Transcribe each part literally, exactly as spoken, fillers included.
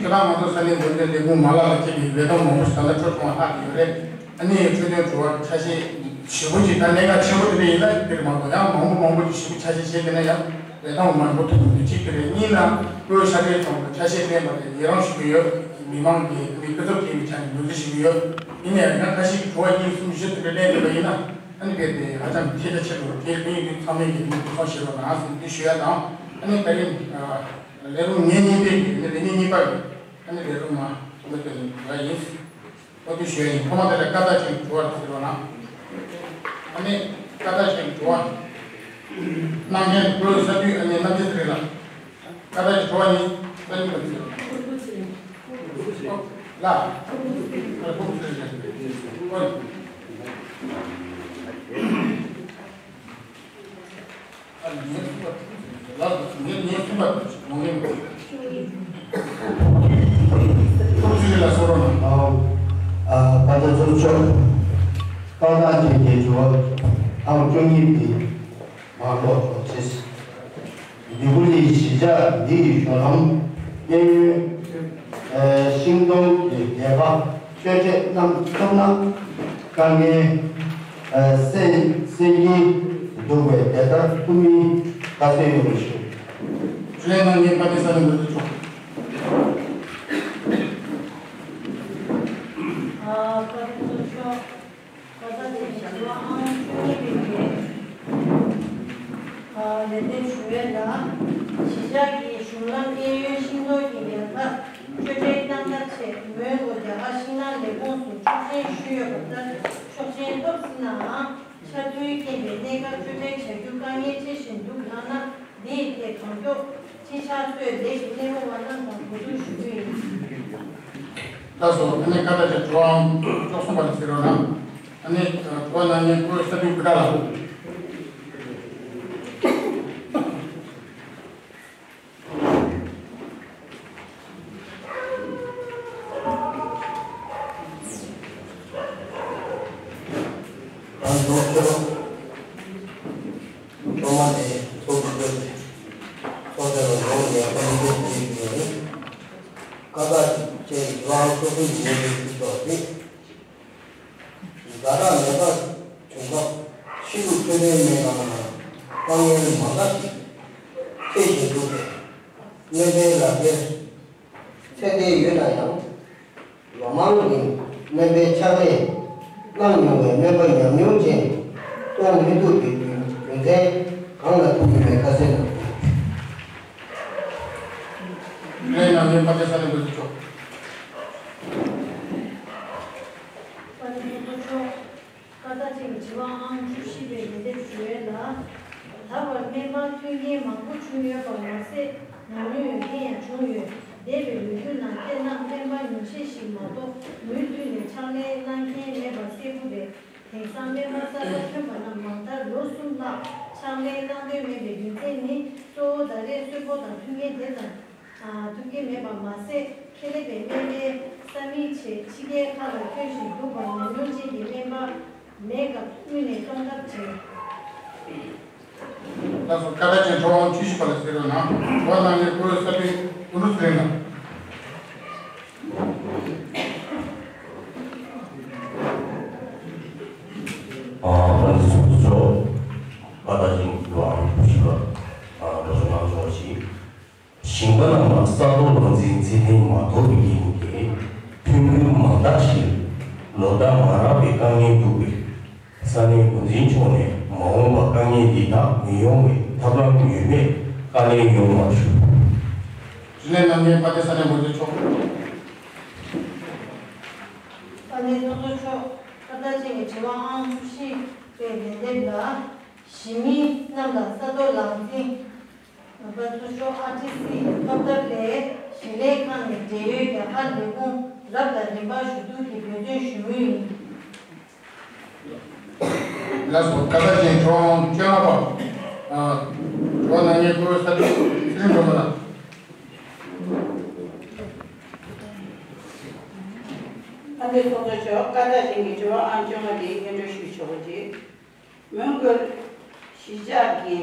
ཁྱེད་རང་ང་ཚོ་ས་གནས་འགོ་འཛིན་ལས་ཁུངས་མ་ལག་ལ་བཅས་པའི་ལས་དོན་མང་པོ་ཞིག་ད་ལྟ་འཕྲོ་བྱུང་བ་ཧ་གོ་ཡོད་རེད། ཨ་ནི་འཕྲོད་བསྟེན་དྲི་བ་ཆ་ཤས་ཞེ་པོ་ཅིག་ད་གནད་འགག་ཆེན་པོ་དེ་འདྲ་ཡིན་ན་དེར་མ་གཏོགས་ཡང་མང་པོ་མང་པོ་ཅིག་ཞེ་པོ་ཆ་ཤས་བཤད་དེ་ན་ཡང་ལས་དོན་མང་པོ་ཐུག་མི་གཅིག་དེ་རེད། གཉིས་ན་བློའི་ཤ་ཁྲེལ་ཐོག་ལ་ཆ་ཤས་བསྟན་པ་དེ་ཡི་རང་ཞུ་གི་ཡོད། མི་མང་གི་མི་སྐུ་ཚབ་བྱེད་པའི་ཆ་ནས་ངོས་འཛིན་ཞུ་གི་ཡོད། ཡིན་ན་ཡང་ཁ་ཤས་ཀྱི་དྲི་བ་གཉིས་གསུམ་བཞི་དེ་འདྲ་གླེང་དགོས་པ་ཡིན་ན་ཨ་ནི་རྦད་དེ་ཧ་ཅང་གི་ཐལ་ཆ་ཆེ་འགྲོ། དེ་ཁོ་ཡིན་དུས་ཚང་མས་ཀྱི་མི་གུ་སོང་ཞེས་པ་ནང་ཟིན་དུས་ཞུ་ཡ་དང་ཨ་ནི་ད་རིང་ལས་རུང་ངེད་གཉིས་པས་ཀྱི་ནི་ལས་ཉིན་གཉིས་པ་གི་ཨ་ནི་ལས་རུང་ནང་ལ་དེ་ལ་ཡིན། ཨོ་དེ་ཞུ་ཡ་ཡིན། ཐོག་མ་དེ་ལ་བཀའ་རྟགས་ཅན་གྱི་དྲི་བ་ཟེར་བ་ན། ཨ་ནི་བཀའ་རྟགས་ཅན་གྱི་དྲི་བ། གནང་མཁན་བོད་ས་འཐུས་ཨ་ནི་རྣམ་རྒྱལ་ཚེ་རིང་ལགས། བཀའ་རྟགས་ཅན་གྱི་དྲི་བ་ནི་ས་འཐུས་པ་ཟེར་བ་ན། ལ། ཨ་ལ་ཕུག་ཚེ་རིང་ལགས། ཨོ། ལགས་སོ། ངས་ངས་གསུངས་པ་ཡོང་གི་མེད། ཐུགས་རྗེ་ལ་གསོལ་རོགས་གནང་། ཨ་ཨ་ད་ལྟ་ཚོགས་གཙོ་བཀའ་བློན་གྱི་དྲི་བ་ཨང་བཅུ་གཉིས་འདི་མ་ཀློག་ཆོག་ཅེས། འདི་གུ་ལི་གཞིས་ཆགས་འདི་ཡི་གཞུང་ལམ་གཡས་གཡོན་ཤིང་སྡོང་གི་སྡེ་པ་གཅོད་འབྲེག་གནང་ཐུབ་ན་དཀའ་ངལ་སེལ་སེལ་གྱི་འདུག་པས་དེ་ལྟར་ཐུབ་མིན་དགའ་བསུ་ཡོད་པར་ཞུ། ཞུ་ལན་གནང་མཁན་དཔལ་ལྡན་ས་གནས་འགོ་འཛིན་མཆོག་ཨ་དཔལ་ལྡན་ཚོགས་གཙོ་མཆོག་བཀའ་སྩལ་ཆེད་དྲི་བ་ཨང་བཅུ་གཉིས་པའི་ལན་འདེབས་ཞུ་ཡས་ལ། གཞིས་ཆགས་ཀྱི་གཞུང་ལམ་གཡས་གཡོན་ཤིང་སྡོང་གི་ཡལ་ག་གཅོད་འབྲེག་གནང་ཐབས་ཆེད་མོན་གྷོ་རྒྱ་གར་ཤིང་ནགས་ལས་ཁུངས་སུ་ཆོག་མཆན་ཞུས་ཡོད་པ་ལྟར་ཆོག་མཆན་ཐོབ་ཟིན་ནའང་། ཆར་ཆུའི་རྐྱེན་པས་གནས་སྐབས་གཅོད་འབྲེག་བྱ་རྒྱུ་དཀའ་ངལ་འཕྲད་བཞིན་འདུག་ལགས་ན། འདིའི་ཐད་གང་མགྱོགས་ཅི་ཆགས་ཚོས་ལས་ཀྱི་སྣེ་མོ་བ་རྣམས་དང་གོ་བསྡུར་ཞུ་རྒྱུ་ཡིན། ལགས་སོ། ཨ་ནི་བཀའ་སྩལ་ཆེད་དྲི་བ་ཨང་བཅུ་གསུམ་པ་ལ་གཟིགས་རོགས་གནང་། ཨ་ནི་དྲི་བ་གནང་མཁན་སྐུ་ངོ་ས་འཐུས་བུ་ཁྲ་ལགས། ཨ་ནི་ཚོགས་གཙོ། ཐོག་མ་ནས་ཚོགས་ཀྱི་སྐོར་ནས་ཚོགས་གཙོ་ལ་ངོ་ཡག་པོ་གནང་རོགས་ཞུ་ཡི་ཡོད། བཀའ་རྟགས་ཅན་ལམ་སང་ཚོགས་གཙོ་ཡིན་པའི་སྤྱི་ཚོགས་ཏེ། ཛ་དྲག་ནད་པ་བྱུང་སྐབས་ཕྱི་ལུགས་འཕྲོད་བསྟེན་སྨན་ཁང་ནང་དཀའ་ངལ་མང་དག་ཅིག་འཕྲད་བཞིན་འདུག་པས། སྨན་པའི་ལག་འཁྱེར་ཚད་ལྡན་ཡོད་ན་ཡང་། ལོ་མང་རིང་སྨན་པའི་ཕྱག་ལས་གནང་མྱོང་བའི་སྨན་པ་ཉམས་མྱོང་ཅན་གཏོང་མི་ཐུབ་པའི་རྒྱུ་རྒྱུ་མཚན་གང་ལ་ཐུག་ཡོད་མེད་ཁ་གསལ་གནང་རོགས། ལས་ནང་མི་པ་ཏི་ས་ནས་འགོ་འཛུགས་ཆོག་པ་ནི་ཐུགས་ཁུར་ཆོག་བཀའ་རྟགས་ཅན་གྱི་དྲི་བ་ཨང་བཅུ་བཞི་པའི་ལན་འདེབས་ཞུ་ཡས་ལ། ད་བར་སྨན་པ་མཐུན་རྐྱེན་མང་པོ་བྱུང་ཡོད་པ་མ་ཟད། ཉམས་མྱོང་ཡོད་མཁན་ཡང་བྱུང་ཡོད། འདས་པའི་ལོ་རྒྱུས་ནང་དཔེར་ན་སྨན་པ་ཉུང་ཤས་ཤིག་མ་གཏོགས་མུ་མཐུད་ནས་ཕྱག་ལས་གནང་མཁན་མེད་པ་གསལ་པོ་རེད། དེང་སང་སྨན་པ་གསར་པ་ཐོན་པ་རྣམས་མང་མཐར་ལོ་གསུམ་ལྷག་ཕྱག་ལས་གནང་འདོད་མེད་པའི་རྒྱུ་མཚན་ནི་གཙོ་བོ་ད་རེས་གསོལ་ཕོགས་དང་མཐུན་རྐྱེན་དེ་ཙམ་ཐུབ་ཀྱི་མེད་པ་མ་ཟད། ཁེ་ལས་པའི་སྨན་པའི་ས་མིག་ཆེད་ཕྱི་རྒྱལ་ཁག་ལ་ཐོན་བཞིན་འདུག་པ། ཉམས་མྱོང་ཅན་གྱི་སྨན་པ་མེད་སྐབས་དངོས་གནས་གཏོང་ཐབས་བྱེད། ལགས་སོ། བཀའ་དྲིན་ཆེ། དྲི་བ་ཨང་བཅུ་བཞི་པ་ལ་གཟིགས་རོགས་གནང་། དྲི་བ་གནང་མཁན་སྐུ་ངོ་ས་འཐུས་དོན་གྲུབ་ཚེ་རིང་ལགས། ཨ་ད་ནི་ཚོགས་གཙོ་མཆོག་བཀའ་རྟགས་ཅན་གྱི་དྲི་བ་ཨང་བཅུ་བཞི་པ་ཨ་འགྲོ་སོང་གནང་ཆོག་ཅིང་། ཞིང་པ་རྣམས་ལ་ས་ཐོག་ལག་འཛིན་ཚད་ལྡན་མ་ཐོབ་པའི་རྐྱེན་གྱིས་ཐོན་ཁུངས་མང་དག་ཞིག་ལོ་ཟླ་མ་རག་པའི་དཀའ་ངལ་འདུག་པས། ས་གནས་འགོ་འཛིན་མཆོག་ནས་མ་འོངས་པར་དཀའ་ངལ་འདི་དག་མི་ཡོང་བའི་ཐབས་ལམ་ཡོད་མེད་བཀའ་ལན་ཡོང་བར་ཞུ། དྲིས་ལན་གནང་མཁན་དཔལ་ལྡན་ས་གནས་འགོ་འཛིན་མཆོག་དཔལ་ལྡན་ཚོགས་གཙོ་མཆོག་བཀའ་རྟགས་ཅན་གྱི་དྲི་བ་ཨང་བཅུ་བཞི་པའི་ལན་འདེབས་ལ། གཞིས་མི་རྣམས་ལ་ས་ཐོག་ལག་འཛིན། ནུབ་པ་ཚོ་ཤོག་ཨར་ཊི་སི་ཐོབ་ཐབས་ལས་ཞིང་ལས་ཁང་ནས་འབྲེལ་ཡོད་རྒྱ་གར་ལས་ཁུངས་རབ་དང་རིམ་པ་ཞུ་གཏུག་གི་འབད་བརྩོན་ཞུ་མུས་ཡིན། ལགས་སོ། བཀའ་རྟགས་ཅན་གྱི་དྲི་བ་ཨང་བཅོ་ལྔ་པ། ཨ་དྲི་བ་གནང་མཁན་སྐུ་ངོ་ས་འཐུས་ཚེ་རིང་སྒྲོལ་མ་ལགས། ཨ་ནི་ཚོགས་གཙོ་མཆོག་བཀའ་རྟགས་ཅན་གྱི་དྲི་བ་ཨང་བཅོ་ལྔ་དེ་སྙན་སྒྲོན་ཞུ་ཆོག་གི། མོན་གྷོ་གཞིས་ཆགས་ཀྱི་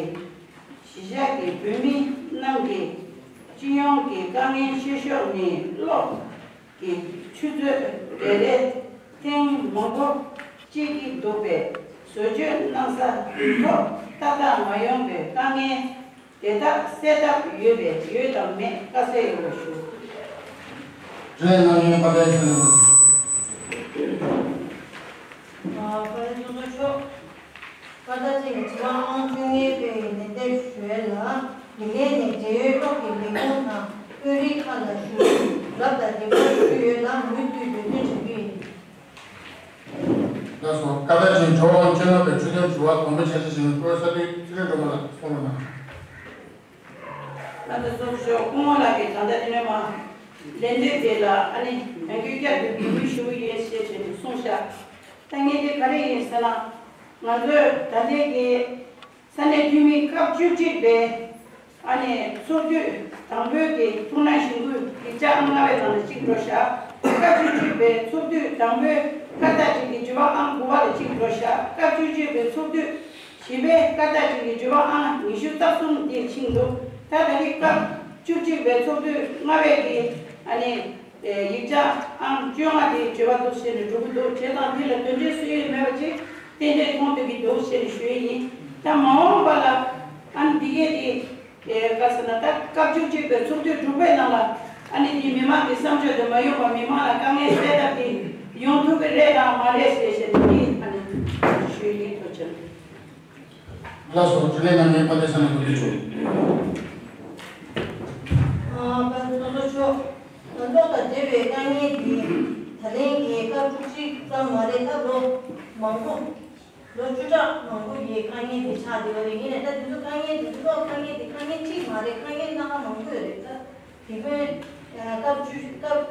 གཞིས་ཆགས་ཀྱི་བོད་མི་རྣམས་ཀྱིས་ སྤྱི་ཡོངས་ཀྱི་དཀའ་ངལ་ཆེ་ཤོས་ནི་གློག་གི་ཆུ་ཚད་རེ་རེ་ཐེངས་མང་པོ་གཅིག་གིས་འདུག་པས། བཟོ་བཅོས་གནང་ས་ཐོག་ཏག་ཏག་མ་ཡོང་པའི་དཀའ་ངལ་དེ་དག་སེལ་ཐབས་ཡོད་པས། ཡོད་དམ་མེད་བཀའ་གསལ་ཡོད་པ་ཞུ། དྲིས་ལན་གནང་མཁན་པ་ལས་ཟེར་ན། ཨ། བཀའ་ལས་ཚོགས་གཙོ་མཆོག་བཀའ་ལྟ་ཅན་གྱི་དྲི་བ་ཨང་བཅོ་ལྔ་པའི་ལན་འདེབས་ཞུ་ཡས་ལ། དགེ་རྒན་ནས་འབྲེལ་ཡོད་གློག་གི་ལས་ཁུངས་དང་དཔོན་རིགས་ཁག་ལ་ཞུ་རྒྱུ་རབ་དང་རིམ་པར་ཞུས་ཡོད་ལ། མུ་མཐུད་འབད་བརྩོན་བྱ་རྒྱུ་ཡིན། ལགས་སོ། བཀའ་ལྟ་ཅན་ཇོ་ཝང་བཅོ་ལྔ་པའི་འཕྲོས་དོན་དྲི་བ་དང་པོ་འཆར་གཞི་བཞིན་བཀོད་ས་དུས་ཚེ་རིང་སྒྲོལ་མ་ལགས་གསུང་རོགས་གནང་། ང་ཚོ་ཚོགས་གཞོན་སྐུ་ངོ་ལགས་ཀྱིས་ད་ལྟ་དེ་ནས་མ་ལན་འདེབས་དེ་ལ་ཨ་ནི་ཡང་བསྐྱར་བསྐྱར་དུ་འབོད་སྐུལ་ཞུ་གི་ཡོད་ཞེས་བྱས་ནས་གསུངས་ཤག་ད་ངས་དེ་ག་རེ་ཡིན་ཟེར་ན། ང་ཚོས་ད་ལྟའི་གི་ས་གནས་འཐུས་མི་སྐབས་བཅུ་གཅིག་པའི་ཨ་ནི་ཚོགས་དུས་དང་པོའི་གི་ཐུགས་སྣང་གཞེན་སྐུལ་ཡིག་ཆ་ཨང་ལྔ་པའི་ནང་ལ་གཅིག་འགྲོ་ཤག་སྐབས་བཅུ་གཅིག་པའི་ཚོགས་དུས་དང་པོའི་བཀའ་རྟགས་ཅན་གྱི་དྲི་བ་ཨང་དགུ་པ་ལ་གཅིག་འགྲོ་ཤག་སྐབས་བཅུ་གཅིག་པའི་ཚོགས་དུས་བཞི་པའི་བཀའ་རྟགས་ཅན་གྱི་དྲི་བ་ཨང་ཉི་ཤུ་རྩ་གསུམ་དེ་ཕྱིན་འདུག་ད་ད་གི་སྐབས་བཅུ་གཅིག་པའི་ཚོགས་དུས་ལྔ་པའི་གི་ཨ་ནི་ཡིག་ཆ་ཨང་བཅོ་ལྔ་དེ་དྲི་བ་འདུག་ཟེར་ནས་འགྲོ་གི་འདུག་བྱས་ཙང་འདི་ལ་དོན་འབྲས་སུ་ཡོད་མེད་པ་ཅིག་ཏན་ཏན་མཐོང་ཐུབ་ཀྱི་འདུག་ཟེར་ནས་ཞུ་ཡི་ཡིན། ད་མ་འོངས་པ་ལ་ཨ་ནི་འདི་གས་དེ་ག་ཟེར་ན། ད་སྐབས་བཅུ་གཅིག་པའི་ཚོགས་དུས་དྲུག་པའི་ནང་ལ་ཨ་ནི་འདི་མི་མང་གི་བསམ་ཚོད་དུ་མ་ཡོང་བ། མི་མང་ལ་དཀའ་ངལ་སེལ་ཐབས་དེ་ཡོང་ཐུབ་ཀྱི་རེད་དམ་མ་རེད་ཟེར་བཤད་ནས་འདི་ཨ་ནི་ཞུ་ཡི་ཡིན། ཐུགས་རྗེ་ཆེ། ལགས་སོ། དྲིས་ལན་གནང་མཁན་དཔལ་ལྡན་ས་གནས་འགོ་ཁྲིད་མཆོག་ཨ། དཔལ་ལྡན་ཚོགས་གཙོ་མཆོག་གློག་དང་འབྲེལ་བའི་དཀའ་ངལ་འདི་ད་ལན་གྱི་སྐབས་བཅུ་གཅིག་ཙམ་མ་རེད། ད་ལོ་མང་པོ། ལོ་བཅུ་ཕྲག་མང་པོ་ཡི་དཀའ་ངལ་འདི་ཆགས་བསྡད་པ་རེད། ཡིན་ནའི་ད་དེ་ཚོ་དཀའ་ངལ་འདི་ཚོ་གློག་དཀའ་ངལ་འདི་དཀའ་ངལ་གཅིག་མ་རེད། དཀའ་ངལ་སྣ་ཁ་མང་པོ་ཡོད་རེད་ད། དེ་ཀུན་སྐབས་བཅུ་སྐབས་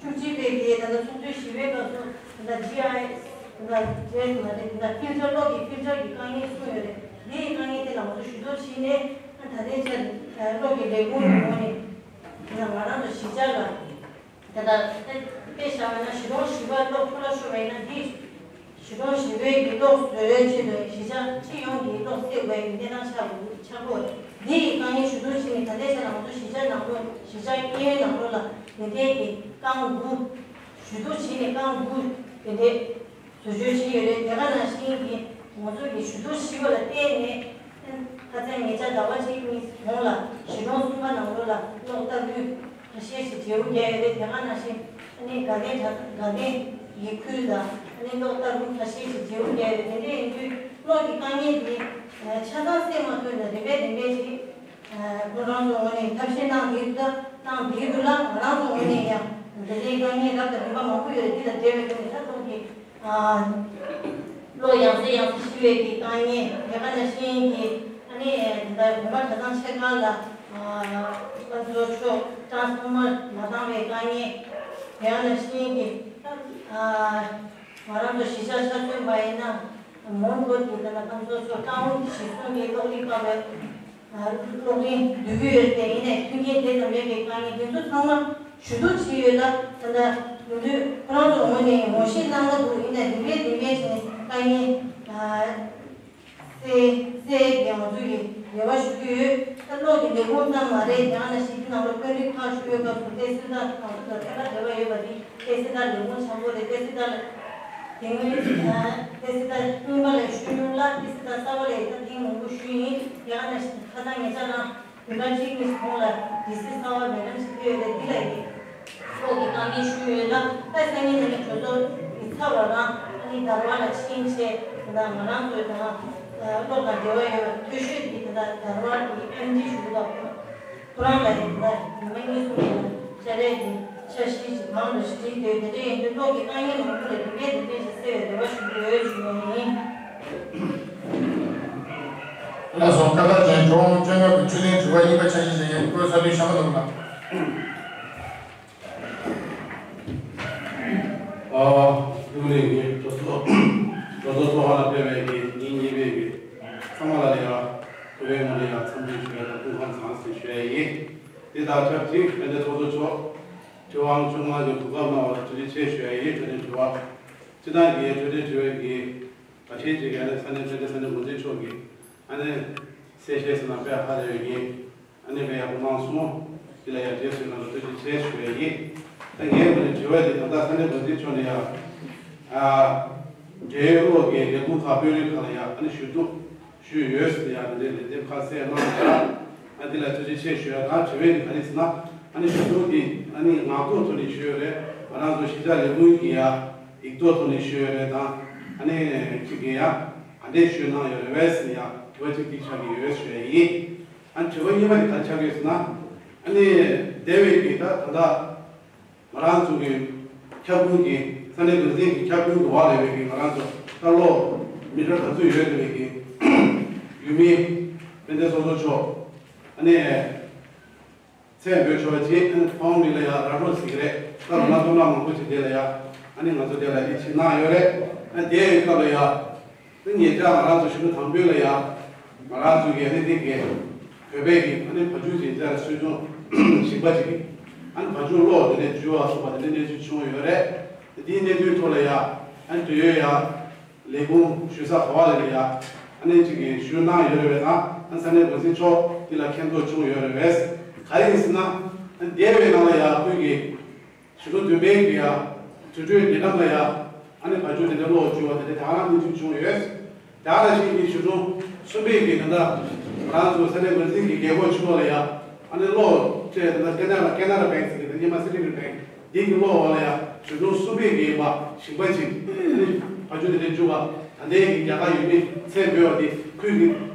བཅུ་གཅིག་པའི་གི་ད་ལྟ་ཚོགས་ཆུང་བཞི་པའི་སྐབས་སུ་ད་ལྟ་ཇི་ཨའི་ཨེསི་ད་ལྟ་ཇི་ཨའི་ཨེསི་མ་རེད། ད་ལྟ་ཕིལ་ཊར་གློག་གི་ཕིལ་ཊར་གྱི་དཀའ་ངལ་གསུངས་ཡོད་རེད། འདི་ཡི་དཀའ་ངལ་དེ་ལ་ང་ཚོ་ཞུ་གཏུག་བྱས་ནས་ད་ལྟའི་ཆར་གློག་གི་ལས་ཁུངས་ཀྱི་ངོས་ནས་ད་ལྟ་ང་རང་ཚོ་གཞིས་ཆགས་ལ་ད་ལྟ་དཔེ་བཞག་པ་ན་གཞིས་གྲོང་བཞི་པ་གློག་ཕུ་ལ་ཤོར་བ་ཡིན་ན། འདི་གཞིས་གྲོང་བཞི་པའི་གི་གློག་བཟོ་བའི་ཆེད་དུ་གཞིས་ཆགས་སྤྱི་ཡོངས་ཀྱི་གློག་སེལ་དགོས་པའི་གནས་སྟངས་ཆགས་ཡོད་ཆགས་ཀྱི་ཡོད་རེད། འདི་ཡི་དཀའ་ངལ་ཞུ་གཏུག་བྱས་ནས་ད་ལྟའི་ཆར་ང་ཚོ་གཞིས་ཆགས་ནང་ལོགས་གཞིས་ཆགས་གཡས་གཡོན་ནང་ལོགས་ལ་དེ་འདྲའི་གི་རྐང་དགུ་ཞུ་གཏུག་བྱས་ནས་རྐང་དགུ་དེ་འདྲའི་བཟོ་བཅོས་བྱས་ཡོད་རེད། དེ་ག་ནང་བཞིན་གྱི་ང་ཚོ་གི་ཞུ་གཏུག་ཞུས་པ་ལ་བརྟེན་ནས་ཁ་སང་ཉེ་ཆར་ཟླ་བ་གཅིག་གཉིས་གོང་ལ་གཞིས་གྲོང་གསུམ་པ་ནང་ལོགས་ལ་གློག་ལྟ་སྐུལ་ཁ་ཤས་ཤིག་བརྗེ་པོ་བརྒྱབ་ཡོད་རེད། དེ་ག་ནང་བཞིན་ཨ་ནི་དགའ་ལྡན་དགའ་ལྡན་ཡི་ཁུལ་ལ་ཨ་ནི་གློག་ལྟ་སྐུལ་ཁ་ཤས་ཤིག་བརྗེ་པོ་བརྒྱབ་ཡོད་རེད། དེ་འདྲ་ཡིན་དུས་གློག་གི་དཀའ་ངལ་འདི་ཆ་ཚང་སེལ་མ་ཐུབ་ན་རིམ་པས་རིམ་པས་ཤིག་ཁོ་རང་ཚོ་ངོས་ནས་ཐབས་ཤེས་གནང་བསྡད་འདུག་གནང་བསྡད་འདུག་ལ། ང་རང་ཚོ་ངོས་ནས་ཡང་དེ་འདྲའི་དཀའ་ངལ་རབ་དང་རིམ་པ་མང་པོ་ཡོད་རེད། འདི་དང་འབྲེལ་བའི་ཐོག་ནས་ད་གློག་གི་གློག་ཡང་སེ་ཡང་སེ་ཤི་བའི་གི་དཀའ་ངལ། དེ་ག་ནང་བཞིན་གྱི་ཨ་ནི་ད་ལྟ་དགོན་པ་གྲྭ་ཚང་ཆེ་ཁག་ལ་ཨ་ཕར་ཚུར་ཕྱོགས་ཊཱན་སི་ཕོར་མར་མ་བཏང་བའི་དཀའ་ངལ། དེ་ག་ནང་བཞིན་གྱི་ཨ་ང་རང་ཚོ་གཞིས་ཆགས་ཆ་མཚོན་པ་ཡིན་ན་མོན་གྷོ་གི་ད་ལྟ་ཕར་ཚུར་ཕྱོགས་ཀྲང་ཝུན་གཞིས་གྲོང་གི་གློག་རིག་པ་བའི་གློག་རིན་བསྡུ་གི་ཡོད་དེ། ཡིན་ནའི་མཐུན་རྐྱེན་དེ་ཙམ་མེད་པའི་དཀའ་ངལ་འདི་ཚོ་ཚང་མ་ཞུ་གཏུག་བྱས་ཡོད་ལ། ད་ལྟ་དགུན་དུས་ཁོ་རང་ཚོ་ངོས་ནས་ངོ་ཤེས་གནང་གི་འདུག་ཡིན་ནའི་འདི་འདྲའི་འདི་འདྲའི་བྱས་ནས་དཀའ་ངལ་སེལ་སེལ་གྱི་ང་ཚོ་ཡི་རེ་བ་ཞུ་གི་ཡོད། ད་གློག་གི་ལས་ཁུངས་ཙམ་མ་རེད། ཡང་ན་ཞིག་འདི་ནང་ལ་དཔོན་རིགས་ཁག་ཞུ་བའི་སྐབས་སུ་ཏེ་སི་ད་ང་ཚོ་དང་ཐད་ཀར་འབྲེལ་བ་ཡོད་པ་འདི། ཏེ་སི་ད་ལས་ཁུངས་ཆེན་པོ་རེད། ཏེ་སི་ད་ལ་དེ་སྔོན་ཏེ་སི་ད་རྙིང་པ་ལ་ཞུས་མྱོང་ལ། ཏེ་སི་ད་གསར་པ་ལ་ད་ཐེངས་མང་པོ་ཞུས་ཡིན། ཡང་ན་ཁ་སང་ཉེ་ཆར་ནང་བདུན་ཕྲག་གཅིག་གཉིས་གོང་ལ་ཌི་སི་གསར་པ་མེ་ཌམ་ཞིག་ཕེབས་ཡོད་རེད། འདི་ལ་ཡིན་གློག་གི་དཀའ་ངལ་ཞུས་ཡོད་ན། ད་སང་ཉིན་ནས་ནི་གྲོས་ཚོགས་ཡིག་ཚགས་པ་རང་ཨ་ནི་དར་བ་ལ་ཕྱིན་བྱས། ད་ང་རང་ཚོའི་ད་གློག་དང་འབྲེལ་བ་ཡོད་པའི་མཐོ་ཤོས་ཀྱི་ད་དར་བ་གི་ཨེམ་ཌི་ཞུ་གི་འདུག་ཁོ་རང་ལ་ཡིན་ན་ཉི་མ་གཉིས་གསུམ་ཡིན་ན་ཕྱག་ལས་ཀྱི་འཆར་གཞི་ཞིག་གང་འདྲ་ཞིག་བསྒྲིགས་འདུག་དེ་འདྲ་ཡིན་དུས་གློག་གི་དཀའ་ངལ་མང་པོ་ལ་རིམ་པས་རིམ་པས་ཤིག་སེལ་བའི་རེ་བ་ཞུ་གི་ཡོད་ཞུ་ཡ་ཡིན། ལགས་སོ། བཀའ་ལྟ་ཅན་ཇོ་ཝང་བཅོ་ལྔ་པའི་འཕྲོས་ལེན་དྲི་བ་གཉིས་པ་འཆར་གཞི་ཞིག་ཡིན། བཀོད་ས་དུས་ཤམ་བྷ་ནོར་བུ་ལགས། ཨ། ཨུ་རེ་གི་གྲོས་ཚོགས་གྲོས་ཚོགས་ཚོགས་ཁང་ལ་ཕེབས་པའི་གི་ཉིན་གཉིས་པའི་གི་ཚང་མ་ལ་ལས་ཀ་གོ་བའི་ངོས་ནས་ཡང་འཚམས་འདྲི་ཞུ་ཡ་དང་སྐུ་ཁམས་བཟང་ཟེར་ཞུ་ཡ་ཡིན། དེ་དང་ཆབས་ཅིག་དཔལ་ལྡན་ཚོགས་གཙོ་མཆོག་ཇོ་ཝང་བཅོ་ལྔ་གི་གོ་སྐབས་གནང་བ་ལ་ཐུགས་རྗེ་ཆེ་ཞུ་ཡ་ཡིན། འཕྲོས་ལེན་དྲི་བ་སྤྱི་བཏང་གི་འཕྲོས་ལྡན་དྲི་བའི་གི་ད་ཤེས་ཀྱི་ཡ་ནི་ས་གནས་དཔལ་ལྡན་ས་གནས་འགོ་འཛིན་མཆོག་གིས་ཨ་ནི་གསལ་བཤད་ཟེར་ན་དཔེ་ཧ་ལས་ཡོད་ཀྱི། ནས་ཡག་པོ་གནང་སོང་། དེ་ལ་ཡང་རྗེས་སུ་ཡི་རང་ལ་ཐུགས་རྗེ་ཆེ་ཞུ་ཡ་ཡིན། ད་ངའི་ངོས་ནས་དྲི་བ་འདི་ད་ལྟ་ས་གནས་འགོ་འཛིན་མཆོག་ནས་ཡང་། ཨ། འབྲེལ་ཡོད་གློག་གི་ལས་ཁུངས་ཁག་དཔོན་རིགས་ཁག་ལ་ཡང་ཨ་ནི་ཞུ་གཏུག་ཞུས་ཡོད་ཟེར་ཡང་འདི་འདྲའི་ལན་འདེབས་ཁ་གསལ་གནང་ཡོད། ཨ་འདི་ལ་ཐུགས་རྗེ་ཆེ་ཞུ་ཡ། ད་དྲི་བ་འདི་ག་རེ་ཟེར་ན། ཨ་ནི་ཞུ་གཏུག་འདི་ཨ་ནི་ངག་ཐོག་ཐོག་ནས་ཞུས་ཡོད་རེད། ང་རང་ཚོ་གཞིས་ཆགས་ལས་ཁུངས་ཀྱི་ཡང་ཡིག་ཐོག་ཐོག་ནས་ཞུས་ཡོད་རེད། ད་ཨ་ནི་ཁྱེད་ཀྱིས་ཡང་ག་འདྲས་ཞུས་གནང་ཡོད་རེད་བས་ཟེར་ཡང་དྲི་བ་གཅིག་འདི་ཆགས་ཀྱི་ཡོད་ཞུ་ཡ་ཡིན། ཨ་དྲི་བ་གཉིས་པ་དེ་ག་རེ་ཆགས་ཀྱི་ཡོད་ཟེར་ན། ཨ་ནི་སྡེ་བའི་གི་ད་ད་ལྟ་ང་རང་ཚོ་གི་ཁྱབ་ཁོངས་ཀྱི་ས་གནས་འགོ་འཛིན་གྱི་ཁྱབ་ཁོངས་འགྲོ་བ་ལས་པའི་གི་ང་རང་ཚོ་ད་གློག་མི་ཊར་ག་ཚོད་ཡོད་ལས་པའི་གི་ཡུལ་མི་དཔལ་ལྡན་ཚོགས་གཙོ་མཆོག་ཨ་ནི་མཚན་འབོད་ཆོག་པ་ཅིག་ཨ་ནི་ཕོན་མི་ལ་ཡ་ར་འགྲོ་ཟེར་གི་རེད། ད་ལོ་ན་སྟོང་ཕྲག་མང་པོ་ཅིག་དེ་ལ་ཡ་ཨ་ནི་ང་ཚོ་དེ་ལ་ཡིད་ཆེས་གནང་ཡོད་རེད། ཨ་དེ་ཡི་སྐབས་ལ་ཡ། ཨ་ནི་ཉེ་ཆར་ང་རང་ཚོ་ཞུ་གྲུ་དང་པོའི་ལ་ཡ། ང་རང་ཚོ་གི་ཨ་ནི་དེ་གི་བོད་པའི་གི་ཨ་ནི་བ་ཕྱུགས་ཅིག་དེ་ལ་སུས་ཀྱང་ཞིང་པ་ཅིག་གི་ཨ་ནི་བ་ཕྱུགས་གློག་དེ་ནས་འཇུ་བ་སོགས་པ་དེ་འདྲའི་གནས་ཚུལ་བྱུང་ཡོད་རེད། དེའི་གནད་དོན་ཐོག་ལ་ཡ་ཨ་ནི་དུས་ཡོད་ཡ། ལས་ཁུངས་ཞུ་ས་ག་བ་ལ་ཡ་ཨ་ནི་ཅིག་གི་ཞུ་གནང་ཡོད་རེད་པས་ན། ཨ་ས་གནས་འགོ་འཛིན་མཆོག་འདི་ལ་མཁྱེན་རྟོགས་བྱུང་ཡོད་རེད་པས། ག་རེ་ཡིན་ཟེར་ན། ཨ་འདས་པའི་ནང་ལ་ཡ་ཁོང་གི་ཞུ་གྲུ་བདུན་པའི་གི་ཡ་དུས་སྟོན་ཉེ་འགྲམ་ལ་ཡ་ཨ་ནི་བ་ཕྱུགས་དེ་འདྲ་གློག་འཇུ་བ་དེ་འདྲ་དེ་ག་རང་གནས་ཚུལ་བྱུང་ཡོད། དེ་ག་ནང་བཞིན་གྱི་ཞུ་གྲུ་གསུམ་པའི་གི་ད་ལྟ་ང་རང་ཚོ་ས་གནས་འགོ་འཛིན་གྱི་རྒྱལ་སྒོ་ཕྱི་ལོགས་ལ་ཡ་ཨ་ནི་གློག་སྤྲད་དེ་ད་ལྟ་ཀེ་ན་ར་ཀེ་ན་ར་བྷེང་ཟེར་གི་ད་སྔོན་མ་སི་ཊི་བྷེང་། འདི་གི་གློག་འོག་ལ་ཡ་ཞུ་གྲུ་གསུམ་པའི་གི་ཡིན་པ་ཞིང་པ་ཅིག་ཨ་ནི་བ་ཕྱུགས་དེ་འདྲ་འཇུ་བ་ད་ལྟའི་གི་རྒྱ་གར་ཡུལ་མི་མཚན་འབོད་པ་དེ་ཁུལ་གྱི་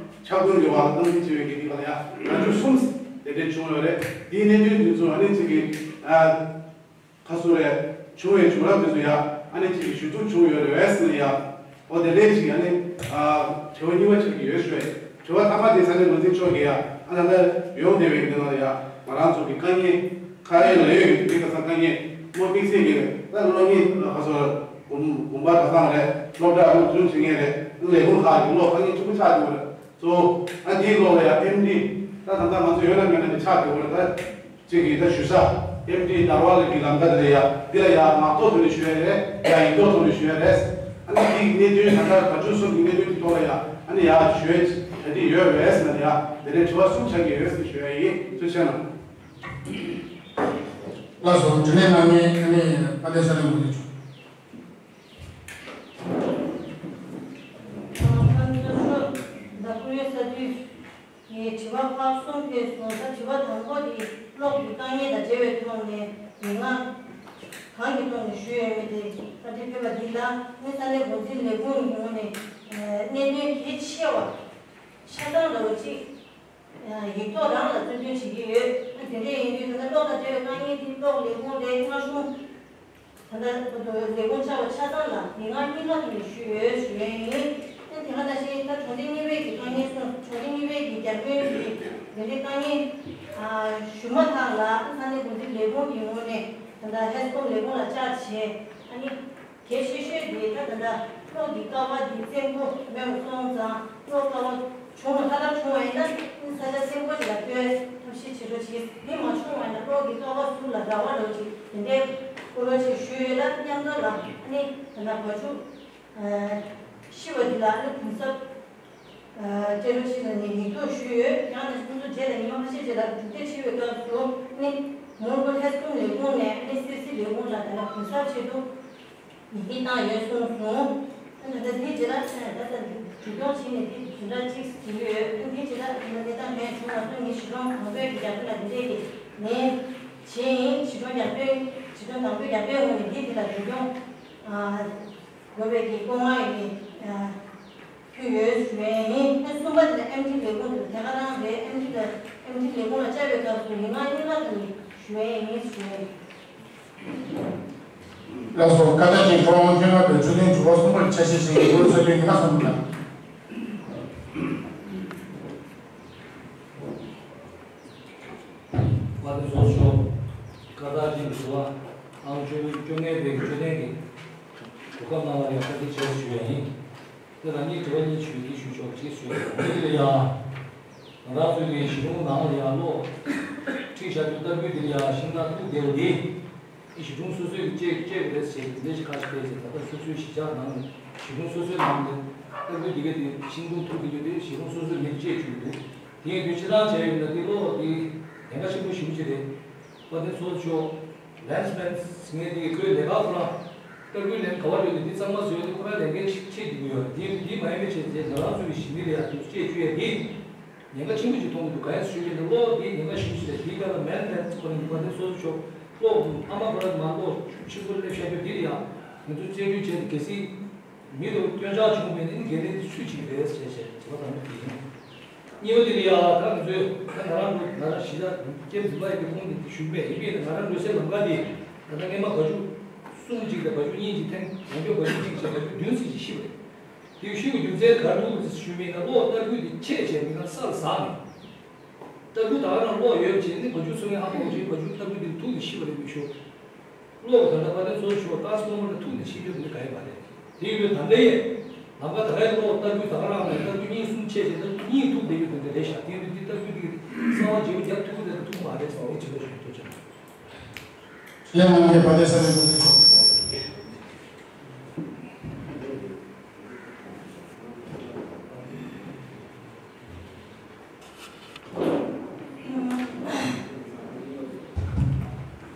ཁྱབ་ཁོངས་ཀྱི་བར་ལ་སྟངས་འཛིན་བྱེད་པའི་གི་འདི་ག་ལ་ཡ་བ་ཕྱུགས་གསུམ་དེ་འདྲ་བྱུང་ཡོད་རེད། འདིའི་གནད་དོན་འདི་ཚོ་ཨ་ནི་ཅིག་གི་ཨ། ཁ་སོ་རེད། བྱུང་བའི་བྱུང་རབས་དེ་ཚོ་ཡ་ཨ་ནི་ཅིག་གི་ཞུ་གཏུག་བྱུང་ཡོད་རེད་བས་ཟེར་ན་ཡ། འོ་དེ་འདྲའི་ཅིག་ཨ་ནི་ཨ་དྲི་བ་གཉིས་པ་ཆགས་ཀྱི་ཡོད་ཞུ་བས། དྲི་བ་མཐའ་མ་དེ་ས་གནས་འགོ་འཛིན་མཆོག་གིས་ཡ་ཨ་ད་ལྟ་ཡོང་བསྡད་པའི་གི་ནང་ལ་ཡ་ང་རང་ཚོ་གི་དཀའ་ངལ་ཁ་ཡོད་ལག་ཡོད་ཀྱི་དེ་ག་ས་དཀའ་ངལ་མོ་དམིགས་བསལ་གྱི་ད་སློབ་གཉེར་ཁ་སོ་དགོན་དགོན་པ་གྲྭ་ཚང་རེད། སློབ་གྲྭ་སློབ་སྦྱོང་བྱེད་མཁན་རེད། ལས་ཁུངས་ཁག་གི་གློག་དཀའ་ངལ་ཆེན་པོ་ཆགས་འདུག་རེད། གཙོ་བོ་ཨ་འདིའི་གློག་ལ་ཡ་ཨེམ་ཌི་ད་ད་ལྟ་ང་ཚོ་ཡོད་ན་མེད་ན་དེ་ཆགས་འདུག་རེད། ད། གཅིག་གིས་ད་ཞུ་ས་ཨེམ་ཌི་དར་བ་ལ་གི་ལམ་ཁ་དེ་ལ་ཡ་འདི་ལ་ཡ་ངག་ཐོག་ཐོག་ནས་ཞུ་ཡ་རེད། ཡ་ཡིག་ཐོག་ཐོག་ནས་ཞུ་ཡ་རེད། ཨ་ནི་འདི་གི་གནད་དོན་ད་ལྟ་བ་ཕྱུགས་གསུམ་གྱི་གནད་དོན་དེ་ཐོག་ལ་ཡ་ཨ་ནི་ཡ་ཞུ་ཡ་ག་འདི་ཡོད་རེད་ཟེར་ན་ཡ་དེ་འདྲའི་དྲི་བ་གསུམ་ཆགས་ཀྱི་ཡོད་ཟེར་ཞུ་ཡ་ཡིན། ཐུགས་རྗེ་ཆེ་གནང་། ལགས་སོ། དྲི་ལན་གནང་མཁན་ཨ་ནི་དཔལ་ལྡན་ས་ལེ་མུ་ནི་མཆོག་ཨ་ཁམས་བཟང་ཤོག་ད་སྐུ་ངལ་གསར་དུས། ངའི་དྲི་བ་ཁག་གསུམ་ཕེབས་སོང་། ད་དྲི་བ་དང་པོ་དེ་གློག་གི་དཀའ་ངལ་དང་འབྲེལ་བའི་ཐོག་ནས་མི་མང་གང་གི་ཐོག་ནས་ཞུས་ཡོད་མེད་དེ་ད་དེ་ཕེབས་པ་འདི་ལ་ངས་ས་གནས་འགོ་འཛིན་ལས་ཁུངས་ཀྱི་ངོས་ནས་གནད་དོན་གལ་ཆེ་བ་ཆ་ཚང་འདྲ་བོ་ཅིག་ཡིག་ཐོག་རང་ལ་བཙན་འདོན་བྱེད་ཀྱི་ཡོད། དེ་འདྲ་ཡིན་དུས་ད་ལྟ་གློག་དང་འབྲེལ་བའི་དཀའ་ངལ་འདི་གློག་ལས་ཁུངས་རེད། མངའ་གཞུང་། ད་ལྟ་བར་དུ་ལས་ཁུངས་ཆགས་པ་ཆ་ཚང་ལ་མི་མང་གཉིས་ཀ་ཐོག་ནས་ཞུས་ཡོད་ཞུ་ཡས་ཡིན། ཨ་དེ་ག་ནང་བཞིན་ད་གྲོང་སྡེ་གཉིས་པའི་གི་དཀའ་ངལ་གསུངས། གྲོང་སྡེ་གཉིས་པའི་གི་བརྒྱ་དཔོན་གྱི་དེ་འདྲའི་དཀའ་ངལ་ཨ་ཞུ་མ་ཐག་ལ་ས་གནས་འགོ་འཛིན་ལས་ཁུངས་ཀྱི་ངོས་ནས་ད་ལྟ་ཧེ་སི་ཀོམ་ལས་ཁུངས་ལ་བཅར་བྱས། ཨ་ནི་གལ་ཆེ་ཤོས་དེ་ད་ད་ལྟ་གློག་གི་ཀ་བ་འདི་བཙན་པོ་མེད་པ་སོང་ཙང་གློག་ཀ་བ། བྱུང་བ་ལྷག་ལྷག་བྱུང་བ་ཡིན་ན་ས་ཆ་བཙན་པོ་ཞིག་ལ་སྤོས་ཐབས་ཤེས་བྱེད་རོགས་གྱིས། དེ་མ་བྱུང་བ་ཡིན་ན་གློག་གི་ཀ་བ་ཟུར་ལ་ར་བ་རོགས་གྱིས། དེ་འདྲའི་སྐོར་རོགས་གྱིས་ཞུས་ཡོད་ལ། མཉམ་དུ་ལ་ཨ་ནི་ད་ལྟ་བ་ཕྱུགས་ཤི་བ་འདི་ལ་ཨ་ནི་གུང་གསབ་སྤྲད་རོགས་གྱིས་ལ་ནི་ཡིག་ཐོག་ཞུས་ཡོད། ཡང་ན་ཁོང་ཚོ་རྗེས་ལ་ཉི་མ་ཁ་ཤས་རྗེས་ལ་གྲུབ་འབྲས་ཆེ་བའི་སྐབས་སུ་ཨ་ནི་མོན་གྷོ་ཧེ་སི་ཀོམ་ལས་ཁུངས་ནས་ཨ་ནི་སི་སི་ལས་ཁུངས་ལ་ད་ལྟ་གུང་གསབ་ཆེད་དུ། ཡི་གེ་བཏང་ཡོད་གསུངས་སོང་། ད་ལྟ་འདི་རྗེས་ལ་ད་ལྟ་འཛུགས་སྐྱོང་བྱས་ནས་འདི་བྱུང་རབས་གཅིག་ཞུས་ཡོད། ད་འདི་རྗེས་ལ་ད་ལྟ་གནས་སྟངས་གང་ཡང་བྱུང་མ་སོང་། ངས་གཞིས་གྲོང་དང་པོའི་རྒྱ་ཕན་ལ་འདི་འདྲས་ཀྱི་ནས་བྱས་ཡིན། གཞིས་གྲོང་རྒྱ་ཕན་གཞིས་གྲོང་དང་པོའི་རྒྱ་ཕན་ངོས་ནས་འདི་འདི་ལ་འཛུགས་སྐྱོང་དགོས་པའི་གི་བཀོད་མངགས་ཡི་གེ་ཕུལ་ཡོད་ཞུ་ཡས་ཡིན། ཨ་གསུམ་པ་དེ་ལ་ཨེམ་ཌི་ལས་ཁུངས་དེ་དེ་ག་རང་རེད། ཨེམ་ཌི་ལ་ཨེམ་ཌི་ལས་ཁུངས་ལ་བཅར་བའི་སྐབས་སུ་མི་མང་གཉིས་ཀ་དེ་ནས་ཞུ་ཡས་ཡིན་ཞུ་ཡས་ཡིན། ལགས་སོ། ཁ་བཏགས་ཀྱི་ཁྲོམ་ཁྱོན་ལ་བའི་ཆོས་ལྡན་ཇོ་བོ་གསུམ་པར་ཆ་ཤས་ཤིག་གི་སྐོར་ས་ཁྱོན་ཉི་མ་གསུམ་དང་། བཀའ་དྲིན་གསོ་ཤོག་ཁ་བཏགས་ཀྱི་ཇོ་བོ་ཨང་བཅོ་བཅོ་ལྔའི་བའི་ཆོས་ལྡན་གྱི་གོ་སྐབས་གནང་བར་ཡང་བཀའ་དྲིན་ཆེ་ཞུ་ཡ་ཡིན། དེ་ལ་གཉིས་དྲི་བ་གཉིས་ཞུ་གི་ཞུ་ཆོག་ཅེས་ཞུ་ཡ་ཡིན། དེ་ལ་ཡང་། ང་རང་ཚོའི་གཞིས་གྲོང་ནང་ལ་ཡང་གློག་ཁྲིད་བཞག་རྒྱུ་ལྟ་བུའི་འདིར་ཡང་ཤིང་ནགས་བཏུག་བསྡད་པ་འདི། གཞིས་གྲོང་སོ་སོའི་གི་གཅེས་གཅེས་རེད་ཟེར་ལས་ཀ་ཞིག་སྤེལ་ཟེར། ད་ལྟ་སོ་སོའི་གཞིས་ཆགས་ནང་ནས་གཞིས་གྲོང་སོ་སོའི་ནང་ནས་ལྟ་བུའི་འདི་ག་དེ་ཤིང་སྡོང་བཏུག་གི་ཡོད་དེ་གཞིས་གྲོང་སོ་སོའི་མིར་གཅེས་བཅུག་འདུག་ངས་དུས་ཕྱི་ཐང་བྱས་ཡོད་ན་འདི་གློག་འདི་ཉེན་ཁ་ཆེན་པོ་ཞེ་པོ་ཅིག་རེད། དཔལ་ལྡན་ཚོགས་གཙོ་མཆོག་ལན་སི་མེན་ངས་འདི་ཁོའི་ལས་ཀ་ཁོ་རང་ལྟ་སྐུལ་ལན་ག་བ་ཡོད་ནས་འདི་གཙང་མ་བཟོས་ཏེ་ཁོ་རང་ལས་འགན་ཆེ་འདུག་ཡོད། འདི་འདི་མ་ཡིན་པའི་ཆེད་དེ་ང་རང་ཚོ་གི་ཞི་མི་ལ་ཡང་དུ་སྐད་བཅུག་ཡས་འདི་ཉེན་ཁ་ཆེན་པོ་ཞིག་མཐོང་གི་འདུག་ག་ཡང་ཞུས་མེད་ན་གློག་འདི་ཉེན་ཁ་ཞེ་པོ་ཅིག་རེད། འདི་ག་ལ་མེན་ལན་ཁོ་རང་གི་དཔལ་ལྡན་ཚོགས་གཙོ་མཆོག་གློག་ཨ་མ་ཁོ་རང་མ་གློག་ཆུ་ཆུ་ཁོ་སླེབས་བཞག་རྒྱུ་འདི་ལ་ཡང་ང་ཚོ་རྩད་འགྲུལ་བྱས་ཏེ་གལ་སྲིད། མི་ལ་སྐྱོན་ཆག་བྱུང་བ་ཡིན་ན་འགན་ལེན་དེ་སུས་བྱེད་ཀྱི་རེད་ཟེར་བྱས་བྱས་དྲི་བ་དང་པོ་དེ་ཡིན། གཉིས་པ་དེ་ལ་ཡ་ད་ང་ཚོས་ད་ང་རང་ལོ་ང་རང་གཞིས་ཆགས་སྐྱེས་འཛིན་པ་ཡི་གེ་ཁོང་གིས་ཞུས་པས་ཡིན་པས་ན་ང་རང་ལོ་སའི་ལམ་ཁ་དེ་ད་ལྟ་སྔས་མ་བ་ཕྱུགས་གསུམ་གཅིག་དང་བ་ཕྱུགས་གཉིས་གཅིག་ཐེངས་ཡང་བསྐྱར་བ་ཕྱུགས་གཅིག་བྱས་བ་ཕྱུགས་བདུན་ཙམ་ཞིག་ཤི་བ་རེད། དེ་ཤི་བའི་རྒྱུ་མཚན་ག་རེ་འདུག་ཟེར་ཞུས་པས་ན་གློག་ལྟ་སྐུལ་དེ་ཆད་བྱས་མི་གང་ས་ལ་ཟག་ནས། ལྟ་སྐུལ་ད་ག་རང་གློག་ཡོད་བྱས་ནས་བ་ཕྱུགས་ཚོ་ངའི་ཧ་མ་གོ་བྱས་བ་ཕྱུགས་ལྟ་སྐུལ་དེ་ཐུག་ནས་ཤི་བ་རེད་མི་ཤོག་གློག་ད་ལྟ་བར་དུ་གཙོ་ཆེ་བ་ཏཱས་ཕོར་མར་ཐུག་ནས་ཤི་རྒྱུ་དེ་འདྲ་ག་ཡི་མ་རེད། དེ་ཡོད་པའི་ད་ལྟ་ཡས་ལམ་ཁ་ད་གའི་གློག་ལྟ་སྐུལ་ད་ག་རང་ལ་ལྟ་སྐུལ་གཉིས་གསུམ་ཆད་བྱས་ད་གཉིས་ཐུག་བསྡད་ཡོད་དེ་འདྲ་རེད་ཤག་དེ་ཡོད་དུས་དེ་ལྟ་སྐུལ་དེ་གསང་བ་བརྗེ་པོ་རྒྱབ་ཐུབ་ཀྱི་རེད་ཐུབ་མ་རེད་བསམ་གྱི་བྱེད་པ་ཞིག་ཐུག་ཅིང་། ལན་ནང་གི་བ་དེ་ས་རེད་འདུག་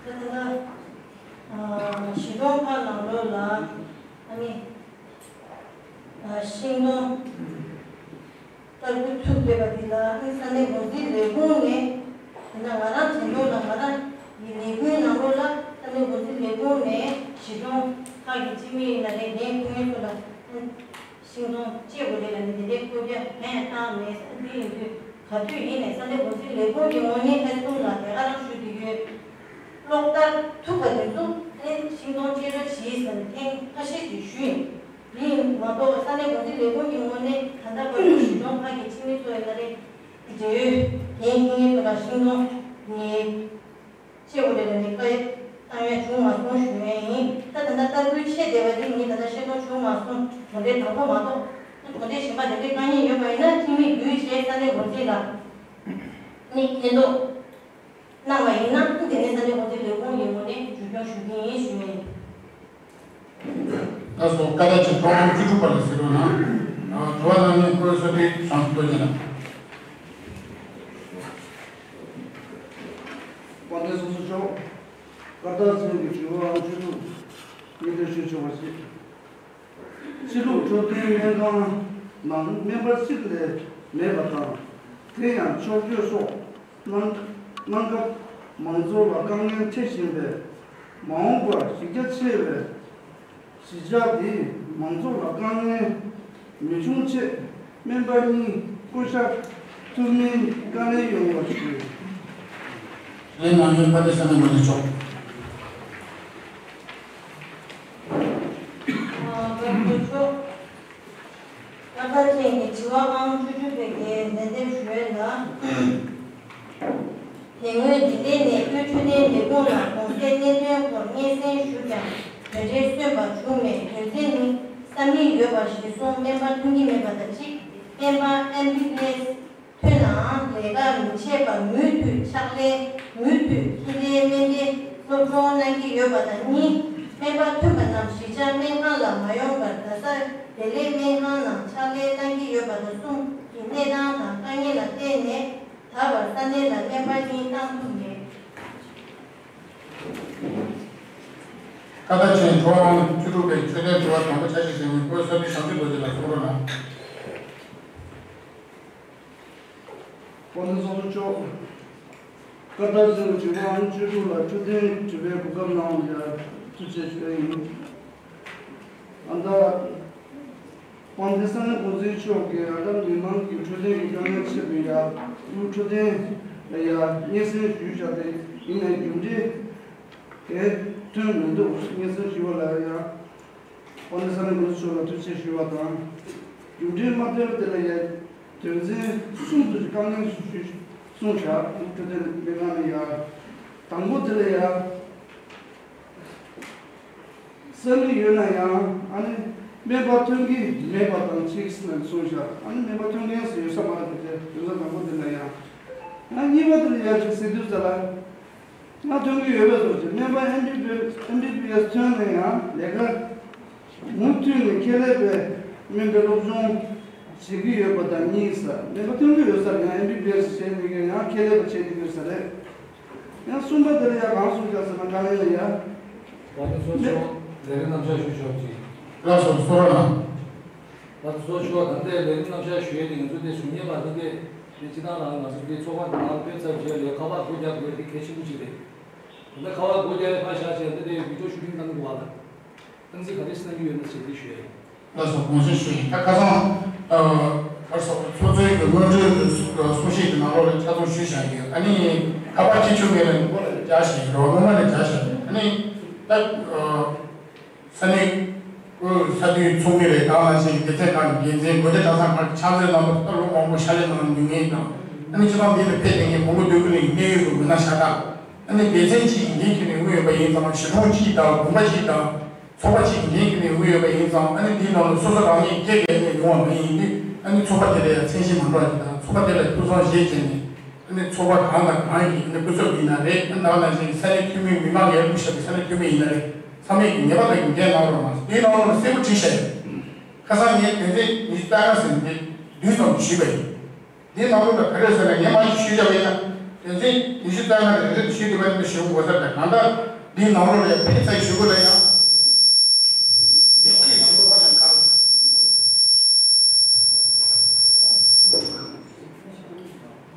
ད་ལྟ་གཞིས་གྲོང་ཁག་ནང་ལོགས་ལ་ཨ་ནི་ཤིང་སྡོང་ལྟ་སྐུལ་ཐུབ་བསྡད་པ་འདི་ལ་ཨ་ནི་ས་གནས་འགོ་འཛིན་ལས་ཁུངས་ནས་དེ་ན་ང་རང་དྲན་ཐོག་ལ་ང་རང་གི་ལས་ཁུངས་ནང་ལོགས་ལ་ས་གནས་འགོ་འཛིན་ལས་ཁུངས་ནས་གཞིས་གྲོང་ཁག་གི་སྤྱི་མི་ཡིན་ན་རེད་ངས་སྐུ་ངལ་ཚོ་ལ། ཤིང་སྡོང་གཅིག་པུ་རེད་ལ་ནི་དེ་འདྲའི་བཀོད་རྒྱ་གང་ཡང་བཏང་མེད། འདི་ཡིན་དུས་ག་དུས་ཡིན་ནས་ས་གནས་འགོ་འཛིན་ལས་ཁུངས་ཀྱི་ངོས་ནས་ལྷན་ཚོགས་ལ་ལས་ཀ་རང་ཞུ་དུས་ཡོད། གློག་ལྟར་ཐུག་པ་དེ་ཚོ་ནི་ཤིང་སྡོང་གཅིག་ར་བྱིས་ཟེར་ནས་ཐེངས་ཁ་ཤས་ཅིག་ཞུས་ཡིན། དེ་ཡིན་མ་གཏོགས་ས་གནས་འགོ་འཛིན་ལས་ཁུངས་ཀྱི་ངོས་ནས་ད་ལྟ་བར་དུ་གཞིས་གྲོང་ཁག་གི་སྤྱི་མི་ཚོ་ཡིན་ན་རེད། འབྲེལ་ཡོད་འགན་འཁྱེར་མཁན་ཚོ་ལ་ཤིང་སྡོང་ངའི། ཆེ་བོ་རེ་རེ་ནས་བཀའ་བཏང་ཡ་བྱུང་མ་སོང་ཞུ་ཡ་ཡིན། ད་ད་ལྟ་ལྟ་སྐུལ་ཆེ་བསྡད་པ་འདི་ངས་ད་ལྟ་ཤེས་རྟོགས་བྱུང་མ་སོང་། གྲོང་སྡེ་དང་པོ་མ་གཏོགས་གྲོང་སྡེ་གཞན་པ་དེ་འདྲའི་དཀའ་ངལ་ཡོད་པ་ཡིན་ན་ཁྲིམས་མིག་བརྒྱུད་བྱས་ས་གནས་འགོ་འཛིན་ལ་ནི་མཁྱེན་རྟོགས་གནང་བ་ཡིན་ན་དེ་ནས་ས་གནས་འགོ་འཛིན་ལས་ཁུངས་ཀྱི་ངོས་ནས་མཇུག་སྐྱོང་ཞུ་གི་ཡིན་ཞུ་ཡ་ཡིན། ད་སོ་ཀ་ད་ཆེ་ཀྲོང་བཅུ་དྲུག་པ་ལ་ཟེར་རོགས་གནང་། དྲི་བ་གནང་མཁན་ཀོ་ས་ཏི་བྱང་སུ་ཏོ་ཅན། དཔལ་ལྡན་ཚོགས་གཙོ་མཆོག་ཀར་ཏར་ཚང་གི་དྲི་བ་ཨང་བཅུ་དྲུག་སྙན་སྒྲོན་ཞུ་ཆོག་པ་ཞིག་ཕྱི་ལུགས་འཕྲོད་བསྟེན་སྨན་ཁང་ནང་སྨན་པ་གཅིག་ལས་མེད་པ་དང་། དེ་ཡང་ཕྱོགས་བསྐྱོད་སོགས་གནང་གནང་སྐབས་མང་ཚོགས་ལ་དཀའ་ངལ་འཕྲད་བཞིན་པས། མ་འོངས་པར་གཞི་རྒྱ་ཆེ་བའི་གཞིས་ཆགས་འདིའི་མང་ཚོགས་ལ་དཀའ་ངལ་མི་འབྱུང་ཆེད་སྨན་པ་གཉིས་བསྐོ་བཞག་ཐུབ་མིན་བཀའ་ལན་ཡོང་བ་ཞུ། ལན་གནང་མཁན་ཕ་ཏི་ས་ནས་མ་ནས་ཆོག་ཨ་སྐར་མཁན་ཚོ། ཀར་ཏར་ཅན་གྱི་དྲི་བ་ཨང་བཅུ་དྲུག་པའི་གི་ལན་འདེབས་ཞུ་ཡས་ལ། དེ་སྔོན་འཇིག་རྟེན་ནས་དབུས་འཕྲོད་བསྟེན་ལས་ཁུངས་ལ་གོང་གསལ་གནད་དོན་སྐོར་སྙན་སེང་ཞུས་ཀྱང་དོན་འབྲས་སོན་པ་བྱུང་མེད། རྒྱུ་མཚན་ནི་ས་མིག་ཡོད་པ་གཞིར་བཟུང་སྨན་པ་ཐོན་གྱི་མེད་པ་དང་གཅིག་སྨན་པ་ཨེམ་བི་བི་ཨེས་ཐོན་ནའང་ལས་ཀ་མི་བྱེད་པར་མུ་མཐུད་ཕྱག་ལས་མུ་མཐུད་ཁྱིམ་པའི་སྨན་པའི་སློབ་སྦྱོང་གནང་གི་ཡོད་པ་དང་གཉིས། སྨན་པ་ཐོན་པ་རྣམས་གཞིས་ཆགས་སྨན་ཁང་ལ་མ་ཡོང་བར་རྡ་ས་བདེ་ལེགས་སྨན་ཁང་ནང་ཕྱག་ལས་གནང་གི་ཡོད་པ་དང་གསུམ་གྱི་གནས་སྟངས་དང་དཀའ་ངལ་ལ་བརྟེན་ནས་ད་བར་ས་གནས་ལ་སྨན་པ་གཉིས་བཏང་ཐུབ་མེད། ཀ་ད་ཆེན་ཁྲོ་ཨང་བཅུ་དྲུག་པའི་ཆོས་དོན་དྲི་བ་དང་པོ་ཆ་ཤས་ཤིག་ནི་བཀོད་ས་མི་བྱང་ཆུབ་རྡོ་རྗེ་ལ་གསུང་རོགས་གནང་། དཔལ་ལྡན་ཚོགས་གཙོ་མཆོག་ཀར་ཏར་ཚང་གི་དྲི་བ་ཨང་བཅུ་དྲུག་ལ་འཕྲོད་བསྟེན་དྲི་བའི་གོ་སྐབས་གནང་བ་ལ་ཐུགས་རྗེ་ཆེ་ཞུ་ཡ་ཡིན། ཨ་ད། དཔལ་ལྡན་ས་གནས་འགོ་འཛིན་མཆོག་གིས་ཨ་ད་མི་མང་གི་འཕྲོད་བསྟེན་གྱི་དཀའ་ངལ་ཆེ་བའི་ཡ་དབུས་འཕྲོད་བསྟེན་ལ་ཡ་སྙན་སེང་ཞུས་བཞག་སྟེ་ཡིན་ནའི་རྒྱུ་འབྲས་གས་ཐོན་མི་འདུག་སྙན་སེང་ཞུས་པ་ལ་ཡ། དཔལ་ལྡན་ས་གནས་འགོ་འཛིན་མཆོག་ལ་ཐུགས་རྗེ་ཆེ་ཞུ་བ་དང་། རྒྱུ་འབྲས་མ་ཐོན་པ་དེ་ལ་ཡ་དོན་ཚན་གསུམ་དུ་དཀའ་ངལ་ཞུས་གསུངས་བཞག་དབུས་འཕྲོད་བསྟེན་ལས་ཁང་ནས་ཡ། དང་པོ་དེ་ལ་ཡ། ས་མིག་ཡོད་ན་ཡང་ཨ་ནི་སྨན་པ་ཐོན་གྱི་མེད་པ་དང་གཅིག་ཟེར་ནས་གསུངས་བཞག་ཨ་ནི་སྨན་པ་ཐོན་མཁན་ཟེར་ཡོད་ས་མ་རེད་དེ་དོན་ཚན་དང་པོ་དེ་ལ་ཡང་། ང་གཉིས་པ་དེ་ལ་ཡང་ཅིག་ཟེར་དུས་ཙ་ལ། ང་ཐོན་གྱི་ཡོད་པའི་སོགས་ཀྱི་སྨན་པ་ཨེམ་བི་བི་ཨེམ་བི་བི་ཨེས་ཐོན་ནས་ཡང་ལས་ཀ་མུ་མཐུད་ནས་ཁྱད་ལས་པའི་སྨན་པའི་སློབ་སྦྱོང་ བྱེད་ཀྱི་ཡོད་པ་དང་གཉིས་ས་སྨན་པ་ཐོན་གྱི་ཡོད་ས་རེད། ཡང་ཨེམ་བི་བི་ཨེ་སི་བྱེད་མི་དགོས། ཡང་ཁེ་ལས་པ་བྱེད་ཀྱི་ཡོད་ས་རེད། ཡང་གསུམ་པ་དེ་ལ་ཡང་གང་གསུངས་ཀྱང་ཟེར་ན། དཀའ་ངལ་ཡ། ད་དེ་ཚོ་ཆོག་ལས་རིམ་རྣམ་གཞག་ཞུ་ཆོག་ཅིག་ལགས་སོ། གསུང་རོགས་གནང་། ད་དེ་ཚོ་ཆོག་ད་ལྟའི་ལས་རིམ་རྣམ་གཞག་ཞུ་ཡས་དེ་ང་ཚོ་དེ་གཞུང་གཉེར་པ་དེ་དེ་དེ་སྤྱི་བཏང་རང་ང་ཚོ་དེ་ཚོགས་པ་དེ་ནང་ཕེབས་ཚར་རྗེས་ལས་ཁ་པར་སྒོ་རྒྱག་དགོས་དེ་གལ་ཆེན་པོ་ཅིག་རེད། ད་ལྟ་ཁ་པར་སྒོ་རྒྱག་ཡས་ཕར་བཞག་བྱས་ད་དེ་བི་ཌི་ཡོ་ཤུ་ཊིང་གནང་དགོས་པ་ལ། གཏན་ཚིགས་ག་རེ་གསུང་གི་ཡོད་ན་ཞེས་དེ་ཞུ་ཡ་ཡིན། ལགས་སོ། དགོངས་ཞུ་ཞུ་ཡིན། ད་ཁ་སང་ཨ་གར་སོགས་ཚོགས་གཙོའི་གི་སྔོན་འགྲོའི་གསུང་བཤད་ཀྱི་ནང་ལོགས་ལ་ཆ་ཚང་ཞུས་བཞག་ཡོད། ཨ་ནི་ཁ་པར་ཁྱི་ཆུང་མེད་ལ་མགོ་ལ་རྒྱག་བཞག་ཡོད་རོགས་ངོ་མ་ལ་རྒྱག་བཞག་ཡོད། ཨ་ནི་ད་ས་གནས་ཀྱི་ས་འཐུས་ཚོགས་མི་རེད། དེ་ནང་བཞིན་སྡེ་ཚན་ཁག་གི་འགན་འཛིན་དགོན་སྡེ་གྲྭ་ཚང་ཁག་གི་ཕྱག་འཚལ་གནང་བ་ད་ལོ་མང་པོ་ཕྱག་ལས་གནང་མྱོང་མཁན་དང་། ཨ་ནི་སྤྱི་བཏང་འདི་ལ་ཕེབས་མཁན་མང་པོ་སྡོད་ཀྱི་ལ་གནད་ཡོད་ཀྱི་མི་སྣ་ཤ་སྟག་ཨ་ནི་སྡེ་ཚན་གཅིག་གི་འགན་འཁྱེར་ནས་དངོས་ཡོད་པ་ཡིན་ཙང་། གཞིས་གྲོང་གཅིག་དང་དགོན་པ་གཅིག་དང་ཚོགས་པ་གཅིག་གི་འགན་འཁྱེར་ནས་དངོས་ཡོད་པ་ཡིན་ཙང་། ཨ་ནི་འདིའི་ནང་ལ་སོ་སོ་རང་ཉིད་སྐད་བརྒྱབ་ནས་ཡོང་བ་མ་ཡིན་དུས། ཨ་ནི་ཚོགས་པ་དེ་ལ་ཡང་མཚན་གཞི་མ་འགྲོ་བ་ཅིག་དང་། ཚོགས་པ་དེ་ལ་ཐུགས་བསམ་བཞེས་བྱས་ནས། ཨ་ནི་ཚོགས་པ་གང་དང་གང་གི་ཨ་ནི་སྐུ་ཚབ་ཡིན་ན་རེད། ཨ་ནི་ད་ག་ནང་བཞིན་ས་གནས་འཐུས་མི་མི་མང་གིས་བླུགས་བཞག་པའི་ས་གནས་འཐུས་མི་ཡིན་ན་རེད། ཚང་མས་ཀྱི་ངེས་པར་དུ་འགན་གནང་རོགས་གནང་། དེའི་ནང་ལོགས་ལ་གསལ་པོ་བྲིས་བཞག་ཡོད། ཁ་སང་ངས་དོན་ཚན་ཉི་ཤུ་རྩ་ལྔ་ཟེར་འདི་བསྡུས་ཙམ་ཞུས་པ་ཡིན། འདིའི་ནང་ལོགས་ལ་ག་རེ་ཟེར་ན། ངས་མ་གཞི་ཞུས་བཞག་པ་ཡིན་ན། དོན་ཚན་ཉི་ཤུ་རྩ་ལྔ་རེ་རེ་ཞུས་དུས་པ་ནི་ཞུ་དགོས་ས་དང་། གང་ལྟར་འདིའི་ནང་ལོགས་ལ་ཕན་ཚུན་ཞུ་དགོས་ལ་ཡང་། འདི་ཁྱེད་ཞུ་དགོས་པ་དང་གང་།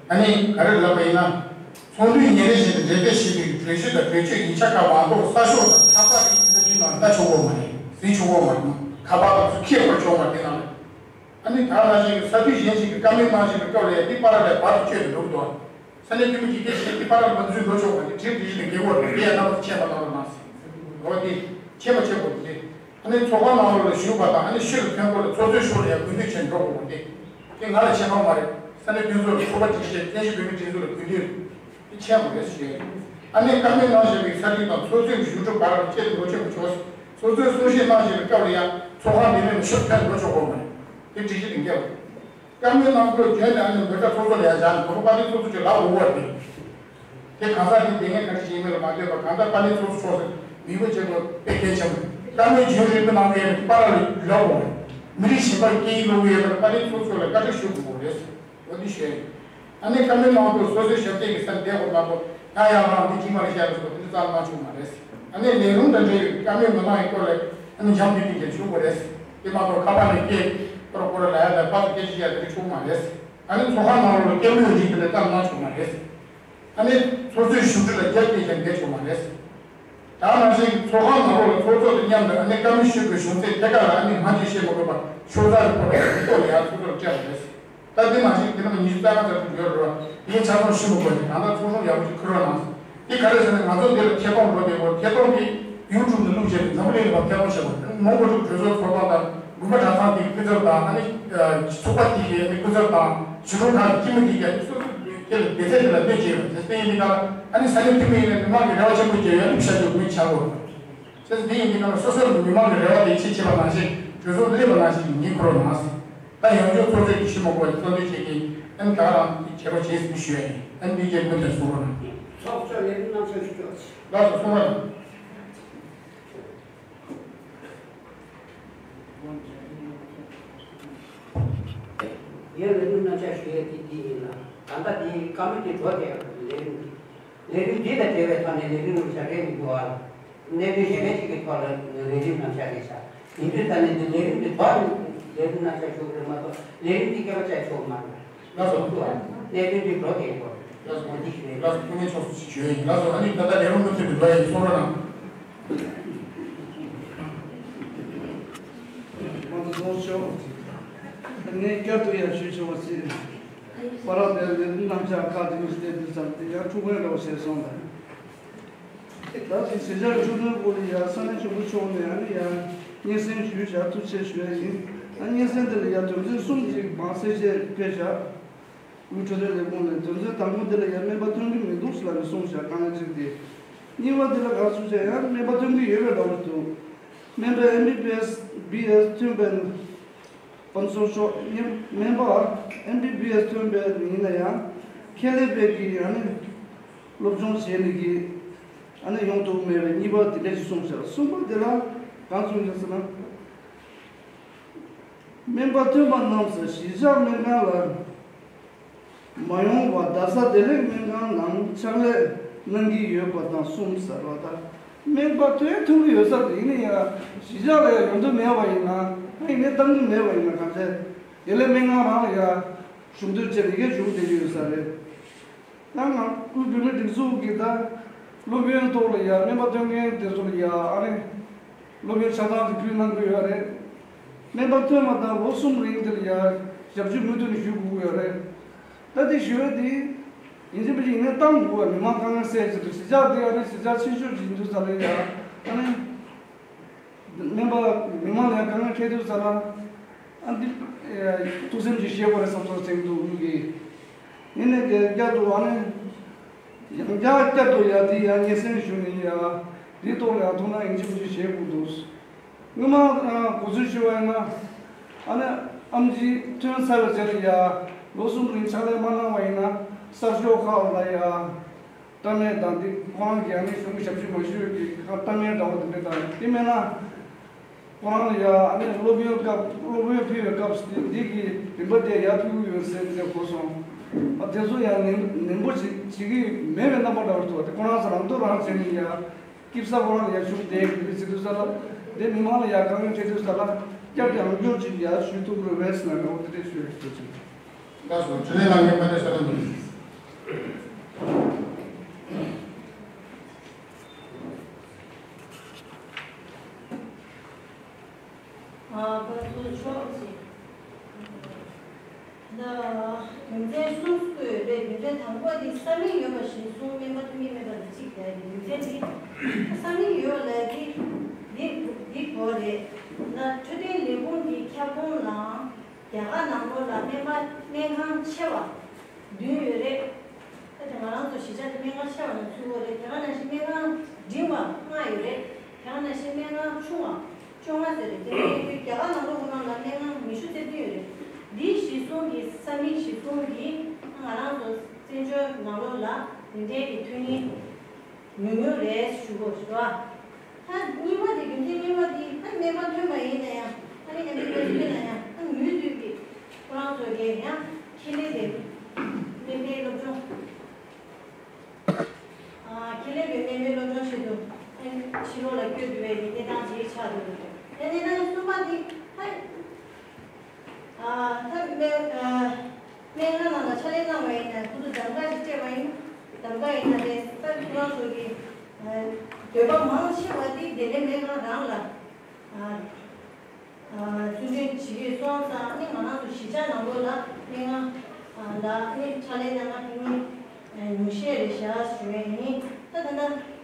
ཨ་ནི་ག་རེ་ལབ་པ་ཡིན་ན། ཚོགས་འདུའི་ཉིན་རེ་བཞིན་དུ་འགྲེམས་སྤེལ་བྱེད་པའི་གྲོས་གཞི་དང་གྲོས་ཆོད་ཡིག་ཆ་ཁག་མ་གཏོགས་གསར་ཤོག་དང་ཚགས་པར་རིགས་འདི་ཚོ་དེའི་ནང་ལྟ་ཆོག་གོ་མ་རེད། གཟིགས་ཆོག་གོ་མ་རེད། ཁ་པར་དང་ཚུར་འཁྱེར་བར་ཆོག་མ་རེད། དེ་ནང་ལ། ཨ་ནི་ད་ནང་བཞིན་གྱི་ས་འཐུས་གཞན་ཞིག་གིས་བཀའ་མོལ་གནང་བཞིན་པའི་སྐབས་ལ་ཡང་འདི་པར་ལ་བར་དུ་བཅད་དེ་འགྲོ་གི་འདུག་ས་གནས་འཐུས་མི་གཅིག་གིས་བཤད་འདི་པར་ལ་མ་འཛུལ་འགྲོ་ཆོག་པ་འདི་དྲི་བ་འདི་བཞིན་དུ་འགེལ་དགོས་རེད། འདི་ཡང་རྣམ་པ་ཚོ་མཁྱེན་པ་གནང་རོགས་གནང་ཟེར། འོ་འདི་མཁྱེན་པ་བྱེད་དགོས་འདི། ཨ་ནི་ཚོགས་ཁང་ནང་ལོགས་ལ་བཞུགས་པ་དང་། ཨ་ནི་ཕྱི་ལ་ཐོན་སྐོར་ལ་ཚོགས་གཙོས་ཤོག་ལ་ཡང་གུས་འདུད་བྱས་འགྲོ་དགོས་འདི། དེ་ང་ལ་ཆད་པ་མ་རེད། ས་གནས་འཐུས་ཚོགས་ལ་ཚོགས་པ་སྒྲིག་གཞི་བརྟན་བཞུགས་བོད་མིའི་སྒྲིག་འཛུགས་ལ་གུས་འདུད། དེ་ཆད་པ་རེད་ཟེར་ཞུ་ཡ་ཡིན། ཨ་ནི་བཀའ་མོལ་གནང་བཞིན་པའི་ས་འཐུས་དང་ཚོགས་གཙོས་ཀྱི་བཞུགས་སྒྲུབ་བར་ལ་བཅད་དེ་འགྲོ་ཆོག་མི་ཆོག་ཚོགས་གཙོས་གསུང་བཤད་གནང་བཞིན་པའི་སྐབས་ལ་ཡང་ཚོགས་ཁང་འདི་ནས་ནི་ཕྱིར་ཐོན་འགྲོ་ཆོག་གོ་མ་རེད། དེ་སྒྲིག་གཞི་དེ་འགལ་བ་རེད། བཀའ་མོལ་གནང་དགོས་བརྗོད་ནས་ཨ་ནི་མོན་གྷོ་ཚོགས་གཙོ་ལ་ཡང་བཞག་ནས། དོ་པ་པ་ཏི་ཚོགས་གཙོ་ཅིག་ལབ་འོང་བ་རེད། དེ་གང་ཟག་དེ་འདི་ངས་ག་རེ་བྱེད་མིན་ལ་མ་ལྟོས་པར། གང་ལྟར་པ་ཏི་ཚོགས་གཙོ་མཆོག་ཟེར་མི་དགོས་བྱེད་དགོས་དཔེ་གལ་ཆེན་པོ་རེད། བཀའ་མོལ་རྒྱུན་རིང་པོ་གནང་མཁན་རེད། པར་ལ་ལབ་འོང་བ་རེད། མི་རིགས་གཞན་པར་སྐད་ཡིག་སློབ་ཀྱི་ཡོད་པ་ལ་པ་ཏི་ཚོགས་གཙོ་ལ་བཀའ་འདྲི་ཞུ་དགོས་པ་རེད། འོ་འདི་ཞུ་ཡ་ཡིན། ཨ་ནི་བཀའ་མོལ་གནང་དུས་སོ་སོའི་ཞབས་སྟེགས་ཀྱི་སར་བསྡད་དགོས་མ་གཏོགས། ཡང་ཡང་རང་འདི་གཅིག་མ་རེད་ཤག་ལ་སོགས་འདི་རྩ་གནང་ཆོག་མ་རེད། ཨ་ནི་ལས་རུང་དང་འབྲེལ་བའི་བཀའ་མོལ་མི་གནང་བའི་སྐོར་ལ་ཨ་ནི་འཇམ་ཐིང་ཐིང་བྱས་ཞུ་དགོས་རེད། དེ་མ་གཏོགས་ཁ་པར་ནས་སྐད་ཀོར་ཀོར་ལབ་ཡ་དང་པར་དུ་སྐད་ཆ་བཤད་ཡ་དེ་འདྲ་ཆོག་མ་རེད། ཨ་ནི་ཚོགས་ཁང་ནང་ལོགས་ལ་སྐད་མོས་རིགས་དེ་འདྲ་རྩ་གནང་ཆོག་མ་རེད། ཨ་ནི་ཚོགས་གཙོའི་བཞུགས་ཁྲི་ལ་རྒྱབ་བསྐྱེད་ཀྱང་བསྡད་ཆོག་མ་རེད། ད་ནང་བཞིན་ཚོགས་ཁང་ནང་ལོགས་ལ་ཚོགས་གཙོ་དང་མཉམ་དུ་ཨ་ནི་བཀའ་མོལ་ཞུ་དགོས་བྱུང་ཚེ་ཐད་ཀར་ལ་ཨ་ནི་སྔ་རྗེས་བཤད་མ་དགོས་པར་ཤོག་རྩ་རེ་ཕོར་པ་རེ་ཐོག་ལ་ཡར་ཚོགས་གཙོར་སྤྲད་པ་རེད། ད་འདི་ནང་བཞིན་དེ་ནང་ཉི་ཤུ་རྩ་ལྔ་ཙམ་ཡོད་རེད་བ། དེ་ཆ་ཚང་ཞུ་མི་དགོས་ཏེ། གང་ལྟར་ཚོགས་ཆུང་ཡག་པོ་ཅིག་ཁུར་རོགས་གནང་། དེ་ག་རེ་ཟེར་ན། ང་ཚོ་འདི་ལ་ཐད་གཏོང་འགྲོ་བསྡད་ཡོད། ཐད་གཏོང་དེ་ཡུ་ཊུབ་ནས་བླུགས་བྱས་ཏེ་འཛམ་བུ་གླིང་ལ་ཕར་ཐད་གཏོང་བྱེད་དགོས། མོན་གྷོ་གྲོས་ཚོགས་ཚོགས་ཁང་དང་། དགོན་པ་གྲྭ་ཚང་དེའི་སྐུ་ཚབ་དང་། ཨ་ནི་ཚོགས་པ་དེ་གའི་སྐུ་ཚབ་དང་། གཞིས་གྲོང་ཁག་གི་སྤྱི་མི་དེ་གའི་སོ་སོ་དེ་ལ་སྡེ་ཚན་དེ་ལ་གནོད་བྱེད་ཡོད་དེ། དེ་ཡིན་དུས་ཀ་ཨ་ནི་ས་གནས་འཐུས་མི་ཡིན་ན་མི་མང་གི་རེ་བ་ཆེན་པོ་བརྒྱབ་ཡ་བླུགས་བཞག་རྒྱུ་མིན་ཆགས་དགོས། བྱས་ཙང་དེ་ཡིན་དུས་ཀ་སོ་སོར་མི་མང་གི་རེ་བ་དེ་ཆེ་ཆེ་བ་ནང་བཞིན་གྲོས་ཚོགས་སླེབས་པ་ནང་བཞིན་ཉིན་འཁོར་ནང་། ད་ཡང་བསྐྱར་ཚོགས་གཙོས་ཀྱི་ཞུ་མ་དགོས་ཀྱི་གཙོ་འདོན་བྱེད་ཀྱི། ཨ་ནི་ད་རང་བྱེད་རོགས་བྱེད་ཟེར་ཞུ་ཡ་ཡིན། ཨ་ནི་འདི་རྗེས་མུ་མཐུད་གསུང་རོགས་གནང་། ཚོགས་གཙོ་ལས་རིམ་རྣམ་གཞག་ཞུ་ཆོག་ལགས་སོ། གསུང་རོགས་གནང་། ངས་ལས་རིམ་རྣམ་གཞག་ཞུ་ཡ་དེ་འདི་ཡིན་ལ། ད་ལྟ་འདི་བཀའ་མོལ་དེ་འགྲོ་བསྡད་ཡོད་རེད། ལས་རིམ་འདི། ལས་རིམ་འདི་དང་འབྲེལ་བའི་ཐོག་ནས་ལས་རིམ་རྣམ་གཞག་རེད་མི་འདུག་ཨ། གནད་དོན་གཞན་ཞིག་གི་ཐོག་ལ་ལས་རིམ་རྣམ་གཞག་རེད་ཤག་ཡིན་དུས་ད་ནི་འདི་ལས་རིམ་འདི་ཐོག་ནས་ལས་རིམ་རྣམ་གཞག་ཞུ་གི་རེད་མ་གཏོགས་ལས་རིམ་འདི་སྐད་ཆ་བཤད་ཆོག་མ་རེད། ལགས་སོ། འདུག་ཨ། གནད་དོན་འདི་འགྲོ་བསྡད་ཡོད་རེད། ལགས་སོ། འོ་འདི་ཞུ་རེད། ལགས་སོ། སྐུ་ངལ་ཆོག་སོང་ཞེས་ཞུ་ཡ་ཡིན། ལགས་སོ། ཨ་ནི་ད་ལྟ་ལས་རིམ་མུ་མཐུད་དུ་འགྲོ་ཡ་ཡིན། གསུང་རོགས་གནང་། མང་དུ་གསུང་ཆོག་ངས་བསྐྱར་དུ་ཡང་ཞུ་ཆོག་པ་ཞིག་པར་དེར་ལས་རིམ་རྣམ་གཞག་ཁག་ཅིག་བལྟས་དུས་ཙམ་དེ་ཡང་འཁྲུག་པོའི་འདྲ་བོ་བྱས་སོང་ལ། ད་དེ་གཞིས་ཆགས་འཁྲུག་པོའི་སྐོར་ལ་ཡང་ས་གནས་ཆེན་པོ་མཆོག་ནས་ཨ་ནི་ཡང་སྙན་སེང་ཞུས་བཞག་ཐུགས་རྗེ་ཆེ་ཞུ་ཡ་ཡིན། ཨ་སྙན་སེང་དེ་ལ་ཡང་དོན་ཚན་གསུམ་ཅིག་མར་གསལ་བཤད་ཕེབས་བཞག་དབུས་འཕྲོད་བསྟེན་ལས་ཁུངས་ནས་དོན་ཚན་དང་པོ་འདི་ལ་ཡང་སྨན་པ་ཐོན་གྱི་མི་འདུག་ཟེར་ལབ་ནས་གསུངས་བཞག་དཀའ་ངལ་གཅིག་དེ། གཉིས་པ་འདི་ལ་ག་གསུངས་བཞག་ཡང་སྨན་པ་ཐོན་གྱི་ཡོད་པའི་འདྲ་བོ་འདུག་སྨན་པ་ཨེམ་བི་བི་ཨེས་བི་ཨེས་ཐོན་པའི་ཕན་ཚུན་ཕྱོགས་སྨན་པ་ཨེམ་བི་བི་ཨེས་ཐོན་པའི་ཡིན་ན་ཡང་ཁེ་ལས་པའི་གི་ཨ་ནི་སློབ་སྦྱོང་བྱས་ནས་གི་ཨ་ནི་ཡོང་ཐུབ་མེད་པའི་གཉིས་པ་དེ་འདྲ་ཞིག་གསུངས་བཞག་གསུམ་པ་དེ་ལ་ག་གསུངས་བཞག་ཟེར་ན། སྨན་པ་ཐོན་པ་རྣམས་གཞིས་ཆགས་སྨན་ཁང་ལ་མ་ཡོང་བར་རྡ་ས་བདེ་ལེགས་སྨན་ཁང་ནང་ཕྱག་ལས་གནང་གི་ཡོད་པ་དང་གསུམ་ཟེར་བ་དང་། སྨན་པ་ཐོན་ཐོན་གྱི་ཡོད་ས་རེད། ཡིན་ན་ཡང་གཞིས་ཆགས་ལ་ཡང་ཡོང་འདོད་མེད་པ་ཡིན་ན། ཨ་ཡིན་ནའི་གཏང་གི་མེད་པ་ཡིན་ན། གང་བྱས་བདེ་ལེགས་སྨན་ཁང་རང་ལ་ཡང་ཞུགས་འདོད་བྱས་ཡི་གེ་ཞུགས་བསྡད་ཀྱི་ཡོད་ས་རེད། ཡང་ང་དབུས་བོད་མིའི་སྒྲིག་འཛུགས་ཀྱི་ད་སློབ་ཡོན་ཐོག་ལ་ཡ་སྨན་པ་ཐོན་མཁན་དེ་ཚོ་ལ་ཡ་ཨ་ནི་སློབ་ཡོན་ཆ་ཚང་དེ་ཕུལ་གནང་གི་ཡོད་རེད། སྨན་པ་ཐོན་པ་དང་ལོ་གསུམ་རིང་དེ་ལ་ཡ་ཞབས་ཕྱི་མུ་མཐུད་ནས་ཞུ་དགོས་ཀྱི་ཡོད་རེད། ད་དེ་ཞུ་ཡ་དེ་ཡིན་གཅིག་མིན་གཅིག་ཡིན་ནའི་གཏང་དགོས་པ། མི་མང་དཀའ་ངལ་སེལ་ཆེད་དུ། གཞིས་ཆགས་དེ་ཨ་ནི་གཞིས་ཆགས་ཆེ་ཤོས་ཅིག་ཡིན་དུས་ཙམ་ལ་ཡ་ཨ་ནི། སྨན་པ་མི་མང་ལ་ཡང་དཀའ་ངལ་འཕྲད་དུས་ཙམ་ལ་ཨ་འདི་ཐུགས་སེམས་ཀྱིས་ཤེས་དགོས་རེད་བསམ་བསམ་ཟེར་གྱི་འདུག་གི། ཡིན་ནའི་བསྐྱར་དུ་ཨ་ནི་ཡང་བསྐྱར་བསྐྱར་དུ་ཡ་དེ་ཡང་སྙན་སེང་ཞུ་ནས་ཡ་དེའི་ཐོག་ལ་ཡང་ཐུགས་སྣང་ཡིན་གཅིག་མིན་གཅིག་བྱེད་དགོས་འདུག། སྔོན་མ་གོ་ཚོད་ཞུ་བ་ཡིན་ན་ཨ་ནི་ཨེམ་ཆི་ཐོན་ཚར་བའི་རྗེས་ལ་ཡ་ལོ་གསུམ་རིང་ཕྱག་ལས་མ་གནང་བ་ཡིན་ན་གསར་ཤོག་ཁག་ལ་ཡ། ལྟ་མཁན་དང་འདི་ཁོ་རང་གི་ཨ་ནི་གཞུང་གི་ཞབས་ཕྱི་མ་ཞུས་ཀྱི་ཁ་ལྟ་མཁན་འདྲ་བོ་དེ་འདྲ་དང་། དེ་མེད་ན་ཁོ་རང་ལ་ཡ་ཨ་ནི་སློབ་ཡོན་སྐབས་སློབ་ཡོན་ཕུལ་བའི་སྐབས་སུ་འདི་གི་རིན་པ་དེ་ཡར་ཕུལ་གྱི་ཡོད་ཟེར་དེ་གོ་སོང་། ཨ་དེ་ཚོ་ཡང་ནན་ནན་པོ་བྱེད་བྱེད་ཀྱི་མེད་པའི་རྣམ་པ་འདྲ་བོ་འདུག། དེ་ཁོ་རང་ཚོ་རང་དོན་རང་བྱས་ནས་ཡ་སྐྱིད་ས་ཁོ་རང་ལ་ཡ་བཞུགས་བསྡད་ཀྱི་རེད་ཟེར་དུས་ཙམ་ལ། དེ་མི་མང་ལ་ཡ་དཀའ་ངལ་འཕྲད་དུས་ཙམ་ལ་བསྐྱར་དུ་ཡང་བསྐྱར་ཅིག་ཡ་ཞུ་ཐུབ་རེད་བས་ན་འདྲ་བོ་དེ་འདྲས་ཞུ་ཡ་ཞུ་ཅིག། ལགས་སོ། དྲིན་ལན་ལགས་ངས་མ་ཎི་ཤ་སྟག་འདུག། ཨ་ཕར་ཚུར་ཕྱོགས་ཤིག། ད་རྒྱུ་མཚན་གསུམ་བཀོད་ཡོད་རེད། རྒྱུ་མཚན་དང་པོ་དེ་ས་མིག་ཡོད་པ་གཞིར་བཟུང་སྨན་པ་ཐོན་གྱི་མེད་པ་དེ་གཅིག་རེད། རྒྱུ་མཚན་དེ་ས་མིག་ཡོད་ལབ་དེ་འདི་འདི་གོ་རེད། ད་འཕྲོད་བསྟེན་ལས་ཁུངས་ཀྱི་ཁྱབ་ཁོངས་ལའང་རྒྱ་གར་ནང་ལོགས་ལ་སྨན་པ་སྨན་ཁང་ཆེ་བ་བདུན་ཡོད་རེད། ད་དེ་ང་རང་ཚོ་གཞིས་ཆགས་དེ་སྨན་ཁང་ཆེ་བ་ནང་ཚུད་ཡོད་རེད། དེ་ག་ནང་བཞིན་སྨན་ཁང་འབྲིང་བ་ལྔ་ཡོད་རེད། དེ་ག་ནང་བཞིན་སྨན་ཁང་ཆུང་བ་བཅོ་ལྔ་ཙམ་རེད། དེ་ནས་རྒྱ་གར་ནང་ལོགས་ཁོ་ན་ལ་སྨན་ཁང་ཉི་ཤུ་རྩ་བདུན་ཡོད་རེད། འདིའི་གཞི་བཟུང་གི་ས་མིག་གཞི་བཟུང་གི་ང་རང་ཚོ་བཙན་བྱོལ་ནང་ལོགས་ལ་དེ་འདྲའི་གི་ཐོན་ཉེན་ཉུང་ཉུང་རེད་ཞུ་དགོས་རེད་བ། ད་གཉིས་པ་དེ་རྒྱུ་མཚན་གཉིས་པ་དེ་ད་སྨན་པ་ཐོན་པ་ཡིན་ན་ཡང་ཨ་ནི་ཨེམ་བི་བི་ཨེས་ཐོན་ན་ཡང་ཨ་མུ་མཐུད་ཀྱི་ཁོ་རང་ཚོ་གི་ཡང་ཁེ་ལས་དེ་སྨན་པའི་སློབ་སྦྱོང་ཨ་ཁེ་ལས་པའི་སྨན་པའི་སློབ་སྦྱོང་ཆེད་དུ་ཨ་ནི་ཕྱི་ལོགས་ལ་བསྐྱོད་དགོས་པའི་གི་གནས་སྟངས་ཅིག་ཆགས་འདུག། ཨ་ནི་གནས་སྟངས་གསུམ་པ་དེ་ད། ཨ་ད་སྨན་ཨ་སྨན་ཁང་ནང་ལ་ཕྱག་ལས་གནང་བ་ཡིན་ན་ཁོ་ཚོ་གདམ་ག་ཞིག་སྤྲད་པ་ཡིན་ན། གདམ་ག་ཡིན་ན་རེད། ད་ཁོ་རང་ཚོ་གི་ཨ་འདོད་པ་མང་ཆེ་བ་དེ་བདེ་ལེགས་སྨན་ཁང་རང་ལ་ཨ་ཨ་བརྩོན་འགྲུས་བྱེད་ཀྱི་སོང་ཙང་ནི་ང་རང་ཚོ་གཞིས་ཆགས་ནང་ལོགས་ལ་སྨན་ཁང་ཨ་ལ་ནི་ཕྱག་ལས་གནང་མཁན་དེ་ཉུང་ཤས་རེད་བཞག་ཞུ་ཡ་ཡིན། ད་ད་ལྟ་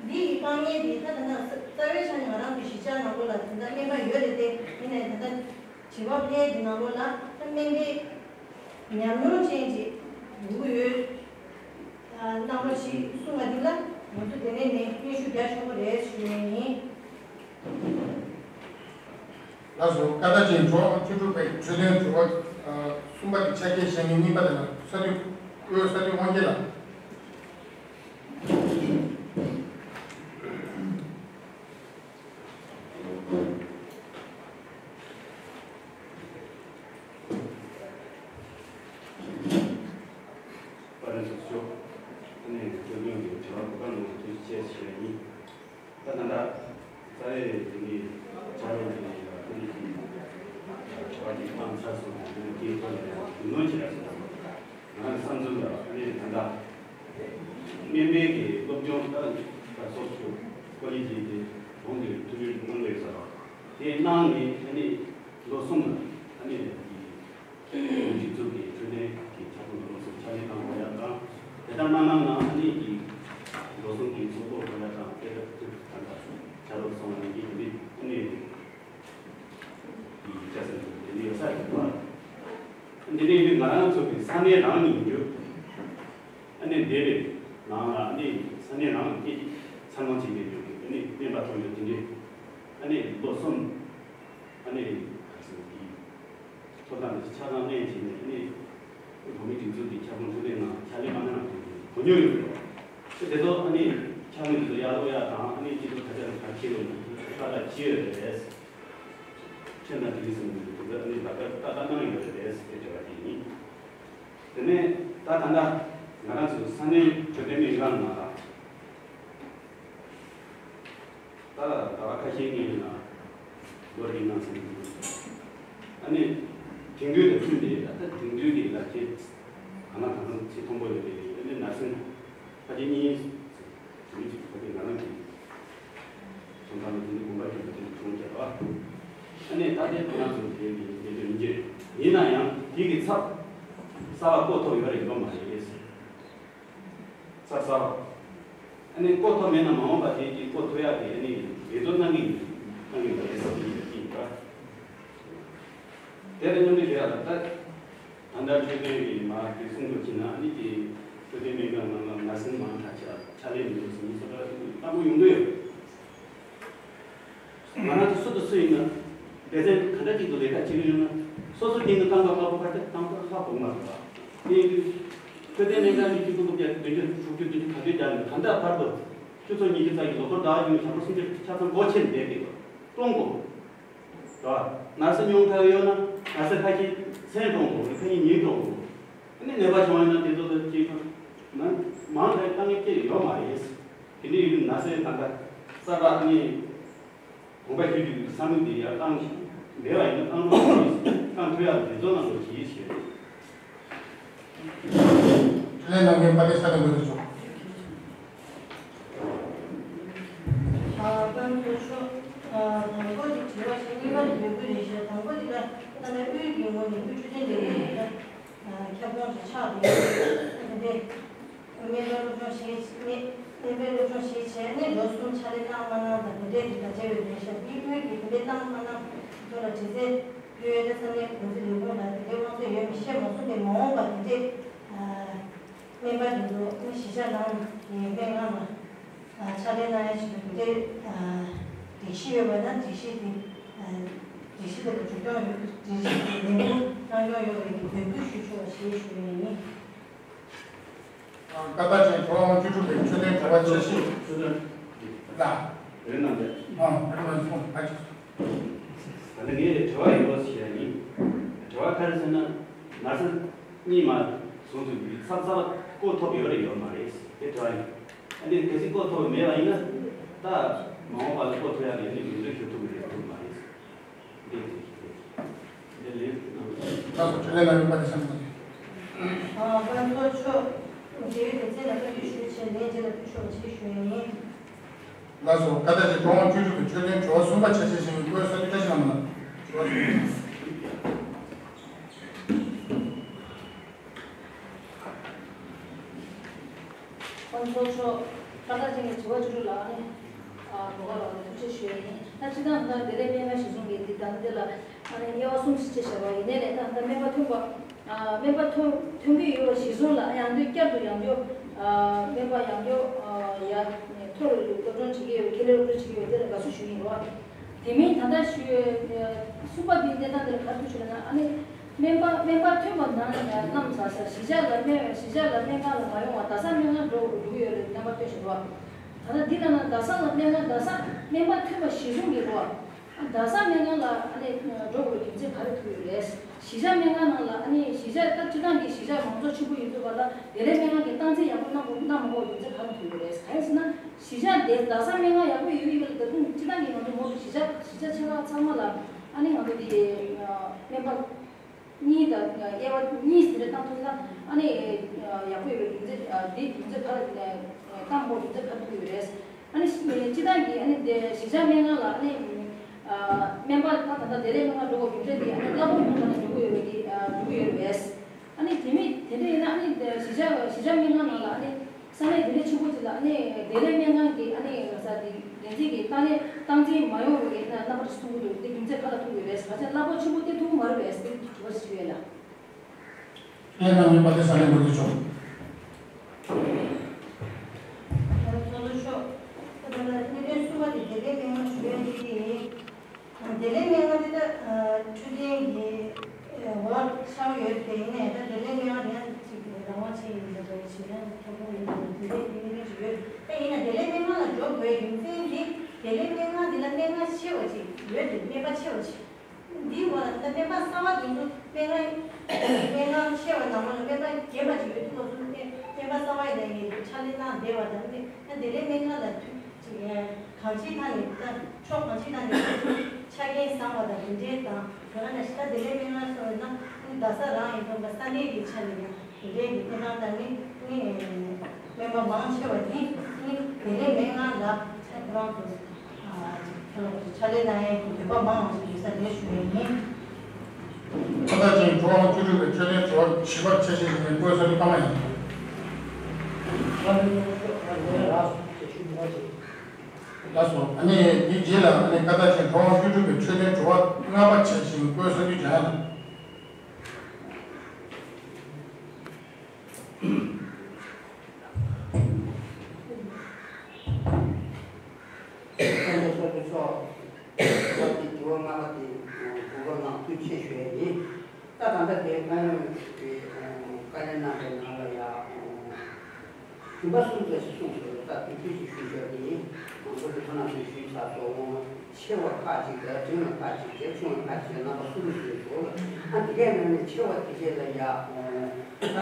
འདི་ཡི་དཀའ་ངལ་འདི་ད་ད་ལྟ་རྩ་བའི་ཆ་ནས་ང་རང་ཚོ་གཞིས་ཆགས་ནང་ལོགས་ལ་ད་ལྟ་སྨན་པ་ཡོད་རེད་དེ། ཡིན་ནའི་ད་ལྟ། བྱིས་པ་ཕལ་དེ་ནང་ལོགས་ལ་ད་སྨན་པའི་ཉམས་མྱོང་ཅན་ཅིག་དགོས་ཀྱི་ཡོད། ཨ་རྣམ་པ་ཞིག་གསུང་བ་འདི་ལ་ང་ཚོ་དེ་ནས་ནས་སྙན་ཞུ་རྒྱ་ཆེན་པོ་རེད་ཞུ་ཡས་ཡིན། ལགས་སོ། བཀའ་དྲིན་ཆེ། འགྲོ་བཅུ་དྲུག་པའི་འཕྲོད་བསྟེན་དྲི་བ་ཨ་གསུམ་པ་དེ་ཆ་རྐྱེན་བཤད་མཁན་གཉིས་པ་དེ་ལ་ས་འཐུས་བཀོད། ས་འཐུས་དབང་རྒྱལ་ལགས། པར་ཚོགས་ཆོག་ཨ་ནི་སྐྱབས་མགོན་གྱི་དྲི་བ་གོ་སྐབས་གནང་བར་ཐུགས་རྗེ་ཆེ་ཞུ་ཡ་ཡིན། ད་ད་ལྟ་རྩ་བའི་དེ་ནི་བྱ་རོག་གི་ཨ་ནི་དྲི་བ་དེ་བཏང་ཚར་སོང་ནས་དེ་ནི་དེའི་ཐོག་ལ་ཡང་རྒྱུས་ལོན་བྱེད་ཡ་སོང་། ང་རང་བསམ་ཚུལ་ལ་ཨ་ནི་ད་ལྟ་སྨན་པའི་གི་སློབ་སྦྱོང་ད་ད་སོགས་ཀོ་ལེ་ཇི་དེ་གོང་གི་ཐུགས་རྒྱུས་གནང་གི་ཡོད་ས་རེད། དེ་གནང་ནས་ཨ་ནི་ལོ་གསུམ་ལ་ཨ་ནི་སྒྲིག་འཛུགས་ཀྱི་འཕྲོད་བསྟེན་གྱི་ཁྱབ་ཁོངས་ལ་ལོ་གསུམ་ཕྱག་ལས་གནང་དགོས་ཡ་དང་། དེ་ལྟར་གནང་གནང་ན་ཨ་ནི་གི་ལོ་གསུམ་གྱི་ཚོགས་གཙོ་དགོས་ཡ་དང་། དེ་ལྟར་དུ་ད་ལྟ་བྱ་རོག་སོང་བ་ཡིན་གྱི་དེ་ནི་ཨ་ནི། ཡིག་ཆ་ཟེར་དེ་འདྲ་ཡོད་ས་རེད་པ། འདི་ནས་ང་རང་ཚོ་གི་ས་གནས་རང་ཡིན་རྒྱུ། ཨ་ནི་འདས་པའི་ནང་ལ་ཨ་ནི་ས་གནས་རང་ལ་སྐད་ཚང་མ་བྱེད་མཁན་ཡོད་ཀྱི། ཨ་ནི་སྨན་པ་ཐོན་ཡོད་དེ་འདྲས། ཨ་ནི་ལོ་གསུམ་ཨ་ནི་ག་ཚོད་ཀྱི་ཐོབ་ཐང་འདི་ཆ་ཚང་ལེན་བྱས་ནས། ཨ་ནི་བོད་མིའི་སྒྲིག་འཛུགས་ཀྱི་ཁྱབ་ཁོངས་འཕྲོད་བསྟེན་ནང་ཕྱག་ལས་མ་གནང་བའི་གོ་སྐབས་ཡོད་རེད། དེ་ཚོ་ཨ་ནི་ཕྱག་ལས་འདི་ཚོ་ཡག་ལོ་ཡག་དང་། ཨ་ནི་སྤྱི་ཚོགས་ཁ་ཆ་ལ་ག་ཁྱེར་ཡོད་ན་ཁ་ལ་ཁྱེར་ཡོད་རེད། ཁྱེད་དང་དེ་ཟིན་དེ་ཚོ་ཨ་ནི་ལག་བསྟར་ཏག་ཏག་གནང་ཡོད་རེད་ཟེར་དེ་དྲི་བ་དེ་ཡིན། དེ་ནས་ད་ད་ལྟ་ང་རང་ཚོ་ས་གནས་འཕྲོད་བསྟེན་སྨན་ཁང་ནང་ལ་ད་ཟླ་བ་ཁ་ཤས་སྔོན་ལ་ལོ་རེ་ནང་ཚན་ཨ་ནི་དེང་དུས་ལ་བསྟུན་ཏེ་ད་ལྟ་དེང་དུས་ཀྱི་ལག་ཁྱེར་གང་ལ་གང་འཚམ་ཚད་མཐོན་པོ་ཡོད་པའི་ཨ་ནི་ནར་སིང་ཕལ་ཆེར་གཉིས་མི་གཅིག་ཕལ་ཆེར་ང་རང་གི་སོང་ཙང་དེ་ནི་དགོངས་པ་རྒྱུན་དུ་དེ་ནི་བྱུང་བྱས་པ། ཨ་ནི་ད་ལྟའི་ཁོ་རང་ཚོ་དེ་གི་དེ་ཚོ་ཡིན་གྱི་ཡིན་ན་ཡང་དེ་གི་ཚབ་གསར་པ་བསྐོ་ཐུབ་ཡོད་རེད་ཡོད་མ་རེད། ཚབ་གསར་པ། ཨ་ནི་བསྐོ་ཐུབ་མེད་ན་མ་འོངས་པ་དེ་གི་བསྐོ་ཐུབ་ཡག་གི་ཨ་ནི་འབད་བརྩོན་གནང་གི་ཡིན་གནང་གི་ཡོད་རེད་བསམ་གྱི་ཡོད་ཀྱི་ཡིན་པ། དེ་ལ་མཉམ་འབྲེལ་བྱེད་ཡག་ལ་ད། ད་ལྟ་འཕྲོད་བསྟེན་གྱི་མ་དེ་གསུང་དུ་ཕྱིན་ན་ཨ་ནི་དེ་འཕྲོད་བསྟེན་སྨན་ཁང་ནང་ལ་ནར་སིང་མང་དྲགས་ཆགས་ཕྱག་ལས་མི་འདུག་ཟེར་མི་ཚོ་ལ་དཀའ་མོ་ཡོང་གི་ཡོད། ང་རང་ཚོ་སུ་དང་སུ་ཡིན་ན་སྡེ་ཚན་ག་འདྲ་ཅིག་ཏུ་ལས་ཀ་བྱེད་ཀྱི་ཡོད་ན་སོ་སོ་གིས་ནི་རྐང་པ་དཀར་པོ་ཁ་གཏད་རྐང་པ་ཧ་གོ་མ་ཐུབ་པ། དེ་ཡིན་དུས་འཕྲོད་བསྟེན་ལྷན་ཁང་གི་སྤྱི་ཚོགས་རྒྱ་བདུན་ཅུ་དྲུག་ཅུ་བདུན་ཅུ་ག་ཚོད་རྒྱག་ནས་ད་ལྟ་བར་དུ་སྤྱི་ཚོགས་ཉིས་བརྒྱ་རྩ་གི་ལོ་ཐོར་ཟླ་བ་བདུན་ཆ་ཚང་སུམ་ཅུ་ཆ་ཚང་སྒོ་ཕྱེ་ནས་བསྡད་ཀྱི་ཡོད། གཏོང་དགོས། རེད་བ། ན་ཚ་མྱོང་ཐག་ཡོད་ན་ན་ཚ་ཁ་ཤས་མཚན་གཏོང་དགོས་རེད། ཁ་ཤས་ཉིན་གཏོང་དགོས། ཨ་ནི་ནད་པ་བྱུང་བ་ཡིན་ན་དེ་ཚོ་ལ་ཅིག་ན་མང་ཆེ་བཏང་མཁན་ཅིག་ཡོད་མ་རེད། དེ་འདྲ་ཡིན་དུས་ན་ཚའི་ད་ལྟ་གསར་པ་ཨ་ནི་གོམ་པ་ཞུ་རྒྱུ་གི་བསམ་བློ་དེ་ཡར་བཏང་མེད་པ་ཡིན་ན་བཏང་རོགས་གྱིས། བཏང་ཐུབ་ཡག་དེ་ཚོ་ནང་ལོགས་ཀྱིས་ཞེས། ལས་གནང་མཁན་པ་ཏི་ས་ལེ་མོ་དེ་ཆོག་ཨ། དང་པོ་དེ་དྲི་བ་ཞིག་གཉིས་པ་དེ་འབོད་སྐུལ་རེ་ཞུ། དང་པོ་དེ་ལ་ད་ལྟ་དབུས་ཀྱི་ངོས་ནས་དབུས་འཕྲོད་བསྟེན་ལས་ཁུངས་ཀྱི་ཁྱབ་ཁོངས་སུ་ཆགས་ཏེ་ཡོད་དེ་འདྲའི་སྨན་པའི་སློབ་སྦྱོང་ཞིག་སྨན་པའི་སློབ་སྦྱོང་ཞིག་བྱས་ནས་ལོ་གསུམ་ཕྱག་ལས་གནང་མ་གནང་དང་དེ་འདྲའི་དེ་དང་འབྲེལ་བའི་རེ་ཞུ། དབུས་ཀྱི་དེ་འདྲའི་གནང་མ་གནང་ཐོག་ལ་དྲི་རྩད་ཕུལ་ཡོད་ན་ས་གནས་གོང་ཚད་ལས་ཁུངས་ལ་དེ་འདྲའི་དབང་ཚད་ཡོད་མེད་ཤེས་མ་སོང་སྟེ་མ་འོངས་པར་དེ་འདྲའི་སྨན་པ་དེ་ཚོ་གཞིས་ཆགས་ནང་གི་སྨན་ཁང་ལ་ཕྱག་ལས་གནང་ཡ་ཆེད་དུ་དེ་འདྲའི་སྒྲིག་གཞི་ཡོད་པ་ན་སྒྲིག་གཞི་དེ་སྒྲིག་གཞི་དེ་ལ་འཇུག་སྐྱོང་ཡོད། སྒྲིག་གཞི་དེ་ལེགས་པོ་གནང་སྐྱོང་ཡོང་བའི་འབོད་སྐུལ་ཞུ་ཆོག་པ་ཞེས་ཞུ་ཡ་ཡིན། བཀའ་བསྟན་ཅན་གྲོགས་དབང་བཅུ་དྲུག་པའི་མཆོད་རྟེན་གྲོགས་པ་ཆེ་ཞིག་ལ། རེད་ནམ་རེད། ཨ་རེད་མ་སོང་ཨ་ཅི། ད་ནི་ངས་དྲི་བ་ཡོད་ཟེར་ཡ་ཡིན། དྲི་བ་ག་རེ་ཟེར་ན་ན་ཚ་གཉིས་མ་བཟུང་ཚུལ་གྱི་ཚབ་ཚབ་བསྐོ་ཐུབ་ཡོད་རེད་ཡོད་མ་རེད་དེ་དྲི་བ་ཡིན། ཨ་ནི་གལ་སྲིད་བསྐོ་ཐུབ་མེད་པ་ཡིན་ན་ད་མ་འོངས་པ་ལ་བསྐོ་ཐུབ་ཡ་ལས་ནི་མི་འདོད་ཞུ་ཐུབ་མི་རེད་ཐུབ་མ་རེད། ད་སོ་ཆེད་ལས་ལ་ཡོད་པ་དེ་བསམ་གྱི། ཨ་པ་ཚོ་ཆོ་རྒྱལ་བའི་སྡེ་ཚན་ལ་བཀའ་འདྲི་ཞུ་ཆེད་ལན་རྗེས་ལ་ཕུལ་ཆོག་ཅེས་ཞུ་ཡ་ཡིན། ལགས་སོ། བཀའ་བསྟན་ཅན་གྲོགས་དབང་བཅུ་དྲུག་པའི་མཆོད་རྟེན་གྲོགས་པ་གསུམ་པ་ཆ་ཤས་ཤིག་བཀོད་ས་དུས་བཀྲ་ཤིས་ལྷ་མོ་ལགས་དྲི་བ་ཞུ། ཁོང་ཚོ་ཚོ་ཁ་ཐག་ཅིག་ནས་དྲི་བ་བཅུ་དྲུག་ལ་ཨ་ནི་ཨ་གོ་སྐབས་ལ་ཐུགས་རྗེ་ཆེ་ཞུ་ཡ་ཡིན། ད་སྤྱི་བཏང་ད་བདེ་ལེགས་སྨན་ཁང་གཞི་བཟུང་གི་འདི་ད་ནི་འདི་ལ་ཨ་ནི་དབྱེ་བ་གསུམ་ཞིག་ཕྱེ་བཞག་པ་ཡིན་ནའི་ལས་ད་ད་སྨན་པ་ཐོན་པ་ཨ་སྨན་པ་ཐོན་ཐོན་གྱི་ཡོད་པ་གཞི་བཟུང་ལ་ཡང་དུས་བསྐྱར་དུ་ཡང་བསྐྱར་ཨ་སྨན་པ་ཡང་བསྐྱར་ཨ་ཡ་མཐོ་རུ་སློབ་སྦྱོང་བྱེད་ཀྱི་ཡོད་པ་ཁེ་ལས་སློབ་སྦྱོང་བྱེད་ཀྱི་ཡོད་པ་དེ་ལ་དགའ་བསུ་ཞུ་ཡིན་རོགས། དེ་མིན་ད་ལྟ་ཞུ་གསུམ་པ་འདིའི་གནས་སྟངས་འདིར་ག་རེ་ཐུག་བྱུང་ན་ཨ་ནི་སྨན་པ་སྨན་པ་ཐོན་པ་ནང་ནས་རྣམ་ཚ་ས་གཞིས་ཆགས་ལ་སྨན་གཞིས་ཆགས་ལ་སྨན་ཁང་ལ་མ་ཡོང་བ་རྡ་ས་སྨན་ཁང་འགྲོ་དགོས་ཀྱི་ཡོད་རེད་རྣམ་པ་སྟོན་བཞིན་འདུག་ད་ལྟ་འདི་ལ་ན་རྡ་ས་ལ་སྨན་ཁང་རྡ་ས་སྨན་པ་ཐོན་པ་གཞི་བཟུང་གི་རོགས་རྡ་ས་སྨན་ཁང་ལ་ཨ་ནི་འགྲོ་དགོས་རྒྱུ་མཚན་ག་རེ་ཐུག་ཡོད་རེད། གཞིས་ཆགས་སྨན་ཁང་ནང་ལ་ཨ་ནི་གཞིས་ཆགས་ད་སྤྱི་བཏང་གི་གཞིས་ཆགས་མང་ཚོགས་ཆེན་པོ་ཡིན་དུས་བར་ལ་བདེ་ལེགས་སྨན་ཁང་གི་སྟངས་འཛིན་ཡག་པོ་གནང་དགོས་གནང་མ་དགོས་རྒྱུ་མཚན་ག་རེ་ཐུག་ཡོད་རེད། ག་རེ་ཟེར་ན། གཞིས་ཆགས་དེ་རྡ་ས་སྨན་ཁང་ཡག་པོ་ཡོད་ཡོད་ལ་ད་དུང་སྤྱི་བཏང་གི་ང་ཚོ་མང་དུ་གཞིས་ཆགས་གཞིས་ཆགས་ཆེ་ཁག་ཚང་མ་ལ་ཨ་ནི་ང་ཚོ་དེ་སྨན་པ་གཉིས་དང་དབྱེ་བ་གཉིས་དེ་འདྲ་བཏང་ཐུབ་ན་ཨ་ནི་ཡག་པོ་ཡོད་པའི་རྒྱུ་མཚན་དེ་རྒྱུ་མཚན་ག་རེ་བཏང་དགོས་རྒྱུ་མཚན་ག་རེ་ཐུག་ཡོད་རེད། ཨ་ནི་སྤྱི་བཏང་གི་ཨ་ནི་དེ་གཞིས་ཆགས་སྨན་ཁང་ལ་ཨ་ནི་སྨན་པ་ད་ད་ལྟ་བདེ་ལེགས་སྨན་ཁང་འགྲོ་དགོས་རྒྱུ་མཚན་དེ་ཨ་ནི་གླ་ཕོགས་ཉུང་བ་ནས་འགྲོ་གི་ཡོད་པའི་གི་འགྲོ་གི་ཡོད་རེད། ཨ་ནི་དེ་མིན་དེ་འདྲ་ཡིན་ན་ཨ་ནི་གཞིས་ཆགས་གཞིས་ཆགས་སྨན་ཁང་ནང་ལ་ཨ་ནི་ས་གནས་དེ་འདྲ་ཆེན་པོ་ཅིག་ལ་ཨ་ནི་བདེ་ལེགས་སྨན་ཁང་གི་ཨ་ནི་ང་ཚོ་དེ་འགན་འཛིན་གྱི་ཏང་ནས་སྟངས་འཛིན་མ་ཡོང་བའི་རྣམ་པ་གསུང་གི་འདུག་དེ་རྒྱུ་མཚན་ག་ལ་ཐུག་ཡོད་རེད། བར་ཆད་གླ་ཕོགས་ཆེན་པོ་སྟེར་ཐུབ་ཀྱི་མ་རེད་པས་ཟེར་དྲི་བ་ཞིག་ཡོད་ལ། ལས་གནང་མེད་པ་དེ་ས་གནས་མི་རིགས་ཆོག་ཚོགས་གཙོ་མཆོག་ད་ལྟ་གནད་དོན་གསུམ་པ་དེ་བདེ་ལེགས་སྨན་ཁང་ཞུ་ཡ་དེ་ཡིན། བདེ་ལེགས་སྨན་ཁང་དེ་ད་འཕྲོད་བསྟེན་གྱི་འོག་ཆགས་ཡོད་དེ་ཡིན་ནའི་ད་བདེ་ལེགས་སྨན་ཁང་དེ་ཡང་ཅིག་རང་དབང་ཅན་ཡིན་པ་འདྲ་བོ་ཞིག་ཡང་ཐོབ་ཁུངས་ཡིན་པ་དེ་འདྲའི་གནད་དོན་ཅིག་ཡོད། ད་ཡིན་ན་བདེ་ལེགས་སྨན་ཁང་ལ་འགྲོ་དགོས་རྒྱུ་མཚན་དེ་བདེ་ལེགས་སྨན་ཁང་དེ་ལ་སྨན་ཁང་ཆེ་བ་ཅིག་ཡོད་དེ་སྨན་པ་ཆེ་བ་ཅིག་འདིའི་འོག་ལ་ད་སྨན་པ་གསར་པ་དེ་ཚོ་སྨན་ཁང་སྨན་ཁང་ཆེ་བ་ནང་ལ་སྨན་པ་རྒན་པ་ཅིག་ཡོད་དུས་སྐབས་སུ་སྨན་པ་གསར་པ་ཡིན་ན་ངེད་ཚོ་ཕྱག་ལས་གནང་བདེ་བ་དང་སྨན་ད་བདེ་ལེགས་སྨན་ཁང་ལ་དུས་ཅིག་གང་ཅིའི་ཐད་ནས་ད་ཕྱོགས་གང་ཅིའི་ཐད་ནས་ཆ་རྐྱེན་བཟང་བ་དང་དེ་འདྲའི་དང་དེ་ག་ནང་བཞིན་ད་བདེ་ལེགས་སྨན་ཁང་སོགས་ཡིན་ན་རྡ་ས་རང་ཡིན་ཙང་ས་གནས་ཀྱི་ཆ་ནས་ཡང་དེ་འདྲའི་གི་སྨན་ཁང་དང་ནི་ནི་སྨན་པ་མང་ཆེ་བ་ནི་ནི་བདེ་ལེགས་སྨན་ཁང་ལ་ཁོ་རང་ཚོ། ཕྱག་ལས་གནང་ཡས་ཀྱི་འདོད་པ་མང་བ་ཞིག་ཡོད་ས་རེད་ཞུ་ཡས་ཡིན། ཁ་ཐག་ཅན་གྲུབ་དབང་བཅུ་དྲུག་པའི་མཆོད་རྟེན་དྲི་བ་བཞི་པར་ཆ་ཤས་ཤིག་ནས་བཀོད་ས་ནི་ཀ་མ་ཡིན། ལགས་སོ། ཨ་ནི་འདི་རྗེས་ལ་ཨ་ནི་ཁ་ཐག་ཅན་གྲུབ་དབང་བཅུ་དྲུག་པའི་མཆོད་རྟེན་དྲི་བ་ལྔ་པར་ཆ་ཤས་ཤིག་བཀོད་ས་ནི་འཇམ་དབྱངས་དང་། ཁོང་ཚོ་སོ་སོ་ཕྱོགས་ཁ་ཅིག་དྲི་བ་ལྔ་པ་དེ་དགོངས་པ་གནང་ཐུགས་རྗེ་ཆེ་ཞུ་ཡས་ཡིན། ད་ད་ལྟ་དེ་ཁོང་གིས་བཀའ་ལན་གནང་པའི་ནང་ལ་ཡང་རིམ་པ་གསུམ་ཙམ་ཞིག་གསུངས་སོང་། ད་དེ་དུས་ཀྱི་ཞུ་ཞོར་དེ་ཡིན། ང་ཚོ་གི་ཁོང་རྣམ་ཚོས་ཞུས་ཚར་སོང་། ཆེ་བ་ཁག་ཅིག་དང་འབྲིང་བ་ཁག་ཅིག་དང་ཆུང་བ་ཁག་ཅིག་རྣམ་པ་གསུམ་ཞིག་འདུག་ཨ་དེ་གའི་ནང་ནས་ཆེ་བ་དེ་གས་ལ་ཡ་ད་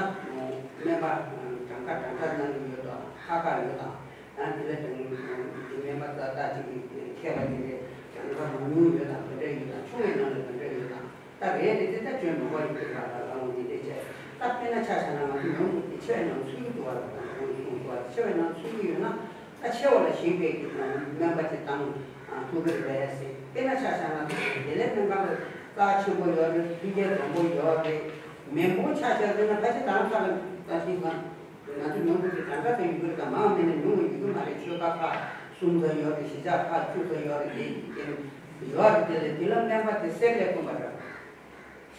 སྨན་པ་གྲངས་ཀ་གྲངས་ཀ་གནང་གི་ཡོད་དང་ཁག་ཁག་ཡོད་དང་། ཡང་དེ་ལས་དང་དེ་སྨན་པ་ཙག་ཙག་ཅིག་གི་མཁས་པ་དེ་འདྲས་གྲངས་ཀ་མང་ཉུང་ཡོད་དང་དེ་འདྲས་ཡོད་དང་ཆུང་བའི་ནང་ལ་དེ་འདྲས་ཡོད་དང་། ད་རེད་དེ་དེ་ལྟར་བརྗོད་མི་དགོས་ཡིན་དེ་ག་ལ་ལ་ལུང་འདི་འདྲས་བྱས། ད་དཔེར་ན་ཆ་བཞག་ན་ང་ཚོ་ཡོང་འདུག་དེ་ཆེ་བའི་ནང་ཚུད་ཀྱི་འདུག་བ་ལ་དང་ཁོང་གིས་གསུངས་འདུག་བ། ཆེ་བའི་ནང་ཚུད་ཀྱི་ཡོད་ན། ད་ཆེ་བ་ལ་ཞིག་པའི་སྨན་པ་ཅིག་བཏང་ཐུབ་ཀྱི་རེད་ཟེར། དཔེར་ན་ཆ་བཞག་ན་བདེ་ལེགས་སྨན་ཁང་ལ་རྩ་ཆེན་པོ་ཡོད་རེད། མཐུན་རྐྱེན་འཛོམས་པོ་ཡོད་རེད། མི་འབོར་ཆ་བཞག་ཟེར་ན་ཕལ་ཆེར་རྡ་རམ་ས་ལ་ད་ཞིག་ང་ང་ཚོ་ཉུང་དུ་དེ་གྲངས་ཀ་ཚོ་ཡོད་རེད། ད་མང་མེད་ན་ཉུང་བ་ཡོད་ཀྱི་མ་རེད། ཆོལ་ཁ་ཁག་གསུམ་ཙམ་ཡོད་རེད། གཞིས་ཆགས་ཁག་བཅུ་ཙམ་ཡོད་རེད། དེ་ཡོད་རེད། དེ་ལས་དེ་ལ་སྨན་པ་དེ་གསེར་ལས་དཀོན་པ་རེད།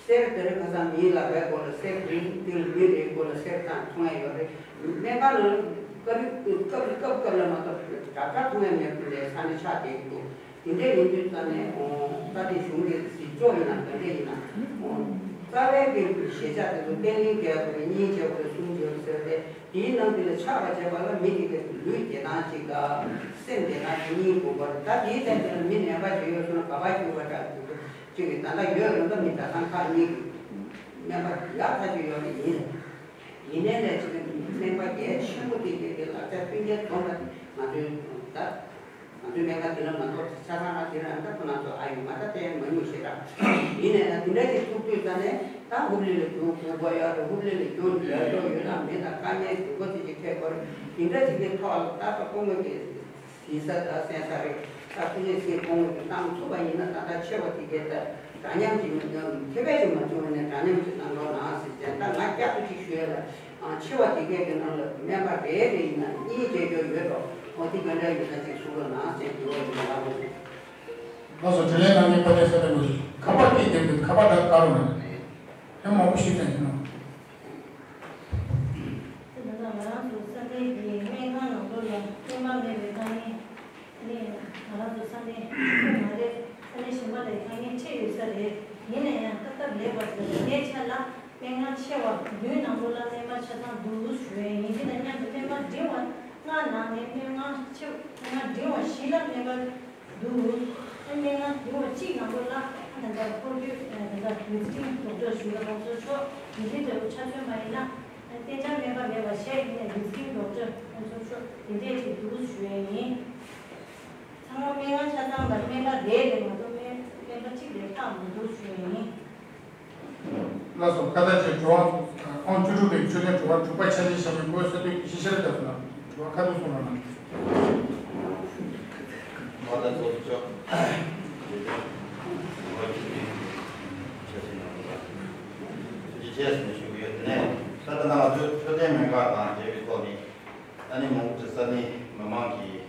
གསེར་དེ་རིང་ཁ་སང་མིའི་ལག་པའི་སྒོ་ལ་གསེར་བྲིས། དེ་ལ་མི་རེའི་སྒོ་ལ་གསེར་བཏང་འཚོང་ཡ་ཡོད་རེད། སྨན་ཁང་ནང་སྐབས་སྐབས་སྐབས་ལ་མ་གཏོགས་དྲག་དྲག་འཚོང་ཡ་མེད་པ་ལས་ས་ནི་ཆགས་བསྡད་ཀྱི་འདུག་དེ་འདྲ་ཡིན་དུས་ཙང་ནས་ཨོ་ད་དེ་གཞུང་གི་གཟིགས་ཕྱོགས་ཡིན་ན་ག་འདྲ་ཡིན་ན་ཨོ་རྩ་བའི་གི་ཤེས་བྱ་དེ་ཚོ་བརྟན་ལྷིང་རྒྱས་དགོས་རེད། གཉིས་བྱེད་དགོས་རེད། གསུམ་བྱེད་དགོས་ཟེར་ཏེ་དེའི་ནང་དེ་ལ་ཆགས་པ་བྱས་པ་ལ་མི་དེ་གི་ལུས་བདེ་ཐང་གཅིག་དང་སེམས་བདེ་ཐང་གཅིག་གཉིས་དགོས་པ་རེད། ད་དེའི་ཐད་དེ་ལ་མི་ནད་པ་ཞིག་ཡོད་སོང་ན་ག་པར་རྒྱུག་པ་འདྲ་འདུག་ཅིག་གིས་ད་ལྟ་ཡོད་རུང་ད་མི་གྲྭ་ཚང་ཁག་གཉིས་ཀྱི་སྨན་པ་ཡག་ཐག་ཆོད་ཡོད་རེད། ཡིན་ཡིན་ནའི་ལས་ཅིག་གི་སྨན་པ་གལ་ཆེན་པོ་དེ་གི་གི་ལག་ཆ་མཐུན་རྐྱེན་འཛོམས་པ་ང་ཚོའི་ད་ང་ཚོའི་སྨན་ཁང་དེ་ལ་མ་གཏོགས་ཆ་ཚང་ཨ་དེ་ལ་ད་ཁོ་ན་ཚོ་ཨ་ཡོད་མ་ད་དེ་མ་ཉུང་ཞེ་དྲག་ཡིན་ནའི་ད་དེ་འདྲ་ཅིག་ཐུག་དུས་ད་ནས་ད་ཧུབ་ལི་ལ་རྒྱུག་དགོས་པ་ཡོད་རེད། ཧུབ་ལི་ལ་རྒྱུག་འདོད་ཡོད་ན་མེད་ན་དཀའ་ངལ་འདུག་གོ་དེ་ཅིག་ཐེག་གོ་རེད། དེ་འདྲ་ཅིག་གི་ཐོག་ལ་ད་ད་ཁོ་མོ་གི་ཟིན་ས་དང་གསན་ས་རེད། ད་ཕུ་ནས་ཟིན་གོང་གི་བཏང་ཐུབ་པ་ཡིན་ན་ད་ལྟ་ཆེ་བ་དེ་གའི་ད་འདྲ་མཉམ་གྱི་མི་འདུག་ཁེ་ཕན་ཞིག་མ་བྱུང་བ་ནས་འདྲ་མཉམ་གྱི་གནང་རོགས་གནང་ཟེར་བྱས། ད་ང་བསྐྱར་དུ་ཅིག་ཞུ་ཡ་ལ་ཨང་ཆེ་བ་དེ་གའི་གི་ནང་ལ་སྨན་པ་རེ་རེ་ཡིན་ན་གཉིས་བྱས་རྒྱུ་ཡོད་དོ། འོ་དེ་ག་འདྲ་ཡིན་ན་ཅིག་གསུང་རོགས་གནང་ཟེར་འདི་བ་ཡིན་ལ་མོ། ལགས་སོ། དྲིན་ལན་གནང་མཁན་དཔལ་ལྡན་བསོད་ནམས་ལགས་ཁ་པར་སྐད་རྒྱབ་དུས་ཁ་པར་འདྲ་བཀག་རོགས་གནང་། ཧེ་མ་འུ་ཤི་ཙམ་ཞིག་གནང་། དེ་ད་ལྟ་ང་རང་ཚོ་ས་གནས་ཀྱི་སྨན་ཁང་ནང་ལོགས་ལ་སྨན་པ་མེད་པའི་དཀའ་ངལ་ནི་ང་རང་ཚོ་ས་གནས་ཁོ་མ་རེད། ས་གནས་གཞན་པ་ལས་དཀའ་ངལ་འཕྲད་ཡོད་ས་རེད། ཡིན་ན་ཡང་སྟབས་སྟབས་ལེགས་པར་དེ་ལ་ངའི་ཆ་ལ་སྨན་ཁང་ཆེ་བ་བདུན་ནང་ལོགས་ལ་སྨན་པ་ཆ་ཚང་འདུག་ཞུ་ཡས་ཡིན། དེ་དང་མཉམ་དུ་སྨན་པ་འབྲིང་བ་ལྔ་ནང་ནས་སྨན་ཁང་ཆེ་སྨན་ཁང་འབྲིང་བ་བཞི་ལ་སྨན་པ་འདུག་ཨ་སྨན་ཁང་འདུག་པ་གཅིག་ནང་པོ་ལ་ཨ་ད་ལྟ་ཧོར་རྒྱུད་ད་ལྟ་བི་ཛི་ཊིང་ཌོག་ཊར་ཞུ་ལ་ང་ཚོ་ཕྱོགས་བི་ཛི་ཊར་ཆ་མཚོན་པ་ཡིན་ན་ཨ་གཏན་འཇགས་སྨན་པ་མེད་པ་གཞན་ཡིན་ནའི་བི་ཛི་ཊིང་ཌོག་ཊར་ང་ཚོ་ཕྱོགས་དེ་འདྲས་ཅིག་འདུག་ཞུ་ཡས་ཡིན། ཚང་མ་སྨན་ཁང་ཆ་ཚང་ལ་སྨན་པ་རེ་རེ་མ་གཏོགས་སྨན་སྨན་པ་གཅིག་ལས་ལྷག་མི་འདུག་ཞུ་ཡས་ཡིན། ལགས་སོ། ཁ་ཐག་ཆོད། དྲི་བ་ཨང་བཅུ་དྲུག་པའི་མཆོད་རྟེན་དྲི་བ་དྲུག་པ་ཆ་ཤས་བཞག་པའི་སྐོར་ས་དུས་ཞིབ་ཆ་རེ་བརྒྱབ་སོང་ན་དྲི་བ་ཁ་ཐུག་གསུང་རོགས་གནང་། ཁ་ཐུག་གསུང་རོགས་གནང་། ཐུགས་རྗེ་ཆེ་ཞུ་གི་ཡོད། དེ་ནས་ད་ལྟ་ང་ཚོའི་མཆོད་རྟེན་སྨན་ཁང་དང་འབྲེལ་བའི་ཐོག་ནས་ད་ནི་མང་པོ་ཅིག་ས་གནས་མི་མང་གིས།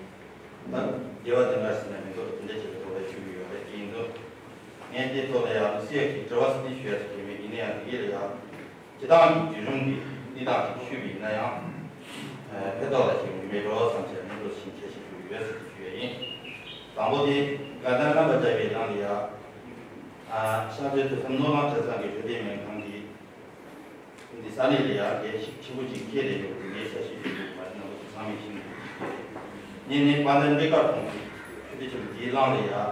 ད་དགེ་བ་དེ་འདྲ་ཞིག་ན་མི་འདུག་དེ་འདྲ་བྱེད་པའི་ཐོག་ལ་ཞུ་གི་ཡོད་རེད། དེ་ཡིན་དུས་ངས་དེའི་ཐོག་ལ་ཡང་སུ་ཡ་གི་དྲི་བ་སུ་ནས་ཞུ་ཡ་ཞིག་ཡོད་མེད། ཡིན་ན་ཡང་དེ་གའི་ལ་ཡང་སྤྱི་བཏང་གི་རྒྱུད་གཞུང་གི་གནས་སྟངས་ཤིག་ཞུས་པ་ཡིན་ན་ཡང་ཕན་ཐོགས་ལ་ཞིག་ཡོང་གི་མེད་འགྲོ་བསམ་བྱས་མི་འདུག་ཕྱིན་ཆད་ཞིག་ཞུ་གི་ཡོད་ཟེར་ཞུ་ཡ་ཡིན། དང་པོ་དེ་དགའ་ལྡན་རྣམ་པར་རྒྱལ་བའི་ནང་ལ་ཡང་ཤར་རྩེ་ཐོས་བསམ་ནོར་གླིང་གྲྭ་ཚང་གི་མཆོད་རྟེན་སྨན་ཁང་གི་འདི་ས་གནས་ལ་ཡང་གལ་ཆེ་ཆེན་པོ་ཅིག་འཁེལ་ནས་ཡོད་པ་ངས་ཞལ་བཞེས་ཞུ་རྒྱུ་མ་རེད། རྣམ་པ་ཚོ་ཚང་མས་ཤེས་ཀྱི་རེད། ངས་ནི་དཔལ་ལྡན་འབྲས་དཀར་ཁོང་གི་ཆོས་སྡེ་ཆེན་པོ་འདིའི་གླིང་ལ་ཡང་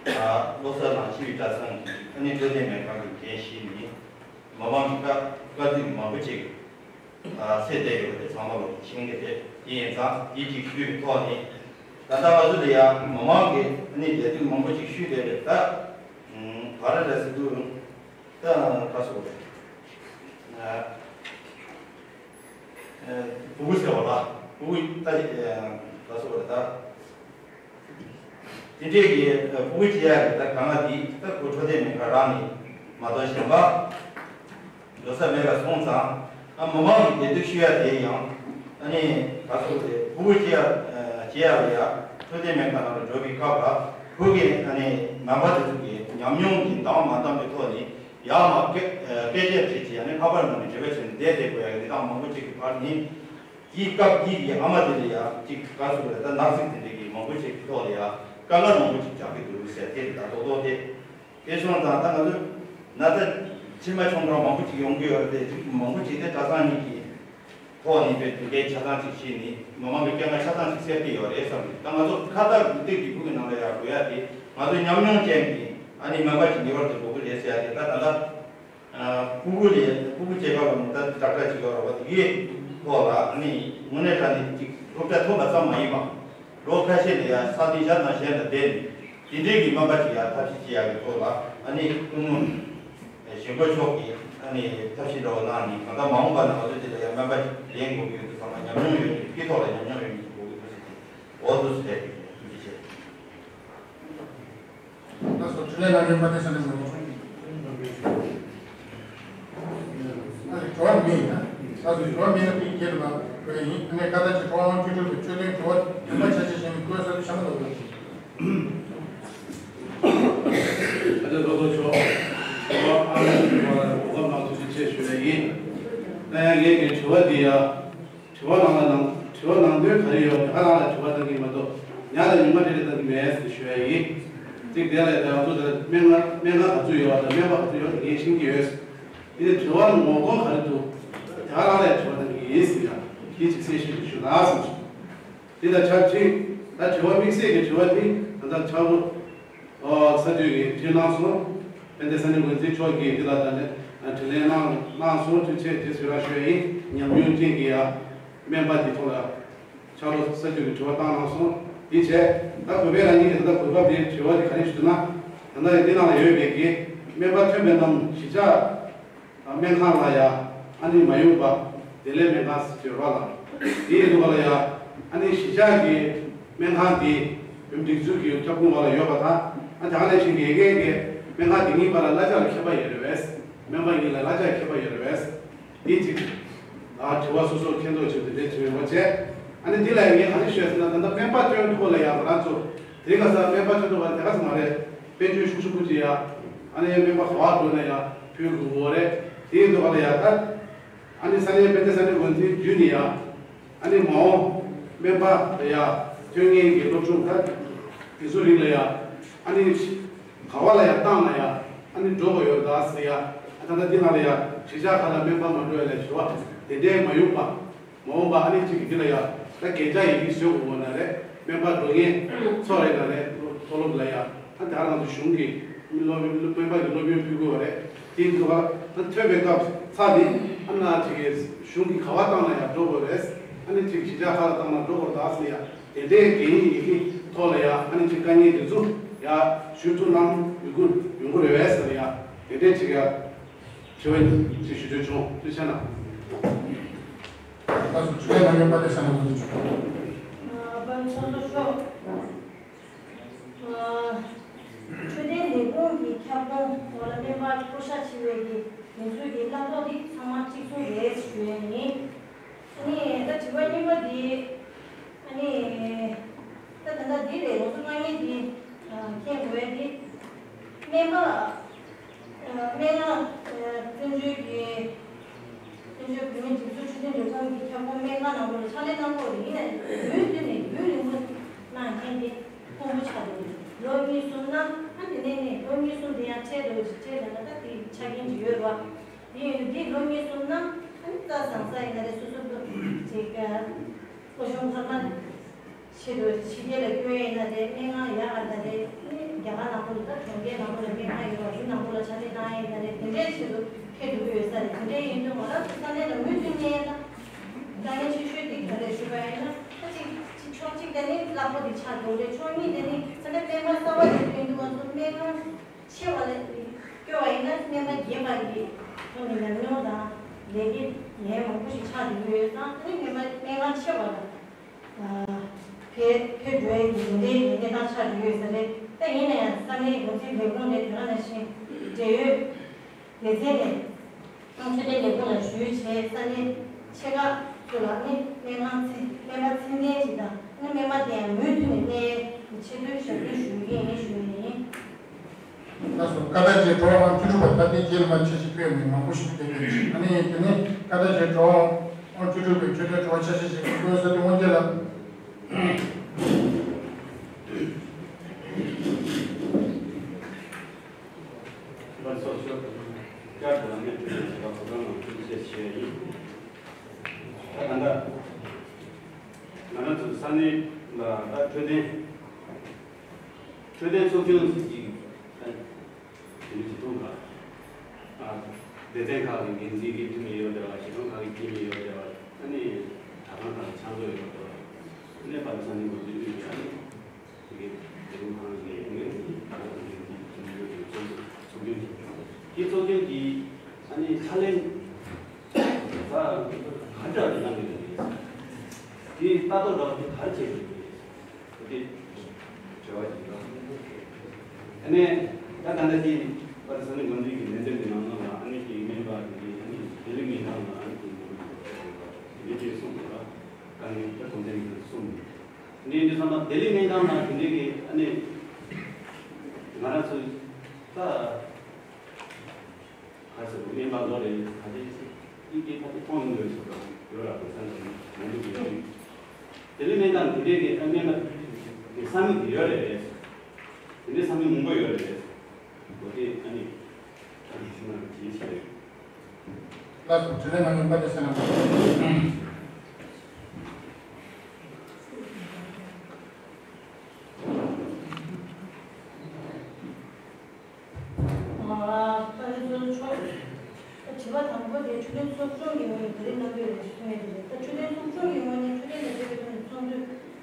བློ་གསར་ནང་ཤི་བའི་གྲྭ་ཚང་གི་ཨ་ནི་འཕྲོད་བསྟེན་སྨན་ཁང་གི་འགན་བཞེས་ནས་མི་མང་གི་བཀའ་བཀའ་ཟུར་མང་པོ་ཅིག་ཨ་ཚེ་བསྡད་ཡོད་པ་དེ་ཚང་མ་ལོ་ཤེས་ཀྱི་རེད། དེ་ཡིན་ཙང་དེ་ཅིག་ཞུས་པའི་ཐོག་ནས་ད་ལྟ་ང་ཚོ་ལ་ཡང་མི་མང་གི་ཨ་ནི་བདེ་སྡུག་མང་པོ་ཅིག་ཞུས་བསྡད་རེད། ད་ག་རེ་རེད་ཟེར་དུས་ད་ག་སོགས་རེད། ཨ་ཨ་སྤུ་གུ་ཟེར་བ་ལ་སྤུ་གུ་ད་ཨ་ག་སོགས་རེད་ད། དེ་འདྲས་ཀྱི་ཨ་སྤུ་གུ་སྐྱེ་ཡག་གི་ད་དཀའ་ངལ་འདི་ད་ཁོ་འཕྲོད་བསྟེན་སྨན་ཁང་རང་ནས་མ་གཏོགས་གཞན་པ་འགྲོ་ས་མེད་པ་སོང་ཙང་། ཨ་མི་མང་གི་བདེ་སྡུག་ཞུ་ཡ་དེ་ཡང་ཨ་ནི་ག་སོགས་དེ་སྤུ་གུ་སྐྱེ་ཡ་ཨ་སྐྱེ་ཡ་ལ་ཡ་འཕྲོད་བསྟེན་སྨན་ཁང་ནང་ལ་འགྲོ་བའི་སྐབས་ལ་བོད་ཀྱི་ཨ་ནི་ནང་པ་དེ་ཚོ་གི་ཉམས་མྱོང་གི་འདང་མ་འདང་གི་ཐོག་ནས་ཡར་མར་སྐད་ཨ་སྐད་ཆ་དྲིས་བྱས་ཨ་ནི་ཁ་པར་ནང་ནས་འབྲེལ་བ་བྱས་ནས་བསྡད་བསྡད་དགོས་ཡ་གི་གནས་སྟངས་མང་པོ་ཅིག་གི་བར་ནས། དེའི་སྐབས་ཀྱི་ཨ་མ་དེ་ལ་ཡང་གཅིག་ག་ཟེར་དགོས་རེད། ད་ནག་ཚིག་དེ་འདྲ་གི་མང་པོ་ཞིག་གི་ཐོག་ལ་ཡང་དཀའ་ངལ་མང་པོ་ཞིག་རྒྱག་གི་འདུག་ཟེར་དེ་རེད། ད་རྡོག་རྡོག་དེ་དེ་སོང་ཙང་ད་ང་ཚོ་ན་ཚ་ཕྱི་མ་ཆུང་གྲས་མང་པོ་ཞིག་ཡོང་གི་ཡོད་རེད་དེ། རིགས་མང་པོ་ཞིག་དེ་གྲྭ་ཚང་གཉིས་ཀྱི་ཐོག་ནས་དཔེ་དེ་འདྲའི་ཆ་ཚང་ཞིག་བྱས་ནས་མི་མང་གི་དཀའ་ངལ་ཆ་ཚང་ཞིག་སེལ་གྱི་ཡོད་རེད་བསམ་གི། ད་ང་ཚོ་ཁ་བཏགས་འགུལ་སྟེགས་ཀྱི་ཕུགས་ཀྱི་ནང་ལ་ཡང་དགོས་ཡ་དེ་ང་ཚོ་ཉམས་མྱོང་ཅན་གྱི་ཨ་ནི་སྨན་པ་ཞིག་ངེས་པར་དུ་དགོས་ཀྱི་རེད་ཟེར་ཡ་དེ། ད་ད་ལྟ། སྤུ་གུ་ལས་སྤུ་གུ་སྐྱེས་སྐབས་ལ་མོ་ད་ཏག་ཏག་ཅིག་ཡོད་རེད་བ། དེ་གའི་ཐོག་ལ་ཨ་ནི་དངོས་གནས་དྲང་གནས་ཅིག་སློབ་གྲྭ་ཐོན་པ་ཙམ་མ་ཡིན་པ། ལོ་ཁ་ཤས་ལ་ཡ་ས་སྟེང་ཤར་ནང་གཞན་ལ་བསྡད་ནས་དེ་འདྲའི་གི་སྨན་པ་ཅིག་ཡ་ཐབས་ཤེས་བྱེད་ཡག་གི་ཐོག་ལ་ཨ་ནི་སྐུ་ངོ་ཞིག་པོ་མཆོག་གིས་ཨ་ནི་ཐབས་ཤེས་འདྲ་བོ་གནང་ནས། གང་ལྟར་མ་འོངས་པ་ན་ང་ཚོ་དེ་ལ་ཡ་སྨན་པ་ལེན་དགོས་ཀྱི་ཡོད་དུས་ཙམ་པ་ཉམས་མྱོང་ཡོད་ནས་དེའི་ཐོག་ལ་ཉམས་མྱོང་ཡོད་ནས་དགོས་ཀྱི་འདུག་ཟེར་ཏེ་འོ་འདུག་ཟེར་ཏེ་ཐུགས་རྗེ་ཆེ། ད་སོ་ཆུ་ལས་ལ་ཉོན་པ་དེ་ས་ནས་མི་རུང་། ཨ་ནི་གྲོགས་མི་ཡིན་ན། ད་སོ་གྲོགས་མི་ཡིན་ན་པིན་སྐྱེལ་བ་གོ་ཡིན། ཨ་ནི་ཀ་ད་ཅི་གྲོགས་དབང་ཆུ་ཁྲོད་ཀྱི་ཆོས་ལྡན་གྲོགས་ཉོན་པ་ཆ་ཆ་ཞིག་ནི་བཀོད་ས་དུ་ཤ་མ་ལོག་གོ། ཨ་ནི་ལོ་ལོ་ཆོག་གྲོགས་ཨ་ནི་གོ་སྐབས་གནང་ཐུགས་རྗེ་ཆེ་ཞུ་ཡ་ཡིན། ད་ཡང་ངས་ཀྱི་དྲི་བ་འདི་ཡ། དྲི་བ་ནང་ལ་ནང་དྲི་བ་ནང་དོན་ག་རེ་ཡོད་དེ་ག་རང་ལ་དྲི་བ་གཏང་གི་མ་གཏོགས་ཉ་ལ་ཉུང་མ་དེ་རེ་གཏང་གི་མེད་ཟེར་ཞུ་ཡ་ཡིན། གཅིག་དེ་ལས་ད་ང་ཚོ་དེ་སྨན་ཁང་སྨན་ཁང་ག་ཚོད་ཡོད་པ་དང་སྨན་པ་ག་ཚོད་ཡོད་དེ་ངས་ཤེས་ཀྱི་ཡོད། དེ་ནས་དྲི་བ་ངོ་གདོང་ག་རེ་འདུག་དེ་ག་རང་ལ་དྲི་བ་གཏང་གི་ཡིན་ཟེར་ཡ་དེ་གཅིག་གསལ་བཤད་ཞུ་ན་བསམ་སོང་། དེ་ལ་ཆ་གཅིག་ད་དྲི་བ་དམིགས་བསལ་གྱི་དྲི་བ་དེ་ད་ལྟ་ཆ་བོ། ཨོ་ས་དུས་ཀྱི་དྲིས་གནང་སོང་། དཔལ་ལྡན་ས་གནས་འགོ་འཛིན་མཆོག་གིས་འདི་ལ་ད་ནི་དྲིས་ལན་གནང་གནང་སོང་། ཐུགས་རྗེ་ཆེ་ཞུ་ར་ཞུ་ཡ་ཡིན། ཉམས་མྱོང་ཅན་གྱི་ཡ་སྨན་པ་འདི་ཐོག་ལ་ཕྱག་རོགས་ས་དུས་ཀྱི་དྲི་བ་བཏང་གནང་སོང་། དེ་བྱས་ད་གུས་པས་རང་ཉིད་ཀྱི་ད་ལྟ་གོ་སྐབས་འདི་དྲི་བ་འདི་ག་རེ་ཞུ་ན། ད་ལྟ་འདི་ནང་ལ་ཡོད་པའི་གི་སྨན་པ་ཐོན་པའི་ནང་གཞིས་ཆགས། སྨན་ཁང་ལ་ཡ་ཨ་ནི་མ་ཡོང་པ་བདེ་ལེགས་སྨན་ཁང་ཟེར་བ་ལ། དེ་ཡིན་དུས་ལ་ཡ་ཨ་ནི་གཞིས་ཆགས་ཀྱི་སྨན་ཁང་དེ་བོད་མིའི་སྒྲིག་འཛུགས་ཀྱི་ཁྱབ་ཁོངས་ལ་ཡོད་པ་དང་། ཨ་ད་ག་ནང་བཞིན་དགེ་རྒན་གྱི་སྨན་ཁང་དེ་གཉིས་བར་ལ་གླ་ཆ་ལ་ཁྱད་པར་ཡོད་རེད་པས། སྨན་པ་གཉིས་ལ་གླ་ཆ་ཁྱད་པར་ཡོད་རེད་པས། དེ་གཅིག་ཨ་དྲི་བ་སོ་སོར་མཁྱེན་རྟོགས་བྱེད་དེ་འདྲའི་དྲི་བ་བྱས། ཨ་ནི་འདི་ལ་ངས་ག་རེ་ཞུས་ཟེར་ན། ད་ལྟ་སྨན་པ་ཐོན་ཐུབ་པ་ལ་ཡ་ང་རང་ཚོ་དེ་ག་ས་སྨན་པ་ཐོན་ཐུབ་པ་དེ་ག་ས་མ་རེད། དཔལ་འབྱོར་ཤུགས་ཆེན་པོ་ཅིག་ཡ། ཨ་ནི་སྨན་པ་ག་བ་འགྲོ་ན་ཡ་ཕུལ་དགོས་པ་རེད། དེ་ཡིན་དུས་ག་ལ་ཡ་ད། ཨ་ནི་ས་གནས་དཔལ་ལྡན་ས་གནས་འགོ་འཛིན་བརྒྱུད་ནས་ཡ། ཨ་ནི་མ་འོངས་སྨན་པ་ལ་ཡ་ཐོན་མཁན་གྱི་སློབ་ཕྲུག་ད་དེ་ཚོ་རིགས་ལ་ཡ། ཨ་ནི་ག་བ་ལ་ཡ་བཏང་ན་ཡ་ཨ་ནི་འགྲོ་དགོས་ཡོད་ད་ཟེར་ཡ། ཨ་ད་ལྟ་འདི་ནང་ལ་ཡ་གཞིས་ཆགས་ཁག་ལ་སྨན་པ་མ་འགྲོ་ཡ་ལ་ཞུ་བ་དེ་འདྲའི་མ་ཡོང་པ། མ་འོངས་པ་ཨ་ནི་གཅིག་གི་འདི་ལ་ཡ་ད་གན་རྒྱ་ཡི་གེ་བཟོས་དགོས་པ་ན་རེད། སྨན་པ་འགྲོ་མཁན་ཚོ་རེད་ན་རེད། མཐོ་སློབ་ལ་ཡ་ཨ་དེ་ཨ་རང་ཚོ་གཞུང་གི་སློབ་སྨན་པ་གི་སློབ་ཡོན་ཕུལ་དགོས་པ་རེད། དེ་ཡིན་དུས་ཨ་ཐོན་པའི་སྐབས་ཚ་དེ་ཨ་ན་གཅིག་གི་གཞུང་གི་ག་བ་བཏང་ན་ཡ་འགྲོ་དགོས་རེད། ཨ་ནི་གཅིག་གཞིས་ཆགས་ཁག་ལ་བཏང་ན་འགྲོ་དགོས་རེད་ད་ཟེར་ཡ་དེ་འདྲའི་གན་ཡི་གེ་ཐོག་ལ་ཡ་ཨ་ནི་གཅིག་དཀའ་ངལ་དེ་ཚོ་ཡ་ཞུ་ཐུབ་ན་ཡོང་གི་ཡོང་གི་རེད་པས་ཟེར་ཡ་དེ་འདྲའི་གཅིག་ཡ། དྲི་བ་ཅིག་ཞུ་འདོད་བྱུང་། ཐུགས་རྗེ་ཆེ་གནང་། ད་སོ་དྲི་བའི་ནང་ཡོད་པ་དེ་ས་ནས་འགོ་འཛུགས་བྱུང་། ཨ་བན་ཚོགས་གཙོ་མཆོག་ཨ་འཕྲོད་བསྟེན་ལས་ཁུངས་ཀྱི་ཁྱབ་ཁོངས་འོག་ལ་སྨན་པ་བསྐོ་བཞག་བྱེད་པའི་གི་དེ་ཚོའི་གི་གནང་ཐོག་འདི་ཚང་མ་གཅིག་མཚུངས་རེད་ཞུ་ཡ་ཡིན། ཨ་ནི་ད་དྲི་བ་གཉིས་པ་འདི། ཨ་ནི་ད་ད་ལྟ་འདི་རེད། ང་ཚོ་དཀའ་ངལ་འདི་མཁྱེན་དགོས་ཡ་འདི། སྨན་ཁང་། སྨན་ཁང་། བཙན་བྱོལ་གྱི། བཙན་བྱོལ་བོད་མིའི་སྒྲིག་འཛུགས་འཕྲོད་བསྟེན་ལས་ཁུངས་ཀྱི་ཁྱབ་ཁོངས་སྨན་ཁང་ནང་ལོགས་ལ་ཕྱག་ལས་གནང་དགོས་རེད། ཡིན་ན་ཡང་ཡུན་བརྟན་ནས་ཡུན་རིང་པོ་གནང་མཁན་དེ་དཀོན་པོ་ཆགས་འདུག་ལོ་གཉིས་གསུམ་ན་ཨ་དེ་ནས་ནས་ལོ་གཉིས་གསུམ་དེ་ཡང་འཕྲད་འགྲོ་གི་འཕྲད་ལ་ད་ལྟ་དེ་ཆ་རྐྱེན་ཅིག་ཡོད་རེད་བ། དེ་ཡོད་དུས་དེ་ལོ་གཉིས་གསུམ་ན་ཨ་ནི་རྩྭ་བཟང་ས་ཡིན་ན་རེད། སོ་སོ་ཅིག་སྤོ་གཞོང་འཕར་མ་ཆེད་དུ་ཕྱི་རྒྱལ་ལ་སྐྱོད་ཡིན་ན་རེད། སྨན་ཁང་ཡག་ག་ད་རེད། ཨ་ནི་རྒྱ་ ནང་པོ་ལ་ད་གྲོང་ཁྱེར་ནང་པོ་ལ་སྨན་ཁང་ཡོད་པ་རི་ནང་པོ་ལ་ཕྱག་ལས་གནང་ཡས་ད་རེད། དེ་འདྲའི་ཆེད་དུ་ཕེབས་འགྲོ་གི་ཡོད་ས་རེད། དེ་འདྲའི་ཡིན་དུས་ང་རང་ཚོ་ས་གནས་ལ་མུ་མཐུད་ནས་ད་དཀའ་ངལ་ཆེ་ཤོས་དེ་ག་རེ་ཞུས་པ་ཡིན་ན། ད་ཅིག་ཅིག་ཕྱོགས་གཅིག་དེ་ནི་གླ་ཕོགས་དེ་ཆག་འགྲོ་རེད། ཕྱོགས་གཉིས་དེ་ནི་ས་གནས་སྨན་ཁང་གསར་པ་དེ་ཚོ་ཡིན་དུས་ང་ཚོ་སྨན་ཁང་ཆེ་བ་ལ་སྐྱོ་བ་ཡིན་ན་སྨན་པ་རྒྱས་པ་གི་ཐོག་ནས་ཉམས་མྱོང་དང་ལས་ཀའི་ལན་མང་པོ་ཞིག་ཆགས་འགྲོ་གི་ཡོད་ཙང་། ད་ནི་སྨན་པ་སྨན་ཁང་ཆེ་བ་ལ་ཕེབས་ཕེབས་འགྲོ་ཡས་ཀྱི་འདི་འདྲའི་གནས་སྟངས་ཆགས་འགྲོ་ཡོད་ས་རེད། ད་ཡིན་ན་ཡང་ས་གནས་འགོ་འཛིན་ལས་ཁུངས་ནས་དེ་ག་ནང་བཞིན་འབྲེལ་ཡོད་སྡེ་ཚན་ནས་འཕྲོད་བསྟེན་ལས་ཁུངས་ལ་ཞུས་བྱས། ས་གནས་ཆེ་ཁག་ཚོ་ལ་ནི་སྨན་ཁང་ཚད་སྨན་པ་ཚད་ལྡན་ཅིག་དང་། ནི་སྨན་པ་དེ་ཡང་མུ་མཐུད་ནས་གནས་ཡས་ཆེད་དུ་ཞབས་ཞུ་ཞུ་གི་ཡིན་ཞུ་ཡས་ཡིན། ལགས་སོ། བཀའ་དྲིན་ཆེ། གྲོགས་ཨང་བཅུ་དྲུག་པ་ད་ལྟའི་རྗེས་ལ་མ་ཆེ་ཞིག་ཕེབས་ནས་མང་པོ་ཞིག་ཕེབས་ཀྱི་ཡོད། ཨ་ནི་དེ་ནས་བཀའ་དྲིན་ཆེ། གྲོགས་ཨང་བཅུ་དྲུག་པའི་ཆོས་དྲུང་དྲི་བ་ཆ་ཤས་ཤིག་བཀོད་ས་དེ་དབང་རྒྱལ་ལགས། བཀའ་དྲིན་ཆེ། བཀའ་དྲིན་ཆེ། བཀའ་དྲིན་ཆེ། ད་ད་ལྟ་ང་རང་ཚོ་ས་གནས་ལ་ད་འཕྲོད་བསྟེན་འཕྲོད་བསྟེན་ཚོགས་ཆུང་ཞིག་ཅིག་དེ་འདྲ་ཅིག་ཐུག་ལ། ཨ། སྡེ་ཚན་ཁག་གི་འགན་འཛིན་གྱི་འཐུས་མི་ཡོད་བསྡད་པ། གཞིས་གྲོང་ཁག་གི་འཐུས་མི་ཡོད་བསྡད་པ། ཨ་ནི་གྲྭ་ཚང་ཁག་གི་ཕྱག་མཛོད་ཡོད་བསྡད་པ། ཨ་ནི་བར་ས་ནི་ང་ཚོའི་དུས་ཀྱི་ཨ་ནི་དེ་གའི་ལས་ཁུངས་ཁག་གི་ངོས་ནས་ད་ག་དུས་འགན་འཛིན་འཐུས་མི་ཡོད་པའི་ཚོགས་ཆུང་ཚོགས་ཆུང་ཅིག་དེ་ཚོགས་ཆུང་གི་ཨ་ནི་ཕྱག་ལས་ད་ག་འདྲ་གནང་གི་འདུག་དེ་ལྟ་རྟོག་འདྲ་བ་དེ་ག་རེ་བྱེད་དགོས་ཀྱི་རེད། དེ་དྲི་བ་ཞིག་རེད། ཨ་ནི་ད་ད་ལྟ་དེ་པར་ས་ནི་འགོ་འཛིན་གྱི་ལས་དོན་གྱི་ནང་ལོགས་ལ་ཨ་ནི་དེ་སྨན་པ་དེ་གའི་ཨ་ནི་ལྡི་ལི་སྨན་ཁང་ལ་ཨ་ནི་དེ་འགོ་འཛིན་གྱི་ལས་དོན་གསུངས་འདུག་ལ། དཀའ་ངལ་ད་གོང་ཚད་ཀྱི་གསུངས་འདུག་འདི་འདི་ཚང་མ་ལྡི་ལི་སྨན་ཁང་ལ་དེ་འདྲའི་གི་ཨ་ནི་ང་རང་ཚོ་ད། ཁ་ཚ་སྨན་པ་ལོ་རེ་ཁ་ཚེ་ཨི་ཏི་ཁ་ཚེ་ཁོང་ཡོང་དགོས་སོགས་ཡོད་ར། གོ་ས་འདི་མང་པོ་ཡོད་དུས། དེ་ལས་སྨན་ཁང་འདི་འདྲའི་གི་ཨ་སྨན་པ་གི་ས་མིག་འདི་ཡོད་རེད། དེ་འདྲའི་ས་མིག་མང་པོ་ཡོད་རེད། གོ་དེ་ཨ་ནི་ཨ་ནི་ཤུ་མ་ཇི་ཤེས་རེད། ལགས་སོ། དྲི་ལན་གནང་མཁན་པ་དེ་སེ་ན། ཨ། ད་དེ་ཚོ་ཆོག་ད་དྲི་བ་དང་པོ་དེ་འཕྲོད་བསྟེན་ཚོགས་ཆུང་གི་ངོས་ནས་ག་རེ་གནང་གི་ཡོད་རེད་ཟེར་ནས་དེ་རེད། ད་འཕྲོད་བསྟེན་ཚོགས་ཆུང་གི་ངོས་ནས་འཕྲོད་བསྟེན་དང་འབྲེལ་བའི་ཐོག་ནས་ཚོགས་འདུ་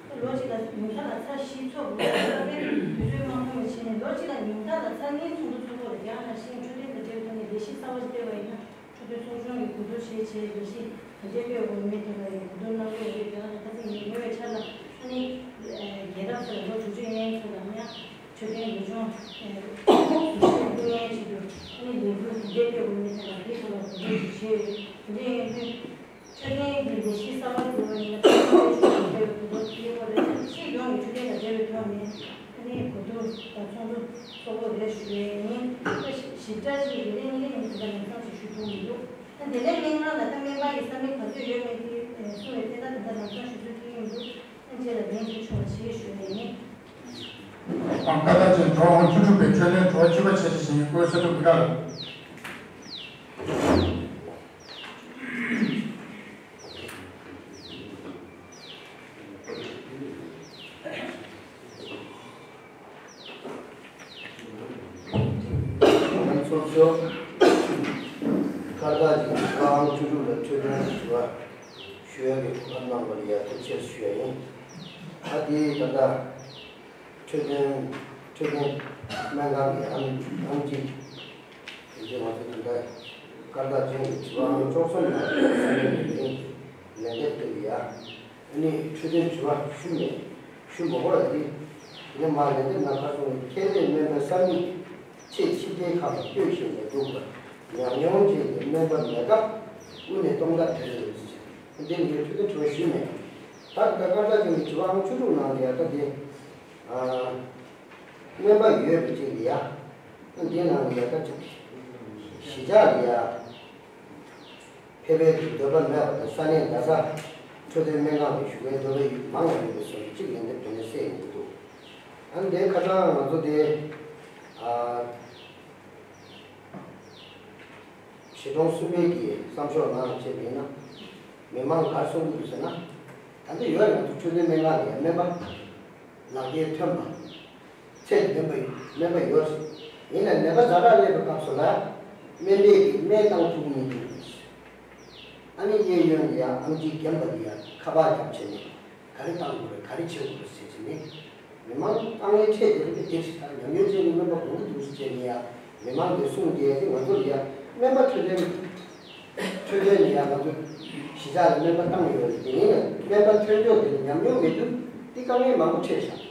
ད་ལོ་གཅིག་ལ་ཉུང་མཐའ་ལ་ཚར་བཞི་ཚོགས་དགོས་རེད། ད་དཔེ་དུས་ཚོད་མ་ཁོམ་པ་བྱས་ནས་ལོ་གཅིག་ལ་ཉུང་མཐའ་ལ་ཚར་གཉིས་ཚོགས་འདུ་ཚོགས་དགོས་རེད། དེ་ཡང་ནང་བཞིན་འཕྲོད་བསྟེན་དང་འབྲེལ་བའི་ཐོག་ནས་ལས་གཞི་གསར་པ་ཞིག་སྤེལ་བ་ཡིན་ན། འཕྲོད་བསྟེན་ཚོགས་ཆུང་གིས་གོ་བསྡུར་བྱས་བྱས་ལས་གཞི་ག་འདྲས་སྤེལ་དགོས་མིན་ཐད་ལ་ཡང་གོ་བསྡུར་གནང་གི་ཡོད་རེད། དེ་ཡང་ནི་ཁ་སང་ཉེ་བའི་ཆར་ལ་ཨ་ནི་རྒྱལ་རབས་ཚོ་ལ་ལོ་དྲུག་ཅུ་ཡན་ཚོ་ལ་ཡང་འཕྲོད་བསྟེན་འགོ་སྦྱོང་འགོ་ཤེས་སྐུ་ངལ་ཆེད་དུ་ཨ་ནི་ལས་འགུལ་ག་འདྲས་སྤེལ་དགོས་མིན་ཐད་ལ་དེའི་ཐོག་ལ་གོ་བསྡུར་ཞིག་བྱས་ཡོད། དེ་འདྲ་ཡིན་དུས་འཕྲོད་བསྟེན་གྱི་ལས་གཞི་གསར་པ་དགོས་པ་ཡིན་ན་འཕྲོད་བསྟེན་ལས་ཁུངས་ཀྱི་གོ་བསྡུར་དེའི་ཐོག་ལ་སྤྱི་ཡོངས་ཀྱི་འཕྲོད་བསྟེན་དང་འབྲེལ་བའི་ཐོག་ནས་ཨ་ནི་གོ་བསྡུར་དང་ཚོགས་འདུ་ཚོགས་དགོས་རེད་ཞུ་ཡས་ཡིན། ཞིབ་ཕྲ་ཞིག་རེ་རེ་གཉིས་རེ་གཉིས་དེ་འདྲ་ལམ་སང་ཞིག་ཞུ་ཐུབ་མི་འདུག་ད་དེ་ལས་སྨན་ཁང་ལ་ད་སྨན་པ་ཡི་ས་མིག་ག་ཚོད་ཡོད་མེད་དེ་གསུངས་པའི་ཐད་ད་ད་ལྟ་ལམ་སང་ཞུ་ཚོད་ཐིག་ཡིན་འདུག་ཨ་རྗེས་ལ་ལན་ཞུ་ཆོག་པ་བྱེད་ཞུ་ཡས་ཡིན། ཨང་ཀ་ད་ཅན་གྲོགས་ཨང་བཅུ་དྲུག་པའི་འཕྲོད་བསྟེན་དྲི་བ་བཅུ་པ་ཆ་ཤས་ཤིག་ཡིན། བཀོད་ས་ཐུབ་འདི་ག་རེད། ཚོགས་གཙོ་ཁ་བརྡ་གྱི་ཁང་བཅུ་དྲུག་ལ་འཕྲོད་བསྟེན་གྱི་དྲི་བ་ཞུ་ཡ་གི་གོ་སྐབས་གནང་བ་ལ་ཡ་ཐུགས་རྗེ་ཆེ་ཞུ་ཡ་ཡིན། ཨ་དེ་ད་ལྟ་འཕྲོད་བསྟེན་འཕྲོད་བསྟེན་སྨན་ཁང་གི་ཨམ་ཨམ་ཆི་དེ་ཚོ་ང་ཚོ་ད་ལྟ་ཁ་བརྡ་ཅན་གྱི་དྲི་བ་ཨང་བཅུ་གསུམ་ལ་ས་གནས་ཀྱི་ལན་ལན་འདེབས་སྤེལ་ཡ། ཨ་ནི་འཕྲོད་བསྟེན་དྲི་བ་ཞུ་མེད། ཞུ་མ་དགོས་ལ་དེ། དེ་ནས་མར་ལན་འདེབས་ནང་ཁ་སོང་ནས་ཁྱད་ལས་སྨན་པའི་ས་མིག་ཆེས་ཕྱི་རྒྱལ་ཁག་ལ་སྐྱོད་བཞིན་པའི་འདུག་པ། ཉམས་མྱོང་ཅན་གྱི་སྨན་པ་མེད་སྐབས་དབུ་ནས་གཏོང་ཐབས་དེ་རེད། དེ་ནས་འཕྲོད་བསྟེན་དྲི་བ་ཞུས་མེད། ད་ད་ཁ་བརྡ་ཅན་གྱི་དྲི་བ་ཨང་བཅུ་དྲུག་ནང་ལ་ཡ་ད་དེ། ཨ། སྨན་པ་ཡོད་པ་ཅིག་ལ་ཡ། ཨ་འདི་ནང་ལ་ཡ་ད་ཅིག་གཞིས་ཆགས་ལ་ཡ། ཕེབས་པའི་འདོད་པ་མེད་པ་དང་ས་གནས་རྡ་ས་འཕྲོད་བསྟེན་སྨན་ཁང་དུ་བཞུགས་པའི་འདོད་པ་མང་བ་ཡོད་པའི་བཟོ་འདྲ་གཅིག་ལན་འདེབས་དོན་ལས་གསལ་ཡོང་གི་འདུག་ཨ་ནི་དེ་ཁ་སང་ང་ཚོ་དེ་ཨ་གཞིས་གྲོང་གསུམ་པའི་གི་བསམ་ཤོག་ནང་བྱས་པ་ཡིན་ན་མི་མང་ག་རེ་གསུང་གི་འདུག་ཟེར་ན། ད་ལྟ་ཡོད་རེད། ང་ཚོ་འཕྲོད་བསྟེན་སྨན་ཁང་ལ་ཡང་སྨན་པ་ལག་འཁྱེར་ཐོན་པ། ཚད་ལྡན་པ་ཡོད། སྨན་པ་ཡོད་རེད། ཡིན་ན་ནད་པ་ཛ་དྲག་སླེབས་པའི་སྐབས་སུ་ལ་སྨན་པས་ཀྱིས་སྨན་བཏང་ཐུབ་ཀྱི་མི་འདུག། ཨ་ནི་གཡས་གཡོན་ལ་ཡ་ཨམ་ཆི་རྒན་པ་དེ་ཡ་ཁ་པར་རྒྱབ་བྱས་ནས་ག་རེ་བཏང་དགོས་རེད། ག་རེ་བྱེད་དགོས་རེད་ཟེར་བྱས་ནས། མི་མང་དཀའ་ངལ་འཕྲད་དེ་རིགས་དེ་ཞིག་དང་ཉམས་མྱོང་ཅན་གྱི་སྨན་པ་གོང་དུ་འདུག་ཟེར་བྱས་ནས་ཡ་མི་མང་གིས་གསུངས་ཏེ། དེ་ང་ཚོ་ལ་ཡ་སྨན་པ་འཕྲོད་བསྟེན། འཕྲོད་བསྟེན་ནས་ཡང་ང་ཚོ་གཞིས་ཆགས་ལ་སྨན་པ་བཏང་ཡོད་རེད། དེ་ཡིན་ན་སྨན་པ་ཐོན་ཕྱོགས་དེ་ལ་ཉམས་མྱོང་མེད་དུས་དེ་དཀའ་ངལ་མང་པོ་འཕྲད་ཤག།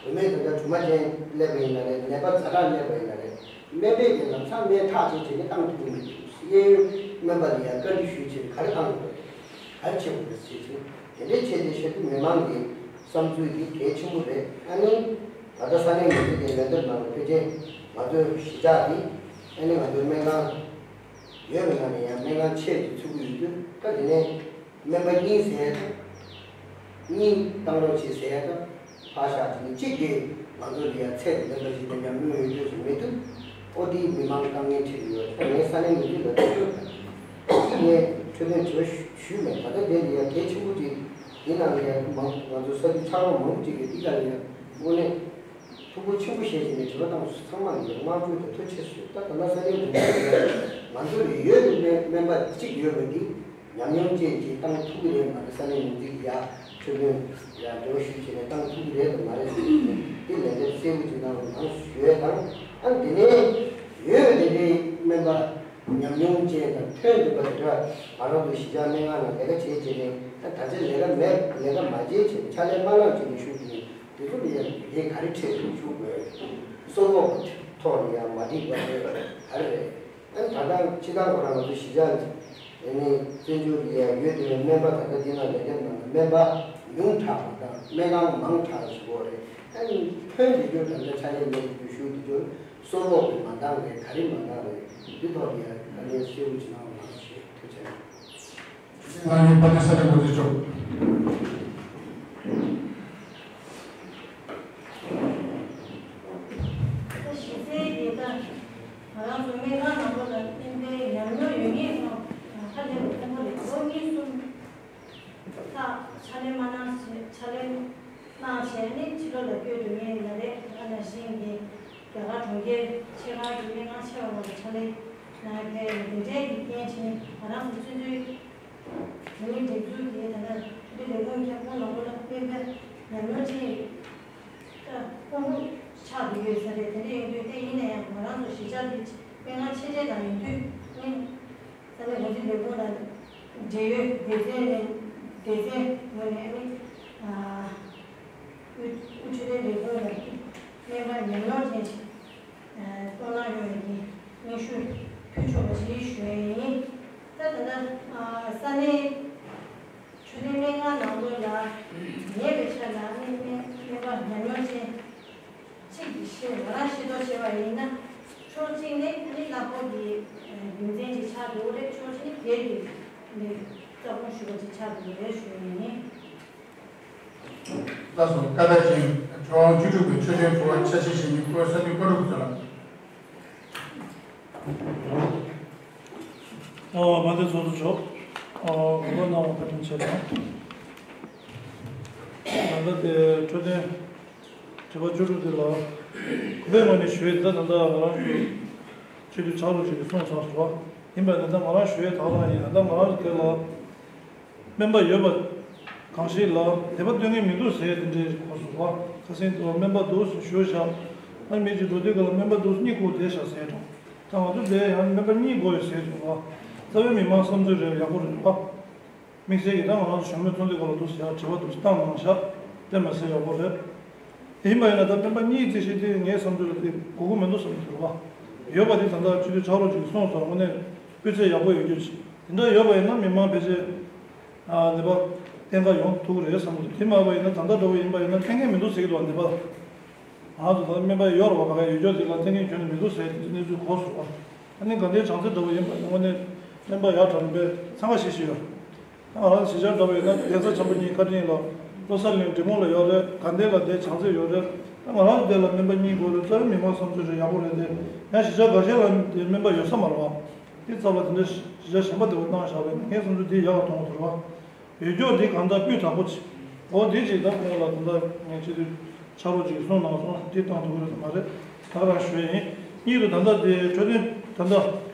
བུད་མེད་དང་འདྲ་གྲོང་པ་ཅན་སླེབས་པ་ཡིན་ན་རེད། ནད་པ་ཛ་དྲག་སླེབས་པ་ཡིན་ན་རེད། སྨན་པས་ཀྱང་ལམ་སང་སྨན་ཁྲག་བཅད་བྱས་ནས་བཏང་ཐུབ་ཀྱི་མི་འདུག། གཡས་གཡོན་སྨན་པ་ལ་ཡང་བཀའ་འདྲི་ཞུས་བྱས་ནས་ག་རེ་བཏང་དགོས་རེད། ག་རེ་བྱེད་དགོས་རེད་ཟེར་བྱས། དེ་འདྲའི་ཆེད་དུ་བཤད་དུས་མི་མང་གི་བསམ་ཚུལ་དེ་གལ་ཆེན་པོ་རེད། ཨ་ནི་ད་ལྟ་ས་གནས་ངོས་འཛིན་དེ་ལན་འདེབས་གནང་བའི་ཕལ་ཆེར་ང་ཚོའི་གཞིས་ཆགས་དེ་ཨ་ནི་ང་ཚོའི་སྨན་ཁང་ཡོད་པའི་ནང་ནས་ཡང་སྨན་ཁང་ཆེད་དུ་ཚུད་ཀྱི་ཡོད་དུས། ད་དེ་ནས་སྨན་པ་གཉིས་ཟེར་ཡ་དང་། གཉིས་བཏང་རོགས་བྱེད་ཟེར་ཡ་དང་། ཕར་བཞག་དེ་ནས་གཅིག་གིས་ང་ཚོ་ལ་ཡ་ཚད་ལྡན་པ་ཞིག་དང་ཉམས་མྱོང་ཡོད་རྒྱུ་ཞིག་མེད་དུས། ཨོ་དེའི་མི་མང་དཀའ་ངལ་འཕྲད་ཀྱི་ཡོད། ད་ངས་ས་གནས་མི་སྡེ་ལ་ཐུག་ཐུག་གཅིག་ནས་འཕྲོད་བསྟེན་དྲི་བ་ཞུ་ཞུས་མེད། ད་ལྟ་དེ་ལ་ཡ་གལ་ཆེན་པོ་ཅིག་འདི་ནང་ལ་ཡ་མང་ང་ཚོ་ས་རྒྱུ་ཆགས་རོགས་མང་པོ་ཅིག་གིས་འདི་ག་ལ་ཡ་དངོས་གནས་ཐུགས་ཁུར་ཆེན་པོ་བཞེས་བྱས་ནས་དྲི་བ་བཏང་སོང་། ཚང་མ་ལ་ཡ་བསྔགས་བརྗོད་དང་ཐུགས་རྗེ་ཆེ་ཞུ། ད་ད་ལྟ་ས་གནས་མི་སྡེ་ལ་ང་ཚོ་ལ་ཡོད་པའི་སྨན་སྨན་པ་གཅིག་ཡོད་པ་འདི། ཉམས་མྱོང་ཅན་གྱིས་བཏང་ཐུབ་ཀྱི་རེད་མ་རེད། ས་གནས་མི་སྡེ་ཡ་འཕྲོད་བསྟེན་ཡ་འབྲེལ་བ་ཞུས་བྱས་ནས་བཏང་ཐུབ་ཀྱི་རེད་དམ་མ་རེད་ཟེར་དེ་ལན་འདེབས་གསལ་པོ་ཅིག་གནང་རོགས་གནང་ཞུ་ཡས་དང་། ཨ་ནི་དེ་ནས་ཡོད་པའི་དེ་འདྲའི་སྨན་པ་ཉམས་མྱོང་ཅན་དང་ཐོན་བསྡད་པ་དེ་འདྲ་ང་རང་ཚོ་གཞིས་ཆགས་སྨན་ཁང་ནང་ལས་ཀ་བྱས་བྱས་ནས། ཨ་ད་ཆ་ལས་ཀ་མེད། ལས་ཀ་མ་བྱས་བྱས་ནས་ཕྱག་ལས་མ་གནང་བྱས་ནས་བཞུགས་དུས་དེ་ཚོ་ལ་ཡ་ལས་ག་རེ་འཕྲད་འདུག་ཞུ་དགོས། གསོལ་ཕོགས་ཐོག་ནས་ཡང་མ་འགྲིག་པ་རེད། ག་རེ་རེད། ཨ་ནི་ད་ལྟ་སྤྱི་བཏང་ཁོ་རང་ང་ཚོ་གཞིས་ཆགས་ནས་ཨ་ནི་བཙན་བྱོལ་ལ་ཡ་ཡོད་དེ་བའི་སྨན་པ། ད་ལྟ་འདི་ན་ལས་ཀ་གནང་སྨན་པ་ཉུང་དྲགས་པ་དང་སྨན་ཁང་མང་དྲགས་ཞིག་ཡོད་རེད། ཨ་ནི་ཐོན་དེ་ཚོ་ད་ལྟ་ཕྱག་ལས་གནང་དེ་ཚོ་ཞུ་དེ་ཚོ་གསོལ་ཕོགས་དེ་མ་འདང་རེད། ག་རེ་མ་འདང་རེད། འདི་ཐོག་ལ་ཡ་ད་ལན་གསལ་པོ་ཅིག་གནང་རོགས་གནང་ཞེས་ཐུགས་རྗེ་ཆེ། ང་ཡིན་པ་ནི་ས་ལེ་མགོ་ཚོས་ཆོག། ད་གཞི་རྩའི་ཉེན་ཁ། ང་རང་ཚོ་སྨན་ཁང་ནང་ལོགས་ལ་སྨན་པའི་ཉམས་མྱོང་ཡོད་མཁན་ཚོ་ཧ་ལས་པ་ཁོང་ཁོ་རེད། ལོ་གཉིས་གསུམ་ལྷག་ཕྱག་ལས་མ་གནང་ཞེས་ཕྱག་ལས་གནང་བྱས་ནས་ཕྱི་ལོགས་ལ་བསྐྱོད་འགྲོ་མཁན་ཡིན་ན་རེད། ད་ནང་བཞིན་གྱི་རྒྱ་གར་གྲོང་ཁྱེར་ཆེ་ཁག་གི་སྨན་ཁང་ཆེ་བ་ནང་ལ་ཕྱག་ལས་གནང་ཡ་ཕེབས་ནས་དེ་འདྲའི་གི་རྐྱེན་བྱས་ནས་ང་རང་ཚོ་བཙན་བྱོལ་བོད་མིའི་སྒྲིག་འཛུགས་ཀྱི་ད་ལྟ་འདི་ལས་ཁུངས་ཁྱབ་ཁོངས་ནང་ལོགས་ལ་སྨན་པ་ཉམས་མྱོང་ཅན་ད་དཔུང་དམག་ཆགས་བསྡད་ཡོད་ས་རེད། དེ་འདྲ་ཡིན་དུས་དེ་ཡིན་ན་ཡང་ང་རང་ཚོ་གཞིས་ཆགས་འདི་སྨན་ཁང་ཆེ་གྲས་ནང་ཡིན་དུས་ནི་ས་གནས་འགོ་འཛིན་ལས་ཁུངས་དང་འབྲེལ་ཡོད་སྡེ་ཚན་ནས་སྡེ་ཚན་ངོས་ནས་ནི་ཨ་དབུས་དབུས་འཕྲོད་བསྟེན་ལས་ཁུངས་ལ་སྨན་པ་ཉམས་མྱོང་ཅན་ཞིག་གཏོང་གནང་ཡོང་བའི་གི་སྙན་ཞུ་ཕུལ་ཆོག་པ་ཞིག་ཞུ་ཡས་ཡིན། ད་ད་ལྟ་ས་གནས་འཕྲོད་བསྟེན་སྨན་ཁང་ནང་ལོགས་ལ་ཉེ་བའི་ཆར་ལ་ནི་སྨན་སྨན་པ་ཉམས་མྱོང་ཅན་གཅིག་གིས་ཤེས། ང་རང་ཤེས་རྟོགས་བྱས་པ་ཡིན་ན། ཕྱོགས་གཅིག་ནས་ནི་གླ་ཕོགས་ཀྱི་རྒྱུ་མཚན་ཅིག་ཆགས་འདུག་རེད། ཕྱོགས་གཅིག་ནི་སྒེར་གྱི་ནི་རྩ་དགོངས་ཞུ་བ་ཅིག་ཆགས་འདུག་རེད་ཞུ་ཡས་ཡིན། ལགས་སོ། བཀའ་དྲིན་ཆེ། གྲོགས་བཅུ་དྲུག་པའི་ཆོས་དྲན་ཕུར་བ་ཆ་ཤས་བཞེས་མཁན་སྐུ་ངོ་ས་འདུས་བཀོད་སྒྲུབ་ཀྱིས་གསུངས་ལ། ཨོ་མ་དེ་ཚོགས་གཙོ་མཆོག། ཨོ་གོ་སྐབས་གནང་བར་བཀའ་དྲིན་ཆེ་དང་། ད་ལྟ་དེ་འཕྲོད་བསྟེན་དྲི་བ་བཅུ་དྲུག་དེ་ལ་གོ་བའི་ངོས་ནས་ཞུ་ཡས་དེ། ད་ད་ལྟ་ང་རང་ཚོ་སྤྱི་འཐུས་ཕྱག་རོགས་ཅིག་གིས་གསུངས་ཚར་སོང་བ། ཡིན་པ་ཡིན་ན་ད་ང་རང་ཞུ་ཡས་དག་དང་ཡིན། ད་ལྟ་ང་རང་ཚོ་དེ་ལ་སྨན་པ་ཡོད་པ་གང་ཞིག་ལ་དད་པ་སྟོན་མཁན་མི་འདུག་ཟེར་དེ་འདྲའི་གོ་སོང་བ། ཁ་སང་དུ་སྨན་པ་འདུག་ཟེར་ཞུ་བཞག། ཨ་མི་གཅིག་འགྲོ་དུས་ག་ལ་སྨན་པ་འདུག་གཉིད་ཁུག་བསྡད་བཞག་ཟེར་འགྲོ། ད་ང་ཚོ་དེ་ཡང་སྨན་པ་གཉིས་དགོས་ཡོད་ཟེར་འགྲོ་བ། རྩ་བའི་མི་མང་བསམ་ཚུལ་རེད། ཡག་པོ་རེད་བ། དམིགས་བསལ་གྱི་ད་ང་རང་ཚོ་ཞང་མོས་ཚོགས་འདུའི་སྐོར་ལ་འདུག་ཟེར་ཡག་དྲི་བ་འདུག་བཏང་གནང་བཞག། དེ་མ་ཟད་ཡག་པོ་རེད། དེ་ཡིན་པ་ཡིན་ན་ད་སྤེན་པ་གཉིས་རྩིས་གཞི་དེ་ངའི་བསམ་ཚུལ་ལ་དེ་དགོས་ཀྱི་མི་འདུག་བསམ་གྱི་འདུག་བ། ཡོད་པ་དེ་ད་ལྟ་སྤྱི་འཐུས་ཕྱག་རོགས་ཅིག་གིས་གསུངས་སོང་། དངོས་གནས་སྤུས་ཚད་ཡག་པོ་ཡོད་རྒྱུ་ཅིག་དེ་འདྲ་ཡོད་པ་ཡིན་ན་མི་མང་ཕལ་ཆེར་ནད་པ་བསྟེན་ག་ཡོང་ཐུབ་ཀྱི་རེད་བསམ་གྱི་འདུག། དེ་མ་ཡིན་པ་ཡིན་ན་ད་ལྟ་འདྲ་བོ་ཡིན་པ་ཡིན་ན་བསྟེན་མཁན་མི་འདུག་ཟེར་གྱི་འདུག་བ། ནད་པ། ང་ཚོ་ད་སྨན་པ་ཡོད་རེད་བ། ཕ་གིར་ཡོད་རྒྱུ་དེ་ལ་བསྟེན་མཁན་ཁྱོན་ནས་མི་འདུག་ཟེར་དེ་གནས་ཚུལ་གོ་སོང་བ། ཨ་ནི་དགའ་ལྡན་བྱང་རྩེ་འདྲ་བོ་ཡིན་པ་ཡིན་ན་དངོས་གནས་སྨན་པ་ཡག་དྲགས་པའི་འཚང་ཁ་ཤིག་ཤིག་ཡོད། ད་ང་རང་གཞིས་ཆགས་འདྲ་བོ་ཡིན་ན་གདན་ས་ཆེན་པོ་གཉིས་བཀའ་དྲིན་ལ་བློ་གསལ་གླིང་འབྲི་མོ་ལ་ཡོད་རེད། དགའ་ལྡན་ལ་དེ་བྱང་རྩེ་ཡོད་རེད། ད་ང་རང་ཚོ་དེ་ལ་སྨན་པ་གཉིས་དགོས་རེད། རྩ་བའི་མི་མང་བསམ་ཚུལ་རེད། ཡག་པོ་རེད་དེ། ཡང་གཞིས་ཆགས་འགའ་ཤས་ལ་དེ་སྨན་པ་ཡོད་ས་མ་རེད་བ། དེ་ཚབ་ལ་དེ་འདྲ་གཞིས་ཆགས་གཞན་པ་དེ་བ་གནང་བཞག་པས་ངའི་བསམ་ཚུལ་དེ་ཡག་ག་མཐོང་གི་འདུག་རེད་བ། ཡོད་རྒྱུ་འདི་གང་ལྟར་སྤུས་དག་པོ་ཅིག་འོ་འདི་ཅིག་ད་ཁོང་ལ་ད་ལྟ་ངས་བྱེད་དུས་ ཕྱག་རོགས་ཅིག་གིས་གསུངས་གནང་སོང་། དེ་བཏང་ཐུབ་ཀྱི་རེད་མ་རེད། ད་ག་རང་ཞུ་ཡ་ཡིན། གཉིས་དུ་ད་ལྟ་དེ་འཕྲོད་བསྟེན་ད་ལྟ་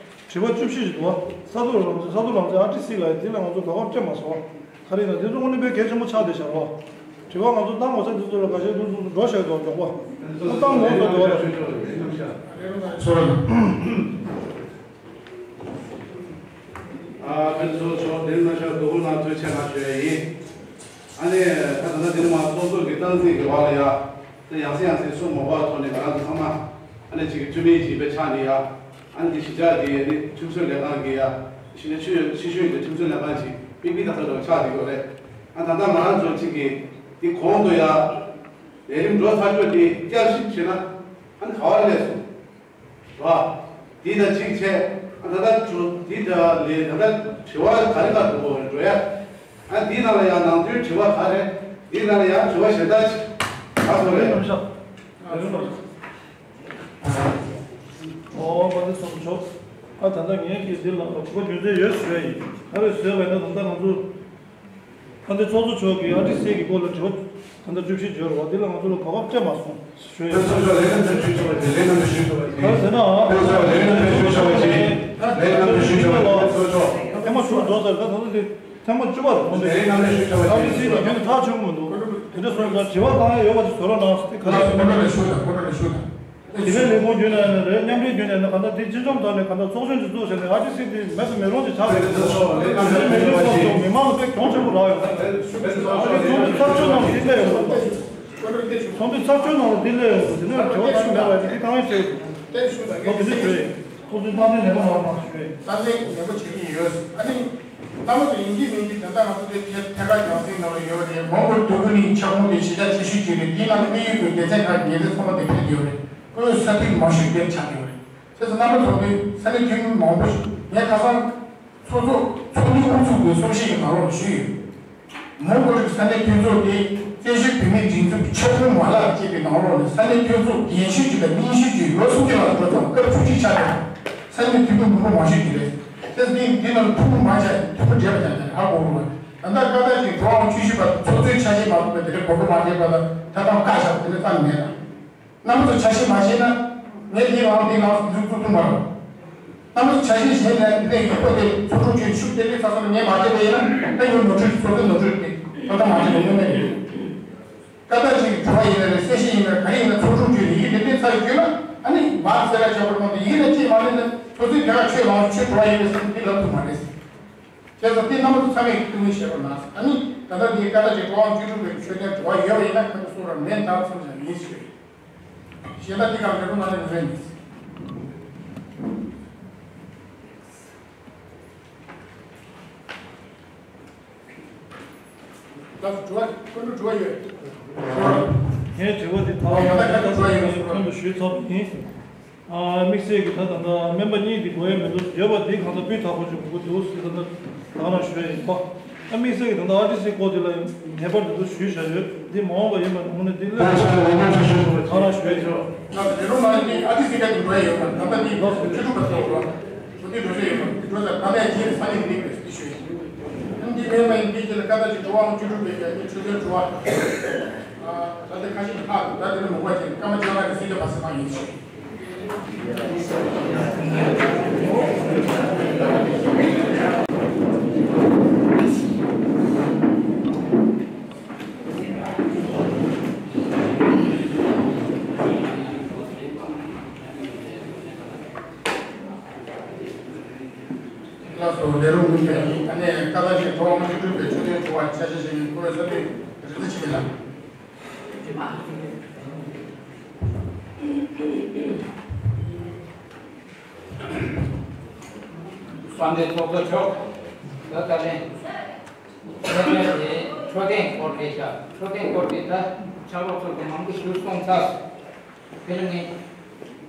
དྲི་བ་བཅུ་བཞི་ཞིག་འདུག་བ། ས་རྡོ་རང་བཙན། ས་རྡོ་རང་བཙན་ཨར་ཊི་སི་ལ་ཡ་དེ་ལ་ང་ཚོ་གོ་སྐབས་སྤྲད་མ་སོང་བ། ག་རེ་ཡིན་ན་དེ་ཚོ་དངོས་གནས་དཔེ་གལ་ཆེན་པོ་ཆགས་བསྡད་བཞག་བ། དྲི་བ་ང་ཚོ་བཏང་དགོས་ས་དེ་ཚོ་ལ་འགའ་ཤས་དེ་ཚོ་འགྲོ་བཞག་འདུག་མགྱོགས་པོ། ཨ་བཏང་མ་འོངས་ས་དེ་བ་ལ། ཨ་ཕན་ཚུན་ཕྱོགས་འདིར་ན་ཤར་དུ་ཧུ་ན་ཐུགས་ཆེ་ན་ཞུ་ཡ་ཡིན། ཨ་ནི་ད་ད་ལྟ་འདིར་མ་ཚོགས་གཙོ་གི་སྟངས་འཛིན་གྱི་བར་ལ་ཡ། དེ་ཡང་སེ་ཡང་སེ་གསུང་མ་པ་ཐོག་ནས་ང་རང་ཚོ་ཚང་མ་ཨ་ནི་གཅིག་གི་འཐུས་མི་གཅིག་པའི་ཆ་ནས་ཡ། ཨ་ནི་འདི་གཞིས་ཆགས་ཀྱི་ཨ་ནི་ཁྲིམས་སྲོལ་ལས་ཁང་གི་ཡ། གཞི་ནས་ཆོས་ཆོས་ཞུ་ཡི་འདི་ཁྲིམས་སྲོལ་ལས་ཁང་གཅིག་པིག་པིག་ད་ལྟ་འགྲོ་ཆགས་འདི་གོ་རེད། ཨ་ད་ལྟ་ང་རང་ཚོ་གཅིག་གི་འདི་གོང་དུ་ཡ། ལས་རིམ་འགྲོ་ཚར་ཆོག་དེ་བསྐྱར་ཞིབ་བྱས་ན་ཨ་ནི་ག་བ་སླེབས་སོང་། རེད་བ། འདི་ད་གཅིག་བྱས། ཨ་ད་ལྟ་གྲུ་འདི་ད་ལས་ད་ལྟ་དྲི་བ་ག་རེ་ག་འགྲོ་གོ་འགྲོ་ཡ། ཨ་འདི་ནང་ལ་ཡང་ནང་དོན་དྲི་བ་ག་རེ། འདི་ནང་ལ་ཡང་དྲི་བ་གཞན་དག་ཅིག་ག་སོང་རེད། རེད་རེད། ཨོ་བ་དེ་སོང་ཆོག་ཨ་ད་ལྟ་ངས་ཀྱིས་འདི་ལ་གོ་རྒྱུ་མཚན་ཡོད་ཞུ་ཡ་ཡིན། ག་རེ་ཞུས་པ་ཡིན་ན་ད་ལྟ་ང་ཚོ། ཨ་འདི་ཚོགས་གཙོ་མཆོག་གིས་ཨར་ཊི་སི་གི་སྐོར་ལ་དྲི་བ་ད་ལྟ་བཅུ་བཞི་བརྗོད་རོགས། འདི་ལ་ང་ཚོ་ལ་གོ་སྐབས་སྤྲད་མ་སོང་ཞུ་ཡ། ཕན་ཚུན་ཕྱོགས་ལས་རིམ་དེ་ཞུས་ཆོག་པ་ཅིག་ལས་རིམ་དེ་ཞུས་ཆོག་པ་ཅིག་ག་རེ་ཟེར་ན། ཕན་ཚུན་ལས་རིམ་དེ་ཞུས་ཆོག་པ་ཅིག་ལས་རིམ་དེ་ཞུས་ཆོག་པ་ཅིག་ཚོགས་གཙོ། ཐེངས་མ་དྲུག་འགྲོ་ཚར། ད་ད་ལྟ་དེ་ཐེངས་མ་བཅུ་པ་རེད། ལས་རིམ་དེ་ཞུས་ཆོག་པ་ཅིག་ཨར་ཊི་སི་གི་ཁྱོན་ནས་ཐག་ཆོད་མི་འདུག་དེ་འདྲ་སོང་ཙང་དྲི་བ་བཏང་ཡ་ཡོད་པ་དེ་བཟོ་རོགས་གནང་ཟེར། དེ་ག་རེ། ཁོ་ཁོ་ལ་ཞུ་དང་། ཁོ་ཁོ་ལ་ཞུ་དང་། དེ་ནས་ལས་ཁུངས་བརྒྱུད་ནས་ནི་རེད། མཉམ་འབྲེལ་བརྒྱུད་ནས་ནི་གང་ལྟར་དེ་སྤྱི་འཛོམས་ཐོག་ནས་གང་ལྟར་ཚོགས་ཆུང་ཅིག་བཙུགས་བྱས་ནས་ཨར་ཊི་སི་དེ་མེད་དུ་མི་རུང་ཅིག་ཆགས་ཡོད། དེ་ཚོ་ལས་ཀ་མི་འདུག་པ་ཅིག་མི་མང་དཔེ་གྱོང་ཆེན་པོ་རག་ཡོད། ཚོགས་འདུ་ཚགས་ཆོད་ནང་ལ་དེ་སླེབས་ཡོང་། ཚོགས་འདུ་ཚགས་ཆོད་ནང་ལ་དེ་སླེབས་ཡོང་། དེ་ནས་དྲི་བ་ཅིག་མེད་པ་དེ་གང་ཡིན་ཅིག་ཁོ་དེ་འདྲ་བྱས་ཡོད། ཚོགས་འདུ་སྟངས་འཛིན་ནན་པོ་གནང་རོགས་གནང་ཞུ་ཡས། སྟངས་འཛིན་ནན་པོ་བྱེད་ཀྱི་ཡོད། ཨ་ནི། རྣམ་པ་ཚོ་ཡིན་གཅིག་མིན་གཅིག་ད་ལྟ་ང་ཚོ་དེ་ཐད་ཐད་ཀར་རྒྱང་སྲིང་ནང་ལ་ཡོད་རེད། མོན་གྷོ་འདོད་རྒུ་གླིང་ཆག་སྒོ་དེ་གཞིས་ཆགས་ཆེ་ཤོས་ཅིག་རེད། དེའི་ནང་ལ་དམིགས་ཡུལ་གྱི་སྡེ་ཚན་ཁག་གི་སྡེ་ཚན་ཚང་མ་དེ་ཕེབས་ཡོད་རེད། ཁོའི་ས་ཐིག་མང་ཤོས་དེར་ཆགས་ཡོད་རེད། བྱས་ཙང་རྣམ་པ་ཚོ་གི་ས་གནས་འཐུས་མི་མང་པོ་ཞིག་ངས་ཁ་སང་ཚོགས་གཙོ་ཚོགས་འདུའི་དབུ་འཛུགས་པའི་གསུང་བཤད་ཀྱི་ནང་ལོགས་ལ་ཞུས་ཡོད། མོན་གྷོ་རིགས་ས་གནས་འཐུས་ཚོགས་དེ་བཙན་བྱོལ་བོད་མིའི་སྒྲིག་འཛུགས་ཀྱི་ཆབ་ཁོངས་མ་ལག་ཅེས་པའི་ནང་ལོགས་ནས་ས་གནས་འཐུས་ཚོགས་རྒན་ཤོས་ཅིག་དང་རྙིང་ཤོས་ཅིག་ལོ་སུམ་ཅུ་ལྷག་འགྲོ་ཙང་སྐབས་བཅུ་གཅིག་ཆགས་ཡོད། ས་གནས་འཐུས་མི་མང་པོ་མང་ཤོས་ཅིག་རེད། དེ་འདི་འདི་ནང་ཐུགས་མ་བྱས་ཐུགས་འབྲས་པ་ཀྱང་ཀྱང་ཧ་གོ་རུང་བ། ད་ལྟ་སྐབས་དང་ཅིག་གྲོགས་བཅུ་བཞི་པ་ཚོགས་གཙོའི་ཆ་ཤས་མ་ཐོབ་པའི་དེ་འདྲའི་གོ་སྐབས་མ་བྱས་པ་དང་ད་ལྟ་བཀག་བཞག་དེ་འདྲ་བཏང་མེད་ལ། རྣམ་པ་ཚོ་ཆ་ཤས་མ་བྱས་ན་ངས་འདི་ལངས་འདི་ལངས་འཛུགས་འཛུགས་ཐུབ་མ་རེད། རྣམ་པ་ཚོ་ཆ་ཤས་བྱས་ནས་འདི་ནས་ཡིག་པོ་དེ་ཚོགས་དྲུང་ཆོས་ཤུགས་དེ་འདྲའི་ཚ་ཚ་ནས་ངས་མ་བྱས་པ་ཡིན་ན་ད་ཡོད་ནོར་འཁྲུལ་ཚོགས་གཙོའི་ནོར་འཁྲུལ་དེ་ད་ལྟ་མ་བྱས་པ་ཡོད་མེད་རེད། སྐད་བརྡ་ཅིག་གི་དྲི་བ་ཡིན་ན་རེད། གསལ་བཤད་ཡིན་ན་ག་རེ་ཡིན་ན་ཚོགས་དྲུང་ཆོས་ཡི་གེ་དེ་འདྲའི་ཚ་ཡི་བརྗོད་ན་ཨ་ནི་མར་གསལ་བསྒྲགས་བྱས་པ་རེད་མ་གཏོགས་ཡིན་ན་ཅིག་མ་རེད་ན་ཚོགས་གཙོས་དེ་ག་ཆོས་ལངས་ཆོས་དྲི་བ་ཡིན་པས་སམ་དེ་ལབ་ཐུབ་མ་རེད། བྱས་ཙང་དེ་རྣམ་པ་ཚོ་ཚང་མས་ཐུགས་སྣང་བྱེད་རོགས་གནང་། ཨ་ནི་ད་ལྟ་འདིའི་སྐད་བརྡ་ཅིག་གྲོགས་བཅུ་དྲུག་པའི་ཆོས་དོན་དྲི་བ་ཡོད་པ་ཡིན་ན་ཁ་ཏ་གསུང་རོགས། མེད་ད་གསུང་ཀྱང་མིན་ཞིག་རེད། གཞན་དག་འདི་གང་རེ་རུ་མ་རེད་མི་རེད་མིན། ད་དྲི་བ་ཀུན་ཏུ་དྲི་བ་ཡོད། ངའི་དྲི་བ་འདི་ད་ད་ལྟ་ཁ་ཏ་དྲི་བ་ཡོད་ཀུན་ཏུ་ཞུས་ཚར་བ་ཡིན། ཨ་དམིགས་བསལ་གྱི་ད་ད་ལྟ་སྨན་པ་གཉིས་འདི་དགོས་ཡ་མི་འདུག་ཡོད་པ་འདི་གང་ལྟར་སྤུས་དག་པོ་ཅིག་དགོས་ཀྱི་འདུག་ཟེར་ད་ལྟ་ད་ག་རང་ཞུ་ཡ་ཡིན་པ། ཨ་དམིགས་བསལ་གྱི་ད་ལྟ་ཨར་ཊི་སི་སྐོར་འདི་ལ་ངེས་པར་དུ་འདུག་ཞུས་བཞག་ཡོད། འདི་མ་འོངས་པ་ཡིན་པ་ནི་དངོས་གནས་འདི་སླེབས་ཆོག་ད་ག་རང་ཞུ་ཡ་ཡིན། ང་ཚོ་རེ་རོ་མ་ནི་ཨར་ཊི་སི་ག་གི་འགྲོ་ཡ་ཡོད་པ་ད་ལྟ་འདི་ལོ་བཅུ་དྲུག་པ་ཚོ་ལ་འགྲོ་འདི་འགྲོ་ས་ཡོད་པ་འགྲོ་ས་ད་ལྟ་ཡ་ཡིན་ས་ནི་འདི་རེད་འདི་ཞུ་ཡ་ཡིན། ཨ་འདི་མེད་པ་ཡིན་འདི་ཅི་ལ་ཀ་ད་ཅིག་འགྲོ་བའང་བཅུ་དྲུག་པའི་ག་ནི་ཆོས་དོན་འགྲོ་བ། ད་ལྟ་ཁ་ཤས་ཁག་ད་དེ་ནི་མོ་བ་ཅན་ཀ་མ་ཅ་ལག་གི་སྲིད་ཇ་བ་སི་ཁང་ཡིན་ཞིང་། ལགས་སོ། ལས་རོགས་མི་འདྲ་ཡིན། ཨ་ནེ་ཀ་ད་ཞིག་གྲོགས་མ་ཅིག་སྒྲུབ་པའི་ཆོས་དོན་འགྲོ་བ་ཆ་ཤས་ཤིག་ཡིན། ཁོ་བའི་ས་དེ་རི་རྩེ་ཆེ་ལ། བསམ་གཏན་ཚོགས་གཙོ་མཆོག་ད་ད་ལན་ཆོས་དོན་དེ་འཕྲོད་བསྟེན་སྐོར་རེད་ཤག་འཕྲོད་བསྟེན་སྐོར་དེ་ད་ཕྱག་རོགས་ཚོ་གི་མང་པོ་ཞུ་སོང་ཚར། དེ་ནི་ངས་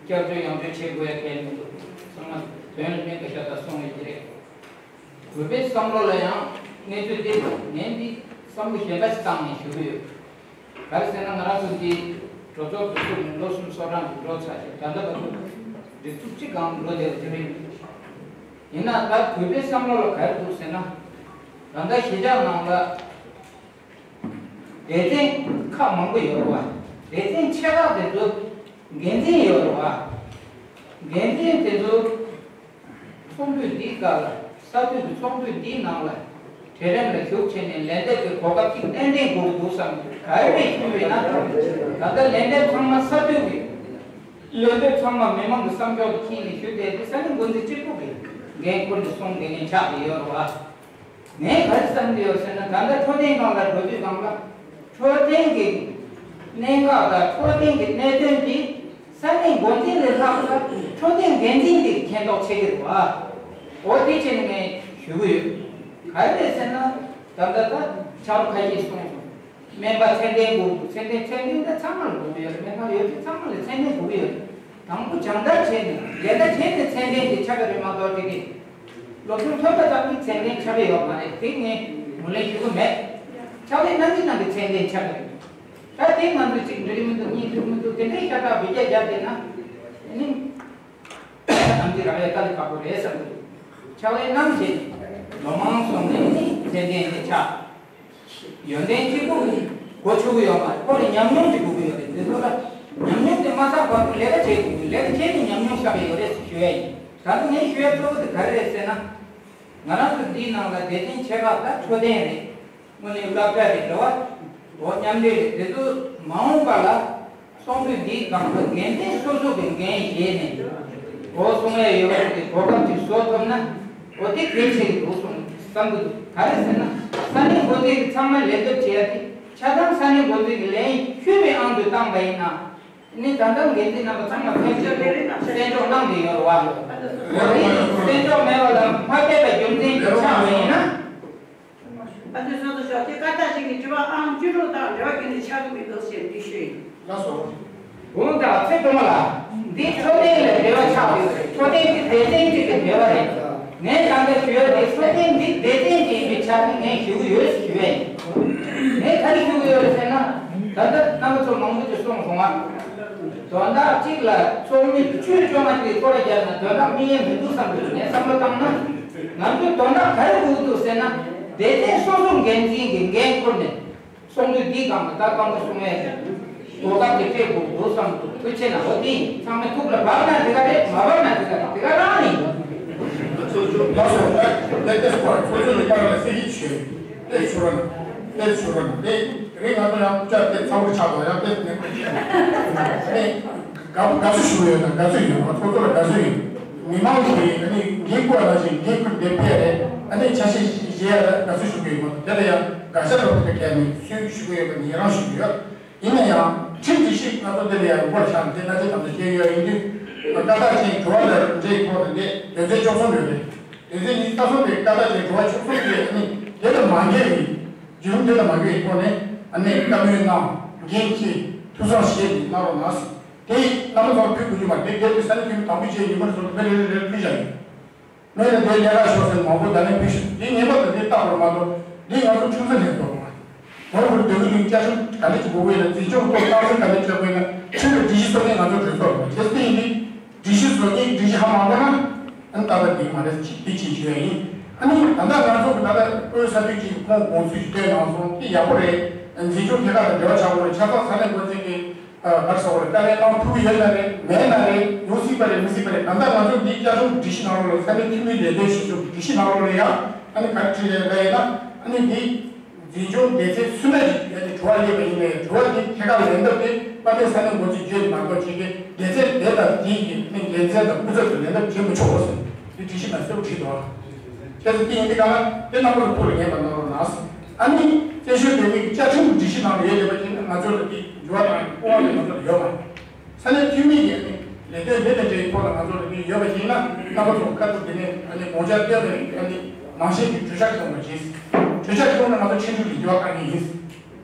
སྐྱབས་བཅོལ་ཡང་བཅོལ་བྱེད་དགོས་ཡ་གལ་མི་འདུག་ཚང་མ་དོན་ལ་ཕན་ཀ་ཤ་ད་སོང་བའི་གི་རེད། བོད་པའི་བསམ་བློ་ལ་ཡང་གནས་ཚུལ་འདི་ངས་འདི་བསམ་བློ་གཞན་པ་ཞིག་བཏང་ནས་ཞུ་གི་ཡོད། ག་རེ་ཟེར་ན་ང་རང་ཚོ་འདི་གྲོས་ཚོགས་འདི་ཚོ་ནས་ལོ་གསུམ་སོ་གྲངས་ཀྱི་འགྲོ་ཚར་ཞིང་ད་ལྟ་བར་དུ་སྒྲིག་འཛུགས་གཅིག་གང་འགྲོ་བསྡད་པ་དེ་རེད། ཡིན་ན་ད་བོད་པའི་བསམ་བློ་ལ་ག་རེ་འདུག་ཟེར་ན་ད་ལྟ་གཞིས་ཆགས་ནང་ལ། སྡེ་ཚན་ཁག་མང་པོ་ཡོད་རེད་བ། སྡེ་ཚན་ཆེ་ཁག་དེ་ཚོ་འགན་འཛིན་ཡོད་རེད་བ། འགན་འཛིན་དེ་ཚོ་ཚོགས་འདུ་འདིའི་སྐབས་ལ་ས་འཐུས་ཀྱི་ཚོགས་འདུ་འདིའི་ནང་ལ་གྲལ་རིམ་ལ་ཞུགས་བྱས་ནས་ལན་འདེབས་ཀྱི་གོ་སྐབས་ཅིག་ཏན་ཏན་དགོས་ཀྱི་འདུག་བསམ་གྱི་ག་རེ་བྱས་ཞུས་པ་ཡིན་ན། ད་ལྟ་ལན་འདེབས་ཚང་མ་ས་འཐུས་ཀྱི་ལན་འདེབས་ཚང་མ་མི་མང་གི་བསམ་ཕྱོགས་ལ་ཁྱེར་ནས་ཞུས་བསྡད་དེ་ས་གནས་འགོ་འཛིན་གཅིག་པུ་གི་འགན་ཁུར་ནས་གསུང་དགོས་མཁན་ཆགས་ཀྱི་ཡོད་རེད་བ། ངས་ག་རེ་བསམ་གྱི་ཡོད་ཟེར་ན། ད་ལྟ་འཕྲོད་བསྟེན་སྒང་ལ་འགྲོ་དུས་སྒང་ལ་འཕྲོད་བསྟེན་གྱི་གནད་འགག་དང་འཕྲོད་བསྟེན་གྱི་གནད་དོན་དེ་ས་གནས་འགོ་འཛིན་ལས་ལྷག་པ་འཕྲོད་བསྟེན་འགན་འཛིན་གྱིས་མཁྱེན་རྟོགས་བྱེད་ཀྱི་རེད་བ། འོ་དེ་བྱས་ནས་ངས་ཞུ་གི་ཡོད། ག་རེ་རེད་ཟེར་ན། ད་ལྟ་ད་ཆ་རོགས་ཁ་ཤས་གསུངས་སོང་། སྨན་པ་ཚད་ལྡན་དགོས་འདུག་ཚད་ལྡན་ཚད་ལྡན་ད་ཚང་མ་ལ་དགོས་ཀྱི་ཡོད་རེད། སྨན་པ་ཡོད་ཚད་ཚང་མ་ལ་ཚད་ལྡན་དགོས་ཀྱི་ཡོད་རེད། དང་པོ་སྦྱོང་བརྡར་བྱས་ནས་ལས་ཀ་བྱས་ནས་ཚད་ལྡན་དེ་ཆགས་ཀྱི་རེད་མ་གཏོགས་དེ་གི་སློབ་སྦྱོང་ཐོན་པ་ཙམ་གྱིས་ཚད་ལྡན་ཆགས་ཀྱི་ཡོད་མ་རེད། དེ་ངས་ངོས་ལེན་ཞུ་གི་མེད། ཕྱག་ལས་གནང་གི་གནང་གི་ཚད་ལྡན་ཆགས་ཀྱི་རེད། ད་དེ་ང་ཚོས་ཅིག་འགྲིག་མི་འདུག་གཉིས་འགྲིག་མི་འདུག་དེ་འདྲའི་ཤ་སྟག་བེད་སྤྱོད་བརྒྱབ་བསྡད་ན་ནི་ཨ་ནི་ཨ་ནི་རག་ལས་དཀའ་ལས་ཁག་པོ་རེད་བསམ་གྱི་འདུག་ཕྱག་ལས་གནང་བྱས་ནས་ལོ་མང་སོང་ནས་ནི་ཚད་ལྡན་དེ་ཆགས། ཡོན་ཏན་གཅིག་པུ་གོ་ཆོད་ཀྱི་ཡོད་མ་རེད། ཁོ་ལ་ཉམས་མྱོང་ཅིག་དགོས་ཀྱི་ཡོད་རེད། དེ་ཚོ་ལ་ཉམས་མྱོང་དེ་མ་ཚར་བར་དུ་ལས་ཀ་བྱེད་དགོས་ཀྱི། ལས་ཀ་བྱས་ནས་ཉམས་མྱོང་བསགས་པ་ཡོད་རེད་ཟེར་ཞུ་ཡ་ཡིན། ད་ལྟ་ངས་ཞུ་ཡ་གཙོ་བོ་དེ་ག་རེ་རེད་ཟེར་ན། ང་རང་ཚོ་འདིའི་ནང་ལ་སྡེ་ཚན་ཆེ་ཁག་ད་འཕྲོད་བསྟེན་རེད། དངོས་གནས་སློབ་གྲྭ་རེད། རེད་བ། འོ་མཉམ་འབྲེལ་རེད། དེ་ཚོ་མ་འོངས་པ་ལ་ཚོགས་འདུ་འདིའི་སྒང་དུ་འགན་འཛིན་སོ་སོ་གི་འགན་བཞེས་ནས་འོ་གསུང་ཡ་ཡོད་པ་དེ་གོ་སྐབས་ཅིག་བཟོ་ཐུབ་ན་འོ་དེ་གལ་ཆེ་གི་འདུག་གསུང་བསམ་གི་འདུག་ག་རེ་ཟེར་ན་ས་གནས་འགོ་འཛིན་གྱི་ཚང་མ་ལས་བསྡོམས་བྱེད་ཡ་དེ་ཆ་ཚང་ས་གནས་འགོ་འཛིན་གྱི་ལན་ཤོད་པའི་དབང་དུ་བཏང་པ་ཡིན་ན། ནི་ད་ལྟ་འགན་འཛིན་རྣམ་པ་ཚང་མ་ཕན་ཚུན་གསན་རོགས་གནང་གི་ཡོད་རེད་བ། འོ་དེ་གསན་རོགས་མེད་པ་ལ་མ་ཕེབས་པའི་རྒྱུ་མཚན་གྱིས་ཆགས་པ་ཡིན་ན། ཨ་ཙི་སོ་སོ་ཤོག་དེ་ཀ་ད་ཅིག་གི་དྲི་བ་ཨང་བཅུ་དྲུག་དང་འབྲེལ་བ་གི་ནི་ཆགས་ཀྱི་མི་འདུག་ཟེར་འདི་ཞུས་ཡིན། ལགས་སོ། གུང་དང་ཚེ་སྒྲོལ་མ་ལགས། འདི་འཕྲོད་བསྟེན་ལ་འབྲེལ་བ་ཆགས་ཡོད་རེད། འཕྲོད་བསྟེན་འདི་སྡེ་ཚན་གཅིག་གི་འབྲེལ་བ་རེད། ངས་ད་ལྟ་ཞུ་ཡ་དེ་འཕྲོད་བསྟེན་འདི་སྡེ་ཚན་གཅིག་ཡིན་པའི་ཆ་ནས་ངས་ཞུ་གི་ཡོད་ཞུ་ཡ་ཡིན། ངས་ག་རེ་ཞུ་གི་ཡོད་རེད་ཟེར་ན། ད་ལྟ་རྣམ་པ་ཚོ་མང་པོ་ཅིག་གསུངས་སོང་ང་། དོན་དག་གཅིག་ལ་ཚོགས་མི་བཅུ་བཅོ་ལྔ་ཅིག་གིས་སྐོར་ར་བརྒྱབ་ན་དོན་དག་སྨིན་ཡ་མི་འདུག་བསམ་གྱི་འདུག་ངས་བསམ་བློ་བཏང་ན། ང་ཚོས་དོན་དག་ག་རེ་དགོས་ཀྱི་འདུག་ཟེར་ན། སྡེ་ཚན་སོ་སོ་འགན་འཛིན་གྱི་འགན་ཁུར་ནས། ཚོགས་འདུ་འདིའི་སྒང་ལ་ད་སྐར་མ་གསུམ་ཡས་གོ་སྐབས་དེ་སྤྲད་དགོས་འདུག་བསམ་འདུག་ཐུགས་ཆེ་གནང་། འོ་དེ་ཡིན། ཚང་མས་ཐུགས་ལ་བབས་ན་དེ་ག་རེད། མ་བབས་ན་དེ་ག་རེད། དེ་ག་རང་རེད། ཚོགས་གཙོ་ལགས་སོ། ད་ལྟ་སྐོར་ཚོགས་གཙོ་ནས་པར་ལ་གསལ་བཤད་བྱོས། དེ་ཞུ་རོགས་གནང་། དེ་ཞུ་རོགས་གནང་། དེ་རིང་ང་ཚོ་ཡང་སྐུ་ཅག་དེ་ཚ་བོར་ཆགས་འདུག་ཡང་དེ་ནས་དེ་དགའ་པོ་དགའ་བསུ་ཞུ་གི་ཡོད་དང་། དགའ་བསུ་ཡོད། ང་ཚོ་ཚོ་ལ་དགའ་བསུ་ཡོད། མི་མང་གིས་ཨ་ནི་འགན་ཁུར་ནང་བཞིན་འགན་ཁུར་འདེབས་ཡ་རེད། ཨ་ནི་ཆ་ཤས་བཞེས་ཡ་ལ་དགའ་བསུ་ཞུ་གི་ཡོད། དེ་ལ་ཡང་དགའ་ཤ་རོགས་ཀྱི་ཐད་ནས་སུས་ཞུ་གི་ཡོད་པ་ནི་ཡི་རང་ཞུ་གི་ཡོད། ཡིན་ན་ཡང་ཁྲིམས་སྒྲིག་གཞི་ང་ཚོ་འདི་ལ་ཡང་མགོ་ལ་བཞག་ནས་དེ་ན་ཚའི་དམ་བཅའ་བཞེས་ཡོད་ཡིན་དུས། བཀའ་རྟགས་ཅན་དྲི་བ་ལ་འདྲེའི་ཐོག་ཏུ་འདི་དོན་ཚན་བཅུ་གསུམ་ཡོད་རེད། དོན་ཚན་ཉི་ཤུ་རྩ་གསུམ་པའི་བཀའ་རྟགས་ཅན་དྲི་བ་བཅུ་གསུམ་གྱི་ཨ་ནི་དེ་ལ་མ་འགལ་བའི་བརྒྱུད་རིམ་དེ་ལ་མ་འགལ་བའི་ཐོག་ནས་ཨ་ནི་བཀའ་མོལ་གནང་། འགན་འཁྱེར། ཐུགས་བསམ་བཞེས་ཏེ་གནང་རོགས་གནང་། དེ་རྣམ་པ་ཚོར་ཕུལ་དགོས་ཀྱི་མ་རེད། དེ་དེ་ས་གནས་འཐུས་མི་དང་པོ་བྱས་ཉིན་མོར་སོང་མི་རེ་རེ་རེར་ཕུལ་བཞག་ཡོད། མི་ལ་དེ་ལས་ཀ་ཤོར་ཟེར་མང་པོ་ད་ནས་ཕུལ་ཤིང་། འདི་ངེས་པར་དུ་འདི་བཏགས་པར་མ་གཏོགས་འདི་ང་ཚོ་ཁྲིམས་ས་ལྷན་ཚོགས་མ་རེད། ངོ་བོར་སྡོད་ཀྱི་འདུག་བཅའ་ཁྲིམས་ག་འདྲ་ཅིག་དགོས་ཀྱི་ཡོད་ན། འཛིན་སྐྱོང་ཐོག་རྟགས་གསལ་ག་འདྲ་ཅིག་བྱེད་དགོས་ཡོད་ན། ཁྲིམས་ཀྱི་སྒྲིག་གཞི་བཟོ་མཁན་ང་ཚོ་གྲོས་ཚོགས་རེད། བྱས་ཙང་འདི་སྒྲིག་གཞི་བཟོ་མཁན་སྒྲིག་གཞི་ཧ་མ་གོ་ན་ཨ་ནི་ཏག་ཏག་འགྲིག་མ་རེད། ཅིག་འདི་ཅིག་ཞུ་ཡ་ཡིན། ཨ་ནི་ད་ལྟ་ང་ཚོ་གི་ད་ལྟ་བཀོད་ས་ཐིག་ཅིག་ཁོང་དགོངས་ཚུལ་ཞིག་བཏོན་གནང་སོང་། འདི་ཡག་པོ་རེད། འཛིན་སྐྱོང་ཐད་ཀ་དང་འབྲེལ་བ་ཆགས་པ་རེད། ཆ་ཚང་ས་གནས་འགོ་འཛིན་གྱི་ཨ་ག་རེ་ཟེར་དགོས་རེད། བཀའ་ལན་གནང་ཐུབ་ཀྱི་ཡོད་ན་རེད། མེད་ན་རེད། ཡོང་སྲིད་པ་རེད། མི་སྲིད་པ་རེད། ད་ལྟ་ང་ཚོ་འདི་བཅའ་ཁྲིམས་སྒྲིག་གཞི་ནང་ལོགས་ལ་ས་གནས་འཐུས་མི་ལས་དོན་བྱེད་ཕྱོགས་ཀྱི་སྒྲིག་གཞི་ནང་ལོགས་ལ་ཡང་ཨ་ནི་ག་རེ་བྲིས་ཡོད་ལབ་ཡིན་ན། ཨ་ནི་འདི་འཛིན་སྐྱོང་སྡེ་ཚན་སུ་འདྲ་ཞིག་ཡོད་དེ་དྲི་བ་སླེབས་པ་ཡིན་ནའི་དྲི་བ་འདི་ཐད་ཀར་ལན་འདེབས་དེ་དཔལ་ལྡན་ས་གནས་འགོ་འཛིན་བརྗོད་མ་གཏོགས་ཅིག་གིས་སྡེ་ཚན་དེ་དང་དེའི་གི་ཨ་ནི་འགན་འཛིན་དང་སྐུ་ཚབ་ཏུ་ལན་འདེབས་བྱེད་མི་ཆོག་པ་ཟེར་འདི་སྒྲིག་གཞི་ནང་གསལ་པོ་བྲིས་འདུག་ཨ། བྱས་ཙང་འདི་ཡིན་དུས་གང་ལ་དེ་རྣམ་པ་ཚོ་ཐུགས་ལ་ངེས་པ་གནང་རོགས་གནང་། ཨ་ནི་བཙན་བྱོལ་བོད་མིའི་བཅའ་ཁྲིམས་སྒྲིག་གཞི་ནང་ལ་ཡོད་བསྡད་པ་ཅིག་ན་ང་ཚོ་ལ་དེ་འགྱུར་བ་གཏོང་ཡག་སྐུ་དབང་དེ་ང་ཚོ་ལ་ཡོད་མ་རེད། ས་གནས་འཐུས་མི་ཡིས་ལས་དོན་དེ་དང་འབྲེལ་བའི་ཐོག་ལ་ང་ཚོ་ལ་དེ་ཡོད་པ་ཡིན་ན་རྣམ་པ་ཚོ་བཀའ་ཐུབ་དེ་ནས་ཨ་ནི་དགོངས་འཆར་བཏོན་ནས་ཨ་ནི་ནང་བཞིན་གྱི་གྲོས་འཆར་བཏོན་པ་བྱས། གྲོས་འཆར་བཏོན་ན་ང་ཚོ་ཕྱིན་དྲུག་གི་འགྱུར་བ་གཏང་གི་ཡིན།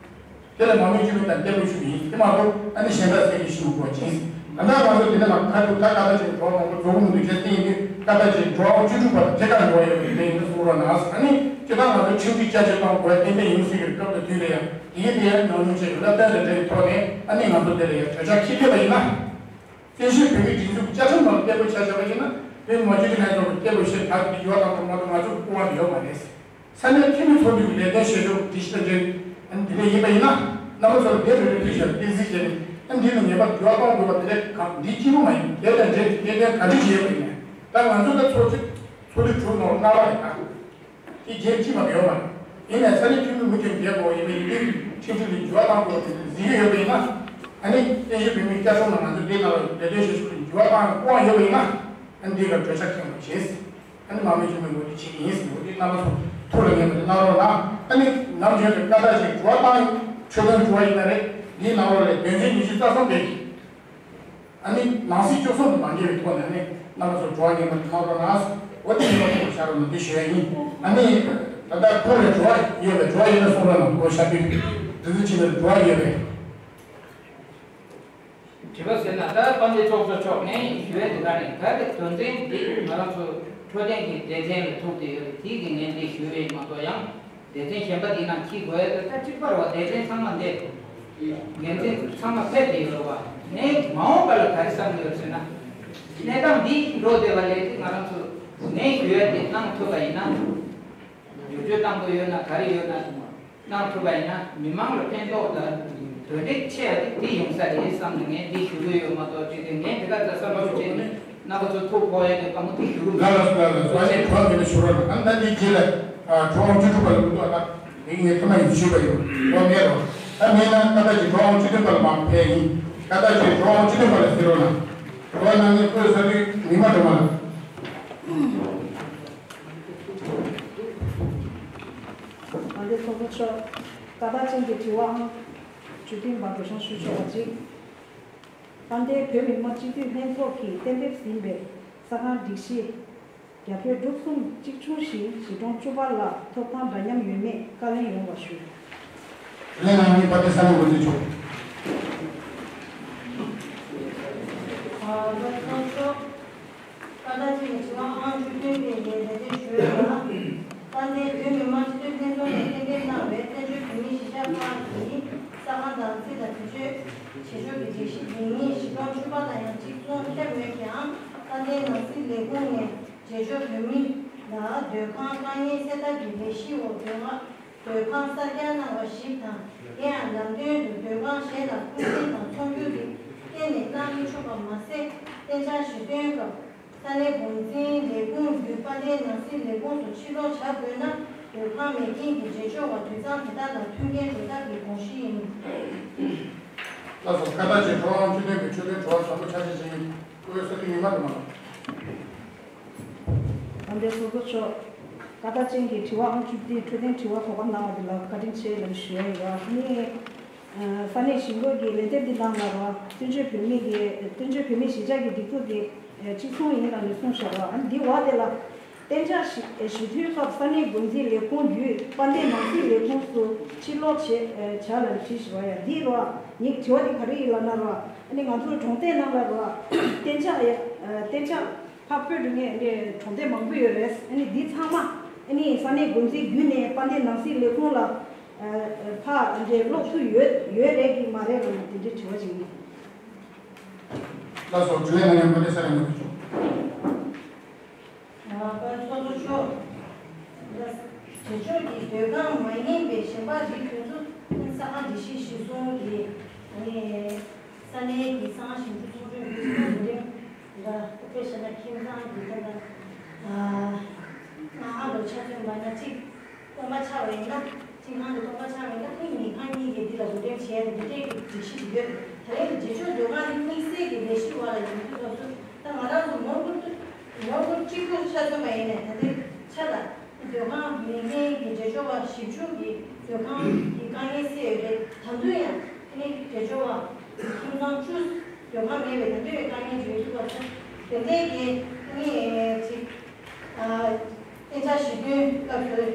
དེ་ལ་མང་མོས་བཅོས་མིན་དང་བསྟན་པ་ཞུ་གི་ཡིན། དེ་མ་གཏོགས་ཨ་ནི་གཞན་དག་སེལ་གྱི་ཞུ་དགོས་ཅིང་། ད་ལྟ་ང་ཚོ་དེ་ནས་མ་ཁ་ཐུག་ད་བཀའ་རྟགས་ཅན་དྲི་བ་མང་པོ་རྫོགས་མི་འདུག་བྱས་ཙང་ཡིན་དུས་བཀའ་རྟགས་ཅན་དྲི་བ་བཅུ་དྲུག་པ་དང་ཐད་ཀར་འབྲེལ་བ་ཡོད་པའི་དེ་ཡིན་ན་གསུང་རོགས་གནང་། ཨ་ནི་སྤྱིར་བཏང་ང་ཚོ་ཁྲིམས་སྒྲིག་བསྐྱར་བཅོས་གཏོང་དགོས་གཏན་འཁེལ་ཡིན་སྲིད་ཀྱི་སྐབས་དང་དུས་ལ་ཡང་དེ་གའི་དེ་ཡང་ཉམས་མྱོང་ཆེ་ཡོད་ལ་བསྟན་ལ་འབྲེལ་བའི་ཐོག་ནས་ཨ་ནི་ང་ཚོ་དེ་ལ་ཡང་གྲོས་འཆར་འཁྱེར་ཕེབས་པ་ཡིན་ན། བཙན་བྱོལ་བོད་མིའི་སྒྲིག་འཛུགས་ཀྱི་བཅའ་ཁྲིམས་ནང་དཔེ་བྱ་བཞག་པ་ཡིན་ན་བོད་མི་མང་སྤྱི་འཐུས་ལྷན་ཚོགས་ཀྱི་སྐད་འབོད་བྱས་ད་དེ་འགྱུར་བ་གཏང་ཐུབ་མ་ཐུབ་ང་ཚོ་གི་སྐུ་དབང་དེ་ཡོད་མ་རེད། ས་གནས་འཐུས་མི་ཚོགས་འདུ་གི་ལས་དོན་བྱེད་ཕྱོགས་སྒྲིག་གཞི་དང་འབྲེལ་ཨ་ནི་དེ་འདྲ་ཡིན་པ་ཡིན་ན་རྣམ་པ་ཚོ་ལ་དེ་རེ་རེ་ཕུལ་བཞག་བསྟན་འཛིན་བྱས་ནས་ ཨ་འདི་ལ་ངེས་པར་འགྱུར་བ་གཏོང་དགོས་པ་དེ་འདྲ་གང་འདི་གཅིག་པུ་མ་ཡིན། དེ་དང་འབྲེལ་ཏེ་སྐད་ཆ་ག་འདྲ་ཞིག་ཡོད་པ་ཡིན་ནའང་། ད་ང་ཚོ་ད་ཚོགས་ཆེན་ཚོགས་དུས་དྲུག་ནང་ལྔ་པ་རེད། ད་དེ་རྗེས་གཅིག་པ་ཡོད་མ་རེད། ཡིན་ནའི་ས་གནས་འཐུས་མི་མུ་མཐུད་མཇལ་དགོས་ཡིན་པ་ཡིན་དུས་ཁྲིམས་སྲོལ་ལ་འགྱུར་བ་གཏང་དགོས་པ་དེ་འདྲ་གཟིགས་ཀྱི་ཡོད་པ་ཡིན་ན། ཨ་ནི་བསྟན་ཆོས་བོད་མིའི་བསྐྱར་གསོ་ནང་ང་ཚོ་འདི་ནང་ལ་ལས་དོན་བྱེད་ཕྱོགས་ལ་འགྱུར་བ་གཏང་དགོས་ཡོད་པ་ཡིན་ན། ཨ་ནི་འདི་ལ་གྲོས་འཆར་འཁྱེར་དགོས་བྱས། ཨ་ནི་དམངས་མི་ཆེན་མོའི་འོས་བསྡུ་བྱེད་ཀྱི་ཡིན་ཟེར་འོས་བསྡུ་རྣམ་པ་ཚོ་ཐུགས་ལ་ངེས་པ་དེ་གནང་རོགས་གནང་། ཨ་ནི་ནམ་རྒྱུན་དུ་བཀའ་རྟགས་ཤིག་འགྱུར་བ་གཏང་ཆོད་དོན་འགྱུར་བ་ཡིན་ན་རེད། འདིའི་ནང་ལོགས་ལ་དོན་ཚན་ཉི་ཤུ་རྩ་གསུམ་དེ་གི་ཨ་ནི་ནང་གསེས་བཅུ་གསུམ་དུ་མ་འགལ་བའི་ཐོག་ནས་ཨ་ནི་རྣམ་པ་ཚོ་འགྱུར་བ་ངེས་པར་གཏང་རོགས་གནང་། འོ་དེ་ངེས་པར་གཏོང་བྱ་རོགས་གནང་འདི་ཞུ་ཡ་ཡིན། ཨ་ནི་ད་ལྟ་ཁོང་ལ་འགྱུར་བ་ཡོད་པའི་འགྱུར་བ་ཡོད་ན་གསུང་རོགས་གནང་། ཁོང་ཤར་དུས་འདི་ཚོ་ཕྱིན་པའི་འགྱུར་བ་ཡོད་པའི། དྲི་བ་ཟེར་ན་ད་དཔལ་ལྡན་ཚོགས་གཙོ་མཆོག་ངས་ཞུ་ཡ་དེ་ག་རེད། ད་དེ་དོན་ཚན་འདི་ང་རང་ཚོ་འཕྲོད་བསྟེན་གྱི་སྡེ་ཚན་ལ་ཐུག་བསྡད་ཡོད་རེད། དེ་གི་ངས་འདི་ཞུ་ཡས་མ་གཏོགས་ཡང་སྡེ་ཚན་གཞན་པ་འདི་ནང་འཁྱེར་དགོས་ཡ་དེ་ད་གཅིག་པ་རེད་བ། སྡེ་ཚན་ཚང་མ་འདི་འགན་འཛིན་ཚང་མ་ཕེབས་བསྡད་ཡོད་རེད་བ། ངས་མ་འོངས་པ་ལ་ག་རེ་བསམ་གྱི་ཡོད་ཟེར་ན། གནས་སྟངས་འདི་འགྲོ་བསྡད་པ་ལས་དེ་ང་རང་ཚོ་ངས་ཞུ་ཡ་དེ་གནང་ཐུབ་པ་ཡིན་ན། བསྒྱུར་བཅོས་གཏང་དགོས་ཡོད་ན་ག་རེ་ཡོད་ན། གནང་ཐུབ་པ་ཡིན་ན་མི་མང་ལ་ཕན་ཐོགས་དང་གདོན་འདྲེ་ཆེ་བ་དེ་དེ་ཡོང་ས་རེད་བསམ་ནས་ངས་འདི་ཞུ་གི་ཡོད་མ་གཏོགས་ཅིག་དེ་ངས་དེ་ག་ཚ་བསམ་བློ་བྱས་ནས་རྣམ་པ་ཚོ་ཐུགས་ཕོག་ཡ་དེ་དཀའ་མོ་དེ་ཞུ་གི་མེད། ལ་ལ་ལ་ལ་ལ་ཨ་ནི་གྲོགས་མི་ལ་ཞུ་རོགས་གནང་། ཨ་ནི་ད་འདི་རྗེས་ལ་གྲོགས་དབང་ཆོས་སྒྲོན་པ་ལ་མི་འདུག་ཨ་ད་ངས་ཐ་མ་ཡིན་ཞུས་པ་ཡིན། ཨོ་མེད་རོགས། ད་མེད་ན་ད་ལྟ་ཅིག་གྲོགས་དབང་ཆོས་སྒྲོན་པ་ལ་མར་ཕེབས་ཡིན། ད་ལྟ་ཅིག་གྲོགས་དབང་ཆོས་སྒྲོན་པ་ལ་ཟེར་རོགས་གནང་། གྲོགས་ནང་ནས་བཀོད་ས་དུས་མི་མ་གྲོགས་མ་ལ། དཔལ་ལྡན་ཚོགས་གཙོ་མཆོག་བཀའ་རྟགས་ཅན་གྱི་དྲི་བའམ་བཅུད་བསྟུན་པ་འགྲོ་བྱང་ཞུ་ཆོག་པ་ཅིག་དཔལ་ལྡན་བོད་མི་མང་སྤྱི་འཐུས་ལྷན་ཚོགས་ཀྱིས་གཏན་འབེབས་ཟིན་པའི་ས་ཁང་སྒྲིག་གཞི་རྒྱ་བོད་འབྲུག་གསུམ་གཅིག་མཚུངས་ཤིང་གཞིས་གྲོང་བཅུ་པ་ལ་ཐོབ་ཐང་འདྲ་མཉམ་ཡོད་མེད་བཀའ་ལན་ཡོང་བ་ཞུ། ལན་ནང་མི་པ་ཏི་ས་ནས་འགོ་འཛིན་ཆོག་བཀའ་རྟགས་ཅན་གྱི་དྲི་བ་ཨང་བཅུ་བདུན་པའི་ལན་དེ་འདྲ་ཞུ་ཡ་ལ། དཔལ་ལྡན་བོད་མི་མང་སྤྱི་འཐུས་ལྷན་ཚོགས་ནས་གཏན་འབེབས་གནང་བའི་བཙན་བྱོལ་བོད་མིའི་གཞིས་ཆགས་ཁག་གི་ས་ཁང་དང་རྩིས་དང་དུས་ཆད་བྱེད་ཕྱོགས་ཀྱི་སྒྲིག་གཞི་འདི་ཉིད་གཞིས་གྲོང་ཆུ་པ་དང་ཡང་གཅིག་མཚུངས་ཁྱབ་མོད་ཀྱང་། དཔལ་ལྡན་ནང་སྲིད་ལས་ཁུངས་ནས་བྱེད་ཕྱོགས་བོད་མི་ལ་སྡོད་ཁང་དཀའ་ངལ་སེལ་ཐབས་ཀྱི་ལས་གཞི་འོག་སྡོད་ཁང་སྡོད་ཁང་གསར་རྒྱག་གནང་བ་ཞིག་དང་། དེ་ཡང་ལམ་སྟོན་དུ་སྡོད་ཁང་གཞན་དང་ཁུངས་སྐྱེལ་དང་ཚོང་སྒྱུར་གྱི་སྟེང་ནས་གནང་མི་ཆོག་པ་མ་ཟད། གཏན་འཇགས་གཞི་རྟེན་སྐབས་ས་གནས་འགོ་འཛིན་ལས་ཁུངས་བརྒྱུད་དཔལ་ལྡན་ནང་སྲིད་ལས་ཁུངས་སུ་ཕྱིར་ལོག་བྱ་དགོས་ན། སྡོད་ཁང་མེད་མཁན་གྱི་བྱེད་ཕྱོགས་བ་དུད་ཚང་དེ་དག་ལ་མཐུན་རྐྱེན་སྒྲོ་བཏགས་ཀྱི་དགོངས་གཞི་ཡིན། ལགས་སོ། བཀའ་རྟགས་ཅན་གྲོགས་དབང་ཆོས་ལྡན་པའི་ཆོས་དོན་དྲི་བ་དང་པོ་ཆ་ཤས་ཅན་སྐུ་ངོ་ས་འཐུས་ཉི་མ་སྒྲོལ་མ་ལགས། དམ་པའི་ཚོགས་གཙོ་མཆོག་བཀའ་རྟགས་ཅན་གྱི་དྲི་བ་ཨང་བཅུ་བདུན་འཕྲོད་བསྟེན་དྲི་བ་གོ་སྐབས་གནང་བ་འདི་ལ་བཀའ་དྲིན་ཆེ་ལབ་ཞུ་ཡ་ཡོད། ཨ་ནི་ས་གནས་གཞིས་འགོ་གི་ལན་འདེབས་འདི་གནང་ལ་ར། བཙན་བྱོལ་བོད་མི་གི་བཙན་བྱོལ་བོད་མིའི་གཞིས་ཆགས་ཀྱི་སྒྲིག་འཛུགས་དེ་གཅིག་མཚུངས་ཡིན་ལ་ནི་གསུངས་བཞག་ར། ཨ་ནི་འདི་བ་དེ་ལ་གཏན་འཇགས་གཞི་གཞི་མཐུན་སྐབས་ས་གནས་འགོ་འཛིན་ལས་ཁུངས་བརྒྱུད་དཔལ་ལྡན་ནང་སྲིད་ལས་ཁུངས་སུ་ཕྱིར་ལོག་བྱེད་བྱ་ལ་ནི་བྲིས་བཞག་ཡ། འདི་ར་ནི་དྲི་བ་དེ་ག་རེ་ཡིན་ལབ་ན་ར། ཨ་ནི་ང་ཚོ་གྲོང་སྡེ་ནང་ལ་ར་གཏན་འཇགས་ཡ་གཏན་འཇགས་ཕར་བོད་འགྲོ་མཁན་ཨ་ནི་གྲོང་སྡེ་མང་པོ་ཡོད་རེད། ཨ་ནི་འདི་ཚང་མ་ཨ་ནི་ས་གནས་འགོ་འཛིན་བརྒྱུད་ནས་དཔལ་ལྡན་ནང་སྲིད་ལས་ཁུངས་ལ་ཨ་ཕར་ཨ་ནི་སློག་ཐུབ་ཡོད་ཡོད་རེད་ཀྱི་མ་རེད་ལབ་ནས་དེ་འདྲའི་དྲི་བ་ཅིག་ཡིན། ལགས་སོ། དྲི་བའི་ནང་ཡང་མ་འདྲེས་ས་ནས་མ་འདྲེས་ཆོག་ཨ་དཔལ་ཚོགས་གཙོ་མཆོག་བྱེད་ཕྱོགས་ཀྱི་སྡོད་ཁང་མ་ཡིན་པའི་གཞན་པ་རིགས་དེ་ཚོ་ས་ཁང་སྒྲིག་གཞི་གཞིར་བཟུང་གི་ཨ་ནི་ས་གནས་ཀྱི་ས་ཁང་ཞིབ་འཇུག་ཚོགས་ཆུང་གི་ཚོགས་འདུ་འདི་ལ་དཔེ་བཞག་ན་ཁྱིམ་ཚང་གི་ད་ལྟ་ཨ་ཨང་ལོ་ཆ་མཚོན་པ་ན་གཅིག་སྟོང་པ་ཆགས་པ་ཡིན་ན། གཅིག་ཁང་དུ་སྟོང་པ་ཆགས་པ་ཡིན་ན་ཨ་ནི་ཉིན་ཁང་གཉིས་ཀྱིས་འདི་ལ་འགོ་འདྲེན་བྱས་ཏེ་འདི་འདྲས་ཀྱི་སྒྲིག་གཞི་ཞིག་ཡོད། ད་རེས་ཀྱི་བྱེད་ཕྱོགས་སྡོད་ཁང་ནི་དམིགས་བསལ་གྱི་ལས་གཞི་བ་ལ་ཡོང་དུས་སྐབས་སུ་ད་ང་རང་ཚོ་ངོ་རྒོལ་ངོ་རྒོལ་གཅིག་པུ་ཆ་མཚོན་པ་ཡིན་ནས་ད་ལྟའི་ཆ་ལ། སྡོད་ཁང་མེད་མཁན་གྱི་བྱེད་ཕྱོགས་པ་ཞིབ་འཇུག་གི་སྡོད་ཁང་གི་དཀའ་ངལ་སེལ་ཡོད་རེད། ད་དུང་ཡང་ཨ་ནི་བྱེད་ཕྱོགས་པ་ཁྱིམ་ཚང་བཅུ་སྡོད་ཁང་མེད་པའི་ད་དུང་ཡང་དཀའ་ངལ་ཅིག་ཡོད་དུས་སྐབས་སུ་དེ་འདྲའི་གི་ཨ་ནི་ཅིག་ཨ་གཏན་འཇགས་གཞི་རྟེན་སྐབས་སུ་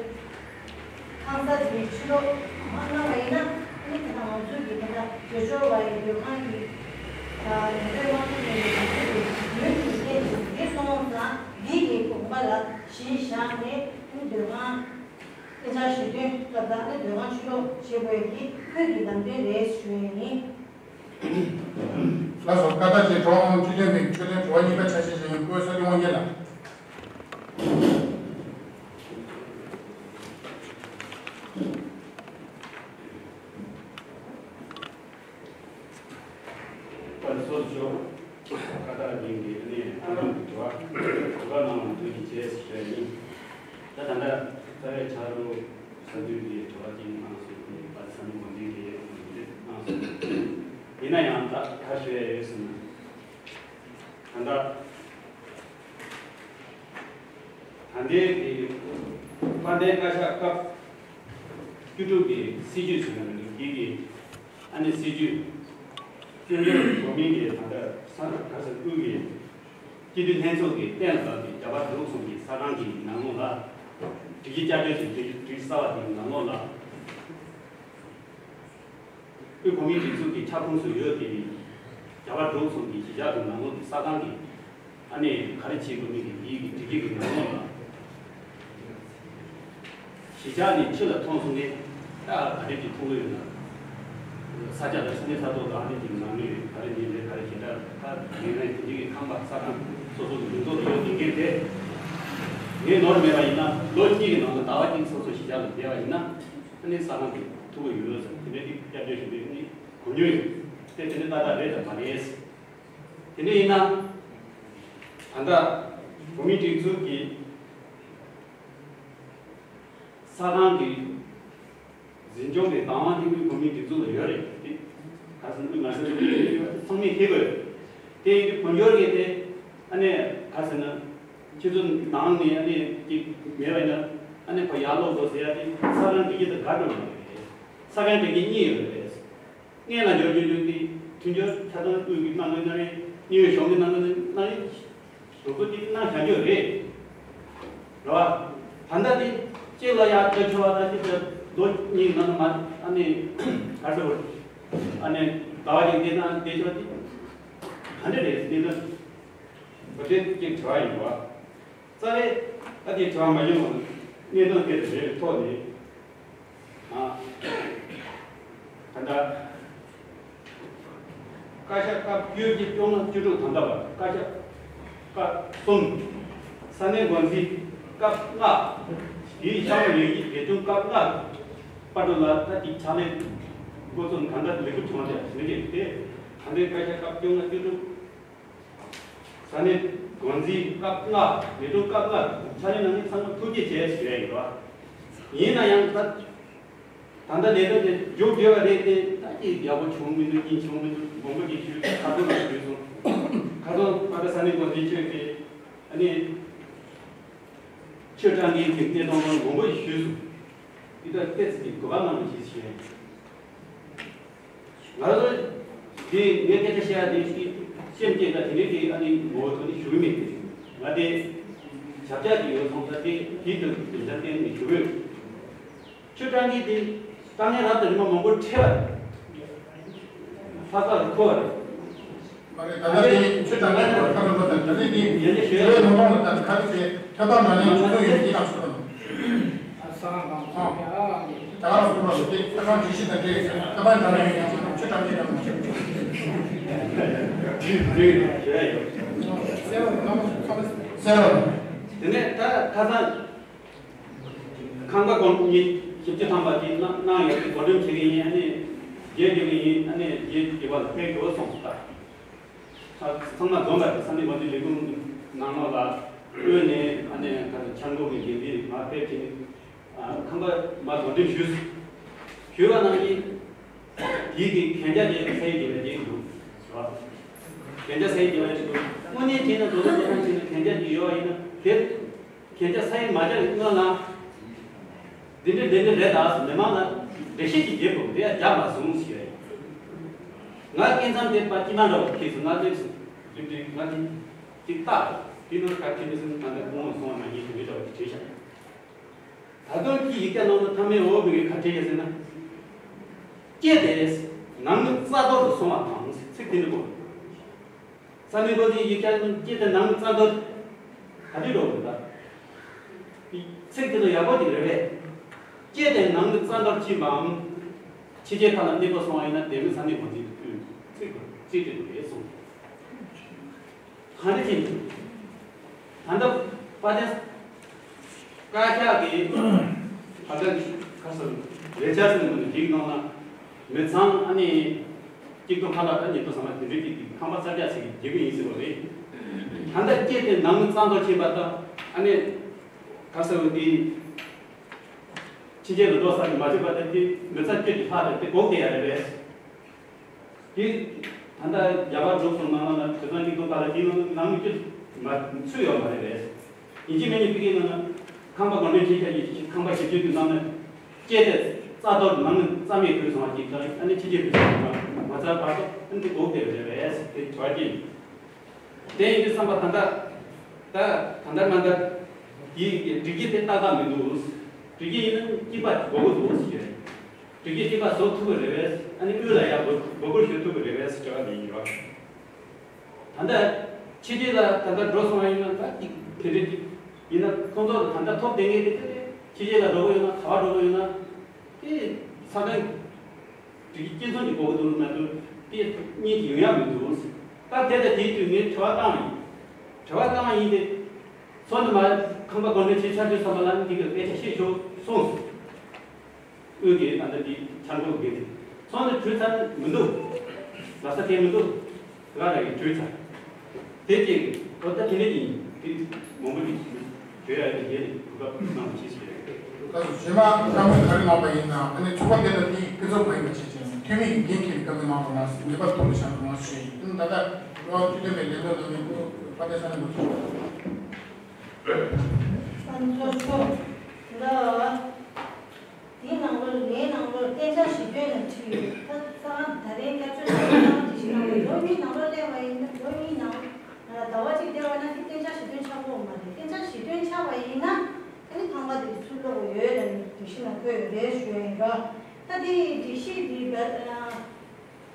ཁང་གསར་དེ་ཕྱིར་ལོག་མ་གནང་བ་ཡིན་ན་ཨ་ནི་ད་ལྟ་ང་ཚོ་གི་ད་ལྟ་བྱེད་ཕྱོགས་པ་ཡི་སྡོད་ཁང་གི་ཨ་ལས་དོན་མ་ཐུབ་མཁན་གྱི་ང་ཚོ་གི་མྱུར་གྱི་ལས་ཀྱི་འདི་སོང་ཙང་འདི་གི་དགོངས་པ་ལ་གཞི་བཞག་ནས་ཨ་ནི་སྡོད་ཁང་། དེ་ཆ་ཞུ་དོན་སྐབས་དང་ནི་སྡོད་ཁང་ཕྱིར་ལོག་བྱེད་དགོས་ཀྱི་ཁུལ་གྱི་ལམ་སྟོན་རེད་ཞུ་ཡས་ཡིན། ལགས་སོ། བཀའ་རྟགས་ཅན་གྲོགས་དབང་ཆོས་ལྡན་པའི་ཆོས་ལྡན་དྲི་བ་གཉིས་པ་ཆ་ཤས་ཅན་སྐུ་ངོ་ས་འཐུས་དབང་རྒྱལ་ལགས། ཀ་ཏར་གླིང་གི་ཨ་ནི་ཨ་རམ་གྱི་དྲི་བ་དྲི་བ་གནང་བ་དུས་ཀྱི་རྗེས་སུ་ཞུས་ཡིན། ད་ད་ལྟ་རྩ་བའི་ཕྱག་རོགས་ས་འདུས་ཀྱི་དྲི་བ་ཅིག་གནང་སོང་། དེ་ནི་པ་ས་ནི་མོ་འདི་གི་གནང་སོང་། ཡིན་ན་ཡང་ད་ག་ཞུ་ཡ་ཡོད་ཟེར་ན། ད་ལྟ་ད་ལྟའི་གི་དཔལ་ལྡན་བཀའ་ཤག་སྐབས་བཅུ་དྲུག་གི་སྲིད་བྱུས་ཟེར་ན་འདུག་གི་གི་ཨ་ནི་སྲིད་བྱུས་བཙན་བྱོལ་གོ་མིན་གྱི་ད་ལྟ་ས་ག་ས་དབུས་ཀྱི་སྤྱི་འཐུས་ལྷན་ཚོགས་ཀྱི་གཏན་ལ་ཕབ་པའི་རྒྱ་བལ་འབྲུག་གསུམ་གྱི་ས་ཁང་གི་ནང་ལོགས་ལ་སྒྲིག་གཞི་བསྐྱར་བཅོས་ཀྱི་སྒྲིག་སྒྲིག་གསར་བ་དེའི་ནང་ལོགས་ལ། དབུས་གོང་མའི་སྒྲིག་འཛུགས་ཀྱི་ཁྱབ་ཁོངས་སུ་ཡོད་པའི་རྒྱ་བལ་འབྲུག་གསུམ་གྱི་གཞིས་ཆགས་ཀྱི་ནང་ལོགས་ཀྱི་ས་ཁང་གི་ཨ་ནི་ག་རེ་བྱེད་དགོས་མིན་གྱི་འདིའི་གི་སྒྲིག་གཞི་གི་ནང་ལོགས་ལ། གཞིས་ཆགས་ནས་ཕྱི་ལ་ཐོན་སོང་ནས་ད་ག་རེ་ཅིག་མཐོང་གི་ཡོད་ན། ས་ཆ་དང་ས་གནས་ས་ཐོག་དང་ཨ་ནི་ཅིག་ནང་མི་ག་རེ་ཉིན་རེ་ག་རེ་ཞེ་དྲག་ད་ངེད་རང་དེ་འདྲའི་གི་ཁང་པ་ས་ཁང་སོ་སོ་གི་མིང་ཐོག་ལ་ཡོད་དེ་འགན་དེ། ངས་ནོར་མེད་པ་ཡིན་ན་ལོ་གཉིས་ཀྱི་ནང་དུ་ཟླ་བ་གཅིག་སོ་སོ་གཞིས་ཆགས་ལ་བསྡད་པ་ཡིན་ན། ཨ་ནི་ས་ཁང་དེ་ཐུག་གི་ཡོད་ཟེར། དེ་ནས་དེ་བསྐྱར་བཅོས་ཞུ་འདོད་ནི་གོ་མྱོང་ཡོད་དེ། དེ་ནི་ཏག་ཏག་རེད་དམ་མ་རེད། དེ་འདྲ་ཡིན་ན། ད་ལྟ་བོད་མིའི་སྒྲིག་འཛུགས་ཀྱི་ས་ཁང་གི་འཛིན་སྐྱོང་གི་བདག་དབང་དེ་དབུས་བོད་མིའི་སྒྲིག་འཛུགས་ལ་ཡོད་རེད་དེ། ག་ཟེར་ན་དབུས་མ་སོན་ཚང་མས་ཤེས་དགོས། དེ་ཡིན་དུས་བོད་སྐྱོར་གྱི་དེ་ཨ་ནི་ག་ཟེར་ན། ཁྱེད་ཚོ་ནང་ནས་ཨ་ནི་ཅིག་མེད་པ་ཡིན་ན་ཨ་ནི་ཁོ་ཡར་ལོག་དགོས་ཟེར་ཡ་དེ་ས་ཁང་སྒྲིག་གཞི་དང་འགལ་འགྲོ་མ་རེད། ས་ཁང་སྒྲིག་གཞི་གཉིས་ཡོད་རེད། སྔོན་ལ་འབྱོར་རྒྱུ་འདུག་དེ་མཐུན་སྦྱོར་ཆ་ཚང་དབུས་ཀྱི་གནང་དགོས་ན་རེད། གཉིས་ཡོད་གཞུང་གི་གནང་དགོས་ན་རེད། སོ་སོ་ཅིག་གནང་བཞག་རྒྱུ་རེད། རེད་བ། ད་ལྟ་དེ་གཅིག་ལ་ཡར་བསྐྱར་བཅོས་པ་དང་གཅིག་ལ་ལོ་གཉིས་ནང་ལ་མ་ཨ་ནི་ག་ཟེར་བ། ཨ་ནི་ཟླ་བ་གཅིག་བསྡད་ན་བསྡད་ཆོག་དེ་ག་འདྲ་རེད་ཟེར་ན། བ་དེ་གཅིག་དྲི་བ་ཡིན་པ། རྩ་བའི་ཨ་དེ་དྲི་བ་མ་ཡོང་བ་གནད་དོན་དེ་རེད་ཐོག་ནས། ཨ། ད་ལྟ་བཀའ་ཤག་སྐབས་བཅུ་བཅོ་ལྔ་བཅུ་དྲུག་ད་ལྟ་བར་བཀའ་ཤག་སྐབས་གསུམ། ས་གནས་འགོ་འཛིན་སྐབས་ལྔ། དེའི་ཤ་བོ་ལས་ཀྱི་ལས་དོན་སྐབས་ལྔ་བར་དུ་ལ་ད་ཅིག་ཕྱག་ལས་འགོ་རྩོམ་གང་འདྲ་ལེགས་པོ་བྱུང་བ་དེ་མི་རེད་དེ། ད་ལྟའི་བཀའ་ཤག་སྐབས་བཅོ་ལྔ་བཅུ་དྲུག་ས་གནས་འགོ་འཛིན་སྐབས་ལྔ། ལས་དོན་སྐབས་ལྔ་ཕྱག་ལས་གནང་མཁན་ཚང་མ་ཐུགས་རྗེ་ཆེ་ཞུ་ཡ་ཡིན་པ། ཡིན་ན་ཡང་ད་ད་ལྟ་ལས་དོན་དེ་མཇུག་བསྒྲིལ་བ་རེད་དེ། ད་ཅིག་ཡག་པོ་བྱུང་མི་འདུག་རྒྱུན་བྱུང་མི་འདུག་མང་པོ་ཅིག་ཞུས། ཁ་སང་ལ་ཞུས་སོང་། ཁ་སང་པ་ད་ས་གནས་འགོ་འཛིན་ཆོས་ཀྱི་ཨ་ནི་ཆོས་དྲང་གི་གནས་སྟངས་མང་པོ་ཞིག་ཞུས་སོང་། འདི་ལྟར་ཏོག་ཙམ་གྱི་གོ་བ་གནང་བ་ཞིག་བྱས། ང་ཚོ་འདི་ངས་སྐད་ཆ་བཤད་ཡ་དེ་ཞིག་སེམས་བསྐྱེད་དང་དེ་འདྲའི་གི་ཨ་ནི་ངོ་བོ་ཐོག་ནས་ཞུ་གི་མེད་དེ། ང་དེ་བྱ་བྱ་དེ་ཡོད་སོང་ཙང་དེ་དེའི་དོན་དུ་དོན་ཆ་བསྟན་ནས་ཞུ་གི་ཡོད། ཆོས་དྲང་གི་དེ་དཀའ་ངལ་རབ་དང་རིམ་པ་མང་པོ་འཕྲད་པ་རེད། ལྷག་པར་དུ་མཁོ་བ་རེད། མ་རེད། ད་ལྟ་དེ་ཆོས་དྲང་གི་ཁ་ལོ་ལོ་དང་ད་ནི་དེ་ཡན་ཆད་ཞུ་ཡ་ཡོད་མ་མང་བ་དང་ཁ་ལོ་དེ་ཐད་གཏོང་མ་ནས་ཆོས་ལུགས་ཡོད་ཀྱི་ཡག་ཤོས་དང་། ད་ག་རང་སོང་བ་ཞིག་སྟེ་ཁ་སང་དྲི་ཞིབ་དང་འབྲེལ་ཡོད་ཁ་པར་འདྲ་ལ་ཡོད་ཀྱི་ཆོས་དྲང་གི་དང་། གསལ་བ། དེ་ནས་ད་ཁ་སང་ཁང་པ་གོང་ཉིད་བཞི་བཅུ་ཐམ་པ་དེ་གནང་གནང་ཡོད་པའི་བགོ་འགྲེམས་བྱེད་ཀྱི་ཡིན། ཨ་ནི་རྒྱས་རྒྱུ་གི་ཡིན། ཨ་ནི་རྒྱས་རྒྱས་པ་ལ་ཕེབས་དགོས་གསུངས་སོང་། ད་ཚང་མ་འཛོམས་པ་རེད། ས་གནས་འགོ་འཛིན་ལས་ཁུངས་ནང་ལོགས་ལ་དབུས་ནས་ཨ་ནི་ད་ལྟ་འཆར་འགོད་ཀྱི་འགན་འཛིན་མར་ཕེབས་བྱས་ནས་ཁང་པ་མར་བགོ་འགྲེམས་ཞུས། ཞུས་པ་ནང་བཞིན་དེའི་གི་གན་རྒྱ་དེ་ས་ཡིག་དེ་ལ་དེ་འདུག་རེད་བ། གན་རྒྱ་ས་ཡིག་དེ་ལ་དེ་འདུག་དངོས་གནས་བྱས་ན་རྡོ་རྗེ་ལྟ་སྟངས་བྱས་ན་གན་རྒྱ་དེ་ཡོད་པ་ཡིན་ན་དེ། གན་རྒྱ་ས་ཡིག་མ་བརྒྱབ་སྔོན་ལ། འདི་འདྲ་འདི་འདྲ་རེད་ད་ཟེར་མི་མང་ལ་འགྲེལ་བཤད་ཅིག་རྒྱབ་དགོས། དེ་ཡང་རྒྱབ་མ་སོང་ཞེས་པ་ཡིན། ང་སྐད་མཚམས་དེ་པ་སྐྱིད་མ་འདྲ་བ་ཁེལ་སོང་། ང་སླེབས་སོང་། དེ་འདྲའི་ང་དེ་ཅིག་བལྟ། དེ་ནང་ཁ་ཁྲིད་མི་སོང་། ང་འདི་དགོང་སོང་བ་ན་ངས་དེ་འདྲ་འདྲ་བ་ཅིག་བྲིས་བཞག་ད་དུང་ཅིག་ཡིག་ཆ་ནང་དུ་མཐའ་མའི་འོག་མི་གི་ཁ་བྲིས་ཡ་ཟེར་ན། སྐྱེ་དེ་ནང་གི་རྩ་དོར་དུ་སོང་བ་དང་ཚིག་དེ་འདྲ་གོ། ས་གནས་འགོ་འཛིན་ཡིག་ཆ་ནང་སྐྱེ་དེ་ནང་གི་རྩ་འདོར་ག་དུས་འགྲོ་དགོས་ད། ཚིག་དེ་ཚོ་ཡག་པོ་ཅིག་རེད་པས། སྐྱེ་དེ་ནང་གི་རྩ་འདོར་ཕྱིན་པའམ། ཕྱི་རྒྱལ་ཁག་ལ་གནས་སྤོ་སོང་བ་ཡིན་ན་དེ་མིན་ས་གནས་འགོ་འཛིན་དུ་ཚིག་ཚིག་དེ་རེད་གསུངས། ག་རེ་བྱས་ནས། ད་ལྟ་དཔལ་ལྡན་བཀའ་ཤག་གིས་ད་ལྟ་ཁ་སང་ལས་འཆར་ཟིན་མི་འདུག་ཡིག་ནང་ན་མི་ཚང་ཨ་ནི། སྐྱིད་སྡུག་ཁ་ལག་དང་ཉེས་པ་ཚང་མ་དེ་འདྲའི་གི་ཁང་པ་གསར་རྒྱག་བྱེད་ཀྱི་རྒྱལ་ཁབ་ཡིན་ཟེར་བ་རེད། ད་ལྟ་སྐྱེས་ཏེ་ནང་མི་གཙང་དོར་ཕྱིན་པ་དང་ཨ་ནི་ག་ཟེར་བ་དེ་ཕྱི་རྒྱལ་ལ་འགྲོ་ས་མ་བྱེད་པ་དང་དེ་མི་ཚེ་སྐྱོད་ཀྱི་ལྷག་རེད། དེ་འགོག་དེ་ཡ་རེད་པས། དེ་ད་ལྟ་རྒྱ་གར་འགྲོ་སོང་ནང་ལ་དེ་ཚང་གི་འགྲོ་ག་ལ་དེ་ནང་ནང་མི་སྐྱོད་མ་ཚུད་ཡོད་མ་རེད་པས། ཡིན་གཅིག་མིན་གཅིག་ཕ་གིའི་ནང་ན་ཁང་པ་གོང་འདྲེན་བྱེད་ཀྱི་ཁང་པ་ཞིབ་དཔྱོད་ཀྱི་ནང་ན་སྐྱེས་ཏེ་རྩ་གཏོར་ནང་ནས་རྩ་མེད་དུས་སོང་བ་ཅིག་དང་ཨ་ནི་ཕྱི་རྒྱལ་དུས་སོང་མ་མ་རྩ་བར་དུ་ཨ་ནི་འགོག་དེ་རེད་པས་དེ་དྲི་བ་དེ་ཡིན། དེ་ཡིན་དུས་བསམ་པ་ད་ལྟ་ད་ད་ལྟ་མ་ལྟ་དེའི་སྒྲིག་གཞི་དེ་ཏག་ཏག་མི་འདུག་སྒྲིག་གཞི་ཡིན་ན་གཅིག་པ་དགོས་ཀྱི་འདུག་ཟེར་གྱི་རེད། སྒྲིག་གཞི་གཅིག་པ་བཟོ་ཐུབ་ཀྱི་རེད་པས་ཨ་ནི་དབུས་ལ་ཡང་འབོད་འབོད་སྐུལ་ཞུ་ཐུབ་ཀྱི་རེད་པས་དྲི་བ་དེ་ཡིན་རོགས། ད་ལྟ་ཕྱི་རྒྱལ་ལ་ད་ལྟ་འགྲོ་སོང་བ་ཡིན་ན་ད་ཅིག་དེ་འདྲ་ཅིག་ཡིན་ན་ཁོང་ཚོ་ལ་ད་ལྟ་ཐོབ་བསྡད་མཁན་དེ་ཕྱི་རྒྱལ་ལ་འགྲོ་གི་ཡོད་ན་ག་པར་འགྲོ་གི་ཡོད་ན་དེ་ས་གནས་དེ་གི་སྐྱིན་ཚང་གི་འགོག་གི་འདུག་མ་གཏོགས་དེ་གཉིས་ཀྱི་ཡོང་ཡག་མི་འདུག་ད་དེ་ལྟ་དེའི་དུས་ངས་དྲི་བ་བཏང་བ་ཡིན། དྲི་བ་བཏང་བ་ཡིན་ཏེ། སོ་ནི་མ་ཁང་པ་གོང་འདྲེན་བྱེད་ཆ་རྒྱུ་ཚང་མ་ལ་འདི་གི་སྐད་ཆ་བཤད་ཆོག་གསུངས་སོང་། དབུས་ཀྱི་ཨ་ནི་འདི་ཆ་འགོད་དགོས་ཏེ། སོང་ནི་གྲོས་ཚར་མི་འདུག་ལ་ས་དེ་མི་འདུག་ལ་ར་ཡི་གྲོས་ཚར། དེ་གཅིག་འོ་ད་དེ་འདྲ་ཡིན་དེ་མང་པོ་ཡིན་གྲོས་ཡ་དེ་རྗེས་ནས་གོ་སྐབས་གནང་བ་ཞིག་བྱས། ད་སོ་རྗེས་མ་བཀའ་མོལ་ག་རེ་གནང་པ་ཡིན་ན་ཨ་ནི་ཚོགས་པ་འདི་ལ་དེའི་སྐུ་ཚབ་མ་ཡིན་པ་བྱས་ཀྱང་འཐུས་མི་ཡིན་མཁན་གྱིས་བཀའ་མོལ་གནང་རོགས་གནང་ཟེར་ངེས་པར་དུ་བྱ་རོགས་གནང་ཞུ་ཡིན། ད་ལྟ་རོགས་བཅུ་བདུན་པའི་ལས་འགུལ་ནང་ནས་བུ་ཕ་དེ་ས་ནས་མ་ཐུབ། ཨ་ནི་ཚོ་ཚོ་ད། དེའི་ནང་ལོགས་ལས་ནང་ལོགས་གཏན་འཇགས་ཞི་མཐུན་ལ་བྲིས་ཡོད། ད་ས་ག་ད་རེས་བསྐྱར་བཅོས་གནང་བའི་ནང་ལོགས་ལས་བ་ཡིན་ན་ལོ་གཉིས་ནང་ལོགས་སླེབས་པ་ཡིན་ན་ལོ་གཉིས་ནང་ལ་ཟླ་བ་གཅིག་བསྡད་པ་ན་དེ་གཏན་འཇགས་ཞི་མཐུན་ཆགས་ཀྱི་ཡོད་མ་རེད། གཏན་འཇགས་ཞི་མཐུན་ཆགས་པ་ཡིན་ན་ཨ་ནི་ཁང་པ་དེ་ཚུར་སློག་དགོས་ཡོད་ལ་ནི་སྒྲིག་གཞི་ནང་འཁོད་ཡོད་རེད་ཞུ་ཡ་ཡིན་ར། ད་དེ་སྒྲིག་གཞི་དེ་བ་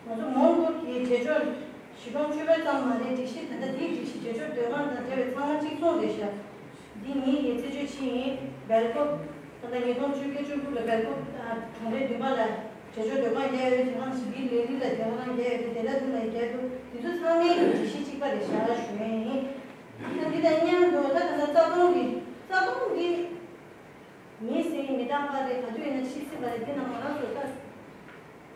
ང་ཚོ་མོན་གྷོ་གི་བྱེད་ཕྱོགས་བཞི་སྟོང་བཅུ་པ་ཙམ་མ་རེད། སྒྲིག་གཞི་ད་ལྟ་འདིའི་སྒྲིག་གཞི་བྱེད་ཕྱོགས་སྡོད་ཁང་དང་འབྲེལ་བའི་ཚང་མ་གཅིག་མཚུངས་རེད་ཤག་འདི་ངེད་ཀྱིས་རྩད་གཅོད་བྱས་ཡིན། སྦེལ་ཀོབ་ད་ལྟ་ཉིས་སྟོང་བཅུ་བརྒྱད་བཅུ་དགུ་ལ་སྦེལ་ཀོབ་གྲོང་རྡལ་བདུན་པ་ལ་བྱེད་ཕྱོགས་སྡོད་ཁང་བརྒྱབ་ཡོད། དེ་ཁང་ཞིག་གི་ལས་རིགས་ལ་དེ་ཁང་བརྒྱབ་ཡོད། དེ་ལ་དུ་ལ་བརྒྱབ་འདུག་འདི་ཚོ་ཚང་མའི་གི་སྒྲིག་གཞི་གཅིག་པ་རེད་ཤག་ཞུ་ཡ་ཡིན། ད་འདི་དང་མཉམ་དུ་ད་ད་ལྟ་རྩ་དོན་གི་རྩ་དོན་གི་ངས་ཟེར་ཡིན་མི་རྟག་པ་རེད། ག་དུས་ཡིན་ན་ཤི་སྲིད་པ་རེད། འདི་ནང་ང་རང་ཚོ་ལྟ།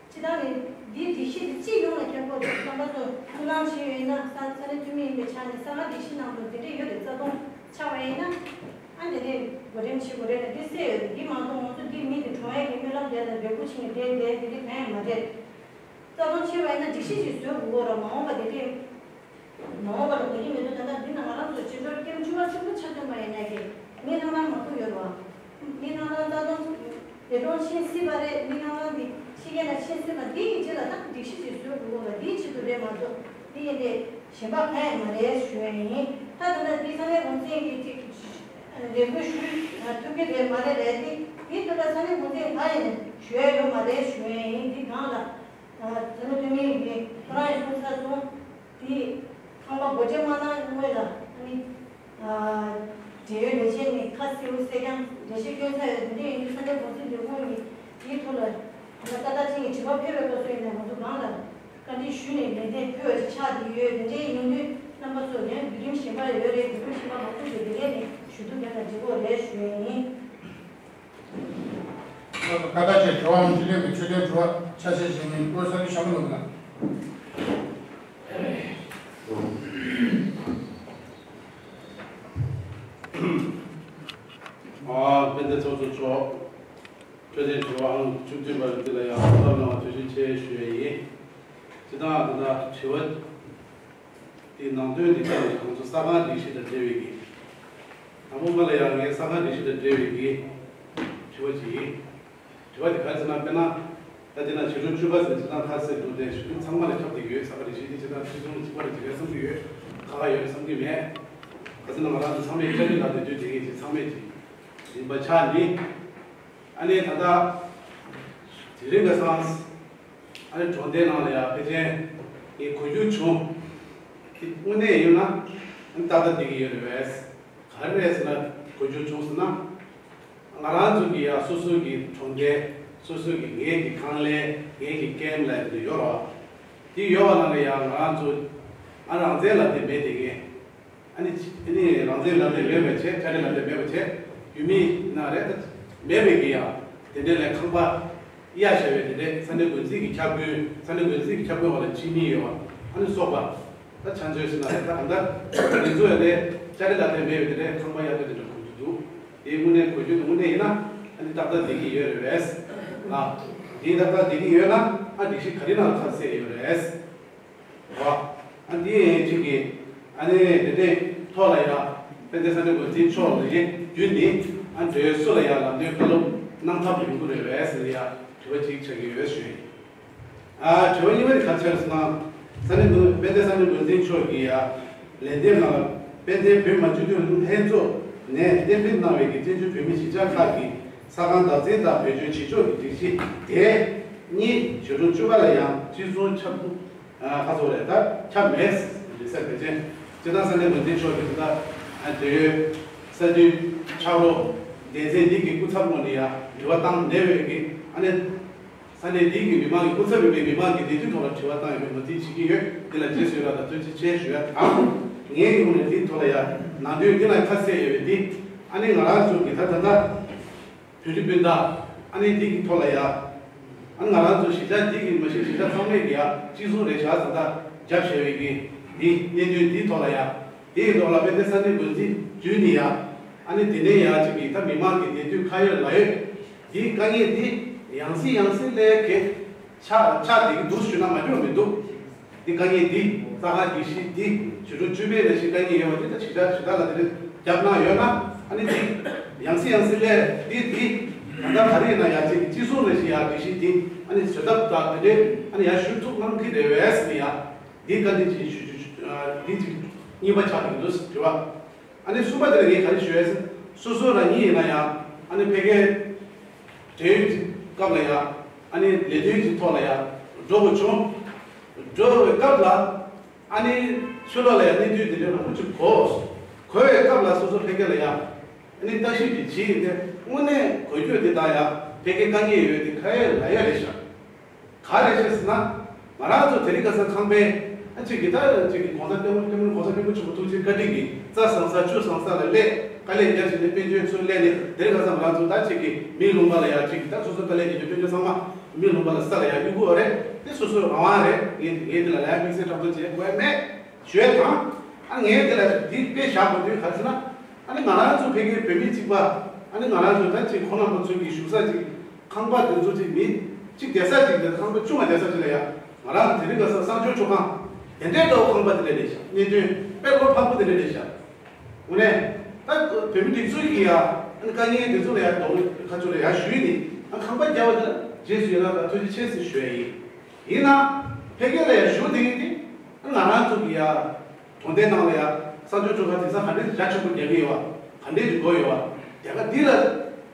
སྤྱི་བཏང་ནས་འདིའི་སྒྲིག་གཞི་འདི་སྤྱི་ཡོངས་ལ་ཁྱབ་ཁོངས་རེད། རྣམ་པ་ཚོ་ཐུགས་སྣང་བྱས་ཡོད་ན་ས་ས་གནས་འཐུས་མི་ཡིན་པའི་ཆ་ནས་ས་གནས་སྒྲིག་གཞི་ནང་དུ་འདི་འདྲས་ཡོད་རེད། རྩ་དོན་ཆགས་པ་ཡིན་ན་ཨ་འདི་འདྲས་འགོ་འདྲེན་བྱེད་དགོས་རེད་ལ་འདི་གསལ་ཡོད་རེད། འདི་མ་གཏོགས་ང་ཚོ་འདི་མི་འདི་གྲོངས་ཡས་ཀྱི་སྨོན་ལམ་དེ་ལ་འབོད་སྐུལ་བྱེད་ནས་བསྡད་བསྡད་འདི་འདྲས་གང་ཡང་མ་རེད། རྩ་དོན་ཆེ་བ་ཡིན་ན་སྒྲིག་གཞི་ཞིག་བཟོས་དགོས་ཀྱི་རེད། མ་འོངས་པ་འདི་འདྲས། མ་འོངས་པ་ལ་གོ་རྒྱུ་མི་འདུག་ད་ལྟ་འདི་ན་ང་རང་ཚོ་བྱེད་ཕྱོགས་ཀྱང་ཆུ་བ་ཆེན་པོ་ཆགས་ཀྱི་མ་ཡིན་ན་གི་མི་ལྷང་ལྷང་མ་ཐུག་ཡོད་རེད་བ། མི་ལྷང་ལྷང་རྩ་དོན་འདས་གྲོངས་ཕྱིན་སྲིད་པ་རེད། མི་ལྷང་ལྷང་འདི་ཕྱི་རྒྱལ་ལ་ཕྱིན་སྲིད་པ་འདི་ཡི་རྗེས་ལ་ད་སྒྲིག་གཞི་ཅིག་བཟོས་དགོས་དགོས་པ་འདིའི་ཆེད་དུ་རེད་མ་གཏོགས་འདི་ཡིན་ཏེ་གཞན་པ་གང་ཡང་མ་རེད་ཞུ་ཡ་ཡིན། ད་ད་ལྟ་འདི་ས་གནས་འགོ་འཛིན་གྱི་ཅིག་ལས་འགུལ་ཞུ་ཐུབ་ཀྱི་རེད་མ་རེད་ལས་འདི་འདི་ད་ལྟ་ས་གནས་འགོ་འཛིན་གང་ཡིན་ཞུ་ཡ་ཡོད་མ་རེད་ཞུ་ཡ་ཡིན། འདི་གང་ལ་ས་གནས་འཐུས་མི་ཡིན་ཁོ་རང་ཡིན་གསུངས་ཚར་སོང་། དེ་ཁང་པ་སྒོ་འབྱེད་མ་གནང་སྔོན་ལ་ཨ་ནི་འབྲེལ་ཡོད་ལས་བྱེད་ནས་ཁ་གསལ་པོ་གསལ་རྐྱང་འགྲེལ་བཤད་སྐྱོན་ཚར་ཡོད། དེ་འདྲ་ཡིན་དུས་ས་གནས་འགོ་འཛིན་ལས་ཁུངས་ཀྱིས་དེའི་ཐོག་ལ་ང་ཏག་ཏག་ཅིག་གི་དྲི་བ་ཕེབས་པའི་སྐབས་སུ་ཡིན་ན་ང་ཚོ་གང་ལ་བཀའ་འདྲི་ཞུས་ནས་ལན་འདེབས་ཕུལ་བ་ཞིག་ཆགས་བསྡད་ཡོད། དེ་འདྲ་ཡིན་དུས་རྣམ་པ་ཚོ་ཡང་བརྒྱུད་རིམ་གཞན་པ་ཡོད་རེད། བརྒྱུད་རིམ་གཞན་པ་མ་ཐུག་ཚེ་དེ་གས་ནས་ཞུ་གཏུག་མེད་ན་འགྲིག་གི་རེད་ཞུ་ཡ་ཡིན། ཁ་བརྡ་བཅས་དྲི་བའམ་སྤྱི་འཐུས་ཀྱི་ཆོས་དོན་དྲི་བ་ཆ་ཤས་ཤིག་ནི་བཀོད་ས་རི་ཤམ་ལུགས་ལ། ཨ་དཔལ་ལྡན་ཚོགས་གཙོ་མཆོག་ཆོས་དོན་དྲི་བའམ་བཅུ་བདུན་པ་འདི་ལ་ཡང་བསླབ་གནང་བ་ཐུགས་རྗེ་ཆེ་ཞུ་ཡས་ཡིན། སྤྱིར་བཏང་ད་ལྟ་དྲི་བ། དེའི་ནང་དོན་འདི་ལྟར་ང་ཚོ་ས་ཁང་སྒྲིག་གཞི་དང་འབྲེལ་བའི་གི། དང་པོ་མ་ལ་ཡང་ངས་ས་ཁང་སྒྲིག་གཞི་དང་འབྲེལ་བའི་གི་དྲི་བ་ཅིག་ཡིན། དྲི་བ་དེ་ག་རེ་ཟེར་ན་དཔེར་ན། ད་དེ་ན་བྱེད་ཕྱོགས་བཅུ་པ་ཟེར་ན་ཅི་ལྟར་ཁ་གསལ་འགྲོ་དེ་གཞུང་ཚང་མ་ལ་ཁྱབ་བསྡད་ཡོད། ས་ཁང་སྒྲིག་གཞི་དེ་ཅི་ལྟར་སྤྱི་ཚོགས་ལ་གཅིག་པ་རེད་ཅིག་རེད་བསམ་གྱི་ཡོད། ཁག་ཁག་ཡོད་རེད་བསམ་གྱི་མེད། ག་ཟེར་ན་ང་རང་ཚོ་ཚང་མས་བཅར་འདྲི་ལ་དེ་དུས་དེ་ངེས་ཅིག་ཚང་མས་ཅིག་ཡིན་པ་ཆགས་ནི། ཨ་ནི་ད་ལྟ་དེ་རིང་ག་སང་ཨ་ནི་གྲོང་སྡེ་ནང་ལ་ཡང་ཕལ་ཆེར་ངས་གོ་རྒྱུ་བྱུང་། དེ་དངོས་གནས་ཡིན་ན་ཨ་ནི་ཏག་ཏག་བསྡད་ཀྱི་ཡོད་རེད་པས། ག་རེ་རེད་ཟེར་ན་གོ་རྒྱུ་བྱུང་ཟེར་ན། ང་རང་ཚོ་གི་ཡང་སོ་སོ་གི་གྲོང་སྡེ་སོ་སོ་གི་ངེད་ཀྱི་ཁང་ལས་ངེད་ཀྱི་ཀེམ་ལ་དེ་ཡོད་རེད་བ། དེ་ཡོད་པ་ནང་ལ་ཡང་ང་རང་ཚོ་ཨ་རང་བཙན་ལ་དེ་མེད་དེ་ངས། ཨ་ནི་ཨ་ནི་རང་བཙན་ལབ་དེ་མེད་པ་བྱས། ཁྲལ་ཁྲལ་ལབ་དེ་མེད་པ་བྱས། ཡུལ་མི་ན་རེད་ད་མེད་པའི་གི་ཡང་དེ་འདྲའི་ལས་ཁང་པ་ གཡའ་བྱས་པའི་དེ་འདྲའི་ས་གནས་འགོ་འཛིན་གྱི་ཁྱབ་ཁོངས། ས་གནས་འགོ་འཛིན་གྱི་ཁྱབ་ཁོངས་འོག་ལ་ཕྱི་མི་ཡོད་པ་ཨ་ནི་སོགས་པ། ད་ཆ་མཚོན་ཟེར་ན་རེད། ད་གང་ལྟར་འདི་ཚོ་ཡང་དེ་ལྕགས་རི་ལ་དེ་མེད་པའི་དེ་འདྲའི་ཁང་པ་གཡར་དེ་འདྲ་གོན་གྱི་འདུག་དེ་དངོས་གནས་གོ་རྒྱུ་དེ་དངོས་གནས་ཡིན་ན་ཨ་ནི་ཏག་ཏག་བསྡད་ཀྱི་ཡོད་རེད་པས། ཨ་དེ་ཏག་ཏག་བསྡད་ཀྱི་ཡོད་ན་ཨ་སྒྲིག་གཞི་ག་རེ་ནང་ལ་ཁ་གསལ་ཡོད་རེད། ཨ་འདི་ཡན་ཆད་ཀྱི་ཨ་ནི་དེ་འདྲའི་ཐོག་ལ་ཡང་དཔལ་ལྡན་ས་གནས་འགོ་འཛིན་མཆོག་ལ་ཡིན་རྒྱུ་ནི་ཨ་འབྲེལ་ཡོད་སུ་ལ་ཡང་ལམ་སྟོན་བཀའ་སློབ་གནང་ཐབས་ཡོང་གི་རེད་པས་ཟེར་ཡང་དྲི་བ་གཅིག་ཆགས་ཀྱི་ཡོད་ཞུ་ཡིན། ཨ་དྲི་བ་གཉིས་པ་དེ་ག་རེ་ཆགས་སོང་ན། ས་གནས་འགོ་དཔལ་ལྡན་ས་གནས་འགོ་འཛིན་མཆོག་གིས་ཡང་ལན་འདེབས་ནང་ལ་དཔལ་ལྡན་བོད་མི་མང་སྤྱི་འཐུས་ལྷན་ཚོགས་ནས་གཏན་འབེབས་གནང་བའི་གི་བཙན་བྱོལ་བོད་མི་གཞིས་ཆགས་ཁག་གི་ས་ཁང་བདག་འཛིན་དང་བེད་སྤྱོད་བྱེད་ཕྱོགས་ཀྱི་སྒྲིག་གཞི་དེ་གཉིས་ཕྱི་ལོ་བཅུ་པ་ལ་ཡང་གཅིག་མཚུངས་ཁྱབ། ཁ་ཚོ་རེད། ད་ཁྱབ་མེད་ཟེར་བས་ཅན། སྤྱི་བཏང་ས་གནས་འགོ་འཛིན་མཆོག་གིས་ད་འབྲེལ་ཡོད་ས་འཐུས་ཕྱག་རོགས་སྡེ་ཚན་འདི་གི་སྐུ་ཚབ་ངོས་ནས་ཡང་འབྲེལ་བ་བཏང་ནས་བས་ཀྱི་ཨ་ནི་ས་གནས་འདི་གི་མི་མང་གི་སྐུ་ཚབ་ཡིན་པའི་མི་མང་གི་བདེ་སྡུག་ཐོག་ལ་དྲི་བ་བཏང་ཡོད་པའི་ངོས་འཛིན་བྱེད་ཀྱི་ཡོད། འདི་ལ་རྗེས་སུ་ཡི་རང་དང་བརྩོན་འགྲུས་ཆེ་ཞུ་ཡ་དང་། ངའི་ངོས་ནས་འདིའི་ཐོག་ལ་ཡང་ནང་དོན་འདི་ལ་ཁ་གསལ་ཡོད་པའི་འདི་ཨ་ནི་ང་རང་ཚོ་གི་ད་ད་ལྟ། བོད་རིགས་སྤུན་ཟླ་ཨ་ནི་འདི་གི་ཐོག་ལ་ཡ། ཨ་ནི་ང་རང་ཚོ་གཞིས་ཆགས་འདི་གི་མ་གཞི་གཞིས་ཆགས་ཚང་མས་ཀྱི་ཡ་གཅིག་མཚུངས་རེད་བཞག་ཟེར་ད་རྒྱབ་བྱས་པའི་གི་འདི་གནད་དོན་འདིའི་ཐོག་ལ་ཡ། དེ་ཡི་ཐོག་ལ་དཔལ་ལྡན་ས་གནས་འགོ་འཛིན་བརྒྱུད་ནས་ཡ། ཨ་ནི་དེ་ནས་ཡ་གཅིག་གི་ད་མི་མང་གི་བདེ་སྡུག་ཁ་ཡོད་ལག་ཡོད། འདིའི་དཀའ་ངལ་འདི་ཡང་སེ་ཡང་སེ་ལས་ཀྱི་ཆགས་ཆགས་བསྡད་ཀྱི་འདུག་ཞུ་ན་མ་འགྲོ་མི་འདུག་འདི་དཀའ་ངལ་འདི་ས་ཁང་སྒྲིག་གཞི་འདི་ཕྱི་དྲོ་བཅུ་པའི་ནང་བཞིན་དཀའ་ངལ་ཡོད་པ་འདི་ད་ཇི་ལྟར་ཇི་ལྟར་ལ་དེ་རིང་རྒྱབ་གནང་ཡོད་ན་ཨ་ནི་འདི་ཡང་སེ་ཡང་སེ་ལས་འདི་འདི་ད་ལྟ་ག་རེ་ཡིན་ན་ཡང་ཅིག་སྤྱི་ཚོགས་ནང་བཞིན་ཡང་སྒྲིག་གཞི་འདི་ཨ་ནི་བཟོད་ཐབས་དང་དེ་འདྲའི་ཨ་ནི་ཡང་ཞུ་ཐུབ་གནང་གི་རེད་བས་ཟེར་ཡང་འདི་བཀའ་འདྲི་ཅིག་ཞུ་རྒྱུ་འདི་ཅིག་གཉིས་པ་ཆགས་ཀྱི་འདུག་དྲི་བ། ཨ་ནི་གསུམ་པ་དེ་ལ་ངས་ག་རེ་ཞུ་ཡས་ཟེར། སོ་སོ་རང་ཉིད་ཡིན་ན་ཡང་ཨ་ནི་ཕ་གིའི་འབྲེལ་ཡོད་སྐབས་ལ་ཡང་ཨ་ནི་ལས་དོན་གྱི་ཐོག་ལ་ཡང་འགྲོ་དགོས་བྱུང་། འགྲོ་བའི་སྐབས་ལ་ཨ་ནི་ཕྱི་ལོགས་ལ་ཡང་གནས་ཚུལ་དེ་འདྲའི་མང་པོ་ཅིག་གོ། གོ་བའི་སྐབས་ལ་སོ་སོ་ཕ་གི་ལ་ཡང་ཨ་ནི་བརྟག་ཞིབ་ཅིག་བྱས་ཏེ་དངོས་གནས་གོ་རྒྱུ་དེ་དང་ཡང་ཕ་གིའི་དཀའ་ངལ་ཡོད་དེ་ཁ་ཡོད་ལག་ཡོད་རེད་ཤག་ག་རེ་བྱས་ཟེར་ན། ང་རང་ཚོ་དེ་རིང་ཁ་སང་ཁང་པའི་ཨ་གཅིག་གི་ད་གཅིག་གི་གོང་ས་སྐྱབས་མགོན་སྐྱབས་མགོན་གོང་ས་སྐྱབས་མགོན་ཆེན་པོ་ཐུགས་རྗེ་བཀའ་དྲིན་གྱིས་རྩྭ་བཟང་ས་ཆུ་བཟང་ས་ལ་སླེབས། དཀའ་ལས་རྒྱབ་བྱས་ནས་དཔལ་འབྱོར་ཚུར་སླེབས་ནས་དེ་རིང་ཁ་སང་ང་རང་ཚོ་ད་གཅིག་གི་མིའི་ལུང་པ་ལ་ཡང་གཅིག་གི་ད་སོ་སོ་དཀའ་ལས་རྒྱབ་ཀྱི་དཔལ་འབྱོར་ཚང་མ་མིའི་ལུང་པ་ལ་ས་ལ་ཡང་གཡུག་གི་ཡོད་རེད། དེ་སོ་སོའི་རང་དབང་རེད། ངས་ངས་དེ་ལ་ལ་ཡང་དམིགས་བསལ་འཁྲབ་སྟོན་བྱེད་དགོས་ཡ་མེད་ཞུ་ཡ་དང་། ཨ་ངས་དེ་ལ་འདི་དཔེ་བཞག་དགོས་དུས་ག་རེ་ཟེར་ན། ཨ་ནི་ང་རང་ཚོ་ཕ་གིའི་བོད་མི་གཅིག་པ། ཨ་ནི་ང་རང་ཚོ་ད་གཅིག་ཁོང་རྣམ་པ་ཚོ་གི་བཞུགས་ས་གཅིག་ཁང་པ་དེ་ཚོ་གཅིག་མི་གཅིག་བསྡད་ས་གཅིག་དེ་ཁང་པ་ཆུང་བ་བསྡད་ས་གཅིག་ལ་ཡ། ང་རང་དེ་རིང་ཁ་སང་གསང་སྤྱོད་ཚོགས་ཁང་དེ་འདྲའི་འདྲ་བོ་ཁང་པ་དེ་འདྲ་རེད་ཤག་གནད་དོན་དཔེ་ཁོ་ཕངས་པོ་དེ་འདྲ་རེད་ཤག་འོ་ནས་ད་བོད་མི་སྒྲིག་འཛུགས་ཀྱི་ཡ་ཨ་ནི་དཀའ་ངལ་དེ་ཚོ་ལ་ཡ་གདོང་ཁ་ཚོ་ལ་ཡ་ཞུས་ནས་ཨ་ཁང་པ་རྒྱབ་པ་དེ་རྗེས་སུ་ཡི་རང་དང་ཐུགས་རྗེ་ཆེ་ཟེར་ཞུ་ཡ་ཡིན། ཡིན་ན་ཕ་གི་ལ་ཡ་བཞུགས་བསྡད་ཡིན་ཏེ་ཨ་ང་རང་ཚོ་གི་ཡ། དོན་ལྡན་ནང་ལ་ཡང་གསར་འགྱུར་ཚོགས་ཁང་དེང་སང་ག་འདྲས་རྒྱ་ཆེན་པོ་རྒྱག་གི་ཡོད་པ། ག་འདྲས་ཀྱི་དགོས་ཡོད་པ། རྒྱ་གར་འདི་ལ་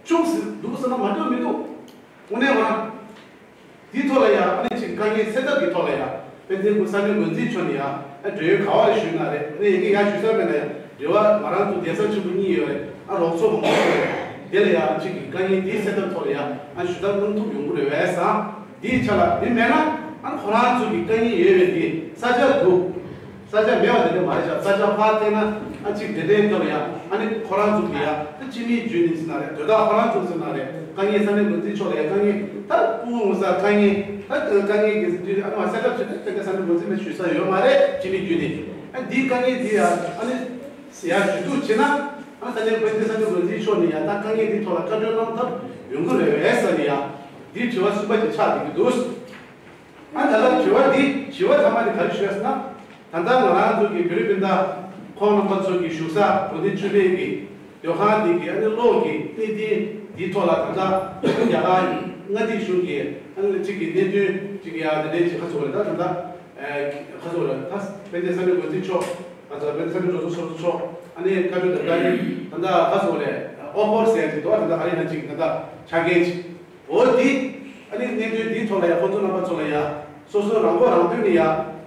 ཅུང་ཟད་འདུག་ཟེར་ན་མ་འགྲོ་མི་འདུག་དངོས་གནས་ང་འདིའི་ཐོག་ལ་ཡང་ཨ་ནི་ཅིག་དཀའ་ངལ་སེལ་ཐབས་ཀྱི་ཐོག་ལ་ཡང་དཔལ་ལྡན་སྐུ་ས་གནས་འགོ་འཛིན་མཆོག་ནས་ཡང་ཨ་འབྲེལ་ཡོད་ག་བ་ལ་ཞུས་ན་རེད། ཨ་ནི་ཡ་གི་ཡ་ཞུས་ས་མེད་ན་ཡང་འབྲེལ་བ་ང་རང་ཚོ་གདན་ས་ཆེན་པོ་གཉིས་ཡོད་རེད། ཨ་རོགས་ཚོགས་མང་པོ་ཡོད་རེད། དེ་ལ་ཡང་ཅིག་གི་དཀའ་ངལ་འདི་སེལ་ཐབས་ཐོག་ལ་ཡང་ཨ་ཞུ་དག་གནང་ཐུབ་ཡོང་གི་རེད་བས་སམ། འདིའི་ཆ་ལ་འདི་མེད་ན་ཨ་ནི་ཁོ་རང་ཚོ་གི་དཀའ་ངལ་ཡོད་པའི་འདི་ས་ཆ་འདུག་ས་ཆ་མེད་པ་དེ་འདྲ་མ་རེད་ཤག་ས་ཆ་ཕར་བལྟས་ན་ཨ་གཅིག་དེ་འདྲའི་སྐབས་ཡ་ཨ་ནི་ཁོ་རང་ཚོ་གི་ཡ་ད་སྤྱི་མིའི་རྒྱུད་ནི་ཟེར་ན་རེད། དོན་དག་ཁོ་རང་ཚོ་ཟེར་ན་རེད། དཀའ་ངལ་ས་གནས་འགོ་འཛིན་མཆོག་ལ་ཡ་དཀའ་ངལ་ད་སྤུ་གུ་ངོ་ས་དཀའ་ངལ་ད་དཀའ་ངལ་གྱི་དུས་ཨ་ནི་མ་སེལ་ཐབས་བྱེད་ན་དེ་འདྲ་ས་གནས་འགོ་འཛིན་མ་ཞུ་ས་ཡོད་མ་རེད། སྤྱི་མིའི་རྒྱུད་ནི་ཨ་འདིའི་དཀའ་ངལ་འདི་ཡ་ཨ་ནི་ཡ་ཞུ་གཏུག་བྱེད་ན་ཨ་ནི་ས་གནས་འགོ་འཛིན་ས་གནས་འགོ་འཛིན་མཆོག་ནི་ཡ་ད་དཀའ་ངལ་འདི་ཐོག་ལ་བཀའ་འཁྲོལ་གནང་ཐབས་ཡོང་གི་རེད་བས་ས་ནི་ཡ་འདིའི་དྲི་བ་གསུམ་པ་དེ་ཆགས་བསྡད་ཀྱི་འདུག་ཨ་ད་ལྟ་དྲི་བ་འདི་དྲི་བ་ཐ་མ་དེ་ག་རེ་ཞུས་ཟེར་ན། ད་ལྟ་ང་རང་ཚོ་གི་བོད་རིགས་སྤུན་ཟླ་ཁོང་རྣམ་པ་ཚོ་གི་བཞུགས་ས་གྲོང་སྡེ་བཅུ་པའི་གི་སྡོད་ཁང་འདི་གི་ཨ་ནི་གློག་གི་གནད་དོན་འདིའི་ཐོག་ལ་ད་ལྟ་རྒྱ་གར་མངའ་སྡེ་གཞུང་གི་ཨ་ནི་གཅིག་གི་གནད་དོན་གཅིག་ཡ་དེ་འདྲའི་གཅིག་ཁ་ཚོ་རེད། ད་ད་ལྟ་ཁ་ཚོ་རེད། ད་དཔལ་ལྡན་ས་གནས་འགོ་འཛིན་མཆོག་ད་ལྟ་དཔལ་ལྡན་ས་གནས་གྲོས་ཚོགས་ཚོགས་གཙོ་མཆོག་ཨ་ནི་བཀའ་འཁྲོལ་དང་བཀའ་ཉན་ད་ལྟ་ཁ་ཚོ་རེད། ཨོ་ཧོར་ཟེར་གྱི་འདུག་ད་ལྟ་ག་རེ་ཡིན་ན་གཅིག་ད་ལྟ་ཆ་རྐྱེན་གཅིག་འོ་འདི། ཨ་ནི་གནད་དོན་འདིའི་ཐོག་ལ་ཡང་ཁོང་ཚོ་རྣམ་པ་ཚོ་ལ་ཡང་སོ་སོའི་རང་མགོ་རང་ཐོན་ནས་ཡང་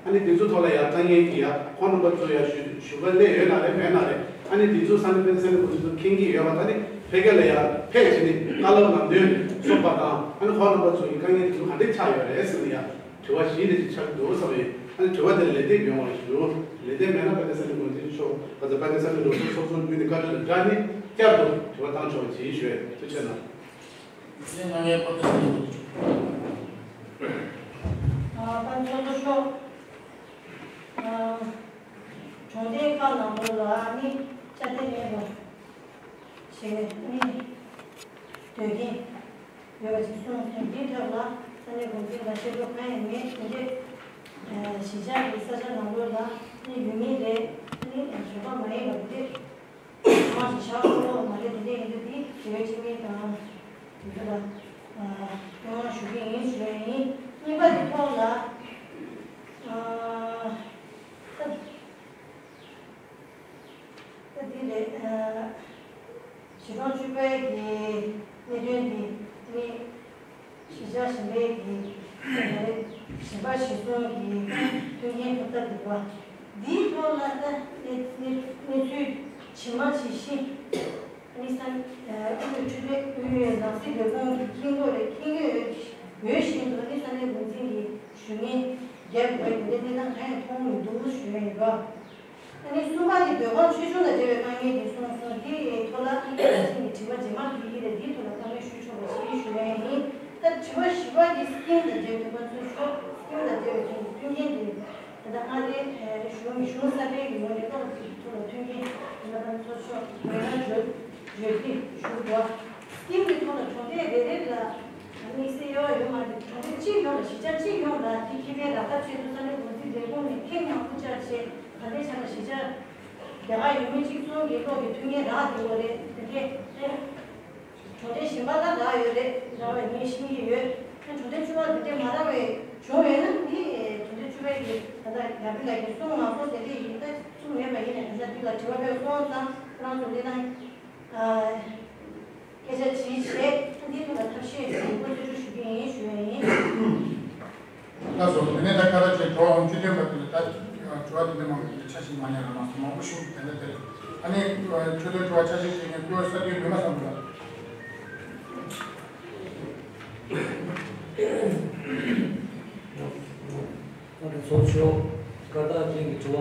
ཨ་ནི་འདི་ཚོ་ཐོག་ལ་ཡང་དཀའ་ངལ་གྱི་ཡང་ཁོང་རྣམ་པ་ཚོ་ཡང་ཞུ་ཞུ་ག་སླེབས་ཡོད་ན་རེད་མེད་ན་རེད། ཨ་ནི་འདི་ཚོ་ས་གནས་དཔོན་ས་གནས་འགོ་འཛིན་ཚོ་མཁྱེན་གྱི་ཡོད་པ། ད་ནི་ཕ་གི་ལ་ཡང་ཕེབས་བྱས་ནས་བཀའ་སློབ་ལམ་སྟོན་སོགས་པ་དང་ཨ་ནི་ཁོང་རྣམ་པ་ཚོ་གི་དཀའ་ངལ་འདི་ཚོ་ག་འདྲས་ཆགས་ཡོད་རེད་ཟེར་ནས་ཡང་དྲི་བ་བཞི་ནས་ཅིག་ཆགས་འདུག་བསམ་ཡོད། ཨ་ནི་དྲི་བ་དེ་ལ་ལན་འདེབས་ཡོང་བ་ཞུ། ལན་འདེབས་མེད་ན་དཔལ་ལྡན་ས་གནས་འགོ་འཛིན་མཆོག་ད་ལྟ་དཔལ་ལྡན་ས་གནས་གྲོས་ཚོགས་ཚོགས་གཙོ་མཆོག་གི་བཀའ་འཁྲོལ་དང་སྦྲགས་ནས་བསྐྱར་དུ་དྲི་བ་བཏང་ཆོག་ཅེས་ཞུ་བའི་ཐུགས་རྗེ་གནང་། ལས་ང་ངའི་པར་ཐོན་ཞུ། ཨ། པར་ཚོགས་གཙོ་མཆོག་ཨ། གྲོང་སྡེ་ཁག་ནང་ལོགས་ལ་ནི་ཆ་རྐྱེན་མེད་པ་ཞིག་ནི་སྡོད་མཁན་ཡོད་པ་ཞིག་གསུངས་སོང་། འདིའི་ཐོག་ལ་ས་གནས་འགོ་འཛིན་ལ་བཤད་སྒྲུབ་གང་ཡང་མེད། དེ་འདྲའི་གཞིས་ཆགས་ཀྱི་ས་ཆ་ནང་ལོགས་ལ་ནི་ཡོད་མིན་རེད། ནི་བཟོད་པ་མ་ཡིན་པ་དེ་འདྲའི་མང་ཞིག་བཞག་ཁོ་ལོག་མ་རེད། དེ་འདྲ་ཡིན་དུས་འདི་དེ་བས་ཆེ་མིན་དང་དེ་ཚོ་ལ་སྐྱོན་ཞུ་གི་ཡིན་ཞུ་ཡ་ཡིན། གཉིས་པ་དེ་ཐོག་ལ་ཨ། ད་ད་འདི་རེད། ཨ། གཞིས་གྲོང་བཅུ་པའི་གི་གནད་དོན་འདི་ནི་གཞིས་ཆགས་གཞན་པའི་གི་གཞན་པ་གཞིས་གསུམ་གི་མཐུན་རྐྱེན་ཐོབ་ཐབས་འདུག་པ། འདིའི་ཐོག་ལ་ད་གནས་གནས་གནས་ཚུལ་ཇི་མ་ཇི་བཞིན་ཨ་ནི་ས་ཨ་ཨ་ཁུ་ཆོས་སྒྲོན་ཨུ་ཡོན་ནང་སྲིད་ལས་ཁུངས་ཀྱི་མཁྱེན་གྱི་རེད། མཁྱེན་གྱི་ཡོད་ཡོད་བཞིན་དུ་ཨ་ནི་ས་གནས་འགོ་འཛིན་གྱི་ཞུ་ཉན་རྒྱབ་ཡོད་དེ་འདྲའི་གནས་སྟངས་གང་ཡང་མཐོང་མི་འདུག་ཞུ་ཡ་ཡིན་པ། ཨ་ནི་གསུམ་པ་དེ་སྡོད་ཁང་ཆེ་ཆུང་དང་འབྲེལ་བའི་དཀའ་ངལ་དེ་གསུངས་སོང་། དེའི་ཐོག་ལ་ཨ་ནི་ད་ཕྱིན་གྱི་དྲི་བ་རྗེས་མ་དེ་ཡིན་རེད། དེའི་ཐོག་ལ་བཀའ་མོལ་ཞུ་ཆོག་པ་ཞིག་ཞུ་ཡ་ཡིན། ད་དྲི་བ་བཞི་པ་དེ་སི་ཀིམ་དང་འབྲེལ་བའི་དོན་ཚོ་ཆོག་སི་ཀིམ་དང་འབྲེལ་བའི་དོན་དུ་མཐུན་རྐྱེན་དེ་ད་ལྟ་མངའ་སྡེ་གཞུང་གཞུང་ས་གནས་ཀྱི་ངོས་ནས་ཏོག་ཙམ་ཐོག་ལ་མཐུན་རྐྱེན་ད་ལྟ་ཚོ་ཆོག་ངོས་ནས་བརྗོད་བརྗོད་དེ་ཞུ་དགོས། སི་ཀིམ་གྱི་ཐོག་ལ་གྲོང་སྡེ་རེ་རེ་ལ་དམིགས་བསལ་དབྱེ་བ་ཡོད་མ་རེད། གྲོང་སྡེ་གཅིག་ཡོད་ལ་གཞིས་ཆགས་གཅིག་ཡོད་ལ་དེ་ཁེ་ཕན་ལག་བསྟར་ཆེད་དུ་ས་གནས་འགོ་འཛིན་ལས་ཁུངས་ནས་ཐེངས་མང་པོ་བཅར་བྱས་ག་འདྲའི་ཆ་ལ་གཞིས་ཆགས་རྒྱ་གར་ཡུལ་མི་གཅིག་མཚུངས་ཀྱི་གློག་གི་མཐུན་རྐྱེན་རག་བསྡད་ཡོད་རེད། དེ་འདྲས་ཨེ། གྲོང་སྡེ་གཞན་པ་ལ་རག་ཡོད་རེད། རག་པ་ངས་ཤེས་ཀྱི་ཡོད། ཨ་གྲོང་སྡེ་བཅུ་པ་འདི་འདྲས་མ་རག་པའི་བྱུང་ཡོད་ན་འདི་གྲོང་སྡེ་བཅུ་པའི་གི་ད་ལྟ་ཡར་འཕེལ་ལགས་ཀྱིས་གསུངས་མ་སོང་ཟེར་གྱི་ཡིན། ད་གསུངས་མེད་པ་ཡིན་ནའི་ད་ལྟ་འདི་ལ་དྲི་བ་ཕེབས་སོང་ཙང་ཁོ་རང་ཚོ་འདི་ན་ཨ་སྐད་ཆ་དྲིས་བྱས་ཨ་འདིའི་ཐོག་ལ་ཐབས་ཤེས་ཡོད་པ་རྩད་གཅོད་ཞུ་གི་ཡིན་ཞུ་ཡ་ཡིན། ལགས་སོ། དེ་ནས་ད་ཁ་ད་ཆེ་གྲོགས་ཨང་བཅུ་བདུན་པ་དེ་ལ་ད་དྲི་བ་དེ་འདྲ་མང་པོ་ཡིན་ཆ་ཞིག་མ་ཉན་ལ་མ་སོང་མང་པོ་ཞུ་དེ་འདྲ་དེ་རེད། ཨ་ནི་ཆོས་དོན་དྲི་བ་ཆ་ཤས་ཤིག་ནས་བཀོད་ས་དུས་མི་མ་བསམ་འདུག་ད་དེ་ཚོ་ཆོག་ཀ་ད་ཅན་གྱི་དྲི་བ།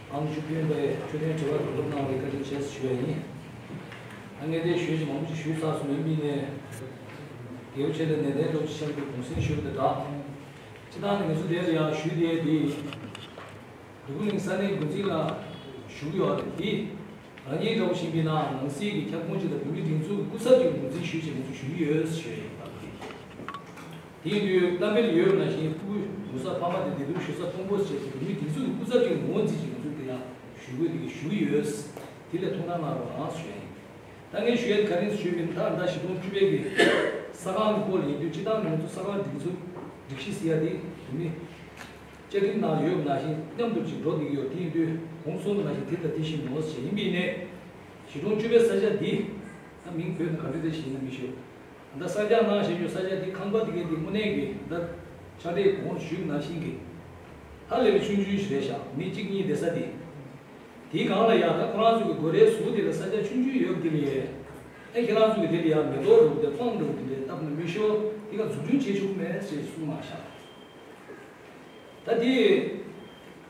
ཨང་བཅུ་བདུན་པའི་ཆོས་དོན་དྲི་བ་གོ་སྐབས་གནང་བའི་བཀའ་དྲིན་ཆེ་ཞུ་བ་ཡིན། ད་ངས་དེ་ཞུས་ཀྱི་མང་པོ་ཞིག་ཞུས་ཚར་སོང་། ཡིན་པས་ནས་རྒྱལ་པོ་ཆེ་ལ་ནན་ཏན་ཐོག་ཅིག་ཆེན་པོའི་གུང་སེང་ཞུས་པ་དང་སྦྲགས། སྤྱི་བཏང་ནས་ང་ཚོ་དེ་ལ་ཡང་ཞུས་དེ་དེ་འདུ་ཁུ་གླིང་ས་གནས་འགོ་འཛིན་ལ་ཞུ་གི་ཡོད་རེད། དེ་རང་ཉིད་འདྲ་བོ་ཞིག་ཡིན་པ་ཡིན་ན་ནང་སྲིད་ཀྱི་ཁྱབ་ཁོངས་ཅིག་དང་བོད་མིའི་སྒྲིག་འཛུགས་ཀྱི་སྐུ་ཚབ་ཀྱི་འགོ་འཛིན་ཞུས་བྱས་ང་ཚོ་ཞུ་གི་ཡོད་ཞུ་ཡ་ཡིན་པ་དེ། དེ་ཡིན་དུས་གཏམ་དཔེ་ལ་ཡོད་པ་ནང་བཞིན་སྤུ་གུ་ས་ཕ་མ་དེ་བདེ་སྡུག་ཞུ་ས་ཕུང་པོ་བྱས་ཏེ་བོད་མིའི་སྒྲིག་འཛུགས་ཀྱི་སྐུ་ཚབ་ཅིག་ངོས་འཛིན་ཅིག་ང་ཚོས་དེ་ཡང་ཞུ་དགོས་དེ་གི་ཞུ་གི་ཡོད། དེ་ལས་ཐུགས་སྣང་གནང་རོགས་གནང་ཞུ་ཡ་ཡིན། ད་ངས་ཞུ་ཡ་ག་རེ་ཞུས་པ་ཡིན་ན་ད་ད་གཞིས་གྲོང་བཅུ་པའི་གི་ས་ཁང་གི་སྐོར་ལ་ཡིན་དུས་སྤྱི་བཏང་ནས་ང་ཚོ་ས་ཁང་སྒྲིག་འཛུགས་སྒྲིག་གཞི་ཟེར་ཡ་དེ་བོད་མི་བཅའ་ཁྲིམས་ནང་ཡོད་པ་ནང་བཞིན་མཉམ་དུ་ཅིག་འགྲོ་བསྡད་ཀྱི་ཡོད། དེ་ཡིན་དུས་གོང་གསུངས་པ་ནང་བཞིན་དེ་དང་དེ་བཞིན་ངོ་ཤེས་ཡིན་པ་ཡིན་ནས་གཞིས་གྲོང་བཅུ་པའི་ས་ཆ་འདི་ད་མིང་བོད་ནང་ག་འདྲ་རེད་ཞེས་ན་མི་ཤེས། ད་གསར་རྒྱག་གནང་བཞིན་ཡོད་ས་ཆ་འདི་ཁང་པ་འདི་གའི་འདི་དངོས་གནས་ཀྱི་ད་ཕྱག་ལས་གོང་ཞུས་ནང་བཞིན་གྱི་ཧ་ལས་པའི་ཆུང་ཆུང་ཞིག་རེད་ཤག་མི་གཅིག་གཉིས་བསྡད་ས་འདི། དེའི་སྒང་ལ་ཡང་ད་ཁོ་རང་ཚོ་གི་སྒོ་རའི་ཟུར་དེ་ལ་ས་ཆ་ཆུང་ཆུང་ཡོད་འདི་ལ་ཡས། ཨེ་ཁྱེད་རང་ཚོ་གི་དེ་ལ་ཡང་མེ་ཏོག་འདྲ་བོ་དེ་སྤང་འདྲ་བོ་དེ་འདྲའི་བཏབ་ན་མི་ཤོར་དེ་ག་འཛུགས་སྐྲུན་བྱེད་ཆོག་མེད་ཅེས་གསུངས་གནང་ཤག་ད་དེ་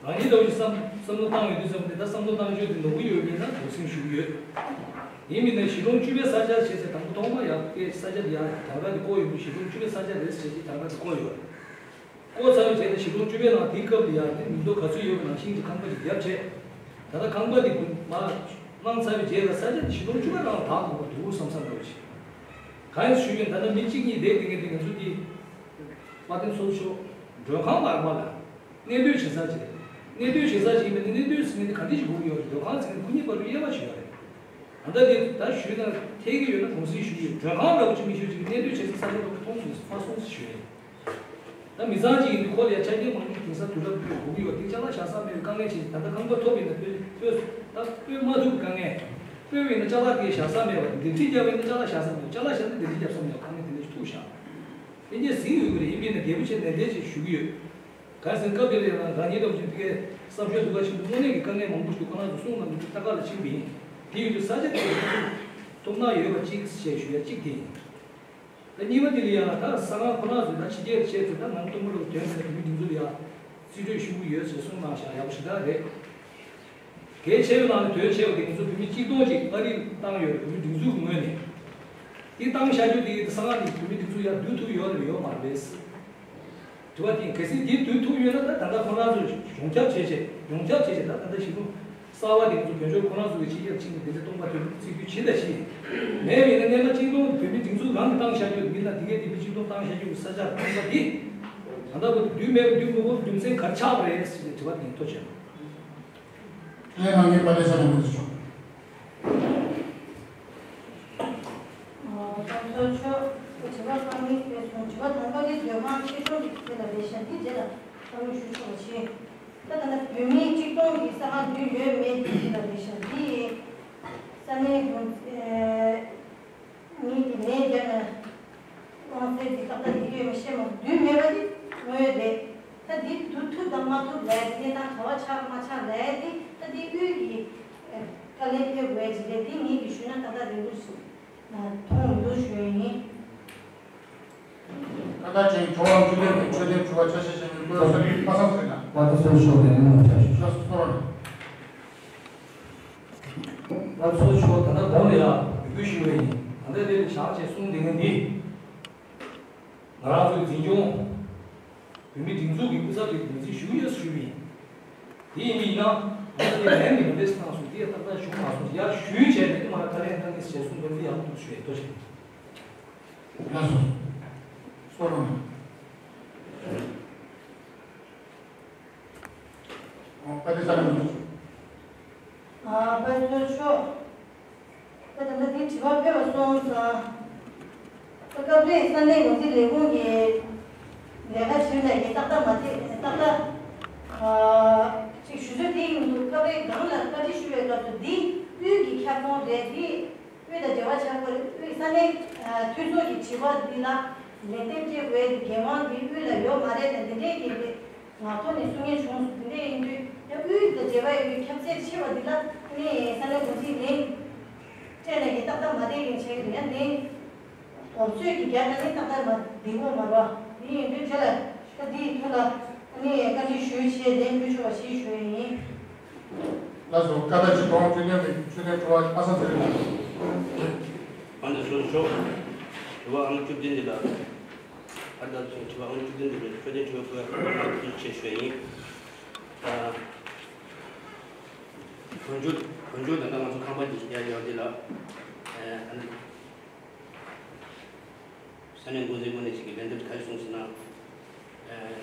རང་ཉིད་འདྲ་བོ་ཞིག་བསམ་བསམ་བློ་བཏང་ཡོང་དུས་ཙམ་དེ་ད་བསམ་བློ་བཏང་ཆོག་དེ་ནོར་གི་ཡོད་མེད་ན་གུང་སེང་ཞུ་གི་ཡོད། ཡིན་མིན་ན་གཞིས་གྲོང་བཅུ་པའི་ས་ཆ་བྱས་ཚེ་དང་པོ་ཐོག་མ་ཡར་སྐད་ས་ཆ་དེ་ཡར་གྱང་ཁ་དེ་བསྐོར་ཡོང་དུས་གཞིས་གྲོང་བཅུ་པའི་ས་ཆ་རེད་ཟེར་བྱས་གྱང་ཁ་དེ་བསྐོར་ཡོད་རེད། བསྐོར་ཚར་བའི་རྗེས་ལ་གཞིས་གྲོང་བཅུ་པའི་ནང་དེའི་སྐབས་དེ་ཡར་དེ་མིང་ཐོ་ག་ཚོད་ཡོད་པ་ནང་བཞིན་གྱི་ཁང་པ་ཞིག་བརྒྱབ་བྱས། ད་ལྟ་ཁང་པ་དེ་མར་བླངས་ཚར་བའི་རྗེས་ལ་ས་ཆ་དེ་གཞིས་གྲོང་བཅུ་པ་རང་ལ་བདག་དགོས་པ་འདུག་བསམ་བསམ་འདྲ་བོ་ཞིག་གང་ཡིན་ཞུས་པས་ད་ལྟ་མི་གཅིག་གཉིས་བསྡད་དེ་ངས་དེ་ང་ཚོ་དེ་དཔལ་ལྡན་ཚོགས་གཙོ་མཆོག་མགྲོན་ཁང་ལ་མ་ལ་གནས་སྡོད་བྱེད་ས་ཅིག་རེད། གནས་སྡོད་བྱེད་ས་ཅིག་ཡིན་པ་ནི་གནས་སྡོད་ཟེར་མཁན་དེ་ག་འདྲ་ཞིག་དགོས་ཀྱི་ཡོད་རེད། མགྲོན་ཁང་ཟེར་མཁན་སྐུ་ཉིད་བར་དུ་དབྱེ་བ་ཞིག་ཡོད་རེད། ད་ལྟ་དེ་ད་ཞུས་ན་ཐད་ཀྱི་ཡོད་ན་གུང་སེང་ཞུ་གི་ཡོད། མགྲོན་ཁང་འདྲ་བོ་ཅིག་མི་ཞུ་ཅིག་གནས་སྡོད་བྱེད་ས་ས་ཆ་འདྲ་བོ་མཐོང་མ་སོང་ཞུ་ཡ་ཡིན། ད་མི་ཚང་ཅིག་ཡིན་དུས་ཁོ་ལ་ཡ་ཆ་རྐྱེན་མང་ཉུང་དེང་སང་དུས་རབས་དེ་དགོས་ཀྱི་ཡོད། དེ་ཅ་ལག་བཞག་ས་མེད་པའི་དཀའ་ངལ་ཆེ། ད་ལྟ་ཁང་པ་ཐོབ་ཡིན་ན་སྤོས་སྤོས་ད་སྤོས་མ་ཐུབ་དཀའ་ངལ། སྤོས་ཡིན་ན་ཅ་ལག་དེ་བཞག་ས་མེད་པ། འདེབས་སྲིད་བརྒྱབ་ཡིན་ན་ཅ་ལག་བཞག་ས་མེད། ཅ་ལག་བཞག་ན་འདེབས་སྲིད་བརྒྱབ་ས་མེད་པ། དཀའ་ངལ་དེ་འདྲ་ཞིག་ཐུག་བཞག་ཨིན་ཇི་ཟིན་ཡོད་ཀྱི་རེད། ཡིན་པས་ན་རྒྱལ་པོ་ཆེ་ནན་ཏན་ཅིག་ཞུ་གི་ཡོད། གལ་སྲིད་སྐབས་དེ་ལ་ཡང་རང་ཉིད་ལྟ་བུ་ཅིག་ཕ་གིའི་བསམ་ཤོག་འདུག་ག་ཆེན་པོ་དངོས་གནས་ཀྱི་དཀའ་ངལ་མང་པོ་ཞིག་འདུག་ཁོ་རང་ཚོ་གསུང་གནང་གི་འདུག་ལྟ་ག་ལ་ཕྱིན་པ་ཡིན། དེ་ཡོད་དུས་ས་ཆ་དེ་ཐོབ་སྣང་ཡོད་པ་གཅིག་ཞེས་ཞུ་ཡ་གཅིག་དེ་ཡིན། ད་གཉིས་པ་དེ་ལ་ཡང་ད་ས་ཁང་ཁོ་རང་ཚོས་ད་ཕྱི་རྒྱལ་བྱས་ཚུལ་ད་ནང་གཏོང་མི་རུ་དོན་ཟེར་བོད་མི་སྒྲིག་འཛུགས་ལ་ཡང་རྩིས་སྤྲོད་ཞུ་གི་ཡོད་ཟེར་གསུངས་གནང་ཤག་ཡག་པོ་ཞེ་དྲག་རེད། གལ་ཆེ་བའི་ནང་ནས་དོན་ཆེ་བ་དེ་ང་ཚོ་བོད་མི་གཅིག་སྟོང་ཅིག་ཨ་རིར་བཏང་ཡོད་རེད། བོད་མི་སྒྲིག་འཛུགས་ཀྱི་ངོས་ནས། དེ་བཏང་བཞག་རྒྱུ་དེ་གསང་སྔགས་ནི་བོད་མི་སྒྲིག་འཛུགས་ཡར་བསྡུ་ཐུབ་ཡོད་རེད་ཡོད་མ་རེད་པས། དྲི་བ་དེ་གལ་སྲིད་དེ་བསྡུ་ཐུབ་ཡོད་ན། ད་ད་ལྟ་ཁོ་རང་ཚོ་ཡོངས་ཁྱབ་བྱས་བྱས་ཡོངས་ཁྱབ་བྱས་བྱས་ད་ད་ལྟ་ཞི་ལུ་གསར་བ་དེ་ཚོ་བོད་ཆོལ་ཁོ་རང་ཚོ་གི་ཕྱི་རྒྱལ་ཕྱིན་ནས་དེ་འདྲ་སྟོང་པ་དེ་ཚོ་བརྩི་རྒྱུ་ཇི་ལྟ་ཞིག་མེད་པས་ན། སྔོན་མ་གཅིག་སྟོང་བོད་མི་སྒྲིག་འཛུགས་རང་གིས་བཏང་བཞག་རྒྱུ། མི་ལ་དེ་གས་དེ་མི་གཅིག་སྟོང་བཏང་བཞག་རྒྱུ་གི་ས་ཆར་བཏང་པ་དེ་ད་ལྟ་བར་དུ་བསྡུས་མེད་པ་བསྡུས་མི་དགོས་རྒྱུ་མཚན་ག་རེ་ཆགས་པ་རེད་ཟེར་ནས་དྲི་བ་དེ་ཐོ་བྱས་ན། ཁས་ལེན་གནང་མཁན་དཔལ་ལྡན་ས་ལེ་མུ་ཛི་མཆོག་ཨ། ད་ཚོ་ཆོག་དྲི་བ་ཁག་གཉིས་སྤེལ་སོང་། དྲི་བ་དང་པོ་དེ་སྡོད་ཁང་ཆེ་ཆུང་གི་ཐད་ལ་རེད་ཤག་འདི་རྗེས་ལ་བཀའ་མོལ་ཞུ་ཆོག་པ་བྱེད། ད་ད་ལྟ་བོད་མི་གཅིག་སྟོང་གི་གསང་སྔགས་འདུས་ཡོད་མེད་ཀྱི་ཐད་ལ་རེད་ཤག་འདི་ས་གནས་དགོན་ཨེ་གཉིས་ཀྱི་ལན་བརྒྱབ་ན་དབང་ཚད་འདི་ཏག་ཏག་འདི་ཡོད་མེད་ཤེས་མ་སོང་། འདུས་མེད་པ་འདི་དངོས་རེད། ད་འདི་བསྡུ་ཐུབ་དང་མ་ཐུབ་ལས་འདི་གནས་སྟངས་ག་བ་ཆགས་མ་ཆགས་ལས་འདི་ད་འདི་དབུས་ཀྱི་ཨེ་བཀའ་ལན་ཕེབས་དགོས་ཀྱི་རེད། འདི་ངེད་ཀྱིས་ཞུས་ན་ཏག་ཏག་རེད་འདུག་ཞུ། མཐོང་མི་འདུག་ཞུ་ཡ་ཡིན། ད་ལྟ་ཅན་གྲོགས་ཨམ་ཆོས་ལྡན་གྱི་ཆོས་ལྡན་དྲི་བ་ཆ་ཤས་ཤིག་ཡོད་པ་སོགས་ཀྱི་ཁ་སང་ཟེར་ན། བཀའ་དྲིན་ཆེ་ཞུ་ཡ་ཡིན། ལགས་སོ། ང་ཚོ་ཆོས་ད་ལྟ་གོང་ལ་ཡང་འབོད་སྐུལ་ཞུ་བ་ཡིན། ད་ལྟ་དེ་ལ་བཞག་ཅེས་གསུངས་བསྡད་མཁན་འདི། ང་རང་ཚོའི་འཛིན་སྐྱོང་བོད་མི་སྒྲིག་འཛུགས་ཀྱི་སྐུ་ཚབ་ཀྱི་འགན་འཛིན་ཞུ་ཡོད་ཞུ་བ་ཡིན། དེ་ཡིན་པ་ཡིན་ན་ང་ཚོ་ལན་མི་འདེད་གནང་སོང་། དེ་ཡང་ཏག་ཏག་ཞུ་མ་སོང་། ཡར་ཞུས་བྱས་ནས་མར་བཀའ་ལན་གནང་གི་ཞེས་གསུངས་པ་འདི་ཡག་པོ་འདུག་ཞུ་ཡས་ཐུགས་རྗེ་ཆེ། ལགས་སོ། གསུང་རོགས་གནང་། ཨོ། དཔལ་ལྡན་ས་ལེ་མུ་ཛི། ཨ། དཔལ་འབྱོར་ཤོག་ད་ད་ལྟ་འདི་དྲི་བ་ཕེབས་པ་སོང་ཙང་། ད་སྐབས་རེ་ས་གནས་འགོ་འཛིན་ལས་ཁུངས་ཀྱི་ལས་ཀ་བྱེད་ནས་ཀྱི་ཏག་ཏག་མ་བྱེད་ཏག་ཏག་ཨ། ཅིག་ཞུ་ཚོད་དེ་ཡིན་འདུག་སྐབས་རེ་སྒང་ལ་བཀའ་འདྲི་ཞུ་བའི་སྐབས་སུ་འདི་དབུས་ཀྱི་ཁྱབ་ཁོངས་རེད། འདི་དབུས་དང་འབྲེལ་བ་ཆགས་དགོས་རེད། དབུས་ས་གནས་ཨ་འཐུས་ཚོགས་ཀྱི་དྲི་བ་འདི་ལ་ལན་འདེབས་བྱེད་དགོས་འགན་དབང་འདི་དབུས་ལ་ཡོད་མ་རེད་དང་འདི་འདྲའི་གི་འདི། ངག་ཐོག་ནས་གསུང་མཁན་བྱུང་སོང་། དེ་འདྲ་ཡིན་དུས་ཡང་དབུས་དང་འབྲེལ་བ་ཡོད་པའི་ཁྱབ་ཚད་ཆེ་བ་འདི་ལ་ནི་ས་གནས་འགོ་འཛིན་ལན་སྤྲད་ན་ཡང་ཏག་ཏག་མ་བསྡད་མཁན་ཆགས་ཀྱི་འདུག་ཡང་ནི་འོབ་ཚོད་ཀྱི་རྒྱབ་ན་ནི་ཏག་ཏག་མ་བསྡད་ཡོད་མ་རེད། དེ་ཡིན་དུས་རྗེས་ལ་ད་འདིའི་ཐོག་ལ་ནི་བཀའ་འདྲི་ཞུས་བྱས་ལན་ཕུལ་ཆོག་པ་ཞིག་ཞུ་ཡ་ཡིན། ལགས་སོ། བཀའ་དྲིན་ཆེ། གོང་ཆོས་ལྡན་པའི་ཆོས་ལྡན་དྲི་བ་ཨ་ས་ཚེ་རིང་ལགས། ཨ་ནི་སོ་སོ་དྲི་བ་ཨང་བཅུ་བདུན་འདི་ལ། ཨ་ད་ཚོ་དྲི་བ་ཨང་བཅུ་བདུན་འདི་ལ་ཆོས་ལྡན་དྲི་བ་བཀོད་ཡ་ཐུགས་རྗེ་ཆེ་ཞུ་ཡ་ཡིན། ཨ། དཀོན་མཆོག་དཀོན་མཆོག་ད་ལྟ་ང་ཚོ་ཁང་པ་འདི་ཡར་ཡོད་འདི་ལ། ཨ་ནི་ས་གནས་འགོ་འཛིན་ངོས་ནས་ཅིག་གི་ལན་འདེབས་ག་རེ་གསུངས་ཟེར་ན། ཨ།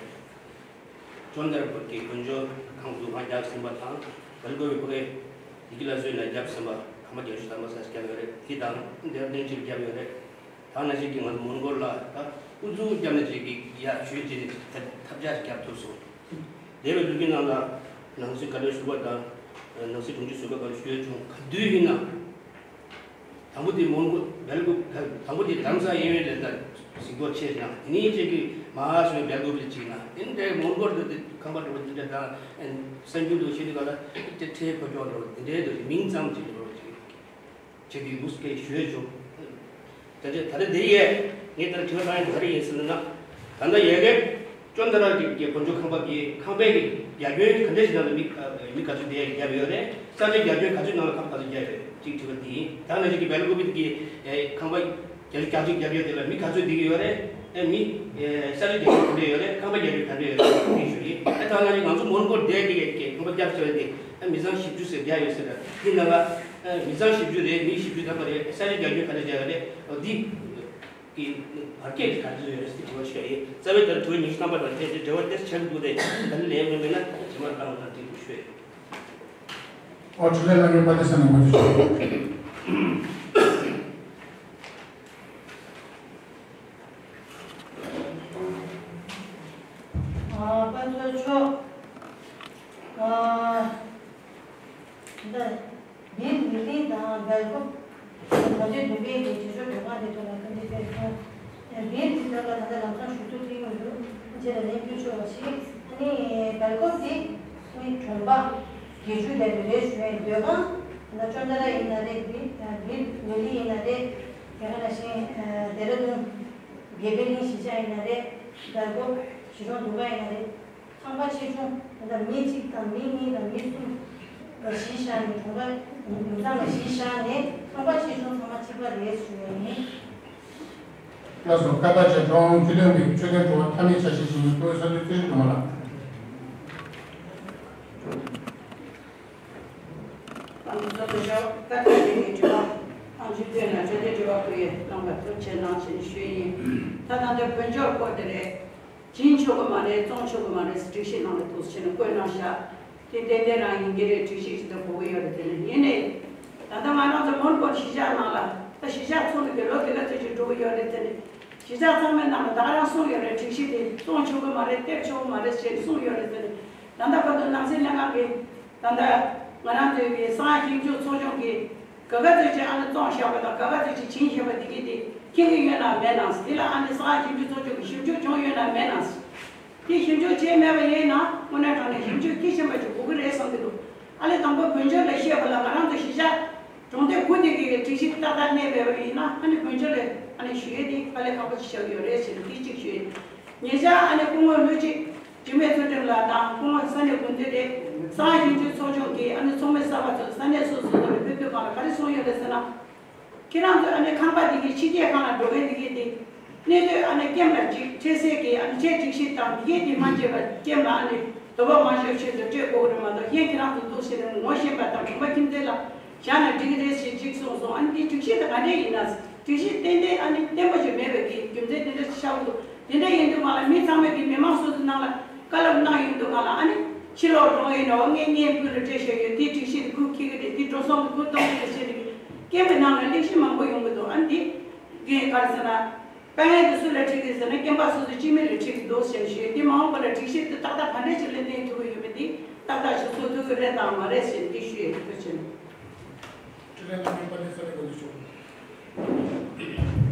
ཅོན་དར་བོད་ཀྱི་དཀོན་མཆོག་ཁང་དུ་ཁང་བརྒྱབ་ཟིན་པ་དང་། སྦེལ་ཀོབ་ཕ་གིའི་ཡི་གེ་ལ་བཟོས་ནས་བརྒྱབ་ཟིན་པ་ཁང་པ་བརྒྱད་ཅུ་ཐམ་པ་ས་བརྒྱབ་ཡོད་རེད། དེ་དང་འདིར་བདུན་ཅུ་བརྒྱབ་ཡོད་རེད། ད་ནང་བཞིན་གྱི་ང་ཚོ་མོན་གྷོ་ལ་ད་ཨུ་ཚུགས་བརྒྱབ་ནས་ཅིག་གི་ཡར་ཞུས་བྱས་ནས་ཐབས་ཆག་བརྒྱབ་ཐུབ་སོང་། འདས་པའི་ལོ་རྒྱུས་ནང་ལ་ནང་སྲིད་བཀའ་བློན་ཟུར་པ་དང་ནང་སྲིད་དྲུང་ཆེ་ཟུར་པ་སྐབས་ཞུས་བྱུང་། ག་དུས་ཡིན་ན། དང་པོ་དེ་མོན་གྷོ་སྦེལ་ཀོབ། དང་པོ་དེ་རྡ་རམ་ས་ལ་གཡས་གཡོན་ལ་ད་གཟིགས་རྟོག་བྱས་ན། དེ་ནས་ཅིག་གི་མ་ཧ་སོང་སྦེལ་ཀོབ་ལ་ཅིག་ན། དེ་ནས་དེ་མོན་གྷོ་ལ་དེ་ཁང་པ་འགྲོ་བ་དེ་འདྲ་དང་། གསར་འགྱུར་དུ་ཤེས་དུས་ག་ལ་དེ་ཁྲལ་ཕོ་ཅོག་འགྲོ་དེ་འདྲའི་དུ་མིང་ཙམ་ཅིག་འགྲོ་ཅིག་བྱེད་དུས་འདུག་སྐད་ཞུས་བྱུང་། ད་ཆ་ད་ལྟ་དེ་ཡས་ངས་ད་དྲི་བ་བཏང་ཡ་ག་རེ་ཡིན་ཟེར་ན། ད་ལྟ་ཡ་གི་ཅོན་དར་གྱི་གི་དཀོན་མཆོག་ཁང་པ་གི་ཁང་པའི་གི་རྒྱ་ཁྱོན་ག་འདྲ་ཞིག་ནང་ལ་མི་མི་ག་ཚོད་བསྡད་ཡ་བརྒྱབ་ཡོད་རེད། ས་ཆ་རྒྱ་ཁྱོན་ག་ཚོད་ནང་ལ་ཁང་པ་ག་ཚོད་བརྒྱབ་ཡོད་རེད། གཅིག་དྲི་བ་འདི་ཡིན། ད་ནང་བཞིན་གྱི་སྦེལ་ཀོབ་གི་ཁང་པ་བརྒྱ་ཆ་གྱ་གཅིག་བརྒྱབ་ཡོད་དེ་ལ་མི་ག་ཚོད་བསྡད་ཀྱི་ཡོད་རེད། ཨེ་མི་ས་ཆ་རྒྱ་ཁྱོན་ག་འདྲ་ཡོད་རེད། ཁང་པ་རྒྱ་ཁྱོན་ག་འདྲ་ཡོད་རེད་འདི་ཞུ་ཡིན། ཨེ་ད་ནང་བཞིན་ང་ཚོ་མོན་གྷོར་བསྡད་ཀྱི་ཡོད་ཀྱི་ཁང་པ་བརྒྱབ་ཟེར་བ་དེ་ཨེ་མི་ཚང་བཞི་བཅུ་ཟེར་བརྒྱབ་ཡོད་ཟེར་ར། འདི་ནང་ལ་ཨེ་མི་ཚང་བཞི་བཅུ་རེད། མི་བཞི་བཅུ་ཐམ་པ་རེད། ས་ཆ་རྒྱ་ཁྱོན་ག་འདྲ་བརྒྱབ་ཡོད་རེད། འོ་འདི། གི་བར་སྐད་ཀྱི་ག་ཚོད་ཡོད་རེད་ཟེར་དྲི་བ་ཞུ་ཡ་ཡིན། རྩ་བའི་ལྟར་དྲི་བ་ཉི་ཤུ་ཐམ་པ་དང་དེ་དེ་འབྲེལ་བ་ཏོག་ཙམ་ཆགས་འདུག་སྟེ། ད་ནི་ལན་མི་མེད་ན་རྗེས་མར་བཏང་བ་དང་དེ་འདུག་ཞུ་ཡ་ཡིན། ཨོ་ཆུ་ལེ་ལ་ངའི་པ་ཏི་ས་ནས་མ་ཅི་ཞུ། ཨ་པ་ཚོ་ཆོ། ཨ་འདི། བིར་མི་ལི་དང་སྦེལ་ཀོབ། གྲོང་སྡེ་བདུན་པའི་གི་རྗེས་ཕྱོགས་མགྲོན་ཁང་དེ་ཚོ་ལ་བཀའ་འདྲི་སྤེལ་སོང་། བིར་དེ་ཚོ་ལ་ད་ལྟ་ལམ་སང་ཞུ་གཏུག་བྱེད་ཀྱི་ཡོད་འདུག་རྗེས་ལ་ལན་ཕུལ་ཆོག་པ་ཞིག་ཨ་ནི་སྦེལ་ཀོབ་དེ་ནི་གྲོང་པ་བརྒྱད་ཅུ་ལས་རེ་ཞུ་ཡ་ཡིན། སྡོད་ཁང་ད་ཅོན་ཏ་ར་ཡིན་ན་རེད། བིར་བིར་མི་ལི་ཡིན་ན་རེད། དེ་ག་ནང་བཞིན་ལྡེ་ར་ལྡུན་དགེ་འཕེལ་གླིང་གཞིས་ཆགས་ཡིན་ན་རེད། སྦེལ་ཀོབ་གཞིས་གྲོང་འདུ་ཁང་ཡིན་ན་རེད། ཁང་པ་ཆེ་ཆུང་ད་ལྟ་མི་གཅིག་དང་མི་གཉིས་དང་མི་གསུམ་ལ་གཞི་བཞག་ནས་གྲོང་པ་མི་ཚང་ལ་གཞི་བཞག་ནས་ཁང་པ་ཆེ་ཆུང་ཚང་མ་གཅིག་པ་རེད་ཞུ་ཡ་ཡིན། ལགས་སོ། བཀའ་དྲིན་ཆེ། ཁྲོམ་ཆེ་ལོན་གྱི་ཆོས་ལྡན་གྲོགས་ཐ་མའི་ཆ་ཤས་ཤིག་ཡིན། སྐུའི་ས་འདུལ་ཚེ་རིང་སྒྲོལ་མ་ལགས། ཨ་ནི་གཙོ་བོ་ཞབས་བཀའ་ཁྲིད་ལས་ཀྱི་དྲི་བ་ཨང་ཅི་ཐོན་ན་འཕྲོད་བསྟེན་དྲི་བ་བཀོད་ཡས་གནང་བ་ཐུགས་རྗེ་གནང་ཞེས་ཞུ་ཡི་ཡིན། ད་ད་ལྟ་བོད་འབྱོར་སྐོར་དེ་རེད། བྱིན་ཆོག་གི་མ་རེད། བཙོང་ཆོག་གི་མ་རེད་ཟེར་སྒྲིག་གཞི་ནང་ལ་འདུག་ཟེར་ནས་བཀོད་གནང་ཤག་དེ་ཏན་ཏན་རང་ཡིན་གྱི་རེད། སྒྲིག་གཞི་ཞིག་ཏུ་གོ་གི་ཡོད་རེད། དེ་ནི་ཡིན་ནའི་ད་ལྟ་ང་རང་ཚོ་མོན་གྷོར་གཞིས་ཆགས་ནང་ལ་ད་གཞིས་ཆགས་ཚོགས་ནས་དགེ་སློབ་དེ་ག་ཚོད་ཅིག་འགྲོ་གི་ཡོད་རེད། དེ་ནི་གཞིས་ཆགས་ཚང་མའི་ནང་ལ་ད་ག་རང་གསུངས་ཡོད་རེད། སྒྲིག་གཞི་དེ་བཙོང་ཆོག་གི་མ་རེད། སྟེར་ཆོག་གི་མ་རེད་ཞེས་གསུངས་ཡོད་རེད། དེ་ནི་ད་ལྟ་བར་དུ་ནང་སྲིད་ལྷན་ཁང་གིས་ད་ལྟ་ང་རང་ཚོའི་གི་གསང་བ་ཞིབ་འཇུག་ཚོགས་ཆུང་གིས་ག་ག་ཚོད་ཅིག་ཨ་ནི་བཙོང་བཞག་པ་དང་ག་ག་ཚོད་ཅིག་བྱིན་བཞག་པ་འདི་གི་དེ་མཁྱེན་གྱི་ཡོད་ན་མེད་ན། དེ་ལ་ཨ་ནི་གསང་བ་ཞིབ་འཇུག་ཚོགས་ཆུང་གིས་ཞིབ་འཇུག་བྱུང་ཡོད་ན་མེད་ན། དེ་ཞིབ་འཇུག་བྱས་མེད་པ་ཡིན་ན་དངོས་གནས་དྲང་གནས་ཞིབ་འཇུག་མཐིལ་ཕྱིན་པ་ཅིག་དགོས་ཀྱི་རེད་བསམ་གྱི་འདུག་ཨ་ལས་དང་པོ་བོད་འབྱོར་ལ་བཤད་པ་ལ་ང་རང་ཚོ་གཞིས་ཆགས་གྲོང་སྡེ་དགུ་དེ་གི་སྒྲིག་གཞི་ཏག་ཏག་གནས་པ་ཡིན་ན་ཨ་ནི་བོད་འབྱོར་ལ་ཨ་ནི་ཞུ་ཡས་དེ་དཀའ་ལས་ཁག་པོ་ཅིག་ཆགས་ཀྱི་ཡོད་རེད་ཟེར་ནས་དེ་གཅིག་ཞུ་ཡས། ཉེ་ཆར་ཨ་ནི་སྐུ་ངོ་ལྷུན་གྲུབ་འཇིགས་མེད་ཚུལ་ཁྲིམས་ལགས་དང་སྐུ་ངོ་ས་གནས་འགོ་འཛིན་རེད། གསང་བ་ཞིབ་འཇུག་ཚོགས་ཆུང་གིས་ཨ་ནི་ཚོགས་མི་གསར་པ་ཚོ་ས་གནས་སོ་སོ་ཚོ་ལ་ཕེབས་དུས་སྒང་ལ་ག་རེ་གསུངས་ཡོད་རེད་ཟེར་ན། ཁྱེད་རང་ཚོ་ཨ་ནི་ཁང་པ་འདི་གི་ཕྱི་རྒྱལ་ཁང་ལ་འགྲོ་མཁན་འདི་གི་འདི་གནས་སྡོད་ཨ་ནི་ཀེམ་ལ་ཅིག་འཕྲལ་སེལ་གྱི་ཨ་ནི་ཆེད་སྒྲིག་གཞི་དང་འདི་གའི་འདི་མ་བྱས་པ་ཀེམ་ལ་ཨ་ནི་དོ་ཕོག་མ་ཤོར་ཆེད་དུ་སྤྲོད་དགོས་ཀྱི་རེད་མ་གཏོགས་གཞན་ཁྱེད་རང་ཚོ་འདུག་ཟེར་ནས་ངོ་ཤེས་པ་དང་གྲོང་པ་ཁྱིམ་མཚེས་ལ་བཞག་ན་འགྲིག་གི་རེད་ཞེས་ཅིག་གསུངས་སོང་། ཨ་ནི་འདི་སྒྲིག་གཞི་དེ་ག་འདྲས་ཡིན་ན་སྒྲིག་གཞི་ཏན་ཏན་ཨ་ནི་བརྟན་པོ་ཞིག་མེད་པའི་གི་རྒྱུ་མཚན་དེ་འདྲ་ཞིག་ཆགས་ཀྱི་འདུག་དེ་འདྲ་ཡིན་དུས་སྒང་ལ་མི་ཚང་མས་ཀྱི་མི་མང་སོ་སོའི་ནང་ལ་བཀའ་སློབ་གནང་ཡོང་དུས་སྒང་ལ་ཨ་ནི་ཕྱི་ལོགས་འགྲོ་ཡིན་ནའང་ངས་ངའི་བུ་ལ་སྤྲད་བཞག་ཡོད། དེའི་སྒྲིག་གཞི་དེ་ཁུར་འཁྱེར་གི་རེད། དེ་འགྲོ་སོང་གི་ཁུར་གཏོང་གི་རེད་ཟེར་ནས་ཀེམ་པའི་ནང་ལ་གླེང་གཞི་མང་པོ་ཡོང་གི་འདུག་ཨ་ནི་དེ་གས་ག་རེ་ཟེར་ན་དཀའ་ངལ་དེ་སུ་ལ་འཕྲད་ཀྱི་ཟེར་ན་ཀེམ་པ་སོ་སོ་སྤྱི་མི་ལ་འཕྲད་ཀྱི་འདུག་ཟེར་ནས་ཞུས། དེ་མ་འོངས་པ་ལ་སྒྲིག་གཞི་དེ་ཏག་ཏག་ག་འདྲས་ཅིག་ལ་གནས་ཐུབ་ཀྱི་ཡོད་མེད་དེ་ཏག་ཏག་ཞིག་བཟོ་ཐུབ་ཀྱི་རེད་དང་མ་རེད་ཟེར་ནས་དེ་ཞུས་ཡོད། ཐུགས་རྗེ་ཆེ། ཁྲི་ལས་ལྷ་མོའི་དཔལ་ལྡན་ས་གནས་འགོ་འཛིན་མཆོག་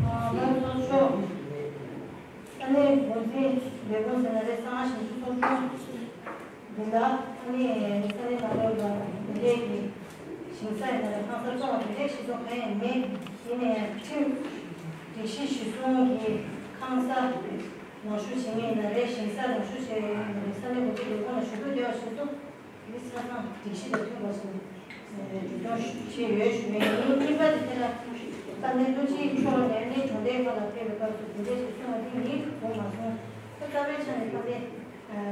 ཨ་ལགས་སོ། མཆོག་ས་གནས་འགོ་འཛིན་ལས་ཁུངས་ཟེར་ན་རེད། གསང་བ་ཞིབ་འཇུག་ཚོགས་ཆུང་འདི་ལ་ཨ་ནི་ས་གནས་ནང་ལོགས་ལ་འདི་འདྲའི་གི་ཞིང་ས་ཡིན་ན་རེད། ཁང་གསར་བཙོང་བ་དེ་འདྲའི་གཞི་བཙོང་གང་ཡང་མེད། ཡིན་ནའི་ཁྲིམས་སྒྲིག་གཞི་གཞི་བཟུང་གི་ཁང་གསར་ནང་བཞུགས་བྱེད་མཁན་ཡིན་ན་རེད། ཞིང་ས་ནང་བཞུགས་བྱེད་ཡིན་ན་རེད། ས་གནས་འགོ་འཛིན་ལས་ཁུངས་ལ་ཞུ་གཏུག་བསྡད་པ་བྱས་སོང་། མི་ཆ་ཚང་སྒྲིག་གཞི་དང་མཐུན་པ་ཞིག་འཇུ་སྐྱོང་བྱས་ཡོད་ཞུ་མཁན་ཡིན། གཉིས་པ་དེ་དེ་ལ་ས་གནས་ཀླུ་ཆེན་མཆོག་ནས་གནས་གྲོང་སྡེ་ཁག་ལ་ཕེབས་པའི་སྐབས་སུ་དེ་འདྲས་ཞིག་གསུངས་པ་དེ་ངས་གོ་མ་སོང་། ད་རྩ་བའི་ཆ་ནས་ས་གནས་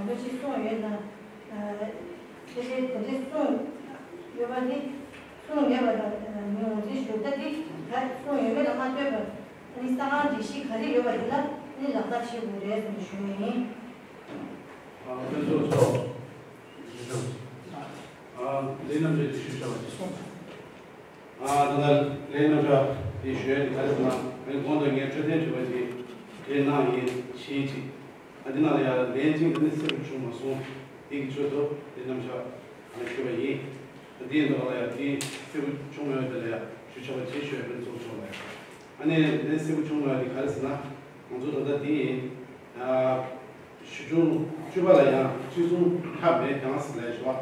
ཀླུ་ཆེན་གསུངས་ཡོད་ན་དེ་འདྲས་དེ་འདྲས་གསུངས་ཡོད་པ་དེ་གསུངས་མེད་པ་དང་ངས་ངོས་འཛིན་ཞུ། ད་དེ་ད་གསུངས་ཡོད་མེད་ལ་མ་ལྟོས་པར་ཨ་ནི་ས་ཁང་སྒྲིག་གཞི་ག་རེ་ཡོད་པ་དེ་ལ་ཨ་ནི་ལག་བསྟར་བྱེད་དགོས་རེད་ཟེར་ནས་ཞུ་ཡ་ཡིན། ཨ་ལགས་སོ། ལས་རྣམ་གཞག་དེ་ཞུས་བཞག་པ་ཅིག་སོང་། ཨ་ད་ལྟ་ལས་རྣམ་གཞག་དེ་ཞུ་ཡ་དེ་ག་རེ་ཟེར་ན། ཨ་ནི་གོང་དུ་ངས་འཕྲོད་བསྟེན་དྲི་བ་དེ་དེ་གནང་ཡིན་ཕྱིན་ཅིག་ཨ་འདི་ནང་ལ་ཡང་ལན་གཅིག་ཨ་ནི་གསལ་པོ་བྱུང་མ་སོང་། དེ་གི་ཆེད་དུ་ལས་རྣམ་གཞག་ཨ་ནི་ཞུས་པ་ཡིན། ཨ་འདི་ཡིན་དུས་ག་ལ་ཡང་དེ་གསལ་པོ་བྱུང་མེད་པ་དེ་ལ་ཡང་ཞུ་ཆོག་པ་བྱེད་ཞུ་ཡ་ཕན་ཚུན་ཆོག་ལ་ཡང་། ཨ་ནི་ལན་གསལ་པོ་བྱུང་མེད་པ་དེ་ག་རེ་ཟེར་ན། ང་ཚོ་ད་ལྟ་དེ་ཡིན། ཨ་གཞིས་ཆུང་བཅུ་པ་ལ་ཡང་གཅིག་མཚུངས་ཁྱབ་མེད་ཀྱང་ཟེར་ལབ་ཞོག་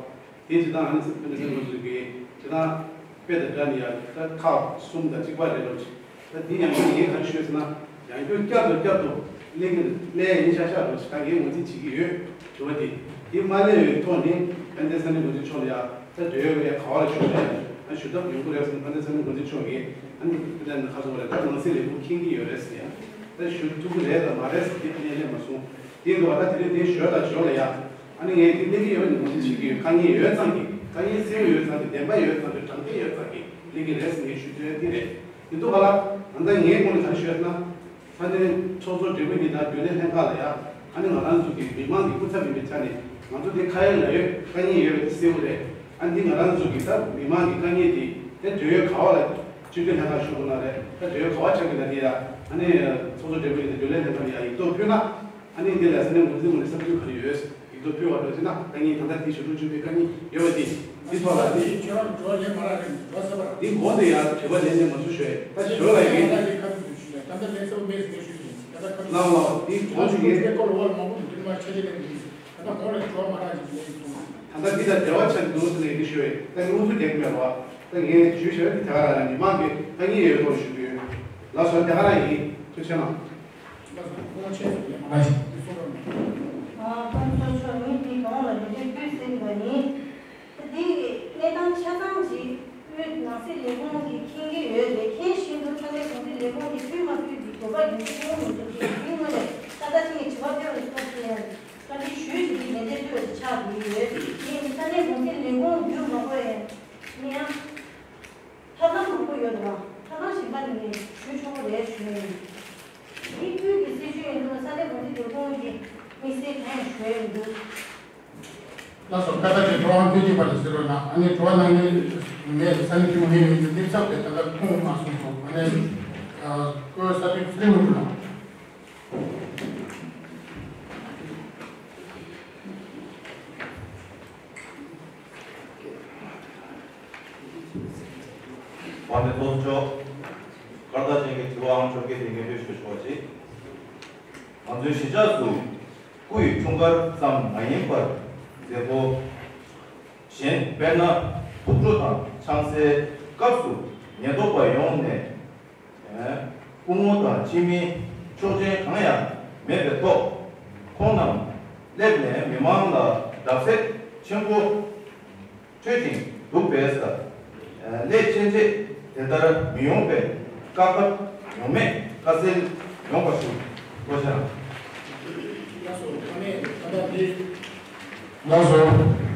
དེ་སྤྱིར་བཏང་ཨ་ནི་སི་ཕན་ཚུན་ང་ཚོ་གི་སྤྱིར་བཏང་དཔེ་དང་སྦྲགས་ནས་ཡང་ད་ཁག་གསུམ་དང་གཅིག་པ་རེད་ལོ། ད་དེ་ཡང་ངས་ག་རེ་ཞུས་ཟེར་ན། ཡང་བསྐྱར་བསྐྱར་དུ་བསྐྱར་དུ་གླེང་གི་གླེང་ཡིན་ཤག་ཤག་ལོ། ད་ངས་ངོས་འཛིན་བྱེད་ཀྱི་ཡོད་དྲི་བ་དེ། དེ་མ་གླེང་བའི་ཐོག་ནས་ཕན་བདེ་ས་གནས་འགོ་འཛིན་མཆོག་ལ་ཡང་ད་འབྲེལ་ཡོད་པའི་ག་བ་ལ་ཞུ་ན་ཡང་ཨ་ཞུ་ཐབས་ཡོང་གི་རེད་ཟེར་ན། ཕན་བདེ་ས་གནས་འགོ་འཛིན་མཆོག་གིས་ཨ་ནི་དེ་ལ་ནི་ཁ་སོ་བ་ལ་ད་ནང་སྲིད་ལས་ཁུངས་མཁྱེན་གྱི་ཡོད་རེད་ཟེར་ཡང་ད་ཞུ་ཐུབ་ཀྱི་རེད་དང་མ་རེད་ཟེར་དེ་ཨ་ནི་གླེང་མ་སོང་། དེ་འདུག་བ། ད་དེ་རིང་དེ་ཞོར་དང་ཞོར་ལ་ཡང་ཨ་ནི་ངས་དེ་གླེང་གི་ཡོད་ནི་ངོས་འཛིན་བྱེད་ཀྱི་ཡོད། དཀའ་ངལ་ཡོད་ཙང་གི་དཀའ་ངལ་སེལ་ཡོད་ཙང་གི་བདེན་པ་ཡོད་ཙང་གི་དྲང་བདེན་ཡོད་ཙང་གི་གླེང་གི་རེད་ཟེར་ངས་ཞུ་རྒྱུ་ཡང་དེ་རེད། དེ་འདུག་བ་ལ་ད་ལྟ་ངའི་ངོས་ནས་ག་རེ་ཞུ་ཡ་ཟེར་ན། ས་གནས་ཚོགས་གཙོ་སྦྲེལ་པོ་གཉིས་དང་རྒྱུན་ལས་ལྷན་ཁག་ལ་ཡང་ཨ་ནི་ང་རང་ཚོ་གི་མི་མང་གི་སྐུ་ཚབ་ཡིན་པའི་ཆ་ནས་ང་ཚོ་དེ་ཁ་ཡོད་ལག་ཡོད་དཀའ་ངལ་ཡོད་པ་དེ་གསལ་པོ་རེད། ཨ་ནི་ང་རང་ཚོ་གི་ད་མི་མང་གི་དཀའ་ངལ་དེ་དེ་འབྲེལ་ཡོད་ག་བ་ལ་སྤྱི་འཐུས་ལྷན་ཁང་ཞུ་དགོས་ན་རེད། ད་འབྲེལ་ཡོད་ག་བ་ཆགས་ཀྱི་ན་དེ་ཡ་ཨ་ནི་ཚོགས་གཙོ་སྦྲེལ་པོ་གཉིས་དང་རྒྱུན་ལས་ལྷན་ཁག་ལ་ཡང་ཡིག་ཐོག་ཕུལ་ན། ཨ་ནི་འདི་ལ་ས་གནས་འགོ་འཛིན་ངོས་ནས་བསམ་ཚུལ་ག་རེ་ཡོད། ཡིག་ཐོག་ཕུལ་བ་འགྲོ་ཟེར་ན་དཀའ་ངལ་ད་ལྟ་དེ་ཞུ་གཏུག་བྱུང་བའི་དཀའ་ངལ་ཡོད་པ་དེ་འདི་ཐོག་ལ་ནི། ཁྱོད་རང་འགྲོ་ལེན་མ་རག་རེད། འགྲོ་ཟེར་བ་ར། འདི་འགོ་འདི་ཡང་དྲི་བ་ལན་ནས་མ་ཚུར་ཞུ་ཡས་ད་ཞོར་ལ་ཡིན། ད་ལྟ་ལན་གསལ་པོ་མེད་ཟེར་ངས་ཞུས་ཟིན། ད་ལྟ་ཁ་ལགས་ལགས། འདི་འགོ་འདི་ངས་ཁ་ལོ་བ་ལ་མང་པོ་མི་འདུག་མ་ཆ་ཆ་ལེན་གྱི་ཡིན། ད་ལྟ་འགོ་ལ་འགྲོ་མ་རག་ཅིག་ལེན་གྱི་འདུག་ད་ལྟ་འདི་ལ་འབྲེལ་བ་ཆགས་འདུག་ཟེར་ནས་འདི་ཞུ་ཡས་ད་ངས་ངོ་ཚུར་རྒྱག་གི་མེད་རོགས། ད་ངས་ཞུས་ཞུ་ཡས་འདི་དེ་ག་རང་ལ་མི་མང་གི་དཀའ་ངལ་ཡོད་དོ་ཞུ་གི་ཡོད། ལགས་སོ། དེ་ག་རང་ཡིན། ཐུགས་རྗེ་གནང་། ཨ་ཁོང་ཚོ་ཆོས་ཉིད་དེ་གང་ལ་འདི་འདྲའི་སྐུལ་ཟིན་པ་ཡིན། འདི་གནས་སྟངས་ཆ་ཚང་ཅིག་དབུས་ནང་སྲིད་ལས་ཁུངས་ཀྱིས་མཁྱེན་གྱི་ཡོད་རེད། མཁྱེན་བཞིན་དུ་ས་གནས་གོང་འདྲི་ལས་ཁུངས་ཀྱིས་ཕུལ་མ་ཕུལ་གྱི་དགོས་པ། ཡོང་ཚུལ་ཁོང་མི་ཐུབ་ཀྱི་དེའི་སྔོན་ནས་ཏག་ཏག་ཅིག་གི་དྲི་བ་སྤེལ་བ་ཞིག་ཐོབ་ཚེ་ཡང་བཀའ་འདྲི་ཞུས་ཀྱི་དེ་ལན་འདེབས་ཐུབ་པ་ཞིག་ཆགས་ཡོད། དེ་ཡིན་ས་གནས་གོང་འཕེལ་ལས་ཁུངས་བརྒྱུད་མ་དགོས་ཡང་མི་ཡང་། ཐབས་ལམ་མང་པོ་ཡོད་རེད་བ། ཐབས་ལམ་གཞན་པ་ནས་ཞུ་ཆོག་གི་རེད་ཞུ་ཡ་ཡིན། འདི་དབུས་ཀྱི་སྲིད་ཇུས་ཡིན་དུས་ས་གནས་དགོན་སྡེ་ལས་ཁུངས་ཀྱི་དམིགས་བསལ་གང་ཡང་ཞུ་ཡ་མི་འདུག་ལགས་སོ། བཀའ་དྲིན་ཆེ། དྲི་བ་ཐུགས་རྗེ་ཆེ་ཕར་ལ་གཟིགས་རོགས་གནང་། ཨ་ནི་དྲི་བ་གནང་མཁན་མེད། ས་གནས་འཐུས་མི་མེད་མི་ཚོས་འདི་ཚབ་དེ་ད་ལྟ་ཁུངས་མ་སོང་སོང་། ཨ་ནི་ཨ་བཀོད་ས་ཁྲིམས་ཚུལ་མི་འགྲུབ་ན། དབང་འདུས་ཚོགས་གཙོ་མཆོག་བཀའ་དྲིན་ཆེ་གི་དྲི་བའམ་ཆོ་གའི་དེ་ངེས་འབེབས་ཞུ་ཆོག་ཅིག་ང་ཚོའི་གཞིས་ཆགས་སུ་སྐུ་ཡི་འཁྲུངས་སྐར་ཙམ་མ་ཡིན་པར་མཛད་སྒོ་གཞན་དཔེར་ན་ཐུགས་སྤྲོ་དང་ཕྱག་འཚལ་སྐབས་སུ་ཉེན་རྟོག་པ་ཡོང་ནས། སྐུ་ངོ་དང་སྤྱི་མི་ཆོག་མཆན་གང་ཡང་མེད་པའི་ཐོག་ཁོང་རྣམས་སླེབས་ནས་མི་མང་ལ་དྲག་ཟས་ཆེན་པོ་སྤྲོད་ཅིང་འདུག་པས། ལས་ཆེན་རྗེས་དེ་ལྟར་མི་ཡོང་པའི་བཀའ་ཁྱབ་ཡོང་མེད་བཀའ་སྩལ་ཡོང་བ་ཞུ། བཀའ་ཤག་ལགས་སོ། ཨ་ནི་ད་ལྟ་འདི། ལགས་སོ།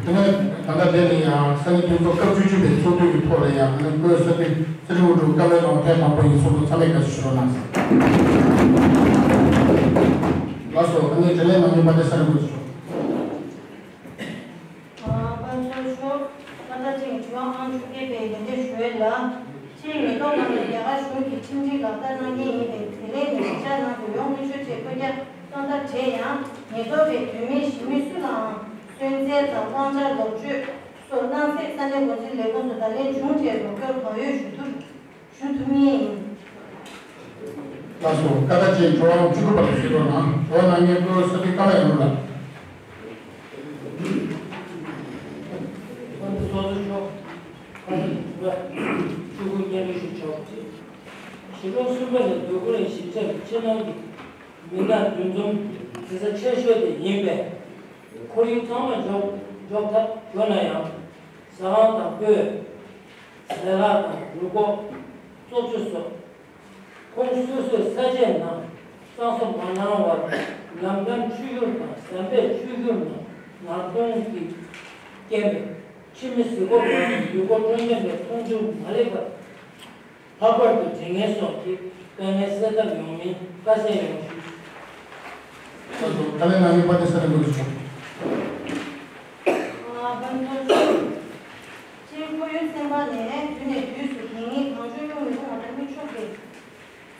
དེ་ནས་ད་ལྟ་དེ་ནས་ཡང་ས་གནས་དེ་ཚོ་སྐབས་བཅུ་གཅིག་པའི་ཚོགས་འདུ་གི་ཐོག་ལ་ཡང་ཨ་ནི་བཀོད་ས་ཁྲིམས་ས་ཁྲིམས་དབུ་ཁྲིད་བཀའ་བློན་ལགས་ཐེངས་དང་པོ་ཡིན་ཚོགས་གཙོ་ཚང་མས་དགའ་བསུ་ཞུ་རོགས་གནང་། ལགས་སོ། ཨ་ནི་དྲི་ལན་གནང་མཁན་དཔལ་ལྡན་ས་རི་དགོན་ཞུ། ཨ་དཔལ་འབྱོར་ཤོག་བཀའ་དྲིན་ཆེ། དྲི་བ་ཨང་བཅོ་བརྒྱད་པའི་ལན་འདེབས་ཞུ་ཡས་ལ། ཕྱིའི་ཉེན་རྟོག་ཁང་ནས་རྒྱ་གར་གཞུང་གི་ཁྲིམས་སྒྲིག་ལག་བསྟར་གནང་མཁན་ཡིན་པས་དེ་ལས་ནས་གཞིས་ཆགས་ནང་དུ་ཡོང་མི་ཆོག་ཅེས་བཀོད་རྒྱ་གཏོང་ཐབས་བྲལ་ཡང་ཉེན་རྟོག་པས་དོན་མེད་གཞིས་མི་སུ་ལའང་གསོལ་སྩལ་དང་དབང་ཆ་ལོག་སྤྱོད་སོགས་གནང་སྲིད་ས་གནས་འགོ་འཛིན་ལས་ཁུངས་སུ་བརྡ་ལན་བྱུང་རྗེས་རོགས་སྐྱོར་གང་ཡོད་ཞུ་ཐུབ། ཞུ་ཐུབ་ངེས་ཡིན། ལགས་སོ། བཀའ་དྲིན་ཆེ། དྲི་བ་བཅུ་དྲུག་པ་ལ་གཟིགས་རོགས་གནང་། དྲི་བ་གནང་མཁན་སྐུ་ཚབ་ཀརྨ་ཡར་འབྲོག་ལགས། དཔལ་ལྡན་ཚོགས་གཙོ་མཆོག་བཀའ་དྲིན་ཆེ། ཆོ་ག་སྙན་སྒྲོན་ཞུ་ཆོག་ཅིག་གཞིས་གྲོང་གསུམ་པ་ནི་འདོད་རྒུ་རིང་གཞིས་ཆགས་ཀྱི་ཕྱི་ནང་གི་མི་སྣ་འདུ་འཛོམས་གྱི་ས་ཆེ་ཤོས་དེ་ཡིན་པས། ཁོར་ཡུག་གཙང་མ་འཇོག་འཇོག་ཐབས་བྱུང་ན་ཡང་ཟ་ཁང་དང་སྤོས། ཟས་ལྷག་དང་རུས་ཁོག་བཙོག་ཆུ་སོགས་ཁོང་སོ་སོའི་ས་ཆའི་ནང་གཙང་བཟོ་མ་གནང་བར་ལམ་ཁའི་བཅུད་བསྒྱུར་དང་ཟམ་པའི་བཅུད་བསྒྱུར་ནང་ནག་དུང་གི་རྐྱེན་པས་ཕྱི་མི་གཟིགས་སྐོར་བ་དང་ཡུལ་སྐོར་སྤྲོ་འཆམ་པའི་མཐོང་ཆུང་མ་སླེབས་པར། ལྷག་པར་དུ་དྲི་ངན་སོགས་ཀྱི་དཀའ་ངལ་སེལ་ཐབས་ཡོང་མིན་བཀའ་གསལ་ཡོང་ཞུ། ད་དུང་ད་ལན་ནང་མི་པ་དེ་ས་ར་དགོས་ཀྱི་བྱུང་། ཨ་བན་ཐོ་ཚོ། སྤྱིར་ཁོར་ཡུག་སེམས་པ་ནས་དུས་ནས་དུས་སུ་གད་སྙིགས་གང་བྱུང་གཡུག་མི་རུང་བ་དང་མི་ཆོག་པའི་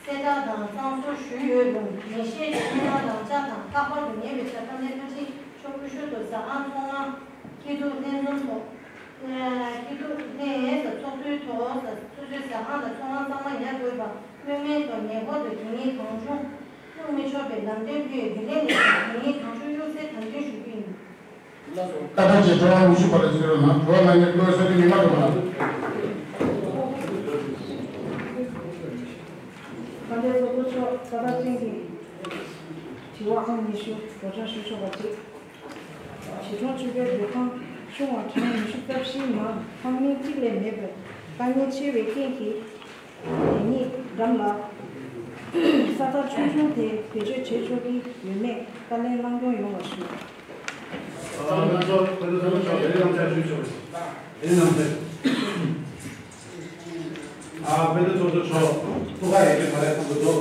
གསལ་བསྒྲགས་དང་གཙང་བཟོ་ཞུས་ཡོད་རུང་ཉིན་ཤས་ཀྱི་སྨན་ཁང་དང་ལྕགས་དང་ལྷག་པར་དུ་ཉེ་བའི་ཆར་ཁ་ནས་བཀའ་དྲིན་ཆོག་སྐུ་ཞབས་དུ་ཟ་ཁང་ཚོང་ཁང་སྐྱིད་སྡུག་ལྷན་འཛོམས་ཐོག་སྐྱིད་སྡུག་ལྷན་ས་ཚོགས་འདུའི་ཐོག་ས་སོ་སོའི་ཟ་ཁང་དང་ཚོང་ཁང་ཚང་མ་ཉར་དགོས་པ་སྔོན་མའི་ཐོག་ཉེ་འཁོར་དུ་གད་སྙིགས་གང་བྱུང་གཡུག་མི་ཆོག་པའི་ལམ་སྟོན་ཕུལ་ཡོད། འདི་ལས་ནས་ཀྱང་གད་སྙིགས་གང་བྱུང་གཡུག་སའི་དམ་འཛིན་ཞུ་རྒྱུ་ཡིན། ལགས་སོ། བཀའ་དྲིན་ཆེ། དྲི་བ་ཉི་ཤུ་པ་ལ་གཟིགས་རོགས་གནང་། དྲི་བ་གནང་མཁན་བློ་བཟང་མི་མ་གྲུབ་པ་ལགས། དཔལ་ལྡན་ཚོགས་གཙོ་མཆོག་བཀའ་དྲིན་ཆེ། དྲི་བ་ཨང་ཉི་ཤུ་སྒྲོག་སྦྱང་ཞུ་ཆོག་པ་གཅིག་གཞིས་གྲོང་བཅུ་པའི་སྡོད་ཁང་ཆུང་བ་གྲངས་ཉི་ཤུ་རྩ་བཞིའི་ནང་ཁང་མིག་གཅིག་ལས་མེད་པའི་དཀའ་ངལ་ཆེ་བའི་རྐྱེན་གྱིས། དེ་ཉིད་འགྲམ་ལ་ས་ཐག་ཆུང་ཆུང་དེ་བེད་སྤྱོད་བྱེད་ཆོག་གི་ཡོད་མེད་བཀའ་ལན་གནང་སྐྱོང་ཡོང་བ་ཞུ། ཨ་ནི་ཚོགས་གཙོ་མཆོག་དེ་རིང་གནམ་ལྕགས་ཞུ་ཆོག་པ་དེ་རིང་གནམ་ལྕགས། ཨ་དཔལ་ལྡན་ཚོགས་གཙོ་མཆོག་ཐུགས་ཁག་ཡོད་པའི་མ་རེད་བསམ་གྱི་འདུག་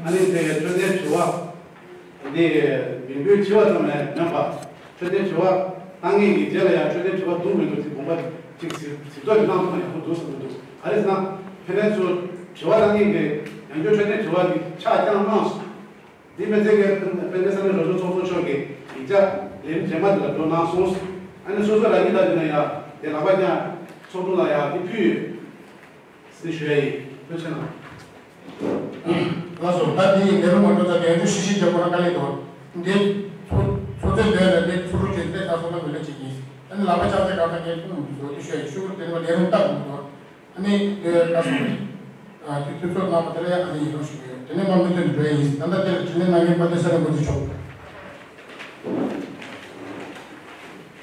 ཨ་ནི་དེ་འཕྲོད་བསྟེན་དྲི་བ། འདི་མི་འབོད་འཆི་བ་ཙམ་ལས་མེད་པ། འཕྲོད་བསྟེན་དྲི་བ་བཏང་མཁན་གྱི་རྗེས་ལ་ཡང་འཕྲོད་བསྟེན་དྲི་བ་བསྡུ་མི་འདུག་ཅིག་དགོངས་པ་ཅིག་གཟིགས་གཟིགས་རྟོག་ཅིག་གནང་ཐུབ་ན་ཡག་པོ་འདུག་བསམ་གྱི་འདུག་ག་རེ་ཟེར་ན། ཕན་ཚུན་དྲི་བ་བཏང་མཁན་གྱི་ཡང་བསྐྱར་འཕྲོད་བསྟེན་དྲི་བ་འདི་ཆ་རྐྱང་གནང་སོང་། འདི་མི་ཚེ་གའི་དཔལ་ལྡན་ས་གནས་རོགས་སྐྱོར་ཚོགས་གཙོ་མཆོག་གིས་ཡིག་ཆ་ལན་རྗེས་མ་འདི་ལ་འགྲོ་གནང་སོང་། ཨ་ནི་སོ་སོ་རང་གི་ལྟ་རྒྱུ་ན་ཡང་དེ་ལག་པ་བརྐྱངས་ཚོགས་དྲུང་ལ་ཡང་འདི་ཕུལ་ཡོད། ཟེར་ཞུ་ཡ་ཡིན། ཐུགས་རྗེ་གནང་། ལགས་སོ། ད་འདི་ལས་རུང་མ་འགྲོ་ཚར་ཡང་ཅུང་ཞིབ་ཞིབ་བྱེད་དགོས་ན་དཀའ་ལས་འདུག་འདི་ཚོ་ཚོ་ཚོད་འདོན་ལ་འདི་ཚོ་རུ་ཅིག་ལྟས་ཚ་སོང་ན་མི་ལེགས་ཅིག་ཡིན། ཨ་ནི་ལག་པ་བཅག་ཚེ་གང་ལྟར་ངས་ཐུག་མི་འདུག་འདི་ཞུ་ཡ་ཡིན། ཤུགས་དེ་ནི་ལས་རུང་སྟབས་མི་འདུག་ཨ་ནི་འདི་ལྟ་སོང་། དུས་ཚོད་གནང་བ་དེ་ལ་ཡང་ཨ་ནི་ཡིན་རོགས་ཞུ་གི་ཡོད། དེ་ནས་མ་མུ་མཐུད་འགྲོ་ཡ་ཡིན། ད་ལྟ་དེ་ལ་དྲིས་ལན་གནང་མཁན་དཔལ་ལྡན་ས་ར་དགོན་གྱི་ཕྱོགས།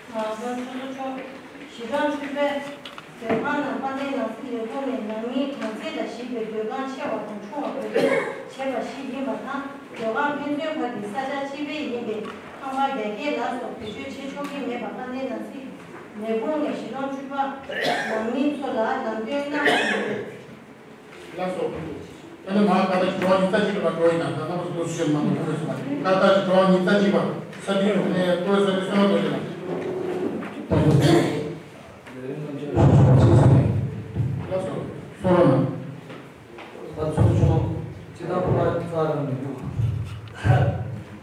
ང་ཚོ་ཚོགས་གཙོ་མཆོག་གཞིས་གྲོང་ཆུ་ཚོད། སྡོད་ཁང་ནང་དཔལ་ལྡན་ནང་སྲིད་ལས་ཁུངས་ནས་ནང་མིའི་གྲངས་ཚད་ལ་གཞིགས་པའི་སྡོད་ཁང་ཆེ་བ་དང་ཆུང་བ་བེད་སྤྱོད་བྱས་པ་ཞིག་ཡིན་པ་དང་། སྡོད་ཁང་ཕན་ཚུན་བར་གྱི་ས་ཆ་གཅིག་པའི་ཡིན་པས་ཁང་པ་རྒྱ་སྐྱེད་ལ་སོགས་བེད་སྤྱོད་བྱེད་ཆོག་གི་མེད་པ་དཔལ་ལྡན་ནང་སྲིད་ལས་ཁུངས་ནས་གཞིས་གྲོང་བཅུ་པ་ནང་མི་ཚོ་ལ་ལམ་སྟོན་གནང་བ་ཡིན་པས། ལགས་སོ། ཨ་ནི་མ་ཁ་བརྡ་ཞིག་གྲོགས་ཉིས་རྩ་གཅིག་ལ་མ་འགྲོ་ཡིན་ན་ད་ལྟ་བར་དུ་ཞེས་མ་གཏོགས་ཁོ་རེ་སོང་། ཁ་བརྡ་ཞིག་གྲོགས་ཉིས་རྩ་གཅིག་པ་ས་དུས་ནས་ཁོ་རེ་ས་དུས་སོང་བ་འགྲོ་ཡིན་ན། ལགས་སོ། སོ་ར་ན། ད་ཚོགས་ཆུང་སྤྱི་བཏང་ཕོ་བ་རྩ་རང་མི་འདུག་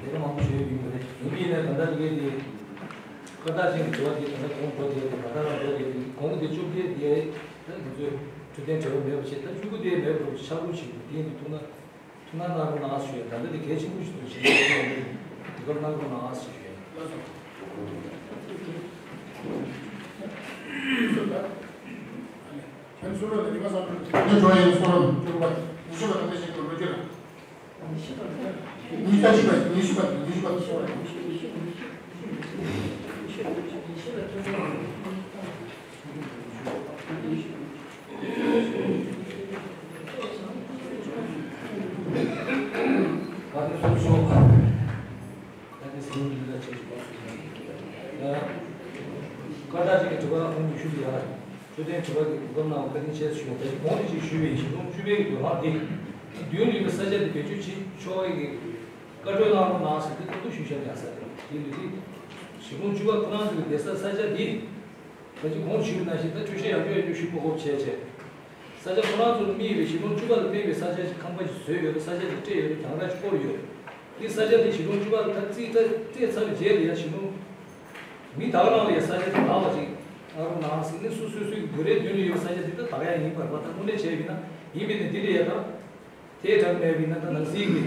དེ་ག་མང་པོ་ཞུ་ཡོད་ཡིན་པ་རེད། ཡིན་པས་ནས་ད་ལྟ་དེ་གའི་དེ་ཁ་བརྡ་ཅན་གྱི་དྲི་བ་དེ་ད་ལྟ་གོང་འགྲོ་དེ་དེ་ད་ལྟ་རང་འགྲོ་དེ་དེ་གོང་གི་དེ་བཅུ་བརྒྱད་དེ་ད་ང་ཚོས་འཕྲོད་བསྟེན་བྲེལ་བ་མེད་པ་བྱས། ད་བཅུ་དགུ་དེ་མེད་པར་ཆ་བགོས་བྱེད་དགོས། དེ་ཡིན་དུས་ཐུགས་སྣང་ཐུགས་སྣང་གནང་རོགས་གནང་ཞུ་ཡ། ད་ལྟ་དེ་གལ་ཆེན་པོ་ཞིག་འདུག་ཞེས་དེ་གར་གནང་རོགས་གནང་ཞེས་ཞུ་ཡ། ཁྱེད་ཚོ་ལ་ཉི་མ་བསམ་འགྲུབ་ངས་འགྲོ་ཡིན་སོ་རམ་འགྲུབ་པ་ཉི་ཤུ་པ་དང་ལས་བྱེད་དུ་འགྲོ་རྒྱུ་ར། ཉི་ཤུ་པ་ཉི་ཤུ་པ་ཉི་ཤུ་པ་སོ་ར། ད་དེ་སོང་ཤོག་ད་དེ་སེམས་ཉིད་ལ་ཆེ་ཞུ་བ། ཁ་བརྡ་ཅིག་གི་དྲི་བ་ཁོང་ཉི་ཤུ་ལ་ཡ། འཕྲོད་བསྟེན་དྲི་བ་གི་གོ་སྐབས་གནང་བ་བཀའ་དྲིན་ཆེ་ཞུ་བ། ད་གོང་དུ་ཅིག་ཞུས་པའི་གཞིས་གྲོང་བཅུ་པའི་སྡོད་ཁང་དེ་མདུན་ལ་ཡོད་པའི་ས་ཆ་དེ་བེད་སྤྱོད་བྱེད་ཆོག་པའི་གི་བཀའ་འཁྲོལ་གནང་རོགས་གནང་ཟེར་དེ་ཏོག་ཏོག་ཞུ་བྱ་ཡ་ས་དེ་དེ་ལ་དེ་གཞིས་གྲོང་བཅུ་པ་ཁོ་རང་ཚོ་གི་བསྡད་ས་ས་ཆ་དེ། ད་ཅི་གོང་ཞུས་ནང་བཞིན་ད་འཕྲོད་བཤད་ཡག་པོ་ཡག་པོ་ཞུ་མ་དགོས་བྱས་བྱས། ས་ཆ་ཁོ་རང་ཚོར་དམིགས་པའི་གཞིས་གྲོང་བཅུ་པ་ལ་དམིགས་པའི་ས་ཆ་ཞིག་ཁང་པ་ཞིག་བཟོས་ཡོད་རེད། ས་ཆ་ཞིག་སྤྲད་ཡོད་རེད། གྱང་ཁ་ཞིག་བསྐོར་ཡོད་རེད། འདི་ས་ཆ་དེ་གཞིས་གྲོང་བཅུ་པ་ལ་ད་རྩིས་ད་སྤྲད་ཚར་བའི་རྗེས་ལ་ཡ་གཞིས་གྲོང་མི་དག་རང་ལ་ཡ་ས་ཆ་དེ་བདག་པ་ཅིག་གནང་རོགས་གནང་ཟེར་ནས་སོ་སོ་སོའི་སྒོ་རའི་མདུན་ལ་ཡོད་པའི་ས་ཆ་དེ་ད་བདག་ཡ་ཡིན་པར་བ་ད་དངོས་གནས་བྱས་པ་ཡིན་ན་ཡིན་པས་ན་འདི་ལ་ཡ་ད། དེའི་གྲངས་མེད་པའི་ནང་ད་ནང་སྲིད་ཀྱི་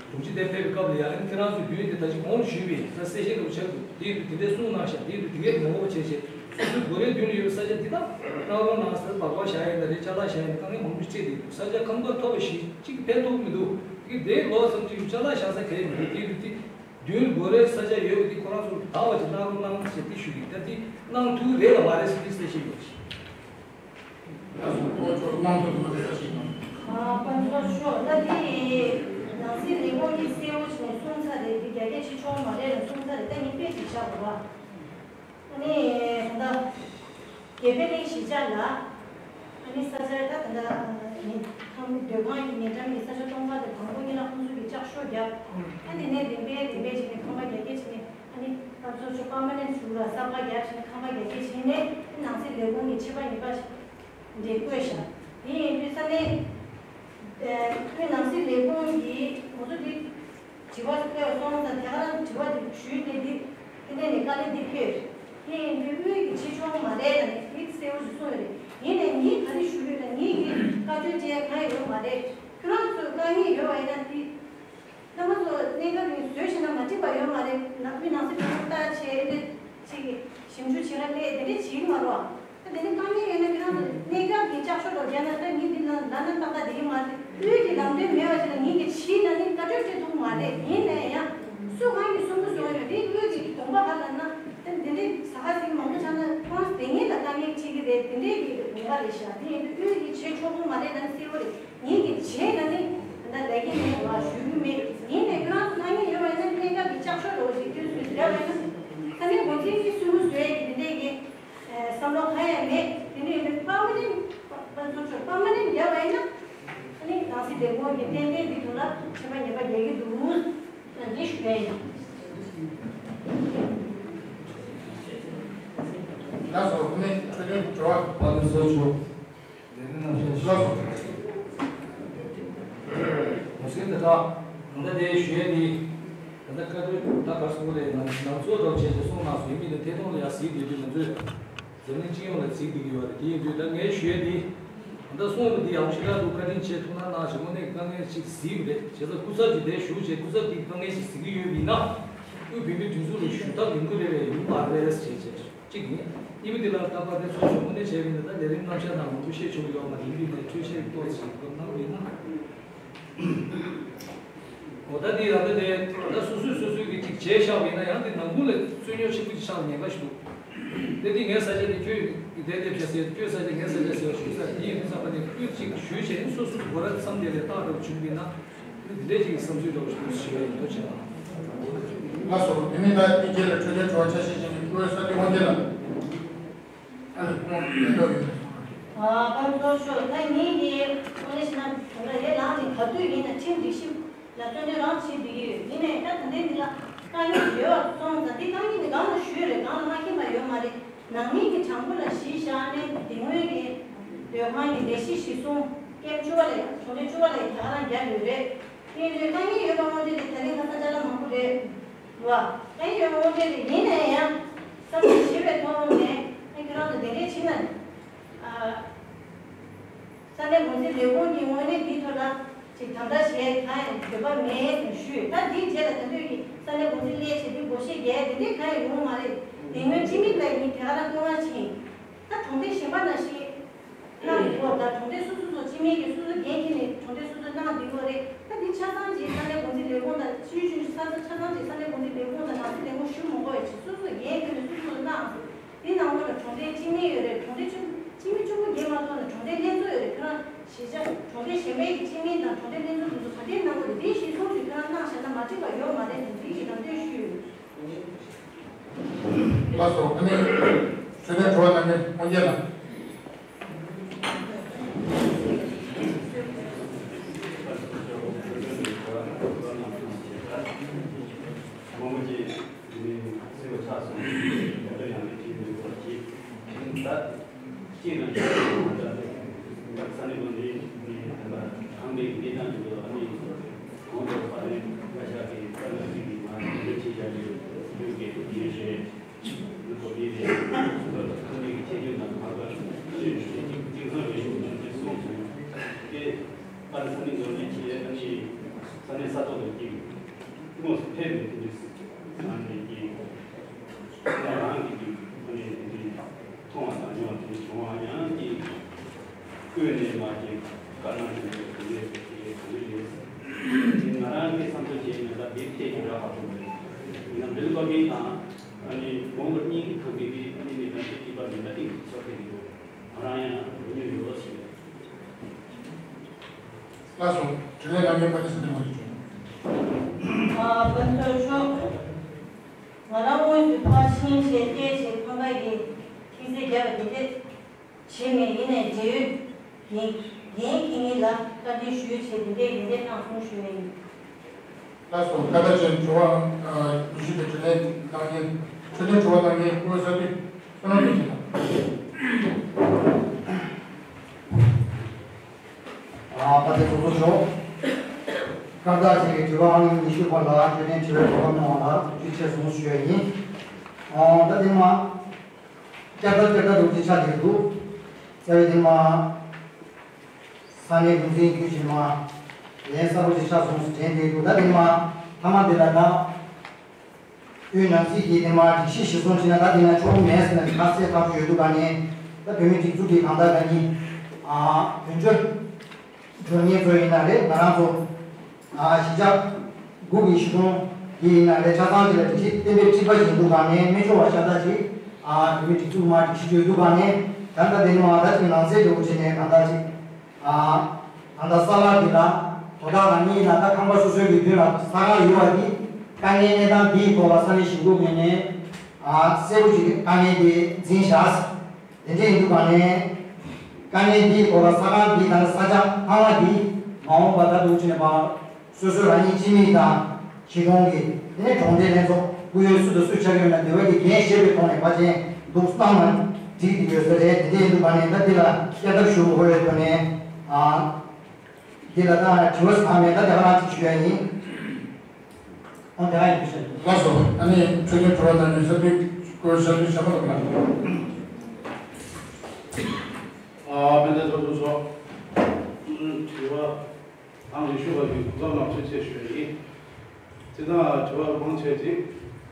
དྲུང་ཆེ་དེ་ཕེབས་པའི་སྐབས་ལ་ཡང་ཁྱེད་རང་ཚོའི་མདུན་དེ་ད་ཅི་གོང་ཞུས་པའི་ད་གསལ་བཤད་འདྲ་བོ་ཆགས་འདུག་དེ་དུས་དེ་འདྲའི་གསུངས་གནང་ཤག་དེ་དུས་དེ་གས་མ་འོངས་པ་བྱས་བྱས་སོ་སོའི་སྒོ་རའི་མདུན་ལ་ཡོད་པའི་ས་ཆ་འདི་དག་གནང་རོགས་གནང་ཟེར་སྦག་སྦག་བཞག་ཡིན་ད་རེད། ཅ་ལག་བཞག་ཡིན་ད་དཀའ་ངལ་མང་པོ་འཕྲད་བསྡད་འདུག་ས་ཆ་ཁང་པ་ཐོབ་པ་ཞིག་གཅིག་ཕན་ཐོགས་མི་འདུག་དེ་གས་དེ་ལོ་ཙམ་ཅིག་ཅ་ལག་བཞག་ས་གས་མི་འདུག་དེ་དུས་དེ་མདུན་སྒོ་རའི་ས་ཆ་ཡོད་པ་དེ་ཁོ་རང་ཚོར་བདག་པ་ཅིག་གནང་རོགས་གནང་ཞེས་དེ་ཞུ་གི་ད་དེ་གནང་ཐུབ་རེད་ལ་མ་རེད་ཟེར་དེ་གསལ་བཤད་ཡོད་ཅིག་ཨ། དཔལ་འབྱོར་མཆོག་ད་དེ་ནང་སྲིད་ལས་ཁུངས་ཀྱིས་གསལ་བོ་བྱས་ནས་གསུངས་ཚར་རེད། འདི་རྒྱ་སྐད་ཆེ་ཆུང་མ་རེད་ལ་གསུངས་ཚར་རེད། ད་ངས་དཔེ་ཅིག་བཞག་དགོས་པ། ཨ་ནི་ད་ལྟ་དགེ་འཕེལ་གླིང་གཞིས་ཆགས་ལ་ཨ་ནི་ས་ཆ་ད་ད་ལྟ་ངས་ཁང་སྡོད་ཁང་གི་ཉེ་འགྲམ་གྱི་ས་ཆ་སྟོང་པ་དེ་དང་པོ་ཉིད་ལ་ཁོང་ཚོ་གིས་ལྕགས་ཤོག་བརྒྱབ། ཨ་ནི་ནས་རིམ་པས་རིམ་པས་བྱས་ནས་ཁང་པ་རྒྱ་སྐྱེད་བྱས་ནས། ཨ་ནི་ད་ཚོ་ཆུ་པར་མ་ནེན་ཊི་ཞུ་ར་ས་ཕག་རྒྱབ་བྱས་ནས་ཁང་པ་རྒྱ་སྐྱེད་བྱས་ནས་ནང་སྲིད་ལས་ཁུངས་ཀྱི་ཆད་པ་ཉེས་པ་འདྲ་བཀོད་བཞག་དེ་ཡིན་དུས་ས་གནས་ཨ་ནི་ནང་སྲིད་ལས་ཁུངས་ཀྱིས་ང་ཚོ་འདི་དྲི་བ་ཕེབས་སོང་ཙང་དེ་ག་རང་དྲི་བ་འདི་ཞུས་ཏེ་འདི་དེ་ནས་ནས་དཀའ་ལས་འདི་ཕེབས། དེ་ཡིན་དུས་དབུས་ཀྱི་ཆེ་ཆུང་མ་རེད་ལ་ནས་དེ་གསལ་བོ་ཞིག་གསུངས་ཡོད་རེད། ཡིན་ནའི་ངས་ག་རེ་ཞུ་ཡོད་ལ་ངས་ཀྱི་བཀའ་འཁྲོལ་བྱས་གང་ཡོད་མ་རེད། ཁྱོད་རང་ཚོས་དཀའ་ངལ་ཡོད་པ་ཡིན་ན་དེ། ད་ང་ཚོ་གནས་སྐབས་རིང་བཟོས་བྱས་ན་མ་འགྲིག་པ་ཡོད་མ་རེད། ནང་མི་ནང་སྲིད་གྲོས་ཚོགས་ལྟ་བྱས་འདི་ཅིག་གི་ཞིབ་འཇུག་བྱེད་ན་སླེབས་དེ་འདྲས་བྱེད་ཀྱི་མ་རེད་བ། ད་དེ་ནི་དཀའ་ངལ་ཡོད་ན་ཁྱེད་རང་ཚོ་གནས་སྐབས་ཀྱི་ལྕགས་ཤོག་རོགས་རྒྱག་ན་ད་ངས་འདི་ལ་ལ་ན་ཏག་ཏག་བསྡད་ཀྱི་མ་རེད། དབུས་ཀྱི་ལམ་སྟོན་མེད་པ་ཞིག་ལ་ངས་ཀྱི་བྱིས་ན་ནི་བཀའ་འཁྲོལ་སྤྲད་ཐུབ་ཀྱི་མ་རེད། ཡིན་ན་ཡང་སུ་གང་གིས་གསུང་གི་བཟོ་ཡོད་རེད། དབུས་ཀྱི་དགོངས་པ་ག་ལ་ན་ད་འདི་འདྲས་ཟ་ཁ་ཟིག་མང་པོ་ཆགས་ན་ཁོང་དེ་ངེད་ལ་དཀའ་ངལ་འཕྲད་ཀྱི་རེད། དེ་འདྲས་ཀྱི་དགོངས་པ་རེད་ཤག་དེ་ཡིན་དུས་དབུས་ཀྱི་བྱེད་ཆོག་གི་མ་རེད་ན་ནི་གསལ་བོ་རེད། ངེད་ཀྱི་བྱས་ན་ནི་ད་ལས་ཀྱི་མེད་བ་ཞུ་གི་མེད། ཡིན་ནའི་ཁྱོད་རང་ཚོ་ལྟ་ངན་ཡོད་པ་ཡིན་ན་གནད་འགག་གི་ལྕགས་ཤོག་རོགས་ཞིག་དུས་སུ་རེ་བ་ཡིན་ན་ས་གནས་འགོ་འཛིན་གྱི་སུན་མོ་བཟོས་ཀྱི་དེ་འདྲས་ཀྱི་བསམ་བློ་གང་ཡང་མེད། དེ་འདྲས་ཡིན་ན་པར་མ་ནེམ་པར་ཚོར་ཆོག་པར་མ་ནེམ་རྒྱབ་པ་ཡིན་ན་ཨ་ནི་ནང་སྲིད་ལས་ཁུངས་ཀྱི་ཏན་ཏན་འདི་དུ་ལ་ཆད་པ་ཉེས་པ་རྒྱག་གི་འདུག་ཨ་འདི་ཞུ་ཡ་ཡིན། ལགས་སོ། དངོས་གནས་འཕྲོད་བསྟེན་དྲི་བ་པར་མ་ནེམ་ཚོར་ཆོག་ལགས་སོ། ངོ་སེང་དེ་དག་ད་ལྟ་དེ་ཞུ་ཡས་དེ་ད་ལྟ་བཀའ་འཁྲོལ་ད་ག་སོང་རེད། ནང་ནང་ཚོགས་ཐོག་བྱས་ཏེ་གསུངས་གནང་སོང་། ཡིན་མིན་དེ་ཐད་གཏོང་ལ་ཡང་གཟིགས་བསྡད་དུས་ང་ཚོས་འཛམ་གླིང་སྤྱི་ཡོངས་ལ་གཟིགས་བསྡད་ཀྱི་ཡོད་རེད། དེ་ཡིན་དུས་ད་ངས་ཞུ་ཡས་དེ་ད་ལྟ་གསུངས་པ་འདི་ཡག་པོ་ཞེ་དྲག་འདུག་བཀའ་དྲིན་ཆེ། ཐུགས་སྣང་གནང་ཞིག་དངོས་གནས་དཀའ་ངལ་ཅིག་གཟིགས་པ་རེད། བྱས་ཙང་སྐུ་ཚབ་ཀྱིས་དེ་ཞུ་བྱས་སྐུ་ཚབ་ཀྱིས་དཀའ་ངལ་ཞིག་གཟིགས་ཀྱི་ཡོད་པ་ཡིན་ན་དབུས་བོད་མིའི་སྒྲིག་འཛུགས་ལ་ཞུ་ཐབས་ཡོང་གི་རེད་པས། ཡོང་མ་རེད་ཟེར་བྱས། གཅིག་ཡིན། གཉིས་པ་འདི་ལ་ད་བར་དེ་ཚོ་ཞུ་དངོས་གནས་བྱས་པ་ཡིན་ན་ད་ལས་རིམ་རྣམ་གཞག་ནང་མང་པོ་བཤད་ཆོག་གི་ཡོད་མ་རེད། ཡིན་དུས་ནས་འཕྲོས་བཤད་ཏོག་ཙམ་སྐབས་གནང་བ་ཡིན་ན། འོ་ད་འདི་ཡང་ད་དེ་ད་སོ་སོས་སོ་སོའི་གི་ཅིག་བྱས་བཞག་པ་ཡིན་ན་ཡང་དེ་ནང་ཁུལ་ལ་རྩོད་རྙོག་ཆེན་པོ་ཅིག་ཆགས་ཉེན་ཁ་ཞིག་འདུག་དེ་དུས་ངའི་ས་ཆ་དེ་ཁྱོད་ དེ་ལས་ཕྱི་སེ་བསྐྱོད་ས་དེ་ངན་ས་ལས་སེ་ཞུ་ས་དེ་ཡིན་ས་པ་དེ་བསྐྱོད་ཅིག་ཞུས་བྱས་སོ་སོ་སྒོ་ར་བསམ་དེ་ལས་རྟགས་འདྲ་བོ་བྱུང་མིན་ན་འདི་འདྲས་ཅིག་བསམ་ཚུལ་འདྲ་བོ་ཞིག་ཞུ་བའི་འདུ་བྱེད་དང་། ལགས་སོ། དེ་ནས་ད་དེ་རྗེས་ལ་འཕྲོས་དོན་དྲི་བ་ཆ་ཤས་ཤིག་ནི་བཀོད་ས་དེ་དབང་རྒྱལ་ལགས། ཨ་ནི་ཁོང་ལས་འདོད་ཡོད། ཨ་པ་ཚོ་ཤོ་ད་ངེད་ཀྱི་ཁོང་ལས་ཤི་ན་ཁོང་ལ་ཡེ་ལངས་ནས་ག་དུས་ཡིན་ན་ཁྲིམས་སྒྲིག་གཞི་ལ་བརྩོན་འགྲུས་རང་བྱེད་བསྡད་ཀྱི་ཡོད། ཡིན་ནའི་ད་ད་ལྟའི་འདི་ལ་དཀའ་ངལ་ཡོད་པ་སོང་ཙང་འདི་དཀའ་ངལ་འདི་སྒང་ལ་ཞུས་རེད། སྒང་ལ་མ་མཁྱེན་པ་ཡོད་མ་རེད། ནང་མི་གི་དྲང་པོ་ལ་གཞི་བཞག་ནས་དེ་སྔོན་གྱི་སྡོད་ཁང་གི་ལས་གཞི་གཞི་བཟུང་ཀེམ་བཅུ་པ་ལས་གྲོང་སྡེ་བཅུ་པ་ལས་རྒྱ་གར་རྒྱབ་ཡོད་རེད། དེ་ཡིན་དུས་དཀའ་ངལ་ཡོད་པ་དངོས་འབྲེལ་དེ་ད་རིང་ཁ་ས་ཅ་ལག་མང་པོ་རེད་བ། དཀའ་ངལ་ཡོད་པ་དངོས་འབྲེལ་རེད། ཡིན་ནའི་ཡང་བསམ་ཚུལ་ཞིབ་པའི་ཐོག་ནས་ཨ་ཁྱོད་རང་ཚོ་དེ་འདྲས་བྱེད་ན། ས་གནས་འགོ་འཛིན་ལས་ཁུངས་ཀྱི་ངོས་ནས་འདིའི་ཐོག་ལ་ཅིག་དམ་དྲག་བྱེད་གང་ཡང་འདོད་པ་མེད་ཟེར་ཞུས། ད་འདིའི་རྗེས་ལ་ད་ལྟོས་ཀྱི་ས་གནས་འགོ་འཛིན་སླེབས་བྱས་འདི་སྒོ་ཕྱེ་རྒྱག་དེ་འདྲའི་གང་ཡང་ཡོང་མ་རེད། དེ་སྔོན་སྤྱི་མི་ལ་ཡིན་དེ་ག་ལ་བསྐོ་གནང་ཕྱིན། ད་གྲོང་སྡེ་གཞན་པ་ནང་བཞིན་གནང་འདི་གོ་ད་གྲོང་སྡེ་སོ་སོ་ཚོ་སྤྱི་མི་གི་སོ་སོ་འགན་འཁྱེར་ནས་གྲོང་སྡེ་སོ་སོ་གནང་འདི་གོ་རེད། ད་འདི་ཆ་ཚང་ཅིག་ས་གནས་འགོ་འཛིན་ལས་ཁུངས་དང་ཆུའི་ཆུ་ས་ས་ཆ་ཚང་ཅིག་ས་གནས་འགོ་འཛིན་ལས་ཁུངས་དང་ནང་སྲིད་ལས་ཁུངས་ཞུ་མི་དགོས་ཡ་ཅིག་སོ་སོ་འགན་འཁྱེར་ནས་སོ་སོ་གནང་འདི་ནང་ལོགས་ལ་གྲོང་སྡེའི་སྤྱི་མི་ཡོད་རེད། གྲོང་སྡེ་ཆུང་སྤྱི་མི་གཅིག་པུ་འགན་མ་ཐོག་ནས་གྲོང་སྡེ་ལྷན་ཚོགས་ཡོད་རེད། ཁྱོད་རང་གཞིས་ཆགས་གྲོང་སྡེ་གཞན་པའི་གི་སྤྱི་མི་དང་གྲོང་སྡེ་ལྷན་ཚོགས་དེ་ཚོ་ག་འདྲའི་གནང་དགོས་རེད། དེ་གཞིར་བཟུང་ཞིག་ཁྱོད་རང་གནང་བཞག་ན་མ་འགྲིག་པ་ཡོད་མ་རེད་ཟེར་འདི་ཞིག་ལམ་སྟོན་ཞུས་ཡོད། ལགས་སོ། ཨ་ནི་ཆོས་དོན་དྲི་བ་གནང་མཁན་དབང་རྒྱལ་ལགས། མང་པོ་ཅིག་ནི་སེམས་པ་ཆགས་སོང་། རྒྱ་ལོ་ཡང་ནི་ཅིག་ནི་གོ་ཅིག་ད་ཅིག་ན་ཅིག་ད་ས་གནས་དགོན་སྡེ་ནི་ད་ཁང་པའི་གནས་སྟངས་ཅིག་ལ་ཨ་ནི་གོང་དུ་ཕ་རན་བཀའ་ཤག་གི་བཀའ་བློན་ཅིག་གིས་མ་འདོན་ཆེད་བཞག་ཡོད་ཡོད་གི་ཡོད་ཞེས་ནི་གོ་ལི་རེད། ཁང་པའི་ཆེད་སྐྱོང་དང་མ་དགོས་ཨ་ནི་ཅིག་ཅིག་ཚང་རེད་ཞུ་ཆེད་གསུངས་སོང་། དེ་ཨ་ནི་ས་གནས་དགོན་སྡེ་ཆེད་ཨ་ནི་ས་གནས་ས་ཐོག་ཏུ་ཅིག་དངོས་སུ་ཕེབས་ནས་དེ་འདྲ་ཨ་ནི་ཅིག་ང་རང་གིས་ཨ་ནི་དེ་འདྲའི་མཐོང་བ་དང་མྱོང་བ་དེ་འདྲ་བྱུང་བ་ཡང་ཅིག་བསྐུལ་ནས་མ་ཅིག་བཀའ་གནང་བཞིན་པའི་དེ་འདྲའི་དེ་འདྲའི་གང་འདྲ་ཡིན། དེ་ང་རང་གིས་བསམ་ཚུལ་བྱས་ན་ད་དེ་ཐད་ཀྱི་རག་པ་མཐོང་མེད། ཡིན་ན་འདི་ལ་བཀའ་འགན་དང་ཨ་ནི་མང་པོ་གཉིས་ཀྱི་ཁང་པའི་དེ་ཨ་ནི་ནི་ད་ཅིག་གཅིག་པ་མིན་ད་ཏིག་ཚོགས་ཐད་ཀྱི་འདུག་ང་རང་ཡང་རོ་ཉོ་ཡོད་ཟེར། ལགས་སོ། དྲི་ལན་གནང་མཁན་པ་ཏི་སི་ལྡན་མ་ལུས་ཀྱོང་། ཨ་ཕན་ཚུན་ཤོག་ང་རང་དངོས་སུ་ཕར་ཕྱིན་བྱས་བལྟས་བྱས་ཁང་པ་ཡི་ཐིག་ཚད་བརྒྱབ་པ་དེ་འདྲས་བྱས་མེད། ཡིན་ནའི་འབྲེལ་ཡོད་འགན་འགན་འཁྱེར་མཁན་ལ་བཀའ་འདྲི་ཞུས་བྱས་དེ་འདྲས་ཡིན་འདྲས་གནང་སོང་ཞུ་ཡ་ཡིན། ལགས་སོ། བཀའ་དྲིན་ཆེ། དྲི་བ་ཉི་ཤུ་པའི་དྲི་ལན་གནང་མཁན་ཆོས་དོན་དྲི་བ་གནང་མཁན་སྐུ་ངོ་ས་འདུས་བསོད་ནམས་ལགས་ཀྱིས་དང་། ཨ་ཕ་དེ་ཚོ་ཚོ་ཆོག་ཁ་བརྡ་བྱེད་ཀྱི་དྲི་བ་ཨང་ཉི་ཤུ་པ་ལ་ཆོས་དོན་དྲི་བའི་གོ་སྐབས་གནང་བ་ལ་ཐུགས་རྗེ་ཆེ་གསུངས་ཞུ་ཡ་ཡིན། ཨ་ད་དེ་མ་བསྐྱར་ལྡབ་བསྐྱར་ལྡབ་རུ་ཅིག་ཆགས་ཀྱི་འདུག་རྩ་བའི་དེ་མ་ས་གནས་འགོ་འཛིན་རྒྱུད་ཕྱིན་མ་ལན་གསར་པ་ཅིག་ཆགས་སོང་ཟེར་དྲན་བསྡད་འདུག་ད་དེ་མ་མཐའ་མ་དེ་ལ་ད། དབུས་ནང་སྲིད་ཀྱི་དེ་མ་སྒྲིག་གཞི་གཞིར་བཟུང་བྱས་ན་ད་དེ་ན་ཆོག་མེད་ཟེར་ན་ཁ་གསལ་ཐག་ཆོད་ཡོད་འདུག་ག་ནས་ད་བོད་མི་སྒྲིག་འཛུགས་ཀྱི་གང་ལྟར་ག་ནི་ཨ་བོད་ཆོལ་གྲོལ་མཁན་ཚོ་ཡིན་ན་རེད། ང་རང་ཚོ་ཨ་གཞིས་ཆགས་དགུ་གི་གཞིས་གྲོང་དེ་ཡིན་ན་རེད། ཆ་ཚང་ཅིག་ལ་སྒྲིག་གཞི་གཏན་འབེབས་གཅིག་པ་ཞིག་འདུག་ག་ནས་སྨན་ཆུ་བ་ཤ་སྟག་ཅིག་ཨ་བོད་མི་སྒྲིག་འཛུགས་མ་སྒྲིག་གཞི་ཡོད་འདུག་ག་ནས་ད་ལྟ་དེ་ནི་མ་ད་ཅིག་ནང་གསེས་འདྲ་བོ་བྱས་ནས་གང་ལྟར་ཅིག་ཨ་ད་ལྟ་ས་ལ་འདི་ལ་དོ་བདག་དང་གཉིས་ལ་ད་ཁང་པ་སོ་སོའི་གི་མདུན་ལ་ས་ཁང་ཡོད་པ་འདི་དཀའ་ངལ་གནས་སྟངས་འདིའི་སྐོར་ལ་ས་གནས་གཞིས་འགོ་ངོས་ནས་ཨ་གསལ་པོ་ཅིག་དཀའ་ངལ་དེ་འཛིན་བཞག་དེ་འདྲས་ཡིན་དུས་ག་ནས་དཀའ་ངལ་འདིའི་སྐོར་ལ་ས་ཁང་འདི་དང་ས་ཆ་ཁང་པ་འདི་མ་འོངས་པ་ད་འདུག་ཅེས་པ་སོ་སོའི་རང་ཉིད་སྤྱི་མི་དང་གཞིས་གྲོང་གི་དེ་ནས་གྲོང་སྡེ་ལྷན་ཚོགས་སྐུ་ཡོད་སུ་དང་སུ་ཆགས་ཡོད་ན་སྡེ་བ་གི་འགན་བཞེས་པའི་ཐོག་ནས་ཕལ་ཆེར་འདུག་བཏང་ན་འགྲིག་གི་ཡོད་ས་རེད། དེ་འདྲས་ཡིན་དུས་ག་ནས་ད་འདི་ལ་བསྐྱར་ལྡབ་ཞུ་དགོས་ཡོད་དོ་ནས་ཨ། འདི་ལ་ད་དྲི་བ་ཟ་མེད། ད་དེ་ག་རང་ཅིག་ཞུ་ཡ་ཡིན། ཨོ་དེ་ག་ཡིན་ཞུ། ལགས་སོ། ཨ་ནི་ཆོས་དོན་དྲི་བ་དང་ནི་ས་པིག་སྐོར་ས་པིག་ཞབས་པ་དང་ལགས། ཨ་ཕན་ཚུན་ཚོགས་གཙོ་མཆོག་དྲི་བ་ཨང་ཉི་ཤུ་པ་གི་གོ་སྐབས་གནང་ཐུགས་རྗེ་ཆེ་ཞུ་ཡ་ཡིན། སྤྱིར་བཏང་དྲི་བ་མང་ཆེ་ཅིག་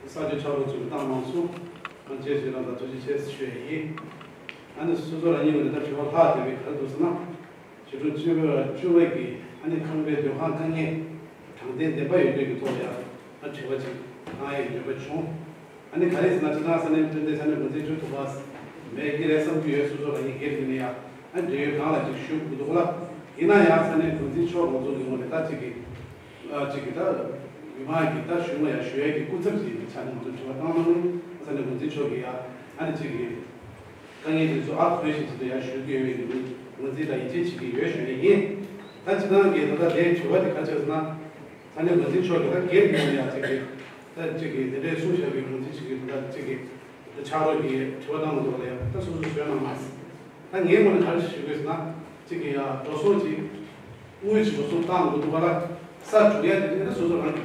གསར་འགྱུར་ཆགས་རོགས་ཚོས་བཏང་གནང་སོང་། ཨ་ནི་ཁྱེད་ཚོས་རང་དང་ཐུགས་རྗེ་ཆེ་ཞུ་ཡ་ཡིན། ཨ་ནི་སོ་སོ་རང་ཉིད་ངོས་ནས་ད་དྲི་བ་ལྷག་བསྡད་པའི་ག་རེ་འདུག་ཟེར་ན། གཞིས་གྲོང་བཅུ་པ་བཅུ་པ་གི་ཨ་ནི་ཁང་པའི་སྡོད་ཁང་དཀའ་ངལ་དྲང་བདེན་བདེན་པ་ཡོད་རྒྱུ་གི་ཐོག་ལ་ཡང་ཨ་དྲི་བ་ཅིག་གནང་ཡས་འདོད་པ་བྱུང་། ཨ་ནི་ག་རེ་ཟེར་ན་སྤྱིར་བཏང་ས་གནས་དཔོན་སྡེ་ས་གནས་འགོ་འཛིན་ཁྲུའུ་ཐུབ་པ་ མེད་ཀྱི་རེད་བསམ་གྱི་ཡོད། སོ་སོ་རང་ཉིད་སྒེར་གྱི་ནས་ཡང་ཨ་འབྲེལ་ཡོད་གང་ལ་ཅིག་ཞུ་དགོས་འདུག་ལ། ཡིན་ན་ཡང་ས་གནས་འགོ་འཛིན་མཆོག་ང་ཚོ་གི་ངོས་ནས་ད་ཅིག་གི་ཨ་ཅིག་གི་ད་མི་མང་གི་ད་གཞུང་ལ་ཡང་ཞུ་ཡས་ཀྱི་སྐུ་ཚབ་ཅིག་ཡིན་པའི་ཆ་ནས་ང་ཚོ་དྲི་བ་བཏང་གནང་ནས་ས་གནས་འགོ་འཛིན་མཆོག་གིས་ཡང་ཨ་ནི་ཅིག་གི་དཀའ་ངལ་དེ་ཚོ་ཨ་གོ་བཞིན་ཅིག་ཏུ་ཡང་ཞུ་གི་ཡོད་པའི་ངོས་འཛིན་དང་ཡིད་ཆེས་བྱེད་ཀྱི་ཡོད་ཞུ་ཡས་ཡིན། ད་སྤྱིར་བཏང་གི་ད་ལྟ་དེའི་དྲི་བ་དེ་ག་རེ་ཆགས་སོང་ན། ས་གནས་འགོ་འཛིན་མཆོག་གིས་ད་སྒེར་གྱི་ངོས་ནས་ཡང་ཅིག་གི་ད་ཅིག་གི་དེ་འདྲའི་གསུང་བཤད་པའི་ངོས་འཛིན་བྱེད་ཀྱི་འདུག་ད་ཅིག་གི་ཕྱག་རོགས་ཀྱི་དྲི་བ་བཏང་གི་འདུག་ལ་ཡང་ད་སོ་སོ་བཟོས་གནང་མ་ཟིན། ད་ངའི་ངོས་ནས་ག་རེ་ཞུ་དགོས་ཟེར་ན། ཅིག་གི་ཡང་འགྲོ་སོང་ཅིག་དངུལ་ཅིག་འགྲོ་སོང་བཏང་དགོས་འདུག་ག་ལ། ས་དྲུག་ཡ་དེ་ནི་སོ་སོ་རང་གི་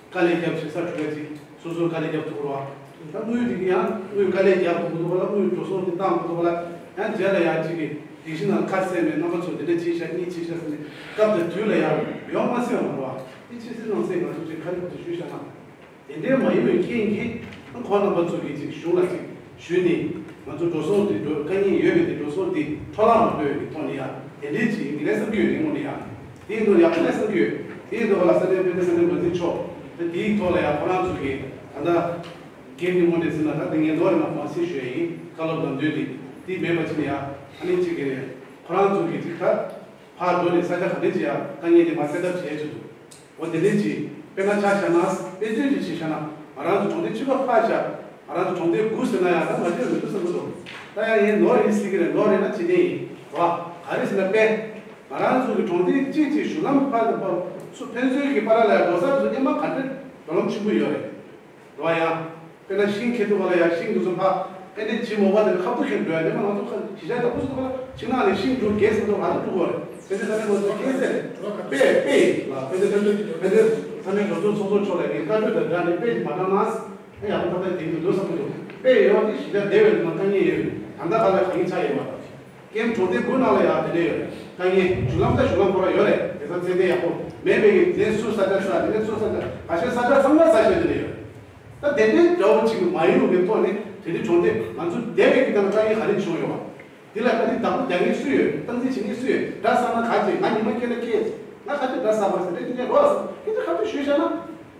དཀའ་ལས་རྒྱབ་ཞིག་ས་དྲུག་ཡ་ཅིག་སོ་སོར་དཀའ་ལས་རྒྱབ་ཐུབ་རོགས། ད་དངུལ་དེ་གི་ཡང་དངུལ་དཀའ་ལས་རྒྱབ་དགོས་འདུག་ག་ལ། དངུལ་འགྲོ་སོང་དེ་བཏང་དགོས་འདུག་ག་ལ། ཡང་རྗེས་ལ་ཡང་ཅིག་གི་དེ་བཞིན་ནང་ཁ་གསལ་མེད། རྣམ་པ་ཚོ་དེ་འདྲ་བྱས་ཤག་གཉིས་བྱས་ཤག་ཟེར་ནས་སྐབས་དང་དུས་ལ་ཡང་ཡོང་མ་སྲིད་པ་མ་རེད་བ། དེ་ཕྱི་སྲིད་ནང་སྲིད་ང་ཚོ་ཅིག་ཁ་རི་ཁ་ཐུག་ཞུས་བཞག་ན། དེ་འདྲའི་མ་ཡིན་པའི་རྐྱེན་གྱིས་ཁོང་རྣམ་པ་ཚོ་གིས་ཅིག་གཞུང་ལ་ཅིག་ཞུས་ནས་ང་ཚོ་འགྲོ་སོང་དེ་འགྲོ་དཀའ་ངལ་ཡོད་པའི་དེ་འགྲོ་སོང་དེ་འཕྲོ་བརླག་མ་འགྲོ་བའི་གི་ཐོག་ནས་ཡང་དེ་འདྲའི་ཅིག་ཡིན་གྱི་རེད་བསམ་གྱི་ཡོད། ངའི་ངོས་ནས་ཡང་དེ་ཡིན་དུས་ཡག་པོ་རེད་བསམ་གྱི་ཡོད། དེ་ཡིན་དུས་ལ་ས་གནས་དཔལ་ལྡན་ས་གནས་འགོ་འཛིན་མཆོག་དེ་དེའི་ཐོག་ལ་ཡང་ཁོ་རང་ཚོ་གིས་ད་ལྟ་སྒེར་གྱི་ངོས་ནས་ཟེར་ན་ད་དེ་ངས་ལོ་རེ་ནང་མ་སེ་ཞུ་ཡ་ཡིན། བཀའ་སློབ་ལམ་སྟོན་དེ་དེ་མེད་པ་ཅིག་ནས་ཡང་ཨ་ནི་ཅིག་གི་ཁོ་རང་ཚོ་གིས་ཅིག་ད་ཕར་འགྲོ་ནས་ས་ཆ་ག་འདྲ་ཅིག་ཡང་དཀའ་ངལ་དེ་མར་སེལ་ཐབས་བྱས་ཆོག་འདུག་འོ་དེ་འདྲ་ཅིག་དཔེར་ན་ཆ་བཞག་ན་དཔེ་མཚོན་ཅིག་ཅིག་བཞག་ན་ང་རང་ཚོ་གྲོང་སྡེ་བཅུ་པ་ཕར་བཞག་ང་རང་ཚོ་གྲོང་སྡེ་དགུ་ཟེར་ན་ཡང་ད་ང་ཚོས་མི་འདུག་བསམ་གྱི་འདུག་ད་ཡང་ཡིན་ནོར་ཡིན་སྲིད་ཀྱི་རེད། ནོར་རེད་ན་ཅི་ནས་ཡིན་རོ། ག་རེ་ཟེར་ན་དཔེ་ང་རང་ཚོ་གི་གྲོང་སྡེ་གཅིག་གཅིག་གཞུང་ལམ་ཕར་དང་ཕར་ཚུར་ཕན་ཚུན་གྱི་བར་ལ་ཡང་འགྲོ་ས་དེ་ཚོ་སྙེ་མ་ག་འདྲ་འགྲོ་ལམ་ཆེན་པོ་ཡོད་རེད། རོ་ཡ། དཔེར་ན་ཤིང་ཁྱེར་འདུག་ག་ལ་ཡ་ཤིང་འདུག་ཚོ་ཕ། ཨེ་འདྲས་བྱེད་མོ་བ་དེ་ཁ་ཐུག་ཁྱེར་འགྲོ་ཡ་ནི་མ་ང་ཚོ་ཁ་གཞིས་ཆགས་དང་པོ་ཚོ་འདུག་ག་ལ་ཤིང་ནང་ནས་ཤིང་འབྲུ་རྒྱས་སུ་འགྲོ་ག་ལ་འགྲོ་གོ་རེད། དཔེ་དེ་ས་ནས་ང་ཚོ་ཁྱེར་ཟེར་དཔེ་དཔེ་ཡིན་ལ། དཔེ་དེ་ས་ནས་དཔེ་དེ་ས་ནས་འགྲོ་ཚོ་ཚོགས་གཙོ་མཆོག་ལ་ངས་བཀའ་འཁྲོལ་དང་སྦྲགས་ནས་དཔེ་ཞིག་མ་བཏང་ན་ཨེ་ཡག་པོ་ཏག་ཏག་དེ་མི་འདུག་བསམ་གྱི་འདུག་དཔེ་ཡོད་པ་དེ་གཞིས་ཆགས་བདེ་བའི་ནང་དཀའ་ངལ་ཡོད་པས་ད་ལྟ་ག་ལ་ག་ཡིན་ཆགས་ཡོད་མ་རེད། ཀེམ་གྲོང་སྡེ་དགུ་ནང་ལ་ཡང་དེ་འདྲ་ཡོད་རེད། དཀའ་ངལ་བརྒྱུད་ལམ་དང་བརྒྱུད་ལམ་ཁོ་རང་ཡོད་རེད། དེ་ཚོ་ཚད་ལྡན་ཡག་པོ་མེད་པའི་གི་དེ་ཚོའི་ས་ཆ་ས་དེ་ཚོའི་ས་ཆ་ཁ་ཤས་ས་ཆ་ཚང་མ་ས་ཆ་དེ་འདྲ་ཡོད་རེད། ད་དེ་འདྲའི་འདྲ་བོ་ཅིག་མ་ཡོང་བའི་ཐོག་ནས་དེ་འདྲའི་གྲོང་སྡེ་ང་ཚོ་བསྡད་པའི་གི་སྟེང་ལ་དཀའ་ངལ་ག་རེ་བྱུང་ཡོད་པ། འདི་ལ་ཨ་ནི་བདག་པོ་རྒྱག་མཁན་སུ་ཡོད། སྟངས་འཛིན་བྱེད་མཁན་སུ་ཡོད། འདྲ་བསགས་ན་ག་ཅིག་ང་ཉི་མ་ཁྱེད་ལ་སྐྱེས། ང་ཁ་ཅིག་འདྲ་བསགས་པ་ཟེར་རེད། དེ་ནས་རོགས་ཟེར་ཁྱེད་ཚོ་ཁ་ཐུག་ཞུས་བྱས་ན།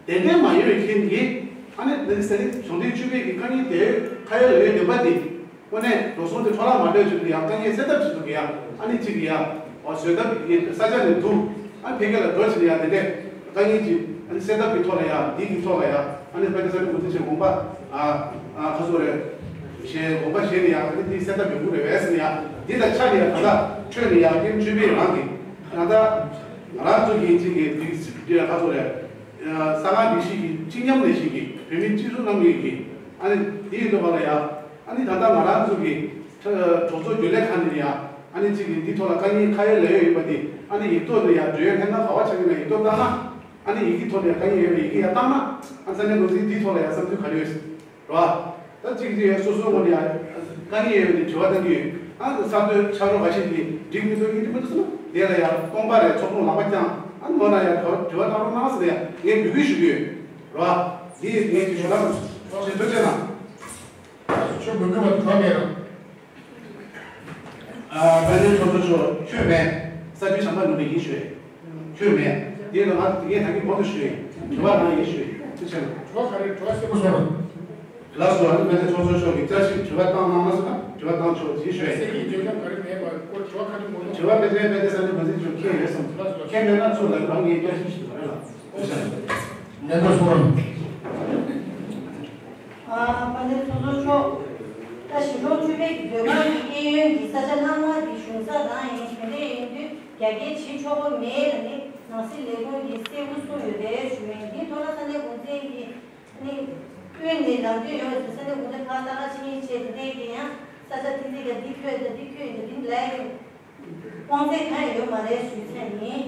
དེ་འདྲའི་མ་ཡོང་བའི་རྐྱེན་གྱིས་ཨ་ནི་འདི་ཟེར་ནི་གྲོང་སྡེ་བཅུ་པའི་གི་དཀའ་ངལ་དེ་ཁ་ཡོད་ལས་བདེན་པ་དེ། དངོས་གནས་འགྲོ་སོང་དེ་འཕྲོ་བརླག་མ་འགྲོ་ཆེད་དུ་ཡང་དཀའ་ངལ་སེལ་ཐབས་ཆེད་དུ་གི་ཡང་ཨ་ནི་གཅིག་གི་ཡང་འོ་བཟོད་ཐབས་ཀྱི་ས་ཆ་ནས་འདུག་ཨ་ནི་འཕེལ་རྒྱས་ལ་འགྲོ་ཆེད་དུ་ཡང་དེ་འདྲས་དཀའ་ངལ་གྱི་ཨ་ནི་སེལ་ཐབས་ཀྱི་ཐོག་ལ་ཡང་འདི་གི་ཐོག་ལ་ཡང་ཨ་ནི་དཔལ་ལྡན་ས་གནས་འགོ་འཛིན་ཆེན་དགོངས་པ་ཨ་ཨ་ཁ་སོ་རེད། ཞེས་དགོངས་པ་བཞེས་ནས་ཡང་ཨ་ནི་འདི་སེལ་ཐབས་ཡོང་གི་རེད་བས་ཟེར་ནས་ཡང་འདི་ལ་ཆ་ནས་ཡང་ད་ལྟ་འཕྲོས་ནས་ཡང་ཀེམ་བཅུ་པའི་རང་གི་ད་ལྟ་ང་རང་ཚོ་གི་གཅིག་གི་འདི་འདི་ལ་ཁ་སོ་རེད། གསང་སྔགས་སྡེ་བཞི་གི་སྤྱི་མཉམ་ལས་གཞི་གི་བོད་མི་སྤྱི་ཚོགས་རྣམ་ངེས་ཀྱི་ཨ་ནི་འདི་ཡིན་འདུག་པ་ལ་ཡང་། ཨ་ནི་ད་ལྟ་ང་རང་ཚོ་གི་གྲོས་ཚོགས་རྒྱུན་ལས་ཁང་ནས་ཡང་ཨ་ནི་གཅིག་གི་འདི་ཐོག་ལ་དཀའ་ངལ་ཁ་ཡོད་ལས་ཡོད་ཡོད་པ་དེ་ཨ་ནི་ཡིག་ཐོག་ནས་ཡང་འབྲེལ་ཡོད་ལྷན་ཁང་ག་བ་ཆགས་ཀྱི་ན་ཡིག་ཐོག་བཏང་ན་ཨ་ནི་ཡི་གེ་ཐོག་ནས་དཀའ་ངལ་ཡོད་པ་ཡི་གེ་ཡང་བཏང་ན་ཨ་ས་གནས་འགོ་འཛིན་འདི་ཐོག་ལ་ཡང་བསམ་ཚུལ་ག་རེ་ཡོད་རེད་བ། ད་གཅིག་གཅིག་ཡང་སོ་སོའི་ངོས་ནས་ཡང་དཀའ་ངལ་ཡོད་པ་ནི་དྲི་བ་བཏང་གི་ཡོད། ཨ་ས་དོན་ཆ་རོགས་ག་ཤེད་འདི་འགྲིག་མི་འདུག་ཡིན་འགྲིག་མི་འདུག་ཟེར་ན་དེ་ལ་ཡང་སྟོང་པ་རེད། ཚོགས་ཁོངས་ལག་པ་བརྐྱངས་ཨ་ནི་ངོ་ན་ཡང་དྲི་བ་བཏང་རོགས་གནང་ཟེར་ནས་ཡང་ངས་འབོད་སྐུལ་ཞུ་གི་ཡོད་རེད་བ། འདི་ངས་ཅིག་ཞུ་ལ་ཅིག་ཐུགས་རྗེ་གནང་། ཁྱོད་མི་དགོས་པ་དྲི་བ་མེད་རོགས། ཨ་དཔལ་ལྡན་ཚོགས་གཙོ་མཆོག་ཁྱོད་མེད། ས་འཐུས་བྱམས་པ་ནོར་བུ་ཡིན་ཞུ་ཡས། ཁྱོད་མེད། དེ་ལ་ང་ངས་ད་གིན་གོང་དུ་ཞུ་ཡས། དྲི་བ་རང་ཡིན་ཞུ་ཡས། ཐུགས་རྗེ་གནང་། དྲི་བ་ག་རེ་དྲི་བ་གསལ་པོ་གསུངས་རོགས། ལགས་སོ། ཨ་ནི་དཔལ་ལྡན་ཚོགས་གཙོ་མཆོག་གིས་བསྐྱར་ཞིབ་དྲི་བ་བཏང་གནང་ན་ཟེར་ན་དྲི་བ་བཏང་ཆོག་ཅེས་ཞུ་ཡས། གསལ་གྱི་རྒྱབ་ལྗོངས་ག་རེ་མེད་པ་སྐོར་དྲི་བ་ག་རེ་མང་པོ། དྲི་བ་དཔེ་ཆའི་དཔེ་དེ་ས་འཐུས་འགོ་འཛིན་མཆོག་མཁྱེན་ཡོད་བསམ། མཁྱེན་མེད་ན་ཚུར་ལ་རང་ངས་བསྐྱར་ཞིབ་ཞུ་དགོས་རེད་ལ། ཐུགས་རྗེ་གནང་། ལན་འདེབས་གསུང་རོགས། ཨ་དཔལ་ལྡན་ཚོགས་གཙོ་མཆོག་ད་གཞིས་གྲོང་བཅུ་པའི་མཛོད་ཁང་གི་གཡས་གཡོན་གྱི་ས་ཆ་སྣ་ལྔ་འདི་གཞུང་ས་རང་ཡིན། དེ་འདྲ་ཡིན་དུས་རྒྱ་སྐྱེད་བྱེད་ཆོག་གི་མེད་ལ་ནི་ནང་སྲིད་ལས་ཁུངས་ཀྱིས་གསལ་པོ་གསུངས་ཡོད་པས་ཞུ་ཡིན། འདིའི་ཐོག་ལ་ས་གནས་འགོ་འཛིན་གྱིས་ནི་དབུས་ནས་ལམ་སྟོན་ཡོད་ཟེར། ས་གནས་འགོ་འཛིན་ཕར་ལྟ་ག་ཕྱིན་ཡིན་བྱས་དེ་འདྲས་ཀྱི་ཡང་ས་ཆ་དེ་འདི་ག་འདི་ཁོད་ད་འདི་ཁོད་ཡིན་ད་འདི་ལས་ཡིན། དབང་ཚད་གང་ཡང་ཡོད་མ་རེད་ཞུས་ཚར་ཡིན།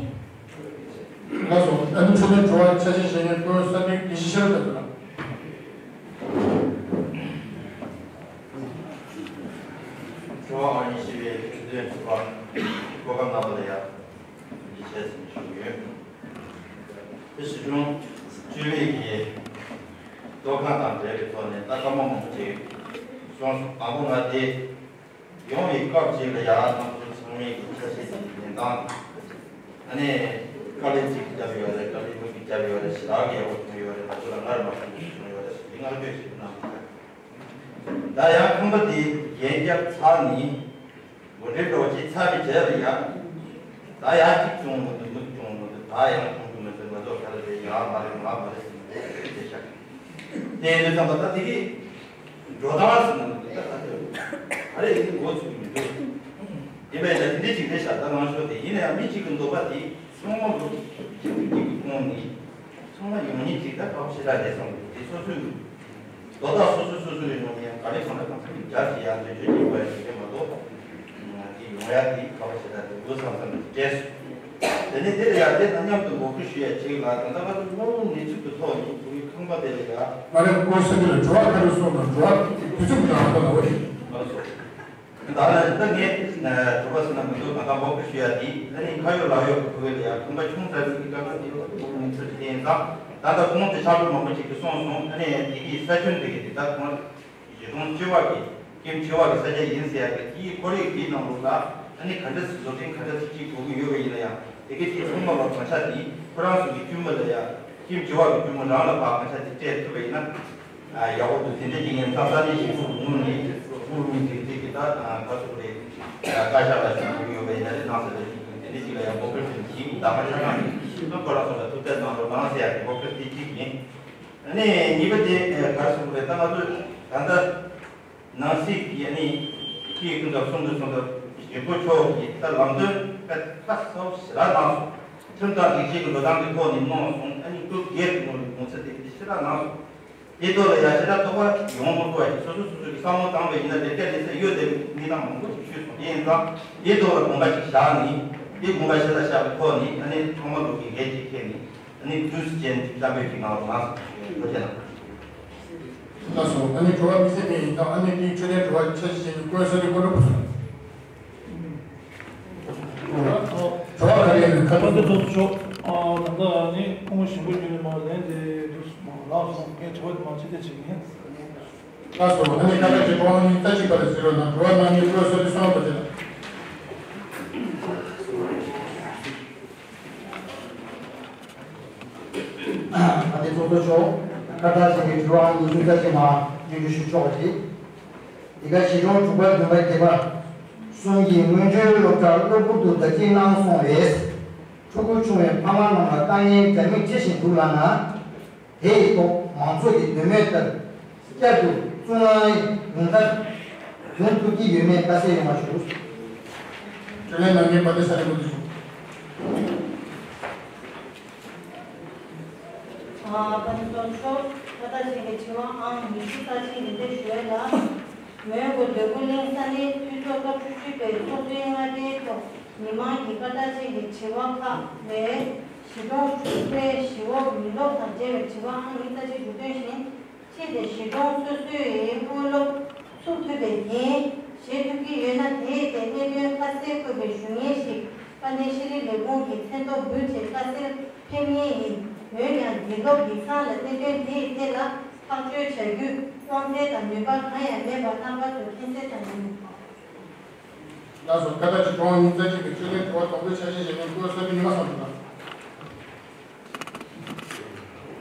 ལགས་སོ། ཨ་ནི་འཕྲོ་མཐུད་དྲི་བ་ཆ་ཤས་བཞེས་མཁན་སྐུ་ངོ་ས་འཐུས་དགེ་བཤེས་ཤེས་རབ་དང་། དྲི་བ་ཨང་ཉི་ཤུ་པའི་ཁྲི་འདོན་དྲི་བ་གོ་སྐབས་གནང་བ་ལ་ཡང་ཡིད་ཆེས་ཟིན་ཞུ་ཡོད། དེ་གཞིས་གྲོང་བཅུ་པའི་གི་གཏོར་ཁང་དང་འབྲེལ་བའི་ཐོག་ནས་ད་སྐར་མ་མང་པོ་ཅིག་སོང་སོང་། དང་པོ་ང་དེ། ཡོང་བའི་སྐབས་ཅིག་ལ་ཡང་ང་ཚོ་ཚང་མས་ཀྱི་ཆ་ཤས་ཀྱི་ཉེན་སྟངས། ཨ་ནི་དཀའ་ལས་ཅིག་བརྒྱབ་ཡོད་རེད། དཀའ་ལས་མུ་གེ་བརྒྱབ་ཡོད་རེད། ཞེ་དྲག་གི་ཡག་པོ་བྱུང་ཡོད་རེད། ང་ཚོ་ལ་སྔར་མ་བྱུང་བ་བྱུང་ཡོད་རེད་ཟེར་ཏེ་བསྔགས་བརྗོད་ཞིག་གནང་གི་འདུག་ད་ ད་ཡང་ཁང་པ་དེ་རྒྱན་བརྒྱབ་ཚར་ནས། སྒོ་འགྲམ་འགྲོ་ཅིག་ཚར་བའི་རྗེས་ལ་ཡང་། ད་ཡང་གཅིག་བྱུང་མི་འདུག་མི་བྱུང་མི་འདུག་ད་ཡང་བྱུང་གི་མི་འདུག་ང་ཚོ་ག་ལ་རེད། ཡང་མ་རེད། ང་མ་རེད་ཟེར་ནས་དེ་བྱས་ཤག་དེ་ཡིན་དུས་ཙམ་པ་ད་དེ་གི་འགྲོ་སྟངས་ཟེར་ན་མི་འདུག་ད་ད་དེ་ཨ་རེ་ཡིན་འགོ་ཚུགས་མི་འདུག་དེ་བས་ན་དེ་འདྲ་ཅིག་རེད་ཤག་ད་ལངས་ཕྱོགས་དེ་ཡིན་ན་ཡང་མི་གཅིག་གི་འདོད་པ་དེ་ཚང་མ་ལོ་གཅིག་གི་གཅིག་གི་ཁོངས་ནས། ཚང་མ་ཡོང་མཁན་ཅིག་ད་ཁག་ཞེ་དྲག་རེད་བསམ་གི་འདུག་དེ་སོ་སོའི་ལོ་ཏོག་སོ་སོ་སོ་སོའི་ནང་ནས་ཡང་ག་རེ་གང་འདྲ་གང་འཚམ་གྱི་རྒྱབ་ཀྱི་ཡང་འདོད་ཆོས་ཀྱི་བར་ཞིག་རེད་མ་གཏོགས། དེ་ཡོང་ཡ་དེ་ཁག་ཞེ་དྲག་རེད་འདུག་བསམ་བསམ་གྱི་སྤྲད་སོང་། དེ་ནས་དེ་ལ་ཡང་དེ་དང་མཉམ་དུ་འགོག་རྒོལ་ཞུ་ཡ་ཅིག་ལ་ད་ལྟ་ང་ཚོ་དངོས་པོ་གནས་ཚུལ་གྱི་ཐོག་ནས་བོད་ཀྱི་ཁང་པ་དེ་ལ་ཡ། ང་རེ་ཀོ་ས་གི་ལ་དྲི་བ་ག་རེ་གསུངས་དང་དྲི་བ་དུས་ཚོད་མི་འདྲ་བ་ལ་འོ་རེད། ང་ཚོ། ད་ལྟ་ངས་དྲི་བ་ཟེར་ན་མི་འདུག་ད་ལྟ་འགོག་རྒོལ་ཞུ་ཡ་དེ་ཨ་ནི་ཁ་ཡོད་ལག་ཡོད་ཀྱི་བོད་ལ་ཡང་ཁང་པ་ཆུང་ཙག་ཙིག་གི་སྐབས་ལ་དེ་ལ་ཁོང་གི་ཚུལ་དེ་ཡིན་ཙང་ད་ལྟ་གོང་དུ་ཕྱག་དྲུང་མང་པོ་ཅིག་གིས་གསུངས་སོང་། ཨ་ནི་དེ་གི་ས་ཁྱོན་དེ་གི་དེ་ད་ཁོང་གཞིས་གྲོང་སྤྱི་བ་གི་ཀེམ་སྤྱི་བ་གི་ས་ཆ་ཡིན་ཟེར་ཡ་གི་དེའི་ཁོར་ཡུག་དེའི་ནང་ལོགས་ལ་ཨ་ནི་ག་འདྲ་ཞིག་བཟོ་སྐྲུན་ག་འདྲ་ཞིག་ཅིག་དགོས་ཀྱི་ཡོད་པ་ཡིན་ན་ཡང་དེ་གི་དེ་ཚང་མ་ལ་གང་ཆ་དེ་ཁོ་རང་ཚོ་གི་དཀྱུས་མ་ལ་ཡང་ཀེམ་སྤྱི་བ་གི་དཀྱུས་མ་རང་ལ་ཕར་གང་ཆ་དེ་སྤྲད་ཐུབ་པ་ཡིན་ན། ཡག་པོ་འདུག་དེ་འདྲ་ཅིག་ཡིན་ཙང་ས་གནས་ཤིག་ཚུར་ངོས་ནས་ཚུར་ངོས་ནས་དེ་ཅིག་གི་ད་ག་ཚོད་རེད། བཀའ་ཤག་ལ་ཞུ་དགོས་ཡོད་པ་ཡིན་ན་རེད། ནང་སེ་ལ་ཞུ་དགོས་དེ་འདྲ་ཅིག་ལ་ཡང་འབོད་སྐུལ་ཞུ་གི་ཡིན། ད་མ་ཆ་ན་ཁོ་རང་ཚོ་ལ་ཐུགས་ཚད་གནང་རོགས་གནང་ཟེར་ཡག་གི་འབོད་སྐུལ་དེ་གཅིག་ཡིན། ཨ་ནི་གཉིས་པ་དེ་ག་རེ་ཟེར་དགོས་རེད། ད་ང་ཚོ་ད་ལྟ་ནང་སྲིད་ཀྱི་ཨ་ནི་སྤྱི་འཐུས་ཀུན་དང་གསུང་དུ་སོང་དང་ཞིག་པོ་མཆོག་གིས་ད་ལམ་སྟོན་ཁ་ཁ་གསལ་པོ་ཞེ་དྲག་གནང་སོང་། ཁྲིམས་དང་སྒྲིག་གཞི་གི་འགྲོ་སྟངས་ཀྱི་ཐོག་ནས་གནང་སོང་། ཨ་ནི་སྐབས་བརྒྱད་ཀྱི་ནང་ལ་དགོངས་ཚུལ་དེ་ཞེ་དྲག་གནང་སོང་། དེ་ཐོག་ལ་ཡང་ཞེ་དྲག་དོགས་པ་ཡོང་མི་དགོས་པ་ཞིག་སོ་སོ་སོ་སོ་གི་བསམ་བློ་བཏང་བའི་ཡིན་ན་ལས་ཀ་ལས་ས་ཡོད་དེ་གནས་སྟངས་མང་པོ་ཞིག་ཞུས་སོང་། དེ་ཡིན་ཙང་དེ་ཐོག་ལ་དགོངས་པ་ཞིག་བཞག་ནས་དེ་དགོངས་པ་ཞེ་དྲག་བཞག་པའི་ཐོག་ནས་ཨ་ནི་ཚང་མ་ལོག་གི་འགན་ཅིག་འཁྱེར་ནས་ཨ་ནི་དུས་སུ་ཅན་ཅིག་བསམ་པའི་ཅིག་གནང་རོགས་གནང་ཟེར་ཐུགས་རྗེ་གནང་། ལགས་སོ། ཨ་ནི་དྲི་བ་དམིགས་བསལ་དེ་ཡིན་ཙང་ཨ་ནི་དེའི་འཕྲོས་དེ་དྲི་བ་ཆ་ཤས་ཅན་གྱི་བཀོད་ས་རིག་པ་འགྲོ་བ་དང་། དྲི་བ་ག་རེ་ཡིན་ཁ་ཁ་ཏོན་ཚོགས་གཙོ་མཆོག་ཨ་ད་ལྟ་ནི་ཁོང་ཞིང་པ་རྒྱུན་ལས་མ་ལན་དེ་དུས་མ་ལགས་སོང་། ངས་དྲི་བ་དེ་མ་བྱེད་དེ་བྱེད་ཀྱི་ཡིན། ལགས་སོ། ཨ་ནི་ཁ་ཁ་ཅིག་གྲོགས་ནི་ལྟ་ཅིག་པ་རེད་ཟེར་བ་ན་དྲི་བ་གནང་མཁན་དྲི་བ་ས་དེ་གསུངས་པ་དེ་ལ། ཁ་ཏོན་ཚོགས་གཙོ་མཆོག་ཁ་ཏོན་ཅན་གྱི་དྲི་བ་ཉི་ཤུ་རྩ་གཅིག་མ་སྙན་ཞུ་ཞུ་ཆོག་པ་རེད། འདི་ག་གཞིས་གྲོང་དྲུག་པ་བདུན་པ་བརྒྱད་པ་གསུམ་གྱི་སྔོན་འགྲོའི་སློབ་གྲྭར་གློ་བུར་དུ་བདག་སྐྱེལ་གནང་སོང་བས། ཕྲུ་གུ་ཆུང་བའི་ཕ་མ་རྣམས་ལ་དཀའ་ངལ་འདྲ་མིན་འཕྲད་བཞིན་འདུག་ལབ་ན། དེ་ཡི་ཐོག་མང་ཚོགས་ཀྱི་འདོད་མོས་ལྟར་བསྐྱར་དུ་བཙུགས་གནང་ཡོང་ཐབས་ཡོང་ཐུབ་ཀྱི་ཡོད་མེད་ཁ་གསལ་ཡོང་བ་ཞུ། དྲིས་ལན་གནང་མཁན་པ་ཏི་ས་རི་མོ་དེ་ཞུ། ཨ་པ་ཏི་ཚོགས་གཙོ་མཆོག་ཁ་ཏ་ཅན་གྱི་དྲི་བ་ཨང་ཉི་ཤུ་རྩ་གཅིག་རེ་འདུན་ཞུ་ཡས་ལ། མོན་གྷོ་འདོད་རྒུ་གླིང་ས་གནས་འཐུས་ཚོགས་སྐབས་བཅུ་བཞི་པའི་ཚོགས་གཙོའི་མངའ་སྡེའི་ཐོག་མི་མང་གི་ཁ་ཏ་ཅན་གྱི་དྲི་བ་ཁག་ལས། གཞིས་གྲོང་དྲུག་པའི་གཞིས་འོག་མི་སློབ་དང་འབྲེལ་བའི་དྲི་བ་ཨང་ཉི་ཤུ་རྩ་གཅིག་འགྲོ་དོན་བཞིན། ཕྱིས་ཏེ་གཞིས་གྲོང་སོ་སོའི་དངུལ་སློབ་ཚུགས་ཐུབ་པའི་འགན་བཞེས་ཐུབ་ཀྱི་ཡོད་ན། དེའི་ཐད་གནད་དོན་ཁ་གསལ་བཀོད་པའི་ཞུ་སྙན་ཞིག་དཔལ་ལྡན་ཤེས་རིག་ལས་ཁུངས་ཀྱི་མཚན་ཐོག་འབུལ་བྱས་དཀའ་སེལ་ཕེབས་ངེས་ཡིན། འོན་ཀྱང་འདི་སློབ་ཡིག་ཚང་ལ་གནད་དོན་དེའི་ཐད་ལ་ཐག་གཅོད་བྱ་རྒྱུའི་དབང་ཚད་དང་ནུས་པ་གང་ཡང་མེད་པ་རྣམ་པ་ཚོས་མཁྱེན་གསལ་ལྟར་ཡིན། ལགས་སོ། ཁ་ཏ་ཅན་གྱི་དྲི་བ་ཉི་ཤུ་རྩ་གཅིག་པའི་དྲིས་ལན་དྲི་བ་དང་པོའི་ཆ་ཤས་བཞག་མཁན་སྐུ་ངོ་ས་བདུན་ཉི་མ་བསམ་གྲུབ་ལགས།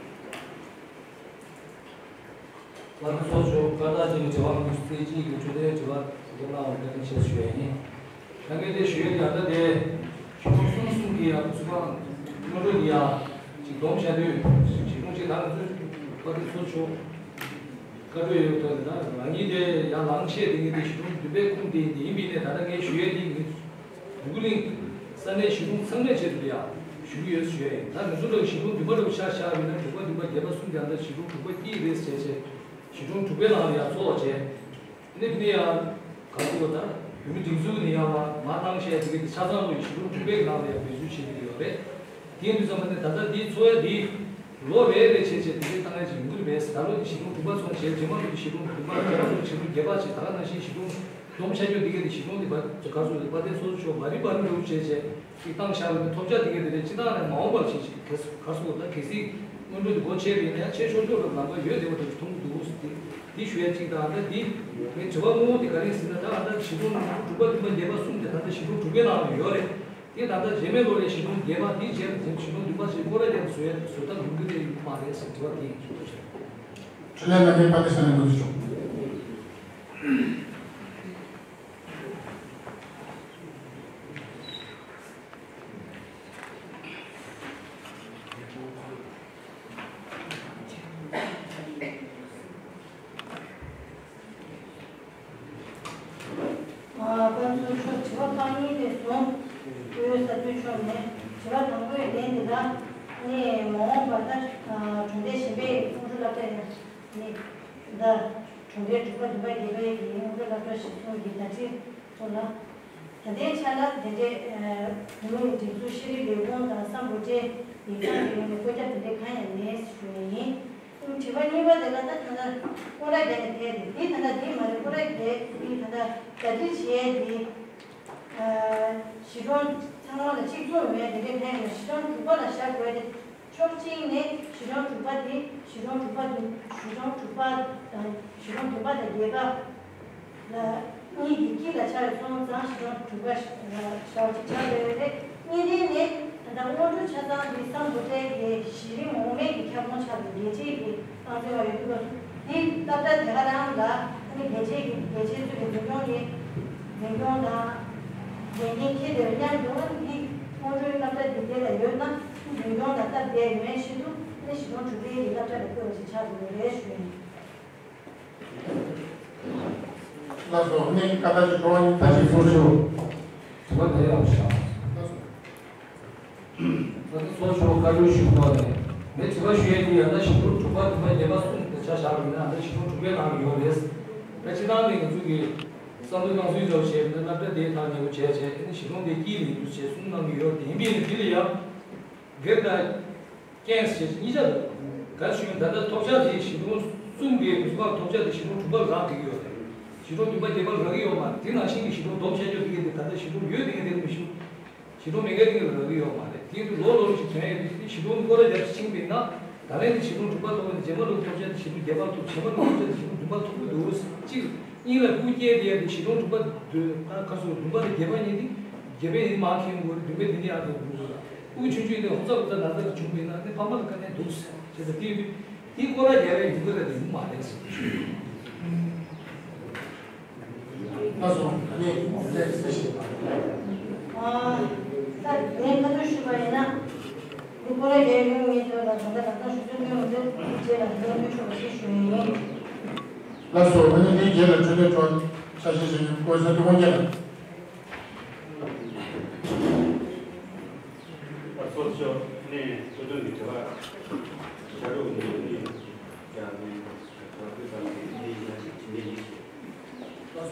ལགས་སོ། ཚོགས་གཙོ་མཆོག་ཁ་ཏ་ཅན་གྱི་དྲི་བ་ཉི་ཤུ་རྩ་གཅིག་གི་དྲིས་ལན་དྲི་བ་དེ་གནང་བར་བཀའ་དྲིན་ཆེ་ཞུ་ཡ་ཡིན། ད་ངས་དེ་ཞུ་ཡ་ད་ལྟ་དེ་གཞུང་གསུམ་གསུམ་གྱི་ཡང་ཚུགས་ཁང་སྔོན་འགྲོ་གི་ཡང་ཅིག་སྡོམ་བྱ་དུས་གཞུང་ཅིག་ད་ང་ཚོའི་བཀའ་དྲིན་ཚོགས་གཙོ་མཆོག་བཀའ་འཁྲོལ་ཡོད་དོ། ད་རང་ཉིད་དེ་ཡང་ལངས་ཆེད་དེ་ངས་དེ་གཞིས་གྲོང་བདུན་པའི་ཁུངས་དེ་དེ་ཡིན་པའི་ནས་ད་ལྟ་ངས་ཞུ་ཡས་དེ་ངས་འདོད་རྒུ་གླིང་ས་གནས་གཞིས་གྲོང་ཚང་མའི་ཆེད་དུ་ཡང་ཞུ་གི་ཡོད་ཞུ་ཡས་ཡིན། ད་ང་ཚོ་ལ་གཞིས་གྲོང་བདུན་པ་འདྲ་བོ་ཆ་བཞག་པ་ཡིན་ན་དྲུག་པ་བདུན་པ་བརྒྱད་པ་གསུམ་ཀྱང་ད་གཞིས་གྲོང་དྲུག་པ་དཀྱིལ་རེད་ཟེར་བྱས་གཞིས་གྲོང་དྲུག་པའི་ནང་ལ་ཡང་ཚོགས་བྱས། ནི་དེ་ནས་ཡང་ག་ཚོད་ད་བོད་མི་སྒྲིག་འཛུགས་ནས་ཡང་མ་མ་བཏང་བཤད་དེ་གའི་དེ་ཆ་ཚང་ལོ་ཡི་གཞིས་གྲོང་དྲུག་པའི་ནང་ལ་ཡང་འབད་བརྩོན་བྱེད་ཀྱི་ཡོད་རེད། དེ་ཡིན་དུས་ཙམ་པ་ནས་ད་ལྟ་འདིའི་འཚོ་བ་འདི་ལོ་རེ་རེ་བྱས་བྱས་དེ་གའི་བཏང་ཡ་ཅིག་ཡོང་གི་རེད་པས། ད་ལོ་གཞིས་གྲོང་དྲུག་པ་ཚོགས་བྱས་རྗེས་མ་ལོ་གཞིས་གྲོང་བདུན་པ་བརྒྱད་པ་ཚོགས་གཞིས་གྲོང་བརྒྱད་པ་བྱས་ད་ག་ནང་བཞིན་གཞིས་གྲོང་བསྡོམས་བྱ་རྒྱུ་དེ་གའི་དེ་གཞིས་གྲོང་དེ་བ་ག་ཚོད་རེད་པ་དེ་སོ་སོ་ཆོག་མ་རིམ་པ་རིམ་པ་བྱས་བྱས་ཅིག་བཏང་བཞག་པའི་ཐོབ་ཆ་དེ་གའི་དེ་རེད། སྤྱི་བཏང་ནས་མ་འོངས་པར་བྱས་ཅིག་ག་ཚོད་ད་གལ་སྲིད་སྔོན་འགྲོ་དེ་སྒོ་ཕྱེ་བ་ཡིན་ན་ཡང་ཕྱེ་ཆོག་ཆོག་རབ་ལམ་ཁ་ཡོད་བསྡད་པ་དེ་མཐོང་གི་འདུག་ཟེར་ཏེ། འདི་ཞུ་ཡ་གཅིག་དང་ད་འདི་ངའི་དྲི་བ་དངོས་པོ་དེ་ག་རེ་ཟེར་ན། ད་ཨ་ད་གཞིས་གྲོང་དྲུག་པ་བདུན་པ་བརྒྱད་པ་གསུམ་དེ་ད་ལྟ་གཞིས་གྲོང་དྲུག་པའི་ནང་ལ་ཡོད་རེད། དེ་ད་ལྟ་རྗེས་མའི་ལོ་ལ་གཞིས་གྲོང་བརྒྱད་པ་དེའི་རྗེས་ལ་གཞིས་གྲོང་བདུན་པ་ཞིག་སྐོར་ར་རྒྱབ་བཟོ་ཡ་བཟོ་ཐབས་ཡོང་གི་རེད་ཡོད་མ་རེད་ཟེར་དྲི་བ་དེ་ཡིན། ཞུ་དགོས་ཆེ། དྲིས་ལན་གནང་མཁན་པ་ཏི་ས་ནས་འགོ་འཛུགས་ཆོག་ནས་དྲི་བ་དང་པོའི་ལན་འདི་ལ་ནི་མ་འོངས་པར་ད་གྲོང་སྡེ་གཞན་པའི་དབང་སྒྲུབ་སློབ་གྲྭ་ཡང་ནི་ད་གྲོང་སྡེ་དྲུག་པ་བདུན་པ་བརྒྱད་པའི་གི་དབང་སྒྲུབ་སློབ་གྲྭ་གཞིར་བཟུང་གི་ཟླ་སྒྲིལ་ཐོག་ལ། ད་ལྟའི་ཆ་ལ་དེ་འདྲའི་བོད་མིའི་སྒྲིག་འཛུགས་ཤེས་རིག་ལས་ཁུངས་དང་སམ་བྷོ་ཊའི་ཡིག་ཚང་གི་ངོས་ནས་བཀོད་ཁྱབ་དེ་འདྲའི་གང་ཡང་མེད་ཞུ་ནི་ཡིན། དྲི་བ་གཉིས་པ་དེ་ལ་ད་ད་ལྟ་སྐོར་ར་བརྒྱབ་ནས་ཕེབས་ཏེ་འདི་ད་ལྟ་འདི་མ་རེད། སྐོར་ར་བརྒྱབ་འདི་ད་ལྟ་ཟླ་སྒྲིལ་བྱས་འདི་གཞིས་གྲོང་ཚང་མ་ལ་གཅིག་མཚུངས་མེད། དེ་འདྲའི་ཕན་ཡོད། གཞིས་གྲོང་དྲུག་པ་ལ་བཞག་དགོས་ཏེ་ཕྱོགས་གཅིག་ནས་གཞིས་གྲོང་དྲུག་པ་འདི་གཞིས་གྲོང་དྲུག་པ་འདི་གཞིས་གྲོང་དྲུག་པ་དང་གཞིས་གྲོང་བདུན་པ་དང་བརྒྱད་པ་ལ་གཉིས་ཀྱི་དཀྱིལ་ལ་ཆགས་ཡོད་སོང་ཙང་གཞིས་གྲོང་དྲུག་པ་ཞེས་པ་ཅིག་ཆགས་ཡོད་རེད། གཉིས་ནས་ནི་ད་ལྟ་དབང་སྒྲུབ་ཆ་ཚང་འདི་སམ་བྷོ་ཊའི་གི་གཞི་རིམ་འོག་མའི་གི་ཁྱབ་ཁོངས་ཆགས་པའི་རྒྱལ་སྤྱིའི་གི་རྐང་འཛིན་པ་ཡོད་འདུག་པ། འདི་སློབ་གྲྭ་དེ་ག་རང་ལ་ནི་རྒྱལ་སྤྱིའི་གི་རྒྱལ་སྤྱིའི་ཚུལ་གྱི་འཛིན་སྐྱོང་གི་འཛིན་སྐྱོང་དང་འགན་འཁྱེར་དེ་མཉམ་དུ་འདི་དབང་སྒྲུབ་སློབ་གྲྭ་འདི་དེ་ལ་ཡོད་ན་འཛིན་སྐྱོང་དང་སྟབས་བདེ་ཡོད་མེད་ཆེད་དུ་ནི་གཞིས་གྲོང་དྲུག་པའི་གི་སློབ་གྲྭ་ལ་བསྐོས་པ་ཞིག་ཆགས་འདུག་རེད་ཞུ་ཡིན། ལགས་སོ། ནི་བཀའ་ལྟར་ཞུ་གྲོགས་ཡིན། ད་ཅིག་གསུང་ཞུ། དྲི་བ་དེ་ཡང་བཞག་ལགས་སོ། ད་ལྟ་གསུང་ཞུ་བཀའ་འཁྲོལ་ཞུ་ཐོག་ནས་ངས་དྲི་བ་ཞུ་ཡས་དེ་ཡང་ན་གཞིས་གྲོང་དྲུག་པ་བདུན་པ་བརྒྱད་པ་གསུམ་དེ་ཆ་བཞག་པ་ཡིན་ན་ད་གཞིས་གྲོང་དྲུག་པའི་ནང་ཡོད་རེད། ད་སྤྱིར་བཏང་ནས་ང་ཚོ་གི་བསམ་བློའི་སྣང་ཚུལ་འདྲ་བོ་བྱས་ན་སློབ་གྲྭ་དེའི་ཐག་ཉེ་བོ་བྱས་བྱས་ཨ་ནི་གཞིས་གྲོང་དེ་དཀྱིལ་ལ་ཡིན་དུས་བྱས་གསུམ་གནང་གི་ཡོད། དེ་ཡིན་པས་ནི་དེ་ལ་ཡང་སྒེར་དང་། རྐྱེན་ཞེས་གཉིས་ཆ་འདུག་གལ་སྲིད་ད་ལྟ་ཐོབ་ཆ་དེ་གཞིས་གྲོང་གསུམ་གྱི་གོ་སྐབས་ཐོབ་ཆ་དེ་གཞིས་གྲོང་དྲུག་པ་ལ་རག་བསྡད་ཀྱི་ཡོད་རེད། གཞིས་གྲོང་བདུན་པ་བརྒྱད་པ་ལ་རག་གི་ཡོད་མ་རེད། དེ་ནང་བཞིན་གྱི་གཞིས་གྲོང་སྡོམ་བྱས་ཆོག་དེ་གས་དེ་ད་ལྟ་གཞིས་གྲོང་ཡོད་དེ་གས་དེ་ལ་མི་ཤེས། གཞིས་གྲོང་མེད་མཁན་དེ་གས་ལ་རག་གི་ཡོད་མ་རེད། དེ་ཚོ་ལོ་ལོ་རེ་བཞིན་ཐོན་ཡོད་དེ་གཞིས་གྲོང་སྐོར་ར་རྒྱབ་ཕྱིན་པ་ཡིན་ན་ད་ལན་དེ་གཞིས་གྲོང་དྲུག་པ་ཐོབ་ནས་རྗེས་མ་ལོ་ཐོབ་ཆ་དེ་གཞིས་གྲོང་བརྒྱད་པ་ཐོབ། རྗེས་མ་ལོ་ཐོབ་ཆ་དེ་གཞིས་གྲོང་བདུན་པ་ཐོབ་གི་འདུག་གཅིག་གཉིས་ལ་ཕྲུ་གུ་སྐྱེས་དེ་ཡ་དེ་གཞིས་གྲོང་དྲུག་པ་དུ་ད་ཁ་སོ་བདུན་པ་དང་བརྒྱད་པ་གཉིས་དེ་བརྒྱད་པ་ཡིན་མ་མཁན་གོ་རེད། བདུན་པ་དེ་གཉིས་ཨ་དེ་འདུག་ལ། ཕྲུ་གུ་ཆུང་ཆུང་དེ་ཧོབ་ཚ་ཧོབ་ཚ་ན་ཚ་ལ་བྱུང་བས་ན་དེ་ཕ་མ་ལ་དཀའ་ངལ་འདུག་ཟེར་བྱས་ཙང་དེ་དེ་སྐོར་ར་རྒྱག་ཡ་ཡོང་གི་རེད་དེ་ཡོང་མ་རེད་ཟེར། ལགས་སོ། ཨ་ནི་ལས་ཟེར་ཞིག་ཨ་ད་ངས་ཁ་ཐུག་ཞུས་པ་ཡིན་ན་འདི་སྐོར་ར་རྒྱག་ཡ་ཡོང་ངེས་ཚོད་ལ་ད་ལྟ་ད་ལྟ་ཞུ་ཚོད་ཐོན་མི་འདུག་རྗེས་ལ་འདི་ལ་ཐུག་ཆོག་པ་ཞིག་ཞུ་ཡ་ཡིན། ལགས་སོ། ཨ་ནི་འདིའི་རྗེས་ལ་འཕྲོས་ལས་འཕྲོ་ཆ་ཤས་ཤིག་ཡིན་བཀོད་ས་འདི་དབང་རྒྱལ་ལགས། ཚོགས་གཙོ་ནས་ཆོས་དོན་གྱི་དྲི་བ་བྱ་རོག་ནས་ནས་ཀྱང་ནས་བར་དུ་ཙམ་གྱི་ནས་ཡིན་ན་ཅིག་ཇི་འདྲ་ཡིན་ཞེས།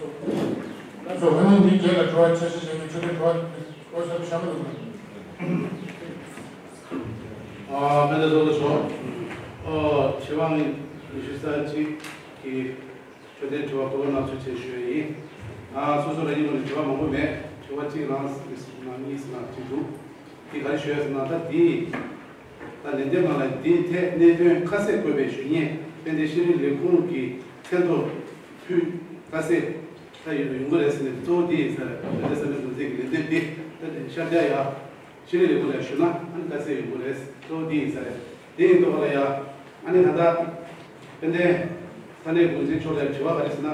ལགས་སོ། ཨ་ནི་འདིའི་རྗེས་ལ་དྲི་བ་ཆ་ཤས་ཤིག་ཡིན་ཆོས་དོན་དྲི་བ་བཀོད་ས་འདི་བཞག་མི་འདུག་ཨ་ཕན་བདེ་ཚོགས་གཙོ་མཆོག་ཨོ་ཆེད་དབང་ཉི་ཤུ་རྩ་གཅིག་གི་ཆོས་དོན་དྲི་བ་གོ་བ་ནང་ཚུད་ཆེད་ཞུ་ཡ་ཡིན། ང་སོ་སོ་རང་ཉིད་ངོས་ནས་དྲི་བ་མང་པོ་མེད། དྲི་བ་གཅིག་རང་ཟེར་ན་གཉིས་ཟེར་ན་གཅིག་འདུག་དེ་ག་རེ་ཞུ་ཡ་ཟེར་ན་ད་དེ་ད་ལན་འདེབས་ནང་ལ་དེའི་ཐད་གནད་དོན་ཁ་གསལ་བཀོད་པའི་ཞུ་སྙན་དཔལ་ལྡན་ཤེས་རིག་ལས་ཁུངས་ཀྱི་མཚན་ཐོ་ཕུལ་ཁ་གསལ་ད་ཡོང་ཡོང་གི་རེད་ཟེར་ནས་གཙོ་བོ་དེ་ཡིན་ས་རེད། དཔལ་ལྡན་བསམ་ཡས་འགོ་འཛིན་གྱི་ལན་འདེབས་དེ་ད་ཤར་རྒྱག་ཡ། ཤེས་རིག་ལས་ཁུངས་ལ་ཞུ་ན་ཨ་ནི་དཀའ་ཚེགས་ཡོང་གི་རེད། གཙོ་བོ་འདི་ཡིན་ས་རེད། དེ་ཡིན་དུས་ལ་ཡ་ཨ་ནི་ད་ལྟ་དཔལ་ལྡན་ས་གནས་འགོ་འཛིན་མཆོག་ལ་དྲི་བ་ག་རེ་ཟེར་ན།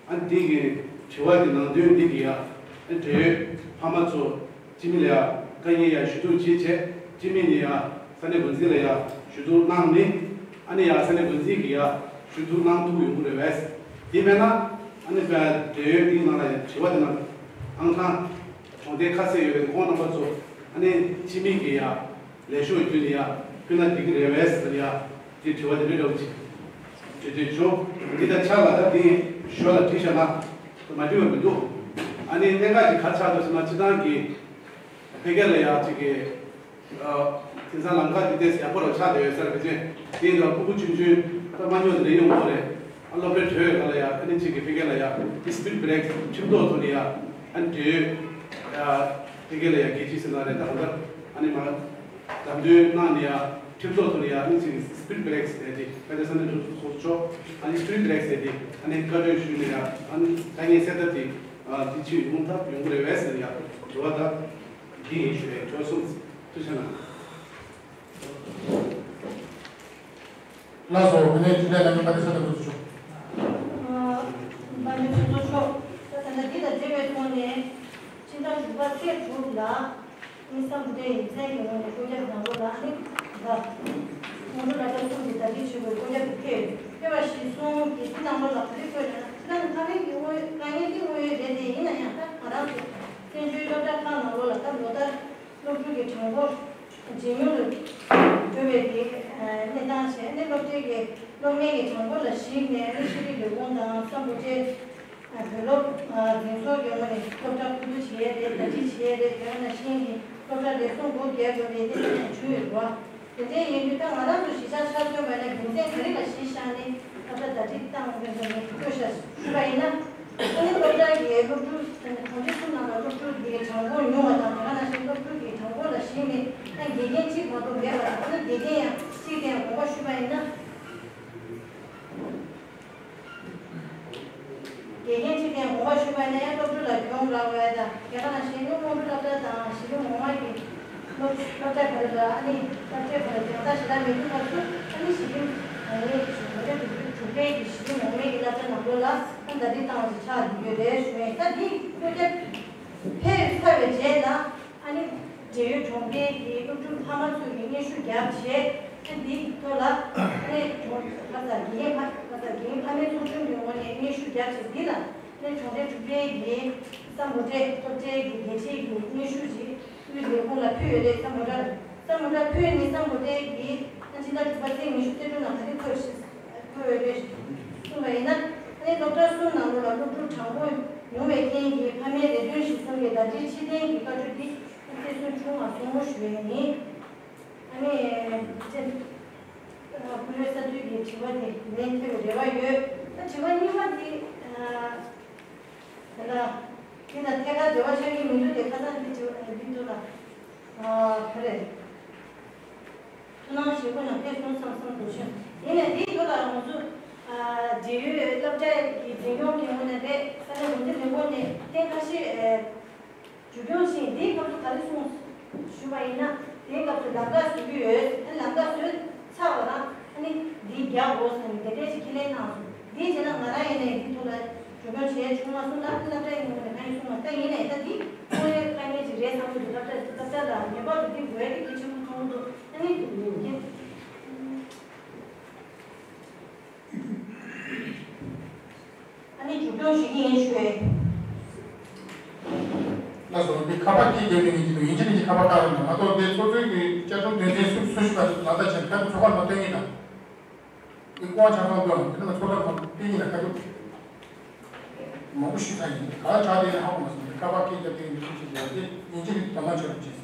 ཨ་ནི་འདི་གི་དྲི་བ་གི་ནང་དོན་འདི་གི་ཡ་ཨ་ནི་འབྲེལ་ཡོད་ཕ་མ་ཚོ་སྤྱི་མི་ལ་ཡ་དཀའ་ངལ་ཡ་ཞུ་གཏུག་བྱེད་བྱས་སྤྱི་མི་ནས་ཡ་ས་གནས་འགོ་འཛིན་ལ་ཡ་ཞུ་གཏུག་གནང་ནི་ཨ་ནི་ཡ་ས་གནས་འགོ་འཛིན་གི་ཡ་ཞུ་གཏུག་གནང་ཐུབ་ཡོང་གི་རེད་བས། དེ་མེད་ན་ཨ་ནི་འབྲེལ་ཡོད་འདི་ནང་ལ་ཡ་དྲི་བ་དེ་ནང་ཨང་གྲངས། གྲོང་སྡེ་ཁ་གསལ་ཡོད་པའི་ཁོང་རྣམ་པ་ཚོ་ཨ་ནི་སྤྱི་མི་གི་ཡ་ལས་ཤོག་བརྒྱུད་ནས་ཡ་ཕུལ་ན་འགྲིག་གི་རེད་བས་ཟེར་ཡ་དེ་དྲི་བ་དེ་འདྲ་འདྲ་བོ་ཅིག་དྲི་དོན་བྱུང་། འདི་དང་ཆ་ལ་ད་དེ་ཞོར་ལ་བྲིས་བཞག་ན་མ་འགྲིག་པ་མི་འདུག་ཨ་ནི་གནད་འགག་ཅིག་ག་ཆགས་འདུག་ཟེར་ན་སྤྱི་བཏང་གི་འཕེལ་རྒྱས་ལ་ཡ་ཅིག་གི་དེང་སང་ལམ་ཁ་འདི་ཏོག་ཙམ་ཡག་པོ་རང་ཆགས་བསྡད་ཡོད་ས་རེད། དེ་དེ་ཡིན་དུས་ཕྲུ་གུ་ཆུང་ཆུང་ད་མ་ཉོ་དེ་འདྲ་ཡོང་གི་རེད། ཨ་སློབ་གྲྭའི་གྲོལ་ཡོད་ག་ལ་ཡ་ཨ་ནི་གཅིག་གི་ཕ་གི་ལ་ཡ་ཨི་སྤིཌ་བྷེ་རེག་ཁྲིམས་ཐོག་ཐོག་ནས་ཡ་ཨ་ནི་འབྲེལ་ཡོད་ཡ་ཕ་གི་ལ་ཡ་རྒྱལ་སྤྱི་ཟེར་ན་རེད། ད་གང་ལྟར་ཨ་ནི་མ་ལམ་སྟོན་གནང་ནས་ཡ་ཁྲིམས་ཐོག་ཐོག་ནས་ཡ་ཨ་ནི་གཅིག་གི་སྤིཌ་བྷེ་རེག་ཟེར་ཏེ་ཕ་གི་ས་གནས་གྲོས་ཚོགས་ཚོགས་ཨ་ནི་སྤིཌ་བྷེ་རེག་ཟེར་ཏེ་ཨ་ནི་བཀའ་འཁྲོལ་ཞུས་ནས་ཡ་ཨ་ནི་དཀའ་ངལ་སེལ་ཐབས་དེ་དེ་ཕྱིར་ཡོང་ཐབས་ཡོང་གི་རེད་བས་ཟེར་ཡ་དྲི་བ་ད་འདི་ཡིན་ཞུ་བའི་དྲི་བ་གསུམ་ཐུགས་རྗེ་གནང་། ལགས་སོ། དེ་ནས་དྲིས་ལན་གནང་མཁན་པ་ཏི་ས་ཏ་འགོ་ཚུགས་ཆོག་ཨ་པ་ཏི་ཚོགས་གཙོ་མཆོག་ད་ད་ལྟ་འདི་དང་འབྲེལ་བའི་ཐོག་ནས་སྤྱི་ཟླ་དྲུག་པ་ཚེས་དྲུག་ལ་ཨིན་སམ་བྷོ་ཊའི་ཡིག་ཚང་གི་ངོས་ནས་བཀོད་ཁྱབ་དང་པོ་ལ་ནི་ད་དངོས་གྲུབ་བླ་གྲྭ་གསུམ་གྱི་ཟླ་སྒྲིལ་ཆེད་དུ་བཀོད་ཁྱབ་ཏུ་ཕེབས་ཕེབས་པ་གཞིར་བཟུང་གི་འདི་ནང་ལོགས་ལ་ག་རེ་བཀོད་ན་ད་ལྟ་ནི་ཕ་མའི་གི་དངོས་དཀའ་ངལ་གྱི་དངོས་ཡོད་རེད་དེ་ཡིན་ན་ཡང་ད་ང་རང་ཚོ་བཙན་བྱོལ་སློབ་གྲྭ་ཁག་ནང་ལོགས་ལ་ད་ལོ་ལྟར་སློབ་ཕྲུག་གྲངས་འབོར་ཇེ་ཉུང་དུ་འགྲོ་བའི་གི་གནས་སྟངས་བྱས་ནས། སློབ་གྲྭའི་གི་སློབ་མའི་གི་གྲངས་འབོར་ལ་གཞིགས་ནས་ནི་ཤེས་རིག་ལས་ཁུངས་དང་སམ་བྷོ་ཊའི་བོད་སློབ་འཛིན་ཚོགས་ཀྱི་ངོས་ནས་སློབ་གྲྭ་ཕུལ་བསྡུ་བྱེད་ཡས་རེད། ཟླ་སྒྲིལ་བྱེད་ཡས་རེད། དེ་ནང་བཞིན་གྱི་སློབ་གྲྭ་ལས་ཟུང་སྒོ་བརྒྱབ་དགོས་པའི་གནས་སྟངས་བྱུང་ཡོད་རེད་བ། དེ་འདྲའི་ཡིན་དུས་ད་ང་རང་ཚོ་གཞིས་ཆགས་ཆ་མཚོན་པ་ཡིན་ན་རྒྱུ་མཚན་ག་རེ་ལ་གཞི་བཞག་ནས་སློབ་གྲྭ་ཟླ་སྒྲིལ་བཏང་དགོས་ཀྱི་རེད་ལྟོས་ཤག་ཞུས་པ་ཡིན་ན། ཨ་ནི་སློབ་གྲྭ་གི་སློབ་ཕྲུག་གྲོང་སྡེ་གསུམ་ནང་ལ་སློབ་ཕྲུག་གི་གྲངས་འབོར་ཉུང་བ་དང་། དེ་ག་ནང་བཞིན་སློབ་ཕྲུག་གི་གྲངས་འབོར་ལ་གཞིགས་ནས་ཡང་དགེ་རྒན་གཅིག་མ་གཏོགས་མེད་པ་དང་། ཨ་ནི་དགེ་རྒན་ཡང་གཅིག་དེ་ཡང་དགོངས་པ་ཞུས་པ་ཡིན་ན། དགེ་རྒན་གཅིག་དེ་དགོངས་པ་ཞུས་པ་ཡིན་ན་ཡང་སློབ་ཕྲུག་ལ་གྱོང་རག་པ་དང་། དེ་ག་ནང་བཞིན་ནི་དངོས་པོ་སློབ་གྲྭ་དང་གཞི་རིམ་འོག་མ་གི་སློབ་སློབ་གྲྭ་ག་རེ་ལ་ཨ་ནི་སློབ་གྲྭའི་བར་རྒྱང་ཐག་ཞེ་དྲག་མེད་དུས་སྐབས་སུ། ཨ་ནི་གཞི་རིམ་ཨ་ནི་གྲུབ་འབྲས་གྲུབ་འབྲས་གྲུབ་འབྲས་ཀྱི་གཞི་རིམ་འོག་མའི་གི་སློབ་གྲྭ་ནང་ལོགས་ལ་ཨ་ནི་ཟླ་སྒྲིལ་བཏང་བ་ཞིག་ཆགས་ཡོད་རེད་ཞུ་ཡིན། ད་འདི་བོད་སྐད་ཕེབས་ཚར་བའི་རྗེས་ལ། ཨ་ནི་འབྲེལ་ཡོད་གྲོང་ཁྱེར་གྱི་སློབ་ཕྲུག་ཕ་མ་ཚོས་ཀྱི་སྙན་ཞུ་བརྒྱབ་བྱས། ཨ་འདིའི་ཐོག་ལ་ཨ་ནི་གྲོང་ཁ་ས་དགེ་རྒན་ཕ་ཁ་ས་དགེ་རྒན་ཕ་མའི་ཚོགས་ཆུང་གི་ངོས་ནས་སྙན་ཞུ་བརྒྱབ་བྱས། འདི་ལ་ཨ་ནི་གྲོང་སྡེ་གྲུབ་འབྲས་ཀྱི་སམ་བྷོ་ཊའི་སློབ་གྲྭའི་གི་འགན་འཁྲི་གི་སྙན་ཞུ་ཞིག་དབུས་ལས་ཁུངས་ལ་ཕུལ་ཡོད་རེད། སམ་བྷོ་ཊ་སམ་བྷོ་ཊ་ཕུལ་ནས་སམ་བྷོ་ཊའི་གི་ཨ་ཕྱི་ཟླ་དྲུག་པ་ཚེས་ཉི་ཤུ་རྩ་དྲུག་ནང་ག་རེ་འཁོད་ཞིག་འཁོད་ཡོད་རེད་གསུངས་པ་ཡིན་ན། ཨ་ནི་སློབ་གྲྭ་གསུམ་ནང་ལོགས་ལ་སློབ་ཕྲུག་གྲངས་འབོར་ཉུང་བའི་རྐྱེན་གྱིས་ཕ་མའི་ལས་དོན་གཞིར་བཟུང་གི་ཟླ་སྒྲིལ་ཕྱིར་འཐེན་གྱི་བཀའ་འཁྲོལ་འདི་ཐེ་ཚོམ་བྱུང་བ་སོང་ཞུ་ཡས་ཡིན། ཨ་ནི་ཅེ་ཨ་བུ་ལོན་ས་འཐུས་ཀྱི་དྲི་བ་དེ་ལན་ཐེབས་པའི་རེ་བ་ཡོད། ད་དྲི་བ་གཉིས་པ་དེ་ཨ་ད་ལྟ་དེ་དང་ཐད་ཀར་འབྲེལ་བ་ཆགས་ཀྱི་མི་འདུག་སྟེ། ཁ་སང་འདི་དྲི་བ་འདི་འདུག་ལ། ཨ་ག་རེ། ཐུགས་སྣང་ཞེ་པོ་ནང་ཕེབས་སོང་བསམ་བསམ་འདུག་ཤག་ཡིན་ནའི་དེའི་ཐོག་ལ་ང་ཚོ་ཨ་འབྲེལ་ཡོད་སློབ་གྲྭ་གི་འཛིན་སྐྱོང་གི་ངོས་ནས་རེད། ས་གནས་འགོ་འཛིན་ལས་ཁུངས་ནས་གཏན་འཁེལ་བཞེས་ཨ་མཇུག་སྐྱོང་ཞིང་། དེའི་སྐབས་སུ་ག་རེ་གསུངས་ཞུས་པ་ཡིན་ན། དེའི་སྐབས་སུ་ལམ་ཁ་བཟོ་གི་ཡོད། ཨ་ནི་ལམ་ཁ་བཟོས་ཚར་བ་རང་ཨ་ནི་འདི་རྒྱག་དགོས་ཟེར་ནས་དེ་འདྲས་ཞིག་ཁས་ལེན་གནང་སོང་། འདིའི་རྗེས་ལ་ང་རང་ཡིན་ནའི་འདི་ཐོག་ལ་མཇུག་སྐྱོང་བྱས་བྱུང་མ་སོང་ལ། ཨ་ནི་སློབ་གྲྭའི་ངོས་ནས་གང་ཡིན་གསུངས་མ། ད་ཡིན་ནའི་ད་འདི་ཁོ་རའི་དཀའ་ངལ་ཅིག་རེད་བསམ་གྱི་འདུག་སློབ་གྲྭ་སློབ་གྲྭ་ལ་ངེས་པར་དུ་འདི་དགོས་ཡ་གི་གལ་ཆེན་པོ་མཐོང་གི་འདུག་ཨ་ནི་ཨ་ནི་མཇུག་སྐྱོང་ཞུ་གི་ཡིན་ཞུ་བས། ལགས་སོ། འདི་ཁ་པར་སྐད་རྒྱབ་ནས་ཡིན་གྱི་འདུག་ཡིན་གཅིག་མིན་གཅིག་ཁ་པར་བཏང་རོགས་གནང་། མ་གཏོགས་འདི་ཚོགས་གཙོས་ཀྱི་བཅའ་ཁྲིམས་དོན་ཚན་སུ་སུ་ཞིག་ལ་ལག་བསྟར་བྱས་ན་ཁ་ཐུག་ཚོགས་ཁང་ནང་སྟོན་གྱི་དང་། འདི་ཀོང་ཆ་ཚང་དུའང་དེ་ནི་ཚོགས་ཁང་ནང་སྟོན་གྱི་ལ་ཁ་ཐུག་མང་པོ་ཞུས་ཚར་ཡིན། ག་ལ་དྲག་དེ་ནི་ཧ་གོ་མ་སོང་། ཁ་པར་སྐད་རྒྱབ་དེ་ནི་ཚུལ་ཞིག་ཡོད་དེ་ཡིན་གཅིག་མིན་གཅིག་དོ་སྣང་བྱེད་རོགས་གྱིས།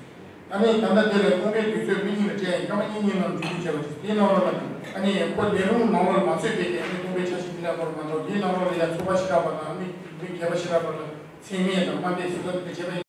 ཨ་ནི་ད་ལྟ་དེ་ལ་དགོངས་པའི་དུས་ཚོད་མི་གཉིས་ལ་སྤྲད་ཡིན། སྐར་མ་གཉིས་གཉིས་ནང་མཇུག་སྒྲིལ་བྱས་པ་ཞིག་དེའི་ནང་ལོགས་ལ་ཨ་ནི་ཁོ་ལས་རུང་ནང་ལོགས་ལ་མ་ཚུད་པའི་གི་ཨ་ནི་དགོངས་པའི་འཆར་གཞི་དེ་འདྲ་སྐོར་མ་གཏོགས། དེའི་ནང་ལོགས་ལ་ཡང་ཚོགས་པ་ཞེ་དྲག་པ་དང་མི་མི་སྒེར་པ་ཞེ་དྲག་པ་ལ་མཚན་སྨད་དང་དམའ་འབེབས་ཟེར་ལབ་དེ་བྱས་པ་ཡིན།